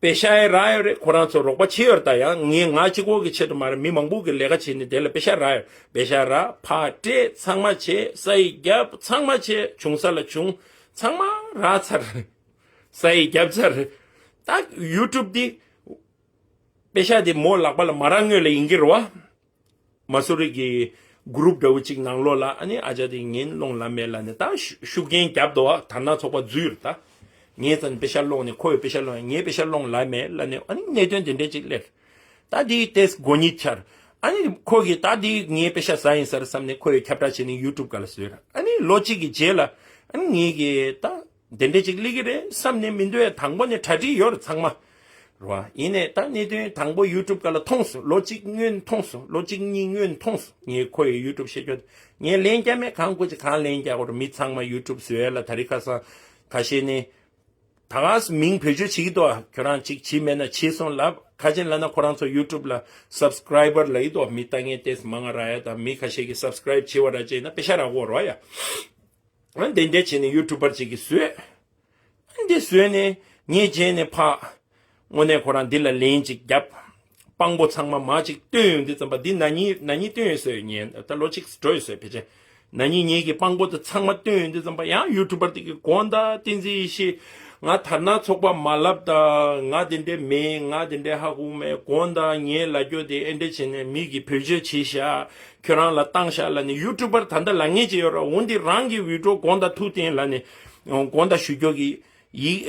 པེ་ཤ་ཡི་རག་ཡོད་རེད། ཁོ་རང་ཚོ་རོགས་པ་བྱེད་ཡོད་རེད་ད། ཡང་ངས་ང་གཅིག་པོ་གི་ཆེད་དུ་མ་རེད། མི་མང་པོ་གི་ལས་ཀ་བྱེད་ནས་དེ་ལ་པེ་ཤ་རག་ཡོད། པེ་ཤ་རག་ཕར་སྤྲད་ཚང་མ་བྱས། ས་ཡིག་བརྒྱབ་ཚང་མ་བྱས། བྱུང་ས་ལ་བྱུང་། ཚང་མ་རག་ཚར། ས་ཡིག་བརྒྱབ་ཚར། ད་ཡུ་ཊུབ་འདི་པེ་ཤ་དེ་མོ་ལག་པ་ལ་མ་རག་སྔོན་ལ་ཡིན་གྱི་རེད་བ། མ་སུ་རི་གི་གུ་རུབ་འདྲ་བོ་གཅིག་ནང་ལོགས་ལ་ཨ་ནི་ཨ་ཅག་དེ་ངས་སློང་ལབ་མེད་ལབ་ནས་ད་ཤུ་ཤུགས་རྐྱེན་བརྒྱབ་འདུག་བ། དར་ནག་ཚོགས་པ་འཛུལ་ཡོད་རེད་ད། ངས་ཙམ་པེ་ཤ་སློང་ནས་ཁོ་ཡི་པེ་ཤ་སློང་ངས་པེ་ཤ་སློང་ལབ་མེད་ལབ་ནས་ཨ་ནི་གནད་དོན་དེ་འདྲས་ཅིག་སླེབས། ད་དེའི་ཏེས་མགོ་གཉིས་འཆར། ཨ་ནི་ཁོ་གིས་ད་དེ་ངའི་པེ་ཤ་ཟ་ཡིན་ཟེར་བསམ་ནས་ཁོ་ཡི་ཁྱབ་བསྒྲགས་བྱས་ནས་ཡུ་ཊུབ་སྒང་ལ་བཟོས་རེད། ཨ་ནི་ལོ་གཅིག་གི་རྗེས་ལ་ཨ་ནི་ངས་གི་ད། དེ་འདྲས་ཅིག་སླེབས་ཀྱི་རེད་བསམ་ནས་མི་འདུག་ཡ། དང་པོ་ནས་གྲ་སྒྲིག་ཡོད་རེད་ཚང་མ། རེད་བ། ཡིན་ནའི་ད་གནད་དོན་དང་པོ་ཡུ་ཊུབ་སྒང་ལ་མཐོང་སོང་། ལོ་གཅིག་སྔོན་མཐོང་སོང་། ལོ་གཅིག་གཉིས་སྔོན་མཐོང་སོང་། ངས་ཁོ་ཡི་ཡུ་ཊུབ་བཤད་རྒྱུ་ངས་ལན་རྒྱག་མེད། གང་དགོས་ཀྱི་གང་ལན་རྒྱག་དགོས་རེད། མི་ཚང་མ་ཡུ་ཊུབ་བཟོ་ཡ་ལ་ད་རེས་ཁ་སང་ཁ་ཤས་ནས་ད་ག་སེ་མིང་བེད་སྤྱོད་བྱེད་ཀྱི་འདུག་ཁྱོད་རང་གཅིག་བྱེད་མེད་ན་བྱེད་སོང་ལབ། ཁ་ཅན་ལབ་ན་ཁོ་རང་ཚོ་ཡུ་ཊུབ་ལ་སབ་སི་ཀ་རའི་བར་ལབ་ཀྱི་འདུག་མི་ལྟ་མཁན་ཏེས་མང་ང་རག་ཡ་དང་། མི་ཁ་ཤས་ཀྱིས་སབ་སི་ཀ་རའིབ་བྱེད་པ་ར་བྱས་ན་པེ་ཤ་རག་གོ་རོ་ཡ། ཨ་འདི་འདྲས་བྱས་ནས་ཡུ་ཊུབ་པར་ཅིག་གིས་བཟོས། ཨ་འདི་བཟོས་ནས་ངས་རྗེས་ནས་ཕ། དངོས་གནས་ཁོ་རང་འདི་ལ་ལན་ཅིག་བརྒྱབ། དཔང་པོ་ཚང་མ་མ་ཅིག་བཏོན་ཡོང་དུས་ཙམ་པ་འདི་ན་ནིང་ན་ནིང་བཏོན་ཡོད་ཟེར། ངས་ད་ལོ་གཅིག་འགྲོ་ཡོད་ཟེར་ཕལ་ཆེར། ན་ནིང་ངེད་ཀྱི་དཔང་པོ་དེ་ཚང་མ་བཏོན་ཡོང་དུས་ཙམ་པ་ཡང་ཡུ་ཊུབ་པར་དེ་གི་དགོངས་དག་བསྟན་འཛིན་ཡེ་ཤེས། ང་དར་ནག་ཚོགས་པ་མ་ལབ་ད། ང་དེ་འདྲས་མེད། ང་དེ་འདྲས་ཧ་གོ་མེད། དགོངས་དག་ངས་ལབ་རྒྱུ་དེ་ཨེ་འདྲས་བྱས་ནས་མི་གིས་བེད་སྤྱོད་བྱས་ཤག་ཁྱོད་རང་ལ་བཏང་ཤག་ལབ་ནས་ཡུ་ཊུབ་པར་ད་ལྟ་ལབ་མཁན་ཅིག་ཡོད་ར། འོ་འདི་རང་གི་བི་ཌིའོ་དགོངས་དག་ཐུགས་བསྟན་ལབ་ནས་དགོངས་དག་ཞུ་རྒྱུ་གི་ཡིག་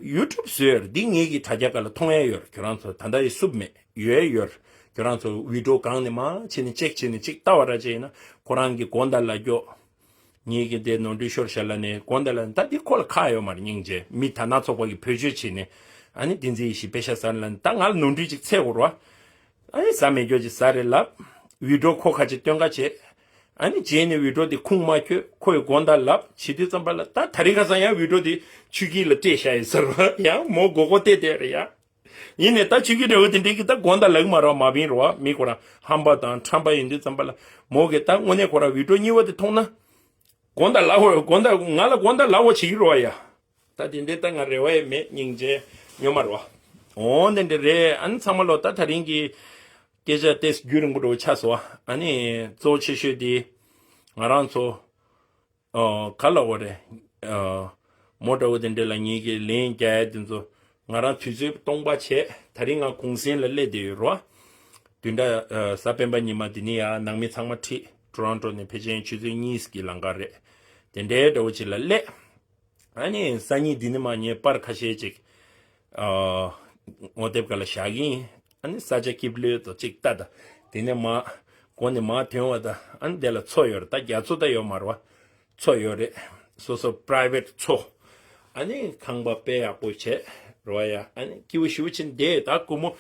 ཡུ་ཊུབ་བཟོས་ཡོད་རེད། འདི་ངེད་ཀྱི་དྲ་རྒྱ་སྒང་ལ་མཐོང་ཡ་ཡོད་རེད། ཁྱོད་རང་ཚོ་ད་ལྟ་ཡི་བསུབ་མེད། ཡོད་ཡོད་རེད། ཁྱོད་རང་ཚོ་བི་ཌིའོ་སྒང་ནས་མར་ཕྱིན་ནས་ཅེག་བྱས་ནས་ཅིག་ལྟ་བ་ར་བྱས་ཡིན་ན་ཁོ་རང་གི་དགོངས་དག་ལབ་རྒྱུ། ངེད་ཀྱི་དེ་ནོར་འཁྲུལ་ཤོར་ཤག་ལབ་ནས་དགོངས་དག་ལབ་ནས་ད་འདི་ཁོ་ལ་ཁག་ཡོད་མ་རེད། སྙིང་རྗེ། མི་དར་ནག་ཚོགས་པ་གིས་བེད་སྤྱོད་བྱས་ནས་ཨ་ནི་བསྟན་འཛིན་ཡེ་ཤེས་པེ་ཤ་ཟ་ལབ་ནས་ད་ང་ལ་ནོར་འཁྲུལ་ཅིག་འཚོལ་དགོས་རེད་བ། ཨ་ནི་ཟ་མེད་རྒྱུ་ཅིག་ཟ་རེད་ལབ། བི་ཌིའོ་ཁོ་ཁ་ཅིག་སྟོན་ཁ་བྱས། ཨ་ནི་རྗེས་ནས་བི་ཌིའོ་དེ་ཁུངས་མ་འཁྱོལ། ཁོ་ཡི་དགོངས་དག་ལབ་བྱེད་དུས་ཙམ་པ་ལ་ད་དེ་རིང་ཁ་སང་ཡང་བི་ཌིའོ་དེ་ཆུ་དཀྱིལ་ལ་སྤྲད་བཞག་ཡིན་ཟེར་བ། ཡང་མོ་མགོ་སྐོར་བལྟས་བསྡད་རེད་ཡ། ཡིན་ནའི་ད་ཆུ་དཀྱིལ་འདྲ་བོ་དེ་འདྲའི་གི་ད་དགོངས་དག་ལབ་ཀྱི་མ་རེད་བ། མ་བིན་རེད་བ། མི་ཁོ་རང་ཧམ་པ་དང་ཁྲམ་པ་ཡིན་དུས་ཙམ་པ་ལ་མོ་གིས་ད་དངོས་གནས་ཁོ་རང་བི་ཌིའོ་གཉིས་པ་དེ་མཐོང་ན། དགོངས་དག་ལབ་དགོས། དགོངས་དག་ང་ལ་དགོངས་དག་ལབ་དགོས་བྱེད་ཀྱི་རེད་བ་ཡ། ད་དེ་འདྲའི་ད་ང་རེ་བ་ཡང་མེད། སྙིང་རྗེ་སྨྱོན་མ་རེད་བ། འོ་དེ་འདྲ་རེད། ཨ་ནི་ཚང་མ་ལོ་ད་དེ་རིང་གི་སྐད་ཆ་ཏོག་ཙམ་རྒྱུན་རིང་པོ་འདྲ་བོ་ཆགས་སོང་བ། ཨ་ནི་གཙོ་ཆེ་ཤོས་དེ་ང་རང་ཚོ་ཨ་ག་ལབ་དགོས་རེད། ཨ་མོ་འདྲ་བོ་དེ་འདྲ་ལ་ངེད་ཀྱི་ལན་རྒྱག་ཡ་དེ་ཚོ་ང་རང་དུས་ཚོད་སྟོང་པ་བྱས། དེ་རིང་ང་གུང་སེང་ལ་སླེབས་བསྡད་ཡོད་རེད་བ། བདུན་ཕྲག་ཨ་གཟའ་སྤེན་པ་ཉི་མ་འདི་ནས་ཡ་ནང་མི་ཚང་མ་ཁྲིད། ཊོ་རོན་ཊོ་ནས་ཕལ་ཆེར་ཆུ་ཚོད་གཉིས་ཀྱི་ལམ་ཁ་རེད། དེ་འདྲའི་འདྲ་བོ་ཅིག་ལ་སླེབས། ཨ་ནི་སང་ཉིན་འདི་ནས་མར་ངས་པར་ཁ་ཤས་ཅིག་ཨ་ངོ་དེབ་སྒང་ལ་བཞག་གི་ཡིན། ཨ་ནི་ས་ཆ་སྐྱིད་པོ་ལོས་དོ་ཅིག་ལྟ་དང་། དེ་ནས་མར་སྒོ་ནས་མར་ཐོན་པ་དང་། ཨ་ནི་དེ་ལ་མཚོ་ཡོད་རེད། ད་རྒྱ་མཚོ་ད་ཡོད་མ་རེད་བ། མཚོ་ཡོད་རེད། སོ་སོ་པ་རའི་ཝེཊ་མཚོ། ཨ་ནི་ཁང་པ་དཔེ་ཡག་པོ་བྱས་རེད་བ་ཡ། ཨ་ནི་སྐྱིད་པོ་ཞེ་པོ་ཅིག་བསྡད། ད་སྒོར་མོ་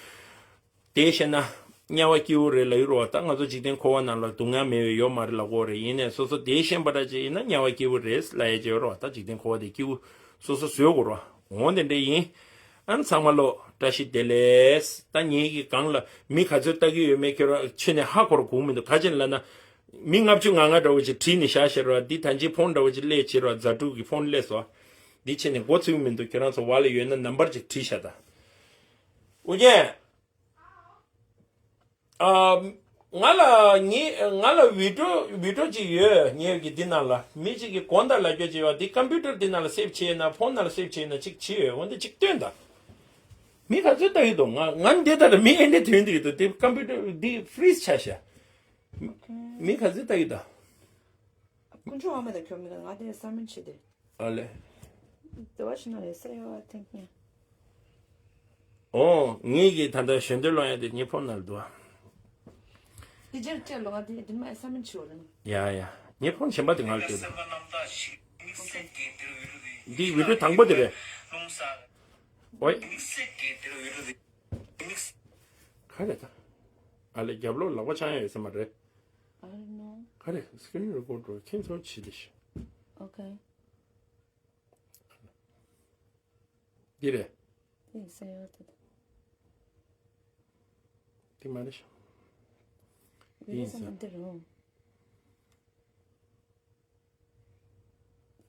དེ་བཤད་ན་དམྱལ་བ་སྐྱིད་པོ་རེད་ལབ་ཀྱི་རེད་བ། ད་ང་ཚོ་འཇིག་རྟེན་འཁོར་བ་ནང་ལ་སྡུག་བསྔལ་མེད་པའི་ཡོད་མ་རེད་ལབ་ཀྱི་ཡོད་རེད། ཡིན་ནའི་སོ་སོ་དེ་ཤེས་པ་འདྲ་ཅིག་ཡིན་ན་དམྱལ་བ་སྐྱིད་པོ་རེད་ལབ་ཡ་ཅིག་ཡོད་རེད་བ། ད་འཇིག་རྟེན་འཁོར་བ་དེ་སྐྱིད་པོ་སོ་སོ་བཟོས་དགོས་རེད་བ། འོ་དེ་འདྲ་ཡིན། ཨ་ནི་ཚང་མ་ལོ་བཀྲ་ཤིས་བདེ་ལེགས། ད་ངེད་ཀྱི་སྒང་ལ་མི་ག་ཚོད་ལྟ་གི་ཡོད་མེད་ཁྱོད་རང་ཆོས་ནས་ཧ་གོ་ར་གོ་གི་མི་འདུག་ག་ཅི་ལབ་ན་མི་ལྔ་བཅུ་ང་ལྔ་འདྲ་བོ་ཅིག་བྲིས་ནས་བཞག་བཞག་རེད་བ། འདི་ད་ཅི་ཕོན་འདྲ་བོ་ཅིག་སླེབས་བྱས་རེད་བ། རྫ་དྲུག་གི་ཕོན་སླེབས་སོང་། འདི་ཆེ་ནས་མགོ་ཚོས་མི་འདུག་ཁྱོད་རང་ཚོ་བ་ལ་ཡོད་ན་ནམ་བར་ཅིག་བྲིས་ཤག་ད། ཨོ་རྒྱན། ཨ། ང་ལ་ངའི་ང་ལ་བི་ཌིའོ་བི་ཌིའོ་ཅིག་ཡོད། ངའི་གི་འདི་ནང་ལ་མི་ཅིག་གིས་དགོངས་དག་ལབ་རྒྱུ་ཅིག་ཡོད། འདི་ཀམ་པུ་ཊར་འདི་ནང་ལ་སེབ་བྱས་ན་ཕོན་ནང་ལ་སེབ་བྱས་ན་ཅིག་བྱས་ཡོད། འོ་འདི་ཅིག་སྟོན་དང་། མི་ག་ཚོད་ལྟ་གི་འདུག་ང་ང་འདི་ལྟར་མི་ཨེ་འདྲས་ཐོན་འདུག་འདུག་འདི་ཀམ་པུ་ཊར་འདི་ཕི་རིཛ་ཆགས་ཤག་མི་ག་ཚོད་ལྟ་གི་འདུག་དཀོན་མཆོག་ཨ་མ་དང་ཁྱོད་མི་ང་དེ་ས་མིན་བྱེད་དེ། ཨ་ལེ། དེ་བ་ཞིག་ན་རེ་ས་ཡོད་ཐེངས་ཉེ། ཨོ། ངེད་ཀྱིས་ད་ལྟ་ཞལ་འདོན་སློང་ཡ་དེ་ངའི་ཕོན་ནང་ལ་འདུག་ཨ། དེ་རྗེས་སྤྲད་ལོ་ང་དེ་དེ་མ་ས་མིན་བྱེད་འོ་རེད། ཡ་ཡ། ངའི་ཕོན་གཞན་པ་དེ་ང་ལ་སྤྲད་འདུག་འདི་བི་ཌིའོ་དང་པོ་དེ་རེད། ཨོའི། ག་རེ་ད། ཨ་ལེ་རྒྱབ་ལོགས་ལག་པ་འཆང་ཡ་ཡོད་ས་མ་རེད། I don't know. ག་རེ་སི་ཀི་རིན་རི་ཀོར་ཌར་ཁེན་སེལ་བྱེད་དེ་ཤི། Okay. འདི་རེད། དེ་ས་ཡོད་དེ། ཀི་མ་རེད་ཤག་ཡིན་ས། འདི་རུ།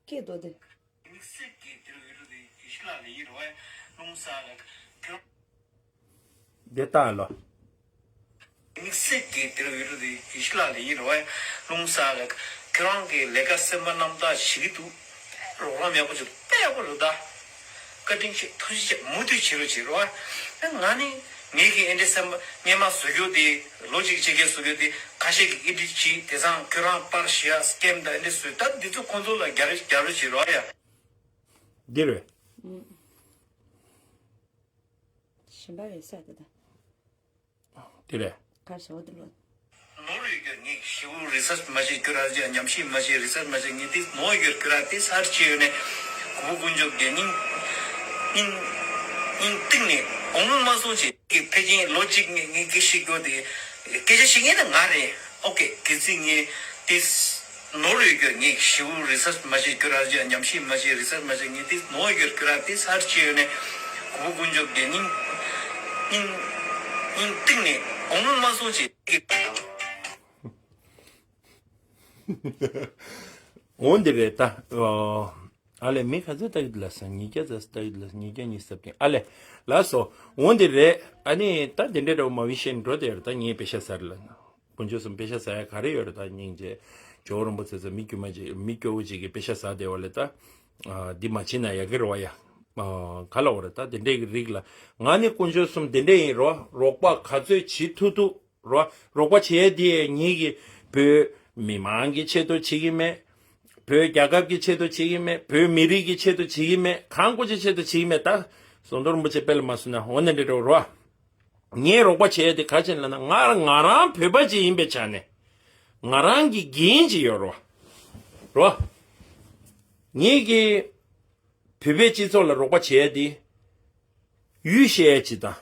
སྐད་རྡོ་དེ། དམིགས་བསལ་གྱི་དེ་རུ་ཡོད་རུ་དེ་ཡེ་ཤུ་ལགས་ལ་ཡིན་རུ་བ་ལུང་ས་ལ་ཁྱོད། འདི་ལྟ་ལོ། དམིགས་བསལ་གྱི་དེ་རུ་ཡོད་རུ་དེ་ཡེ་ཤུ་ལགས་ལ་ཡིན་རུ་བ་ལུང་ས་ལ་ཁྱོད་རང་གི་ལས་ཀ་སེམས་པ་རྣམ་དག་བྱེད་ཀྱི་འདུག་རོགས་རམ་ཡག་པོ་བྱེད་དཔེ་ཡག་པོ་རེད་ད། བཀའ་དྲིན་ཆེ། ཐུགས་རྗེ་ཆེ། མུ་མཐུད་བྱེད་རོགས་བྱེད་རོགས། ང་ནི་ངེད་ཀྱི་ཨེ་འདྲ་སེམས་པ་སྔས་མ་བཟོ་རྒྱུ་དེ་ལོ་གཅིག་ཕྱེད་ཀའི་བཟོ་རྒྱུ་དེ་ཁ་ཤས་ཀྱིས་ཨེ་འདྲ་བྱེད། དེང་སང་ཁྱོད་རང་པར་བཞག་སྐེམ་དང་ཨེ་འདྲ་བཟོས། ད་འདི་ཚོ་ཁོང་ཚོ་ལ་རྒྱག་རེས་རྒྱག་རོགས་བྱེད་རོགས་ཡ། འདི་རེད། གཞན་པ་རེད་ས་དེ་ད། དེ་རེད། གར་ཞོ་དེ་ལོ། ནོར་ཡོད་རྒྱུ་ངས་ཞིབ་རི་སར་ཆི་མ་བྱེད་རྒྱུ་ར་ཅིག་ཉམས་ཞིབ་མ་བྱེད་རི་སར་ཆི་མ་བྱེད། ངས་དེ་ནོར་ཡོད་རྒྱུ་ར་དེ་སར་ཆི་ཡོད་ནས་གུ་བུ་དཀོན་མཆོག་གི་སྙིང་སྙིང་སྙིང་གཏིང་ནས་འོང་མ་སོང་བྱེད་ཀྱི་ཕལ་ཆེར་ལོ་གཅིག་ངས་ངས་སྐད་ཤིག་རྒྱུ་དེ་སྐད་ཆ་ཤིག་ངས་ནི་ང་རེད། ཨོ་ཀེ། གལ་སྲིད་ངས་དེ་ནོར་ཡོད་རྒྱུ་ངས་ཞིབ་རི་སར་ཆི་མ་བྱེད་རྒྱུ་ར་ཅིག་ཉམས་ཞིབ་མ་བྱེད་རི་སར་ཆི་མ་བྱེད། ངས་དེ་ནོར་ཡོད་རྒྱུ་ར་དེ་སར་ཆི་ཡོད་ནས་གུ་བུ་དཀོན་མཆོག་གི་སྙིང་སྙིང་སྙིང་གཏིང་ནས་འོང་མ་སོང་བྱེད་ཀྱི། འོ་འདི་རེད་ད། ཨ་ལས་མི་ག་ཚོད་ལྟ་གི་འདུག་ལབ་སོང་། ཉིས་བརྒྱ་ཙམ་ལྟ་གི་འདུག་ལབ་སོང་། ཉིས་བརྒྱ་ཉི་ཤུ་རྩ་བདུན། ཨ་ལས་ལགས་སོ། འོ་འདི་རེད། ཨ་ནི་ད་འདི་འདྲ་འདྲ་བོ་མ་བི་ཤེས་འགྲོ་དེ་རེད་ད། ངས་པེ་ཤ་ཟ་རེད་ལབ་ན། དཀོན་མཆོག་གསུམ་པེ་ཤ་ཟ་ཡ་ག་རེ་ཡོད་རེད་ད། སྙིང་རྗེ། ཇོ་བོ་རིན་པོ་ཆེ་ཚོ་མི་དཀྱུས་མ་ཅིག་མི་སྐྱོ་བོ་ཅིག་གིས་པེ་ཤ་ཟ་བསྡད་པ་ལས་ད། ཨ་འདི་མ་བྱེད་ན་ཡག་གི་རེད་བ་ཡ། ཨ་ག་ལ་འོ་རེད་ད། དེ་འདྲའི་གི་རིགས་ལ་ང་ནི་དཀོན་མཆོག་གསུམ་དེ་འདྲ་ཡིན་རོ། རོགས་པ་ག་ཚོད་བྱེད་ཐུབ་ཐུབ་རོ། རོགས་པ་བྱེད་ཡ་དེ་ངེད་ཀྱི་བོད་མི་མང་གི་ཆེད་དུ་བྱེད་ཀྱི་མེད། བོད་རྒྱལ་ཁབ་ཀྱི་ཆེད་དུ་བྱེད་ཀྱི་མེད། བོད་མི་རིགས་ཀྱི་ཆེད་དུ་བྱེད་ཀྱི་མེད། གང་དགོས་ཀྱི་ཆེད་དུ་བྱེད་ཀྱི་མེད། ད་ཟམ་གདོང་རིན་པོ་ཆེ་དཔེ་ལ་མ་བཟུང་ན་འོ་ན་འདྲ་འདྲ་རོ། ངས་རོགས་པ་བྱས་ཏེ་ག་ཅིག་ལབ་ན། ང་ང་རང་བོད་པ་ཅིག་ཡིན་པའི་ཆ་ནས་ང་རང་གི་འགན་ཅིག་ཡོད་རོ། རོ། ངེད་ཀྱི་བོད་པའི་སྤྱི་ཚོགས་ལ་རོགས་པ་བྱས་ཏེ་ཡུལ་བཤད་ཡ་ཅིག་དང་།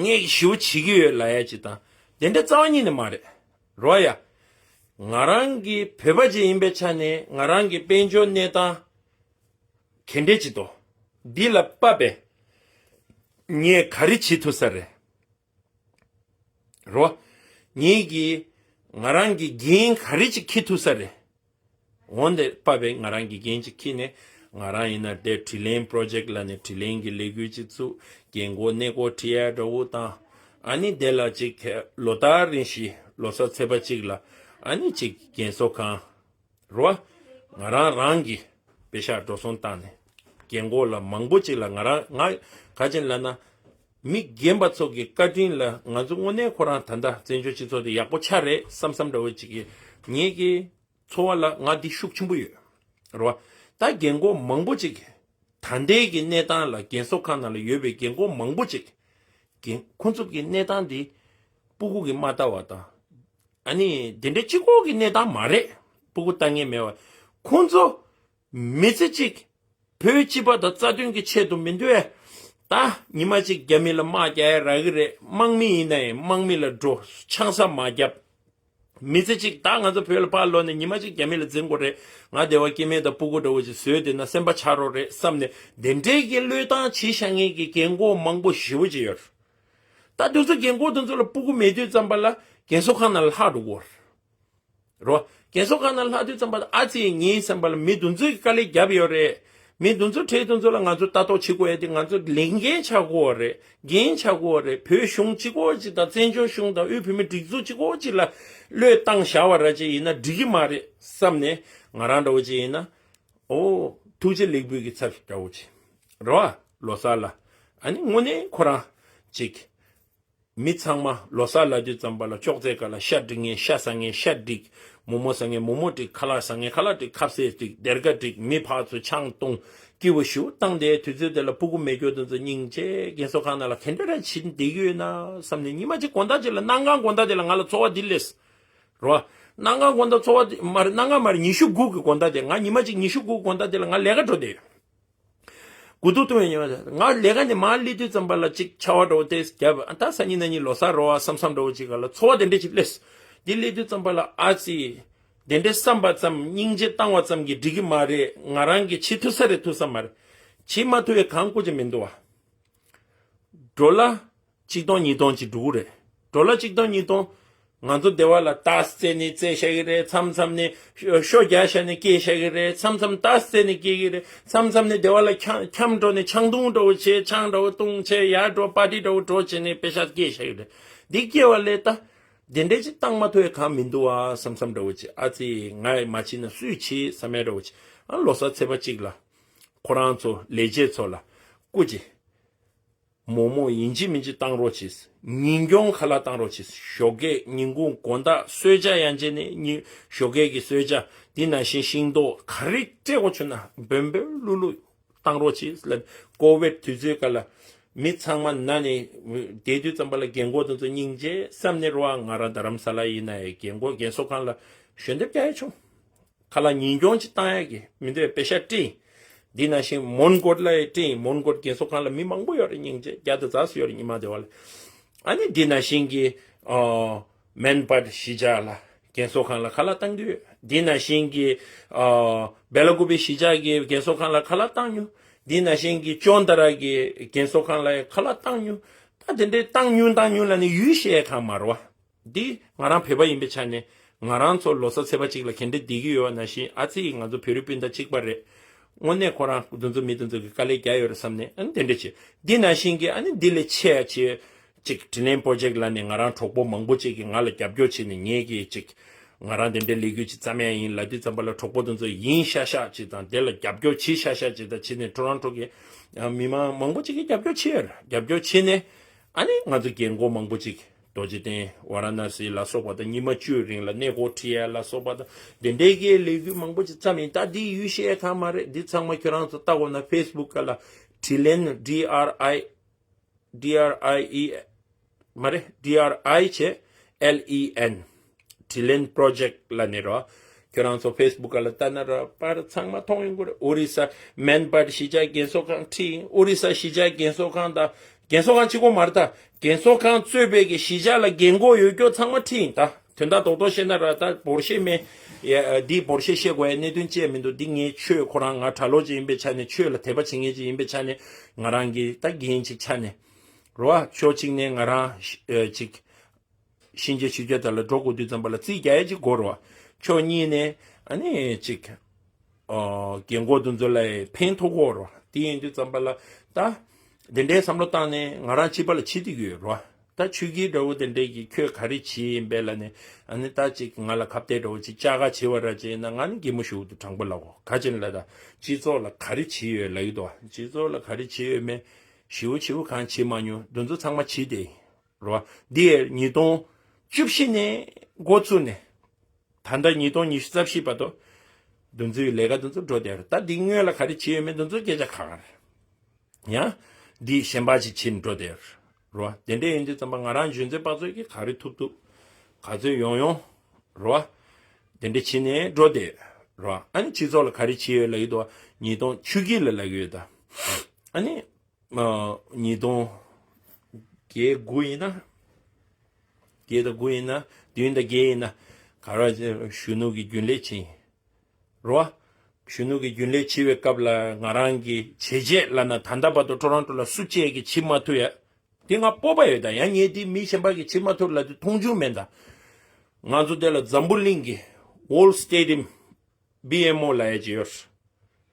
ངས་ཞེ་པོ་བྱེད་ཀྱི་ཡོད་ལབ་ཡ་ཅིག་དང་དེ་འདྲ་རྩ་བ་ཉིད་ནས་མ་རེད། རོ་ཡ། ང་རང་གི་བོད་པ་ཅིག་ཡིན་པའི་ཆ་ནས་ང་རང་གི་དཔལ་འབྱོར་གནས་སྟངས་ག་འདྲ་ཅིག་འདུག་འདི་ལ་དཔག་པའི་ངས་ག་རེ་བྱེད་ཐུབ་ས་རེད། རོ། ངེད་ཀྱིས་ང་རང་གི་འགན་ག་རེ་ཅིག་འཁྱེར་ཐུབ་ས་རེད། འོན་ཏེ་དཔག་པའི་ང་རང་གི་འགན་ཅིག་འཁྱེར་ནས་ང་རང་ཡིན་ན་དེ་དྲི་ལན་པྲོ་ཇེཀ་ལ་ནས་དྲི་ལན་གྱི་ལས་འགུལ་ཅིག་བཙུགས། རྒན་གོག་གནས་སྐོར་ཁྲིད་ཡ་འདྲ་བོ་དང་། ཨ་ནི་དེ་ལ་ཅིག་ལོ་ལྟར་རིང་ཞིག་ལོ་གསར་ཚེས་པ་གཅིག་ལ་ཨ་ནི་ཅིག་རྒན་གསོ་ཁང་། རོ། ང་རང་རང་གི་པེ་ཤག་འགྲོ་སོང་བཏང་ནས་རྒན་གོག་ལ་མང་པོ་ཅིག་ལ་ང་རང་ང་ག་ཅིག་ལབ་ན། མི་རྒན་པ་ཚོ་གི་བཀའ་དྲིན་ལ་ང་ཚོ་དངོས་གནས་ཁོ་རང་ད་ལྟ་བཙན་བྱོལ་སྤྱི་ཚོགས་དེ་ཡག་པོ་ཆགས་རེད་བསམ་བསམ་འདྲ་བོ་ཅིག་གི་ངེད་ཀྱི་འཚོ་བ་ལ་ང་འདི་ཤུགས་ཆེན་པོ་ཡོད། རོ། ད་རྒན་གོག་མང་པོ་ཅིག་ད་ལྟའི་གི་གནས་སྟངས་ལ་རྒན་གསོ་ཁང་ནང་ལ་ཡོད་པའི་རྒན་གོག་མང་པོ་ཅིག་རྒན་ཁོང་ཚོ་གི་གནས་སྟངས་འདི་སྤུ་གུ་གིས་མ་ལྟ་བ་དང་། ཨ་ནི་དེ་འདྲའི་གཅིག་པོ་གི་གནས་སྟངས་མ་རེད། སྤུ་གུ་ལྟ་མཁན་མེད་པ། ཁོང་ཚོ་མི་ཚེ་གཅིག་བོད་སྤྱི་པ་དང་རྩ་དོན་གྱི་ཆེད་དུ་མི་འདུག་ཨེ། ད་ཉི་མ་གཅིག་རྒྱ་མི་ལ་དམག་རྒྱག་ཡ་རག་གི་རེད། དམག་མི་ཡིན་ན་ཡང་དམག་མི་ལ་འགྲོ་ཆང་ས་མ་བརྒྱབ། མི་ཚེ་གཅིག་ད་ང་ཚོ་བོད་ལ་ཕར་ལོག་ནས་ཉི་མ་གཅིག་རྒྱ་མི་ལ་འཛིང་དགོས་རེད། ང་བདེ་བ་སྐྱིད་མེད་དང་སྤུ་གུ་འདྲ་བོ་ཅིག་བཟོས་བསྡད་ན་སེམས་པ་ཆགས་རོགས་རེད་བསམ་ནས་དེ་འདྲའི་གི་བློས་བཏང་བྱེད་བཞག་མཁན་གྱི་རྒན་གོག་མང་པོ་ཞེ་པོ་ཅིག་ཡོད་རེད། ད་དེ་ཚོ་རྒན་གོག་དེ་ཚོ་ལ་སྤུ་གུ་མེད་དུས་ཙམ་པ་ལ་རྒན་གསོ་ཁང་ནང་ལ་ལྷག་འགྲོ་གི་ཡོད་རེད། རོ། རྒན་གསོ་ཁང་ནང་ལྷག་དུས་ཙམ་པ་ཨ་ཙི་ངའི་བསམ་པ་ལ་མི་དེ་ཚོས་དཀའ་ལས་བརྒྱབ་ཡོད་རེད། མི་དེ་ཚོ་གྲས་དེ་ཚོ་ལ་ང་ཚོ་ལྟ་རྟོག་བྱེད་དགོས་ཡ་དེ་ང་ཚོ་ལས་འགན་ཆགས་ཀྱི་ཡོད་རེད། འགན་ཆགས་ཀྱི་ཡོད་རེད། བོད་གཞུང་གཅིག་པོ་གཅིག་དང་བཙན་བྱོལ་གཞུང་དང་དབུས་བོད་མིའི་སྒྲིག་འཛུགས་གཅིག་པོ་གཅིག་ལ་བློས་བཏང་བཞག་པ་ར་ཅིག་ཡིན་ན་འགྲིག་གི་མ་རེད་བསམ་ནས་ང་རང་འདྲ་བོ་ཅིག་ཡིན་ན། ཨོ། ཐུགས་རྗེ་ལེགས་འབུལ་གྱི་ཚབ་འདྲ་བོ་ཅིག་རེད་བ། ལོ་གསར་ལ། ཨ་ནི་དངོས་གནས་ཁོ་རང་ཅིག་མི་ཚང་མ་ལོ་གསར་ལབ་དུས་ཙམ་པ་ལ་ཅོག་ཙེ་ཁ་ལ་ཤ་སྒྲིག་མཁན་ཤ་ཟ་མཁན་ཤ་སྒྲིག་མོག་མོག་ཟ་མཁན་མོག་མོག་སྒྲིག་ཁ་ལག་ཟ་མཁན་ཁ་ལག་སྒྲིག་ཁ་ཟས་སྒྲིག་སྡེར་ཁ་སྒྲིག་མི་ཕར་ཚུར་ཆང་བཏུང་སྐྱིད་པོ་ཞེ་པོ་བཏང་། དེའི་དུས་ཚོད་དེ་ལ་སྤུ་གུ་མེད་མཁན་དེ་ཚོ་སྙིང་རྗེ་རྒན་གསོ་ཁང་ནང་ལ་ག་འདྲ་ར་བྱེད་བསྡད་ཀྱི་ཡོད་ན་བསམ་ནས་ཉི་མ་གཅིག་དགོང་དག་ཅིག་ལ་གནམ་གང་དགོང་དག་དེ་ལ་ང་ལ་ཚོར་བ་འདི་སླེབས། རོ། གནམ་གང་དགོང་དག་ཚོར་བ་འདི་མ་རེད། གནམ་གང་མ་རེད། ཉི་ཤུ་དགུ་གི་དགོང་དག་དེ་ང་ཉི་མ་གཅིག་ཉི་ཤུ་དགུ་གི་དགོང་དག་དེ་ལ་ང་ལས་ཀ་འགྲོ་བསྡད་ཡོད། དགུ་ཐུག་ཐུག་ཡོང་ཡོང་། ང་ལས་ཀ་ནས་མར་སླེབས་དུས་ཙམ་པ་ལ་ཅིག་ཆར་པ་འདྲ་བོ་ཏོག་ཙམ་བརྒྱབ། ཨ་ད་སང་ཉིན་གནངས་ཉིན་ལོ་གསར་རེད་བ་བསམ་བསམ་འདྲ་བོ་ཅིག་ག་ལ་ཚོར་བ་དེ་འདྲ་ཅིག་སླེབས། འདི་སླེབས་དུས་ཙམ་པ་ལ་ཨ་ཙི། དེ་འདྲ་བསམ་པ་ཙམ་སྙིང་རྗེ་བཏང་བ་ཙམ་གྱིས་འགྲིག་གི་མ་རེད། ང་རང་གིས་བྱེད་ཐུབ་ས་རེད་ཐུབ་ས་མ་རེད། བྱེད་མ་ཐུབ་པའི་གང་དགོས་ཀྱི་མི་འདུག་བ། ཌོ་ལར་ གཅིག་སྟོང་ཉིས་སྟོང་ཅིག་འགྲོ་གི་རེད། ཌོ་ལར་གཅིག་སྟོང་ཉིས་སྟོང་། ང་ཚོ་སྡེ་བ་ལ་ཏཱས་རྩེ་ནས་རྩེ་བཞག་གི་རེད། མཚམས་མཚམས་ནས་ཤོ་ཤོ་རྒྱག་བཞག་ནས་སྐྱེལ་བཞག་གི་རེད། མཚམས་མཚམས་ཏཱས་རྩེ་ནས་སྐྱེལ་གི་རེད། མཚམས་མཚམས་ནས་སྡེ་བ་ལ་འཁྱམ་འཁྱམ་འགྲོ་ནས་ཆང་འཐུང་འདྲ་བོ་བྱས། ཆང་འདྲ་བོ་འཐུང་བྱས། ཡར་འགྲོ། པར་ཊི་འདྲ་བོ་འགྲོ་བྱས་ནས་པེ་ཤག་སྐྱེལ་བཞག་གི་རེད། འདི་སྐྱེལ་བ་ལས་ད་དེ་འདྲས་ཅིག་བཏང་མ་ཐུབ་ཡ་གང་མི་འདུག་ཨ་བསམ་བསམ་འདྲ་བོ་བྱས། ཨ་ཙི། ང་མ་བྱེད་ན་སུས་བྱེད་བསམ་ཡ་འདྲ་བོ་བྱས། ཨ་ལོ་གསར་ཚེས་པ་གཅིག་ལ་ཁོ་རང་ཚོ་ལས་བྱེད་ཚོ་ལ་སྐུ་མཁྱེན། མོག་མོག་ཡིན་གཅིག་མིན་གཅིག་བཏང་རོགས་གྱིས། ཉིན་གུང་ཁ་ལག་བཏང་རོགས་གྱིས། ཞོགས་ཀས་ཉིན་གུང་དགོང་དག་གསོལ་ཇ་ཡང་བྱས་ནས་ཉི་ཞོགས་ཀས་ཀྱི་གསོལ་ཇ། དེ་ནང་བཞིན་ཤིང་ཏོག་ག་རེ་སྤྲད་དགོས་བྱུང་ན་འབོལ་འབོལ་ལུག་ལུག་བཏང་རོགས་གྱིས་ལབ། ཀོ་ཝིད་དུས་ཚོད་ག་ལ་མི་ཚང་མ་ན་ནས་བསྡད་དུས་ཙམ་པ་ལ་རྒན་གོག་དེ་ཚོ་སྙིང་རྗེ་བསམ་ནས་རོ། ང་རང་རྡ་རམ་ས་ལ་ཡིན་ན་ཡང་རྒན་གོག་རྒན་གསོ་ཁང་ལ་ཞལ་འདེབས་རྒྱག་ཡ་བྱུང་། ཁ་ལག་ཉིན་གུང་ཅིག་བཏང་ཡག་གི་མི་འདོད་པེ་ཤ་སྤྲད། འདི་ནང་བཞིན་མོན་གྷོ་ལ་ཡང་སྤྲད། མོན་གྷོ་རྒན་གསོ་ཁང་ལ་མི་མང་པོ་ཡོད་རེད། སྙིང་རྗེ་བརྒྱ་དང་རྩ་ཙམ་ཡོད་རེད། ཉི་མ་དེ་བ་ལ། ཨ་ནི་འདི་ནང་བཞིན་གྱི་ཨ་མན་པར་གཞིས་ཆགས་ལ་རྒན་གསོ་ཁང་ལ་ཁ་ལག་བཏང་གི་ཡོད། འདི་ནང་བཞིན་གྱི་ཨ་སྦེ་ལ་ཀུ་པེ་གཞིས་ཆགས་ཀྱི་རྒན་གསོ་ཁང་ལ་ཁ་ལག་བཏང་མྱོང་། འདི་ནང་བཞིན་གྱི་ཅོན་ཏ་ར་གི་རྒན་གསོ་ཁང་ལ་ཡང་ཁ་ལག་བཏང་མྱོང་། ད་དེ་འདྲའི་བཏང་མྱོང་བཏང་མྱོང་ལབ་ནས་ཡུལ་བཤད་ཡ་གང་མ་རེད་བ། འདི་ང་རང་བོད་པ་ཡིན་པའི་ཆ་ནས་ང་རང་ཚོ་ལོ་གསར་ཚེས་པ་གཅིག་ལ་ག་འདྲ་བསྡད་ཀྱི་ཡོད་པ་ནང་བཞིན། ཨ་ཙི་ཡིས་ང་ཚོ་བོད་རིགས་སྤུན་ཟླ་གཅིག་པ་རེད། དངོས་གནས་ཁོ་རང་འདི་ཚོ་མི་འདི་ཚོ་གི་དཀའ་ལས་རྒྱག་ཡོད་རེད་བསམ་ནས་ཨ་ནི་དེ་འདྲ་བྱེད། འདི་ནང་བཞིན་གྱི་ཨ་ནི་འདི་ལས་ཆེ་ཡ་ཆེ་ཅིག་དྲིན་ལན་པོ་ཇེག་ལབ་ནས་ང་རང་གྲོགས་པོ་མང་པོ་ཅིག་གིས་ང་ལ་རྒྱབ་སྐྱོར་བྱས་ནས། ངས་ཀྱིས་ཅིག་ང་རང་དེ་འདྲའི་ལས་འགུལ་ཅིག་བརྩམ་ཡ་ཡིན་ལབ་དུས་ཙམ་པ་ལ་གྲོགས་པོ་དེ་ཚོ་ཡིན་ཤག་ཤག་ཅིག་དང་། དེ་ལ་རྒྱབ་སྐྱོར་བྱེད་ཤག་ཤག་ཅིག་དང་བྱས་ནས། ཊོ་རོན་ཊོ་གི་ཨ་མི་མང་མང་པོ་ཅིག་གིས་རྒྱབ་སྐྱོར་བྱས་ཡོད་རེད། རྒྱབ་སྐྱོར་བྱས་ནས་ཨ་ནི་ང་ཚོ་རྒན་གོག་མང་པོ་ཅིག་རྡོ་རྗེ་གདན་ཝཱ་ར་ཎ་སི་ལ་སོགས་པ་དང་ཉི་མ་བཅུའི་རིང་ལ་གནས་སྐོར་ཁྲིད་ཡ་ལ་སོགས་པ་དང་དེ་འདྲའི་གི་ལས་འགུལ་མང་པོ་ཅིག་བརྩམས་ཡིན། ད་འདི་ཡུལ་བཤད་ཡ་གང་མ་རེད། འདི་ཚང་མ་ཁྱོད་རང་ཚོ་ལྟ་དགོས་ན་ཕེ་སི་བུག་ག་ལ་དྲིན་ལན། ཌི་ཨར་ཨའི་ཌི་ཨར་ཨའི་ཨི་མ་རེད། ཌི་ཨར་ཨའི་བྱས་ཨེལ་ཨི་ཨེན། དྲིན་ལན་པོ་རོ་ཇེག་ལབ་ནས་རོ། ཁྱོད་རང་ཚོ་ཕེ་སི་བུག་ག་ལ་ལྟ་ན་ར་པར་ཚང་མ་མཐོང་ཡོང་གི་རེད། ཨོ་རི་ས་མན་པར་གཞིས་ཆགས་རྒན་གསོ་ཁང་ཁྲིད་ཡིན། ཨོ་རི་ས་གཞིས་ཆགས་རྒན་གསོ་ཁང་དང་། རྒན་གསོ་ཁང་གཅིག་པོ་མ་རེད་ད། རྒན་གསོ་ཁང་གཙོས་པའི་གི་གཞིས་ཆགས་ལ་རྒན་གོག་ཡོད་སྐྱོ་ཚང་མ་ཁྲིད་ཡིན་ད། དོན་དག་རྡོག་རྡོག་བཤད་ན་ར་ད་བོར་ཤེས་མེད། ཡ་འདི་བོར་ཤེས་བཤད་དགོས་ཡ་གནད་དོན་ཅི་ཡང་མི་འདུག་འདི་ངའི་ཆོས་ཁོ་རང་ང་གྲྭ་ལོག་ཅིག་ཡིན་པའི་ཆ་ནས། ཆོས་ལ་དད་པ་བྱེད་མཁན་ཅིག་ཡིན་པའི་ཆ་ནས། ང་རང་གི་ད་འགན་ཅིག་ཆ་ནས་རོ། ཕྱོགས་གཅིག་ནས་ང་རང་ཅིག་གཤིན་རྗེ་ཆོས་རྒྱལ་དེ་ལ་འགྲོ་དགོས་དུས་ཙམ་པ་ལ་རྩིས་རྒྱག་ཡ་ཅིག་དགོས་རོ། ཕྱོགས་གཉིས་ནས་ཨ་ནི་ཅིག་རྒན་གོག་དེ་ཚོ་ལ་ཕན་ཐོགས་དགོས་རོ། དེ་ཡིན་དུས་ཙམ་པ་ལ་ད་དེ་འདྲའི་བསམ་བློ་བཏང་ནས་ང་རང་སྐྱིད་པ་ལ་བྱེད་བསྡད་ཀྱི་ཡོད་རོ། ད་ཆོས་སྐྱིད་འདྲ་བོ་དེ་འདྲས་ཀྱིས་ཁྱོད་ག་རེ་བྱེད་ཡིན་པས་ལབ་ནས། ཨ་ནི་ད་ཅིག་ང་ལ་ཁ་གཏད་འདྲ་བོ་ཅིག་བཅག་ག་བྱེད་པ་ར་བྱས་ན། ང་ནི་གད་མོ་ཤོར་འདུག་དྲང་པོ་ལབ་གོ། ག་ཅི་ལབ་ད། སྤྱི་ཚོགས་ལ་ག་རེ་བྱེད་ཡོད་ལབ་ཀྱི་འདུག་སྤྱི་ཚོགས་ལ་ག་རེ་བྱེད་ཡོད་མེད་ཞེ་པོ་ཞེ་པོ་གང་བྱེད་མ་མྱོང་། འདི་ཚོ་ཚང་མ་བྱེད་བསྡད་ཡིན་རོ། འདི་ཉིས་སྟོང་བཅུ་བཞི་ནས་འགོ་བཙུགས་ནས་ད་ལྟ་ཉིས་སྟོང་ཉི་ཤུ་རྩ་བཞི་བར་དུ་འདི་ཚོའི་ལས་ཀ་འདི་ཚོ་འགྲོ་བསྡད་ཡོད་རེད། ད་འདི་སྔོན་ལ་ག་རེ་བྱས་ཡོད་མེད་འདི་ཚོ་སྐད་ཆ་ཁག་ཁག་རེད། ཡང་འདི་གཞན་པ་ཅིག་བྱེད་འགྲོ་བསྡད་ཡོད་རེད་བ། དེ་འདྲ་ཡིན་དུས་ཙམ་པ་ང་རང་གཞོན་ཚོའི་དཔའ་ཚོས་ཀྱིས་ག་རེ་ཐུབ་ཐུབ་ག་ཚོད་ཡོང་ཡོང་རེད་བ། དེ་འདྲ་བྱེད་ནས་འགྲོ་བསྡད་ཡོད་རེད་བ། ཨ་ནི་སྤྱི་ཚོགས་ལ་ག་རེ་བྱས་ཡོད་ལབ་ཀྱི་འདུག་བ། ཉིས་སྟོང་ཆུ་སྐྱིད་ལ་ལབ་ཀྱི་ཡོད་ད། ཨ་ནི་ཨ་ཉིས་སྟོང་བརྒྱད་དགུ་ཡིན་ན། བརྒྱད་དང་དགུ་ཡིན་ན། བདུན་དང་བརྒྱད་ཡིན་ན། ག་རེ་གཞོན་ནུ་གི་རྒྱུན་ལས་བྱས་ཡིན། རེད་བ། གཞོན་ནུ་གི་རྒྱུན་ལས་བྱེད་པའི་སྐབས་ལ་ང་རང་གི་བྱས་རྗེས་ལབ་ན། ད་ལྟ་བར་དུ་ཊོ་རོན་ཊོ་ལ་སུ་གཅིག་གིས་བྱེད་མ་ཐུབ་ཡ། དེ་ང་སྤོབས་པ་ཡོད་ད། ཡང་ངས་དེ་མི་གཞན་པ་གིས་བྱེད་མ་ཐུབ་ལབ་དུས་མཐོང་ཆུང་མེད་ད། ང་ཚོ་དེ་ལ་འཛམ་བུ་གླིང་གི་World Stadium བི་ཨེམ་ཨོ་ལབ་ཡ་ཅིག་ཡོད་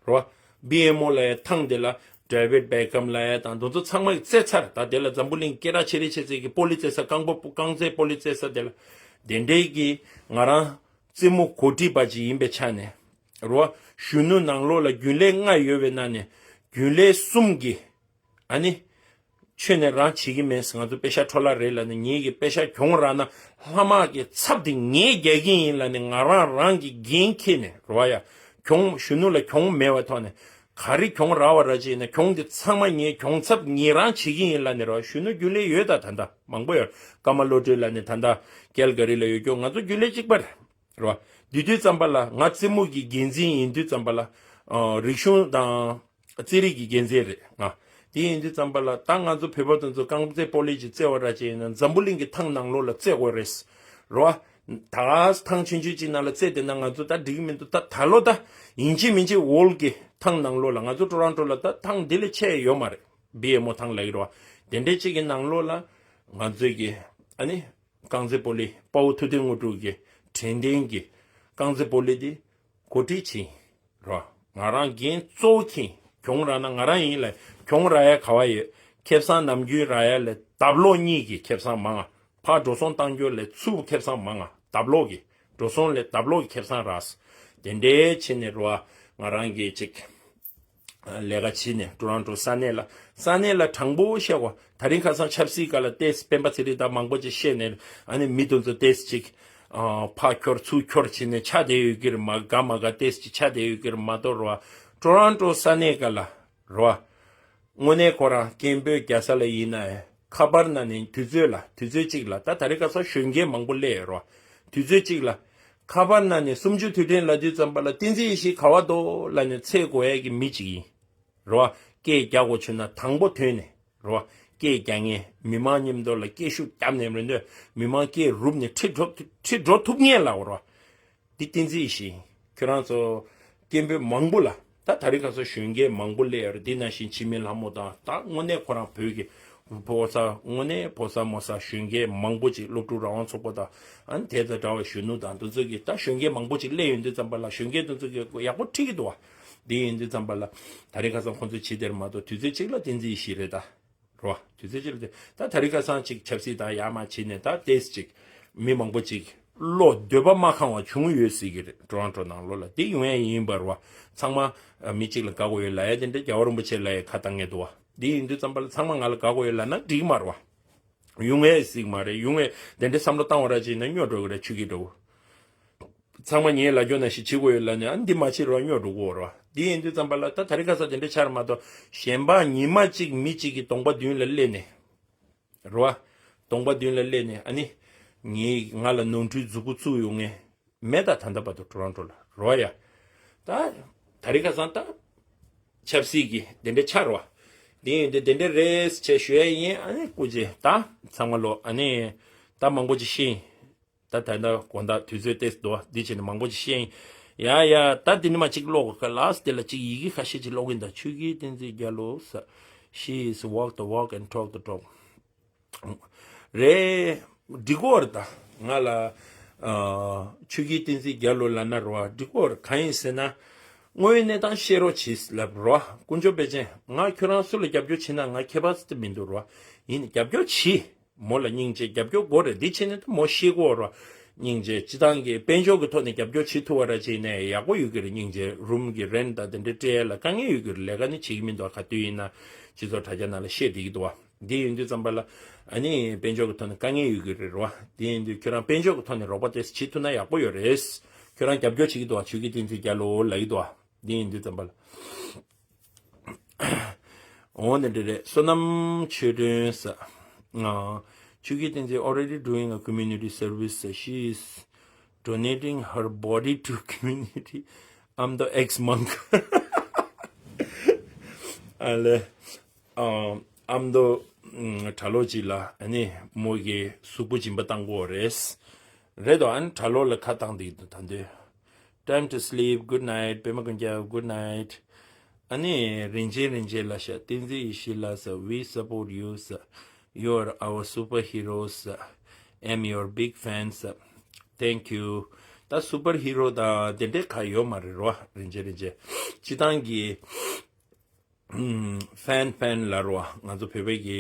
རེད་བ། བི་ཨེམ་ཨོ་ལབ་ཡ་ཐང་དེ་ལ་ཌེ་བིཌ་བྷེ་ཁམ་ལབ་ཡ་དང་དེ་ཚོ་ཚང་མ་གིས་རྩེད་ཚར། ད་དེ་ལ་འཛམ་བུ་གླིང་སྐད་གྲགས་ཆེ་རི་ཆེ་ཚད་ཀྱི་སྤོ་ལོ་རྩེད་ས། རྐང་སྤོ་རྐང་རྩེད་སྤོ་ལོ་རྩེད་ས་དེ་ལ། དེ་འདྲའི་གི་ང་རང་རྩེད་མོ་གོ་སྒྲིག་པ་ཅིག་ཡིན་པའི་ཆ་ནས་རེད་བ། གཞོན་ནུ་ནང་ལོགས་ལ་རྒྱུན་ལས་ལྔ་ཡོད་པའི་ནང་ནས་རྒྱུན་ལས་གསུམ་གྱིས་ཨ་ནི་ཁྱོད་ནས་རང་བྱེད་ཀྱི་མེད། ང་ཚོ་པེ་ཤ་འཕྲོ་བརླག་རེད་ལབ་ནས། ངེད་ཀྱི་པེ་ཤ་གྱོང་རག་ན་ལྷག་མ་གི་ཚབ་དེ་ངས་རྒྱག་གི་ཡིན་ལབ་ནས། ང་རང་རང་གི་འགན་འཁྱེར་ནས་རེད་བ་ཡ། གྱོང་གཞོན་ནུ་ལ་གྱོང་མེད་པའི་ཐོག་ནས། ག་རེ་གྱོང་རག་པ་ར་ཅིག་ཡིན་ན་གྱོང་དེ་ཚང་མ་ངས་གྱོང་ཚབ་ངེད་རང་བྱེད་ཀྱི་ཡིན་ལབ་ནས་རེད་བ། གཞོན་ནུ་རྒྱུན་ལས་ཡོད་ད། ད་ལྟ་མང་པོ་ཡོད། ཀརྨ་བློ་གྲོས་ལབ་ནས་ད་ལྟ་ཀལ་ག་རི་ལ་ཡོད་སྐྱོ། ང་ཚོ་རྒྱུན་ལས་གཅིག་པ་རེད་བ། དེ་དུས་ཙམ་པ་ལ་ང་རྩེད་མོ་གི་འགན་འཛིན་ཡིན་དུས་ཙམ་པ་ལ། ཨ་རིག་གཞུང་དང་རྩེད་རིགས་ཀྱི་འགན་འཛིན་རེད་ང་། དེ་ཡིན་དུས་ཙམ་པ་ལ་ད་ང་ཚོ་བོད་པ་དེ་ཚོ་རྐང་རྩེད་སྤོ་ལོ་ཅིག་རྩེ་བ་ར་ཅིག་ཡིན་ན་འཛམ་བུ་གླིང་གི་ཐང་ནང་ལོགས་ལ་རྩེ་དགོས་རེད་རོ། ད་ཐང་ཆུང་ཆུང་ཅིག་ནང་ལ་རྩེ་བསྡད་ན་ང་ཚོ་ད་འགྲིག་གི་མི་འདུག་ད་ད་ལོ་ད་ཡིན་གཅིག་མིན་གཅིག་ཝོལ་གི་ཐང་ནང་ལོགས་ལ། ང་ཚོ་ཊོ་རོན་ཊོ་ལ་ད་ཐང་འདི་ལས་ཆེ་ཡོད་མ་རེད། བི་ཨེམ་ཨོ་ཐང་ལབ་ཀྱི་རེད་བ། དེ་འདྲའི་ཅིག་གི་ནང་ལོགས་ལ་ ང་ཚོའི་གི་ཨ་ནི་རྐང་རྩེད་སྤོ་ལོ་དཔའ་བོ་ཐུབ་བསྟན་དངོས་གྲུབ་ཀྱི་དྲན་རྟེན་གྱི་རྐང་རྩེད་སྤོ་ལོ་དེ་གོ་སྒྲིག་བྱས་རོ། ང་རང་འགན་གཙོ་བོ་འཁྱེར་གྱོང་རག་ན་ང་རང་ཡིན་ལ། གྱོང་རག་ཡ་ག་བ་ཡོད། ཁེ་བཟང་ནམ་རྒྱུན་རག་ཡ་ལས་ལྡབ་ལོག་གཉིས་ཀྱི་ཁེ་བཟང་མང་ང་། ཕར་འགྲོ་སོང་བཏང་རྒྱུ་ལས་ཚུར་ཁེ་བཟང་མང་ང་། ལྡབ་ལོག་གི་འགྲོ་སོང་ལས་ལྡབ་ལོག་གི་ཁེ་བཟང་རག་དེ་འདྲའི་ཆེ་ནས་རོ། ང་རང་གི་ཅིག་ལས་ཀ་བྱས་ནས་ཊོ་རོན་ཊོ་ས་གནས་ལ། ས་གནས་ལ་དྲང་པོ་བཤད་གོ། ད་རིང་ཁ་སང་ཆབ་སྲིད་སྒང་ལ་ཏེས་སྤེན་པ་ཚེ་རིང་དང་མང་པོ་ཅིག་བཤད་ནས། ཨ་ནི་མི་དེ་ཚོ་ཏེས་ཅིག་ཕར་འཁྱོར་ཚུར་འཁྱོར་བྱས་ནས་ཆགས་བསྡད་ཡོད་ཀྱི་རེད་མ། དགའ་མ་དགའ་ཏེས་ཅིག་ཆགས་བསྡད་ཡོད་ཀྱི་རེད་མ་གཏོགས་རོ། ཊོ་རོན་ཊོ་ས་གནས་སྒང་ལ་རོ། དངོས་གནས་ཁོ་རང་སྐད་འབོད་རྒྱག་ས་ལ་ཡིན་ན་ཡང་ཁ་པར་ནང་ནས་དུས་ཚོད་ལ། དུས་ཚོད་གཅིག་ལ། ད་ད་རེས་ཁ་སང་གཞོན་སྐྱེས་མང་པོ་སླེབས་ཡོད་རོ། དུས་ཚོད་གཅིག་ལ་ཁ་པར་ནང་ནས་སུམ་ཅུ་དུས་དྲན་ལབ་དུས་ཙམ་པ་ལ་བསྟན་འཛིན་ཡེ་ཤེས་ག་པར་འདུག་ལབ་ནས་འཚོལ་དགོས་ཡ་གི་མི་གཅིག་ཡིན་རོ། སྐད་རྒྱག་དགོས་བྱུང་ན་དང་པོ་ཐོན་ནས་རོ། སྐད་རྒྱག་མཁན། མི་མང་མཉམ་དུ་ལ་སྐད་ཤུགས་བརྒྱབ་ནས་རེད་འདོད། མི་མང་སྐད་རུབ་ནས་ཁྲིད་འགྲོ་ཁྲིད་འགྲོ་ཐུབ་མཁན་ལ་འོ་རོ། འདི་བསྟན་འཛིན་ཡེ་ཤེས། ཁྱོད་རང་ཚོ་སྐད་འབོད་མང་པོ་ལ། ད་ད་རེས་ཁ་སང་གཞོན་སྐྱེས་མང་པོ་སླེབས་ཡོད་རེད། འདི་ནང་བཞིན་འཆི་མེད་ལྷ་མོ་དང་། ད་དངོས་གནས་ཁོ་རང་བོད་ཀྱི་ཕོ་གསར། དངོས་གནས་ཕོ་གསར་མོ་གསར་གཞོན་སྐྱེས་མང་པོ་ཅིག་སློབ་ཕྲུག་རང་དབང་ཚོགས་པ་དང་། ཨ་ནི་དེ་དང་འདྲ་བའི་གཞོན་ནུ་དང་དེ་ཚོ་གིས། ད་གཞོན་སྐྱེས་མང་པོ་ཅིག་སླེབས་ཡོང་དུས་ཙམ་པ་ལ་གཞོན་སྐྱེས་དེ་ཚོ་གིས་ཡག་པོ་ཁྲིད་ཀྱི་འདུག་བ། འདི་ཡིན་དུས་ཙམ་པ་ལ་ད་རེས་ཁ་སང་ཁོང་ཚོས་བྱས་དེར་མ་གཏོགས། དུས་ཚོད་གཅིག་ལ་བསྟན་འཛིན་ཡེ་ཤེས་རེད་ད། རོ། དུས་ཚོད་ཅིག་ལ་དེ། ད་ད་རེས་ཁ་སང་ཅིག་ཆབ་སྲིད་དང་ཡར་མར་བྱས་ནས། ད་ཏེས་ཅིག་མི་མང་པོ་ཅིག་བློ་འདོད་པ་མ་ཁེངས་པ་བྱུང་ཡོད་སྲིད་ཀྱི་རེད། ཊོ་རོན་ཊོ་ནང་ལོགས་ལ། དེ་ཡོང་ཡ་ཡིན་པ་རེད་བ། ཚང་མ་མི་གཅིག་ལ་དགའ་དགོས་ཡོད་ལབ་ཡ་དེ་འདྲ་རྒྱལ་བ་རིན་པོ་ཆེ་ལ་ཡ་ཁ་བཏང་མཁན་འདུག་བ། དེ་ཡིན་དུས་ཙམ་པ་ལ་ཚང་མ་ང་ལ་དགའ་དགོས་ཡོད་ལབ་ན་འགྲིག་མ་རེད་བ། ཡོང་ཡ་སྲིད་མ་རེད། ཡོང་ཡ་དེ་འདྲའི་བསམ་བློ་བཏང་བ་ར་ཅིག་ན་སྨྱོ་འགྲོ་གི་རེད། ཆོས་སྐྱིད་འདྲ་བོ། ཚང་མ་ངའི་ལ་རྒྱོ་ན་ཞིག་བྱེད་དགོས་ཡོད་ལབ་ནས། ཨ་འདི་མ་བྱེད་རོགས་སྨྱོ་འགྲོ་གོ་རོ། འདི་ཡིན་དུས་ཙམ་པ་ལ་ད་ད་རེས་ཁ་སང་དེ་འདྲ་ཆགས་རེད་མ་གཏོགས། གཞན་པ་ཉི་མ་གཅིག་མི་གཅིག་གི་གདོང་པ་མདུན་ལ་སླེབས་ནས་རོ། གདོང་པ་མདུན་ལ་སླེབས་ནས་ཨ་ནི་ངའི་ང་ལ་ནོར་འཁྲུལ་མཛུབ་གུ་བཙུགས་ཡོང་ངེས་མེད། ད་ད་ལྟ་བར་དུ་ཊོ་རོན་ཊོ་ལ་རོ་ཡ། ད་ད་རེས་ཁ་སང་ད་ཆབ་སྲིད་ཀྱི་དེ་འདྲ་ཆགས་རོ། འདི་ཡིན་དུས་དེ་འདྲ་རེད་ཅེས་ཞུ་ཡ་ཡིན། ཨ་ནི་སྐུ་མཁྱེན། ད་ཚང་མ་ལོ། ཨ་ནི་ད་མང་པོ་ཅིག་ཤེས་ཡིན། ད་ད་ལྟ་དགོང་དག་དུས་ཚོད་ཏོག་ཙམ་འདུག་བ། འདི་བྱས་ནས་མང་པོ་ཅིག་བཤད་ཡིན། ཡ་ཡ། ད་འདི་ནས་མར་ཅིག་ཀློག་ག། ལཱསི་ཊི་དེ་ལ་ཅིག་ཡི་གེ་ཁ་ཤས་ཅིག་ཀློག་གིན། ད་ཆོས་སྐྱིད་བསྟན་འཛིན་རྒྱལ་ལོ་ཟེར། She is walk the walk and talk the talk. རེད། འགྲིག་གོ་རེད། ད་ང་ལ་ཨ་ཆོས་སྐྱིད་བསྟན་འཛིན་རྒྱལ་ལོ་ལབ་ན་རོ། འགྲིག་གོ་རེད། གང་ཡིན་ཟེར་ན། དངོས་ཡོད་གནས་སྟངས་བཤད་རོགས་བྱེད་ལབ་རོ། དཀོན་མཆོག་དཔལ་ཆེན། ང་ཁྱོད་རང་སུ་ལ་རྒྱབ་སྐྱོར་བྱེད་ན་ང་ཁྱད་པར་ཙམ་མི་འདུག་རོ། ཡིན་རྒྱབ་སྐྱོར་བྱེད། མོ་ལ་སྙིང་རྗེ། རྒྱབ་སྐྱོར་དགོས་རེད། འདི་བྱས་ནས་ད་མོ་ཤེས་དགོས་རོ། སྙིང་རྗེ། སྤྱི་བཏང་གི་དཔལ་འབྱོར་གྱི་ཐོག་ནས་རྒྱབ་སྐྱོར་བྱེད་ཐུབ་པ་ར་བྱས་ནས་ཡག་པོ་ཡོད་ཀྱི་རེད། སྙིང་རྗེ། རུམ་གྱི་རེན་ཊི་དང་དེ་འདྲ་སྤྲད་ཡ་ལ་དཀའ་ངལ་ཡོད་ཀྱི་རེད། ལས་ཀ་ནི་བྱེད་ཀྱི་མི་འདུག་ག་དུས་ཡིན་ན་སྤྱི་ཚོགས་དྲ་རྒྱ་ནང་ལ་བཤད་བསྡད་ཀྱི་འདུག་བ། འདི་ཡིན་དུས་ཙམ་པ་ལ་ཨ་ནི་དཔལ་འབྱོར་གྱི་ཐོག་ནས་དཀའ་ངལ་ཡོད་ཀྱི་རེད་རོ། འདི་ཡིན་དུས་ཁྱོད་རང་དཔལ་འབྱོར་གྱི་ཐོག་ནས་རོགས་པ་དེ་བྱེད་ཐུབ་ན་ཡག་པོ་ཡོད་རེད། ཁྱོད་རང་རྒྱབ་སྐྱོར་བྱེད་ཀྱི་འདུག་བ། ཆོས་སྐྱིད་བསྟན་འཛིན་རྒྱལ་ལོ་ལབ་ཀྱི་འདུག་བ། འདི་ཡིན་དུས་ཙམ་པ་ལ། འོ་དེ་འདྲ་རེད། བསོད་ནམས་ཆོས་སྒྲོན་ཟེར། ཨ། ཆོས་སྐྱིད་བསྟན་འཛིན་already doing a community service. She is donating her body to community. I'm the ex monk. ཨ་ལེ། ཨ། ཨ་མདོ་གྲྭ་ལོག་ཅིག་ལ་ཨ་ནི་མོ་གི་གཟུགས་པོ་སྦྱིན་པ་བཏང་དགོས་རེད། རེད་དོ། ཨ་ནི་གྲྭ་ལོག་ལ་ཁ་བཏང་བསྡད་འདུག་ད་འདོད། Time to sleep. Good night. པད་མ་ཀུན་ཁྱབ། Good night. ཨ་ནི་རིན་ཆེན་རིན་ཆེན་ལ་ཤ། བསྟན་འཛིན་ཡེ་ཤེས་ལགས་ཟེར། We support you ཟེར། You are our superheroes. I'm your big fans. Thank you. ད་super hero དང་དེ་འདྲའི་ག་ཡོད་མ་རེད་རོ། རིན་ཆེན་རིན་ཆེན། སྤྱི་བཏང་གི་ཧུམ། ཕན་ཕན་ལབ་རོ། ང་ཚོ་བོད་པའི་གི་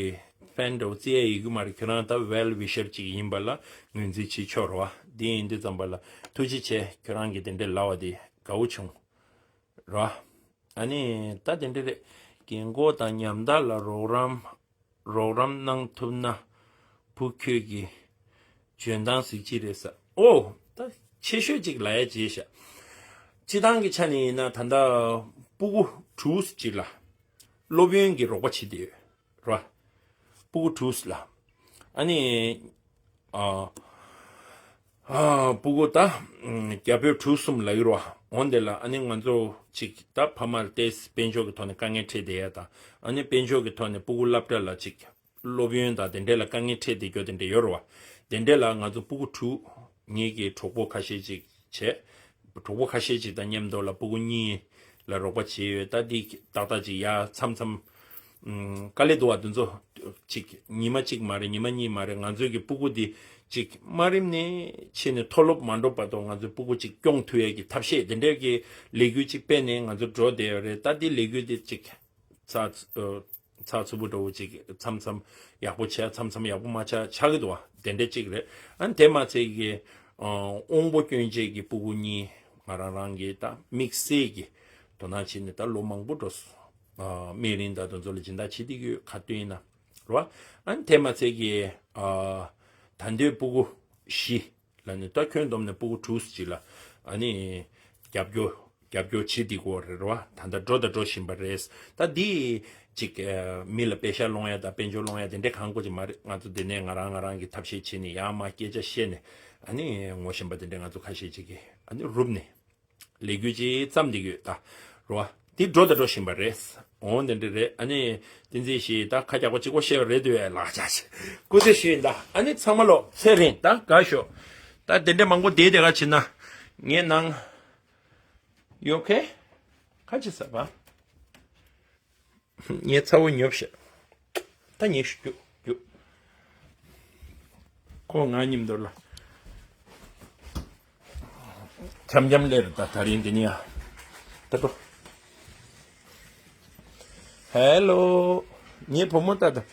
ཕན་འདྲ་བོ་བརྩི་ཡ་ཡོད་ཀྱི་མ་རེད། ཁྱོད་རང་ད་well wisher ཅིག་ཡིན་པ་ལ་ངོས་འཛིན་བྱེད་ཆོག་རོ། འདི་ཡིན་དུས་ཙམ་པ་ལ་ཐུགས་རྗེ་ཆེ། ཁྱོད་རང་གི་དེ་འདྲའི་ལབ་པ་དེ་དགའ་བོ་བྱུང་རོ། ཨ་ནི་ད་དེ་འདྲ་རེད། རྒན་གོག་དང་ཉམ་ཐག་ལ་རོགས་རམ། རོགས་རམ་གནང་ཐུབ་ན། བུ་ཁྱོད་ཀྱི་འཇོན་ཐང་གཟི་བརྗིད་རེད་ཟེར། ཨོ། ད་ཆེ་ཤོས་ཅིག་ལབ་ཡ་བྱས་ཤག་སྤྱི་བཏང་གི་ཆ་ནས་ཡིན་ན་ད་ལྟ་སྤུ་གུ་དྲུག་ཅིག་ལ་སློབ་ཡོན་གྱི་རོགས་པ་བྱེད་བསྡད་ཡོད་ར། སྤུ་གུ་དྲུག་ལ། ཨ་ནི། ཨ། ཨ། སྤུ་གུ་ད་རྒྱ་བོད་དྲུག་གསུམ་ལ་ཡོད་ར། འོན་ཏེ་ལ་ཨ་ནི་ང་ཚོ་ཅིག་ད་ཕ་མར་ཏེ་དཔལ་འབྱོར་གྱི་ཐོག་ནས་དཀའ་ངལ་འཕྲད་བསྡད་ཡ་དང་། ཨ་ནི་དཔལ་འབྱོར་གྱི་ཐོག་ནས་སྤུ་གུ་སློབ་གྲྭ་ལ་ཅིག་སློབ་ཡོན་དང་དེ་འདྲས་ལ་དཀའ་ངལ་འཕྲད་བསྡད་རྒྱུ་དེ་འདྲས་ཡོད་རེད་བ། དེ་འདྲས་ལ་ང་ཚོ་སྤུ་གུ་དྲུག་ངེད་ཀྱི་གྲོགས་པོ་ཁ་ཤས་ཅིག་བྱས། གྲོགས་པོ་ཁ་ཤས་ཅིག་དང་མཉམ་དུ་ལ་སྤུ་གུ་གཉིས་ལ་རོགས་པ་བྱས་ཡོད། ད་འདི་ཏག་ཏག་ཅིག་ཡར་མཚམས་མཚམས་ ཨུམ། དཀའ་ལས་འདུག་བ། དེ་ཚོ་ཅིག་ཉི་མ་གཅིག་མ་རེད། ཉི་མ་གཉིས་མ་རེད། ང་ཚོའི་གི་སྤུ་གུ་འདི་ཅིག་དམའ་རིམ་ནས་ཕྱིན་ནས་མཐོ་སློབ་མ་འགྲོ་བར་དུ་ང་ཚོའི་སྤུ་གུ་ཅིག་སྐྱོང་ཐུབ་ཡས་ཀྱི་ཐབས་ཤེས་དེ་འདྲའི་གི་ལས་འགུལ་ཅིག་སྤེལ་ནས་ང་ཚོ་འགྲོ་བསྡད་ཡོད་རེད། ད་འདི་ལས་འགུལ་འདི་ཅིག་ཚགས་ཚུད་པོ་འདྲ་བོ་ཅིག་མཚམས་མཚམས་ཡག་པོ་བྱས། མཚམས་མཚམས་ཡག་པོ་མ་ཆགས་ཆགས་ཀྱི་འདུག་བ། དེ་འདྲ་ཅིག་རེད། ཨ་ནི་དེ་མ་ཚད་ཀྱི་དབང་པོ་སྐྱོན་ཅན་གྱི་སྤུ་གུ་གཉིས་ང་རང་རང་གི་ད་དམིགས་བསལ་གྱི་དོ་སྣང་བྱས་ནས་ད་ལོ་མང་པོ་འགྲོ་སོང་། ཨ། སྨན་རིན་དང་དེ་ཚོ་ལ་སྦྱིན་བདག་བྱེད་བསྡད་ཀྱི་ཡོད། ཁ་བཏོན་ན་རེད་བ། ཨ་ནི་དེ་མ་ཚད་ཀྱི་ཨ་ད་ལྟའི་སྤུ་གུ་བཞི་ལ་ནི་ད་ཁྱོན་བསྡོམས་ནས་སྤུ་གུ་དྲུག་ཅིག་ལ་ཨ་ནི་རྒྱབ་སྐྱོར་རྒྱབ་སྐྱོར་བྱེད་བསྡད་ཀྱི་ཡོད་རེད་བ། ད་ལྟ་འགྲོ་དང་འགྲོ་བཞིན་པ་རེད། ད་འདི་ཅིག་ཨ་མི་ལ་པེ་ཤག་སློང་ཡ་དང་དཔལ་འབྱོར་སློང་ཡ་དེ་འདྲའི་གང་དགོས་ཅིག་མ་རེད། ང་ཚོ་འདི་ནས་ང་རང་ང་རང་གི་ཐབས་ཤེས་བྱས་ནས་ཡར་མར་སྐད་ཆ་བཤད་ནས་ཨ་ནི་ངོ་ཤེས་པ་དེ་འདྲའི་ང་ཚོ་ཁ་ཤས་ཅིག་གིས་ཨ་ནི་རུབ་ནས། ལས་འགུལ་ཅིག་བརྩམས་བསྡད་ཀྱི་ཡོད་ད། རེད་བ། འདི་འགྲོ་དང་འགྲོ་བཞིན་པ་རེད། འོ་འདི་འདྲ་རེད། ཨ་ནི་བསྟན་འཛིན་ཞིག་ད་ཁ་རྒྱག་པ་གཅིག་པོ་བཤད་པ་རེད་འདུག་བས། ལགས་ཆ་ཆེ། སྐུ་ཚེ་ཞུ་ཡིན་ད། ཨ་ནི་ཚང་མ་ལོ་ཚེ་རིང་ད་དགའ་ཤོག་ད་དེ་འདྲ་མང་པོ་བསྡད་དེ་ག་བྱེད་ན། ངའི་ནང་You okay? ཁ་ཅིག་ཟ་བ། ངའི་ཚ་བོ་ཉོབ་ཤག་ད་ཉེ་ཤུ་རྒྱུག་རྒྱུག་ཁོ་ང་མཉམ་དུ་ལ། འཆམ་འཆམ་ལེར་ད་ད་རིང་འདི་ནི་ཡ། ད་འགྲོ། Hello། ངའི་བུ་མོ་ད་ད།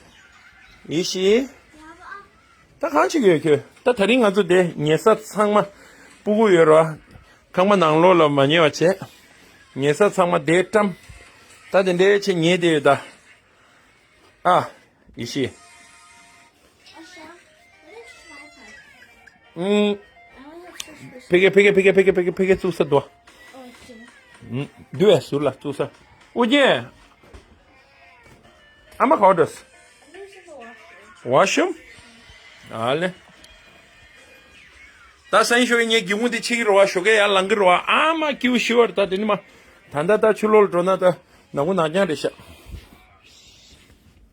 ཡེ་ཤེས། ད་གང་བྱེད་ཀྱི་ཡོད་ཁྱོད། ད་ད་རིང་ང་ཚོ་དེ་ཉལ་ས་ཚང་མ་སྤུ་གུ་ཡོད་ར། ཁང་པ་ནང་ལོགས་ལ་མ་ཉལ་བ་བྱས། ཉལ་ས་ཚང་མ་དེ་བཀྲམ། ད་དེ་འདྲའི་ཆེ་ཉལ་བསྡད་ཡོད་ད། ཨ། ཡེ་ཤེས། ཨུམ། ཕ་གི་ཕ་གི་ཕ་གི་ཕ་གི་ཕ་གི་ཕ་གི་བཙུགས་ས་འདུག་ཨུམ། འདུག་བས་ཟུར་ལ་བཙུགས་ས། ཨོ་རྒྱན། ཨ་མ་ག་པར་འགྲོ་སོང་། Washroom། ཨ་ལེ། ད་སང་ཞོགས་ངས་སྒེའུ་ཁུང་དེ་ཕྱེ་གི་རེད་བ། ཞོགས་ཀས་ཡར་ལངས་གི་རེད་བ། ཨ་མ་སྐྱིད་པོ་ཞེ་པོ་རེད། ད་དེ་ནི་མ། ད་ལྟ་ད་ཕྱི་ལོགས་ལ་འགྲོ་ན་ད་ནག་པོ་ནག་རྐྱང་རེད་ཤག་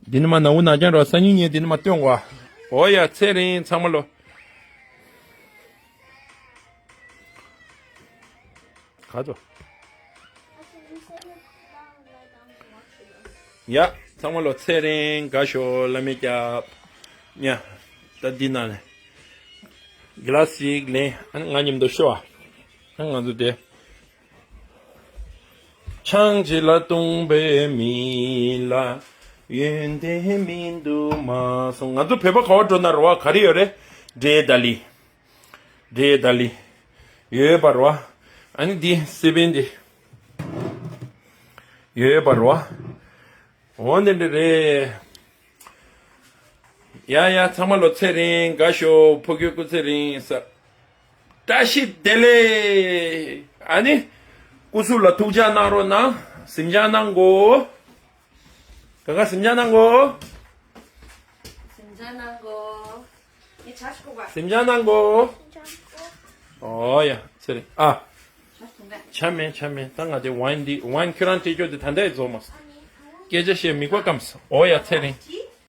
འདི་ནི་མ་ནག་པོ་ནག་རྐྱང་རེད་བ། སང་ཉིན་ངས་འདི་ནི་མ་སྟོན་གོ། འོ་ཡ་ཚེ་རིང་ཚང་མ་ལོ། ག་ཚོད། ཡ། ཚང་མ་ལོ་ཚེ་རིང་དགའ་ཤོག་བླ་མའི་སྐྱབས། ཉ། ད་འདི་ན་ནས། གི་ལ་སི་ཞིག་ལེན། ཨ་ནི་ང་མཉམ་དུ་ཤོག་ཨ། ང་ཚོ་དེ། ཆང་ཅིག་ལ་བཏུང་བའི་མི་ལ་ཡོན་ཏན་མི་འདུག་མ་གསུངས། ང་ཚོ་བོད་པ་ག་པར་འགྲོ་ན་རེད་བ། ག་རེ་ཡོད་རེད། འབྲས་ད་ལི། འབྲས་ད་ལི། ཡོད་པ་རེད་བ། ཨ་ནི་འདི་སི་པན་འདི། ཡོད་པ་རེད་བ། འོ་འདི་འདྲ་རེད། ཡ་ཡ་ཚང་མ་ལོ་ཚེ་རིང་དགའ་ཤོག་ཕོ་ཁྱོད་སྐུ་ཚེ་རིང་ས། བཀྲ་ཤིས་བདེ་ལེགས། ཨ་ནི། སྐུ་གཟུགས་ལ་ཐུགས་ཅག་གནང་རོགས་གནང་། གཟིམ་ཅག་གནང་གོ། ག་ག་གཟིམ་ཅག་གནང་གོ། གཟིམ་ཅག་གནང་གོ། ངས་ཇ་ཞིག་བསྐོལ་བ། གཟིམ་ཅག་གནང་གོ། ཨོ་ཡ་ཚེ་རིང་ཨ། ཇ་མེད་ཇ་མེད། ད་ང་དེ་ཝའིན་འདི་ཝའིན་ཁྱོད་རང་སྤྲད་རྒྱུ་དེ་ད་ལྟ་ཡི་རྫོགས་མ་སོང་། སྐད་ཆ་བཤད་མིག་པ་སྐམ་སོང་། ཨོ་ཡ་ཚེ་རིང་།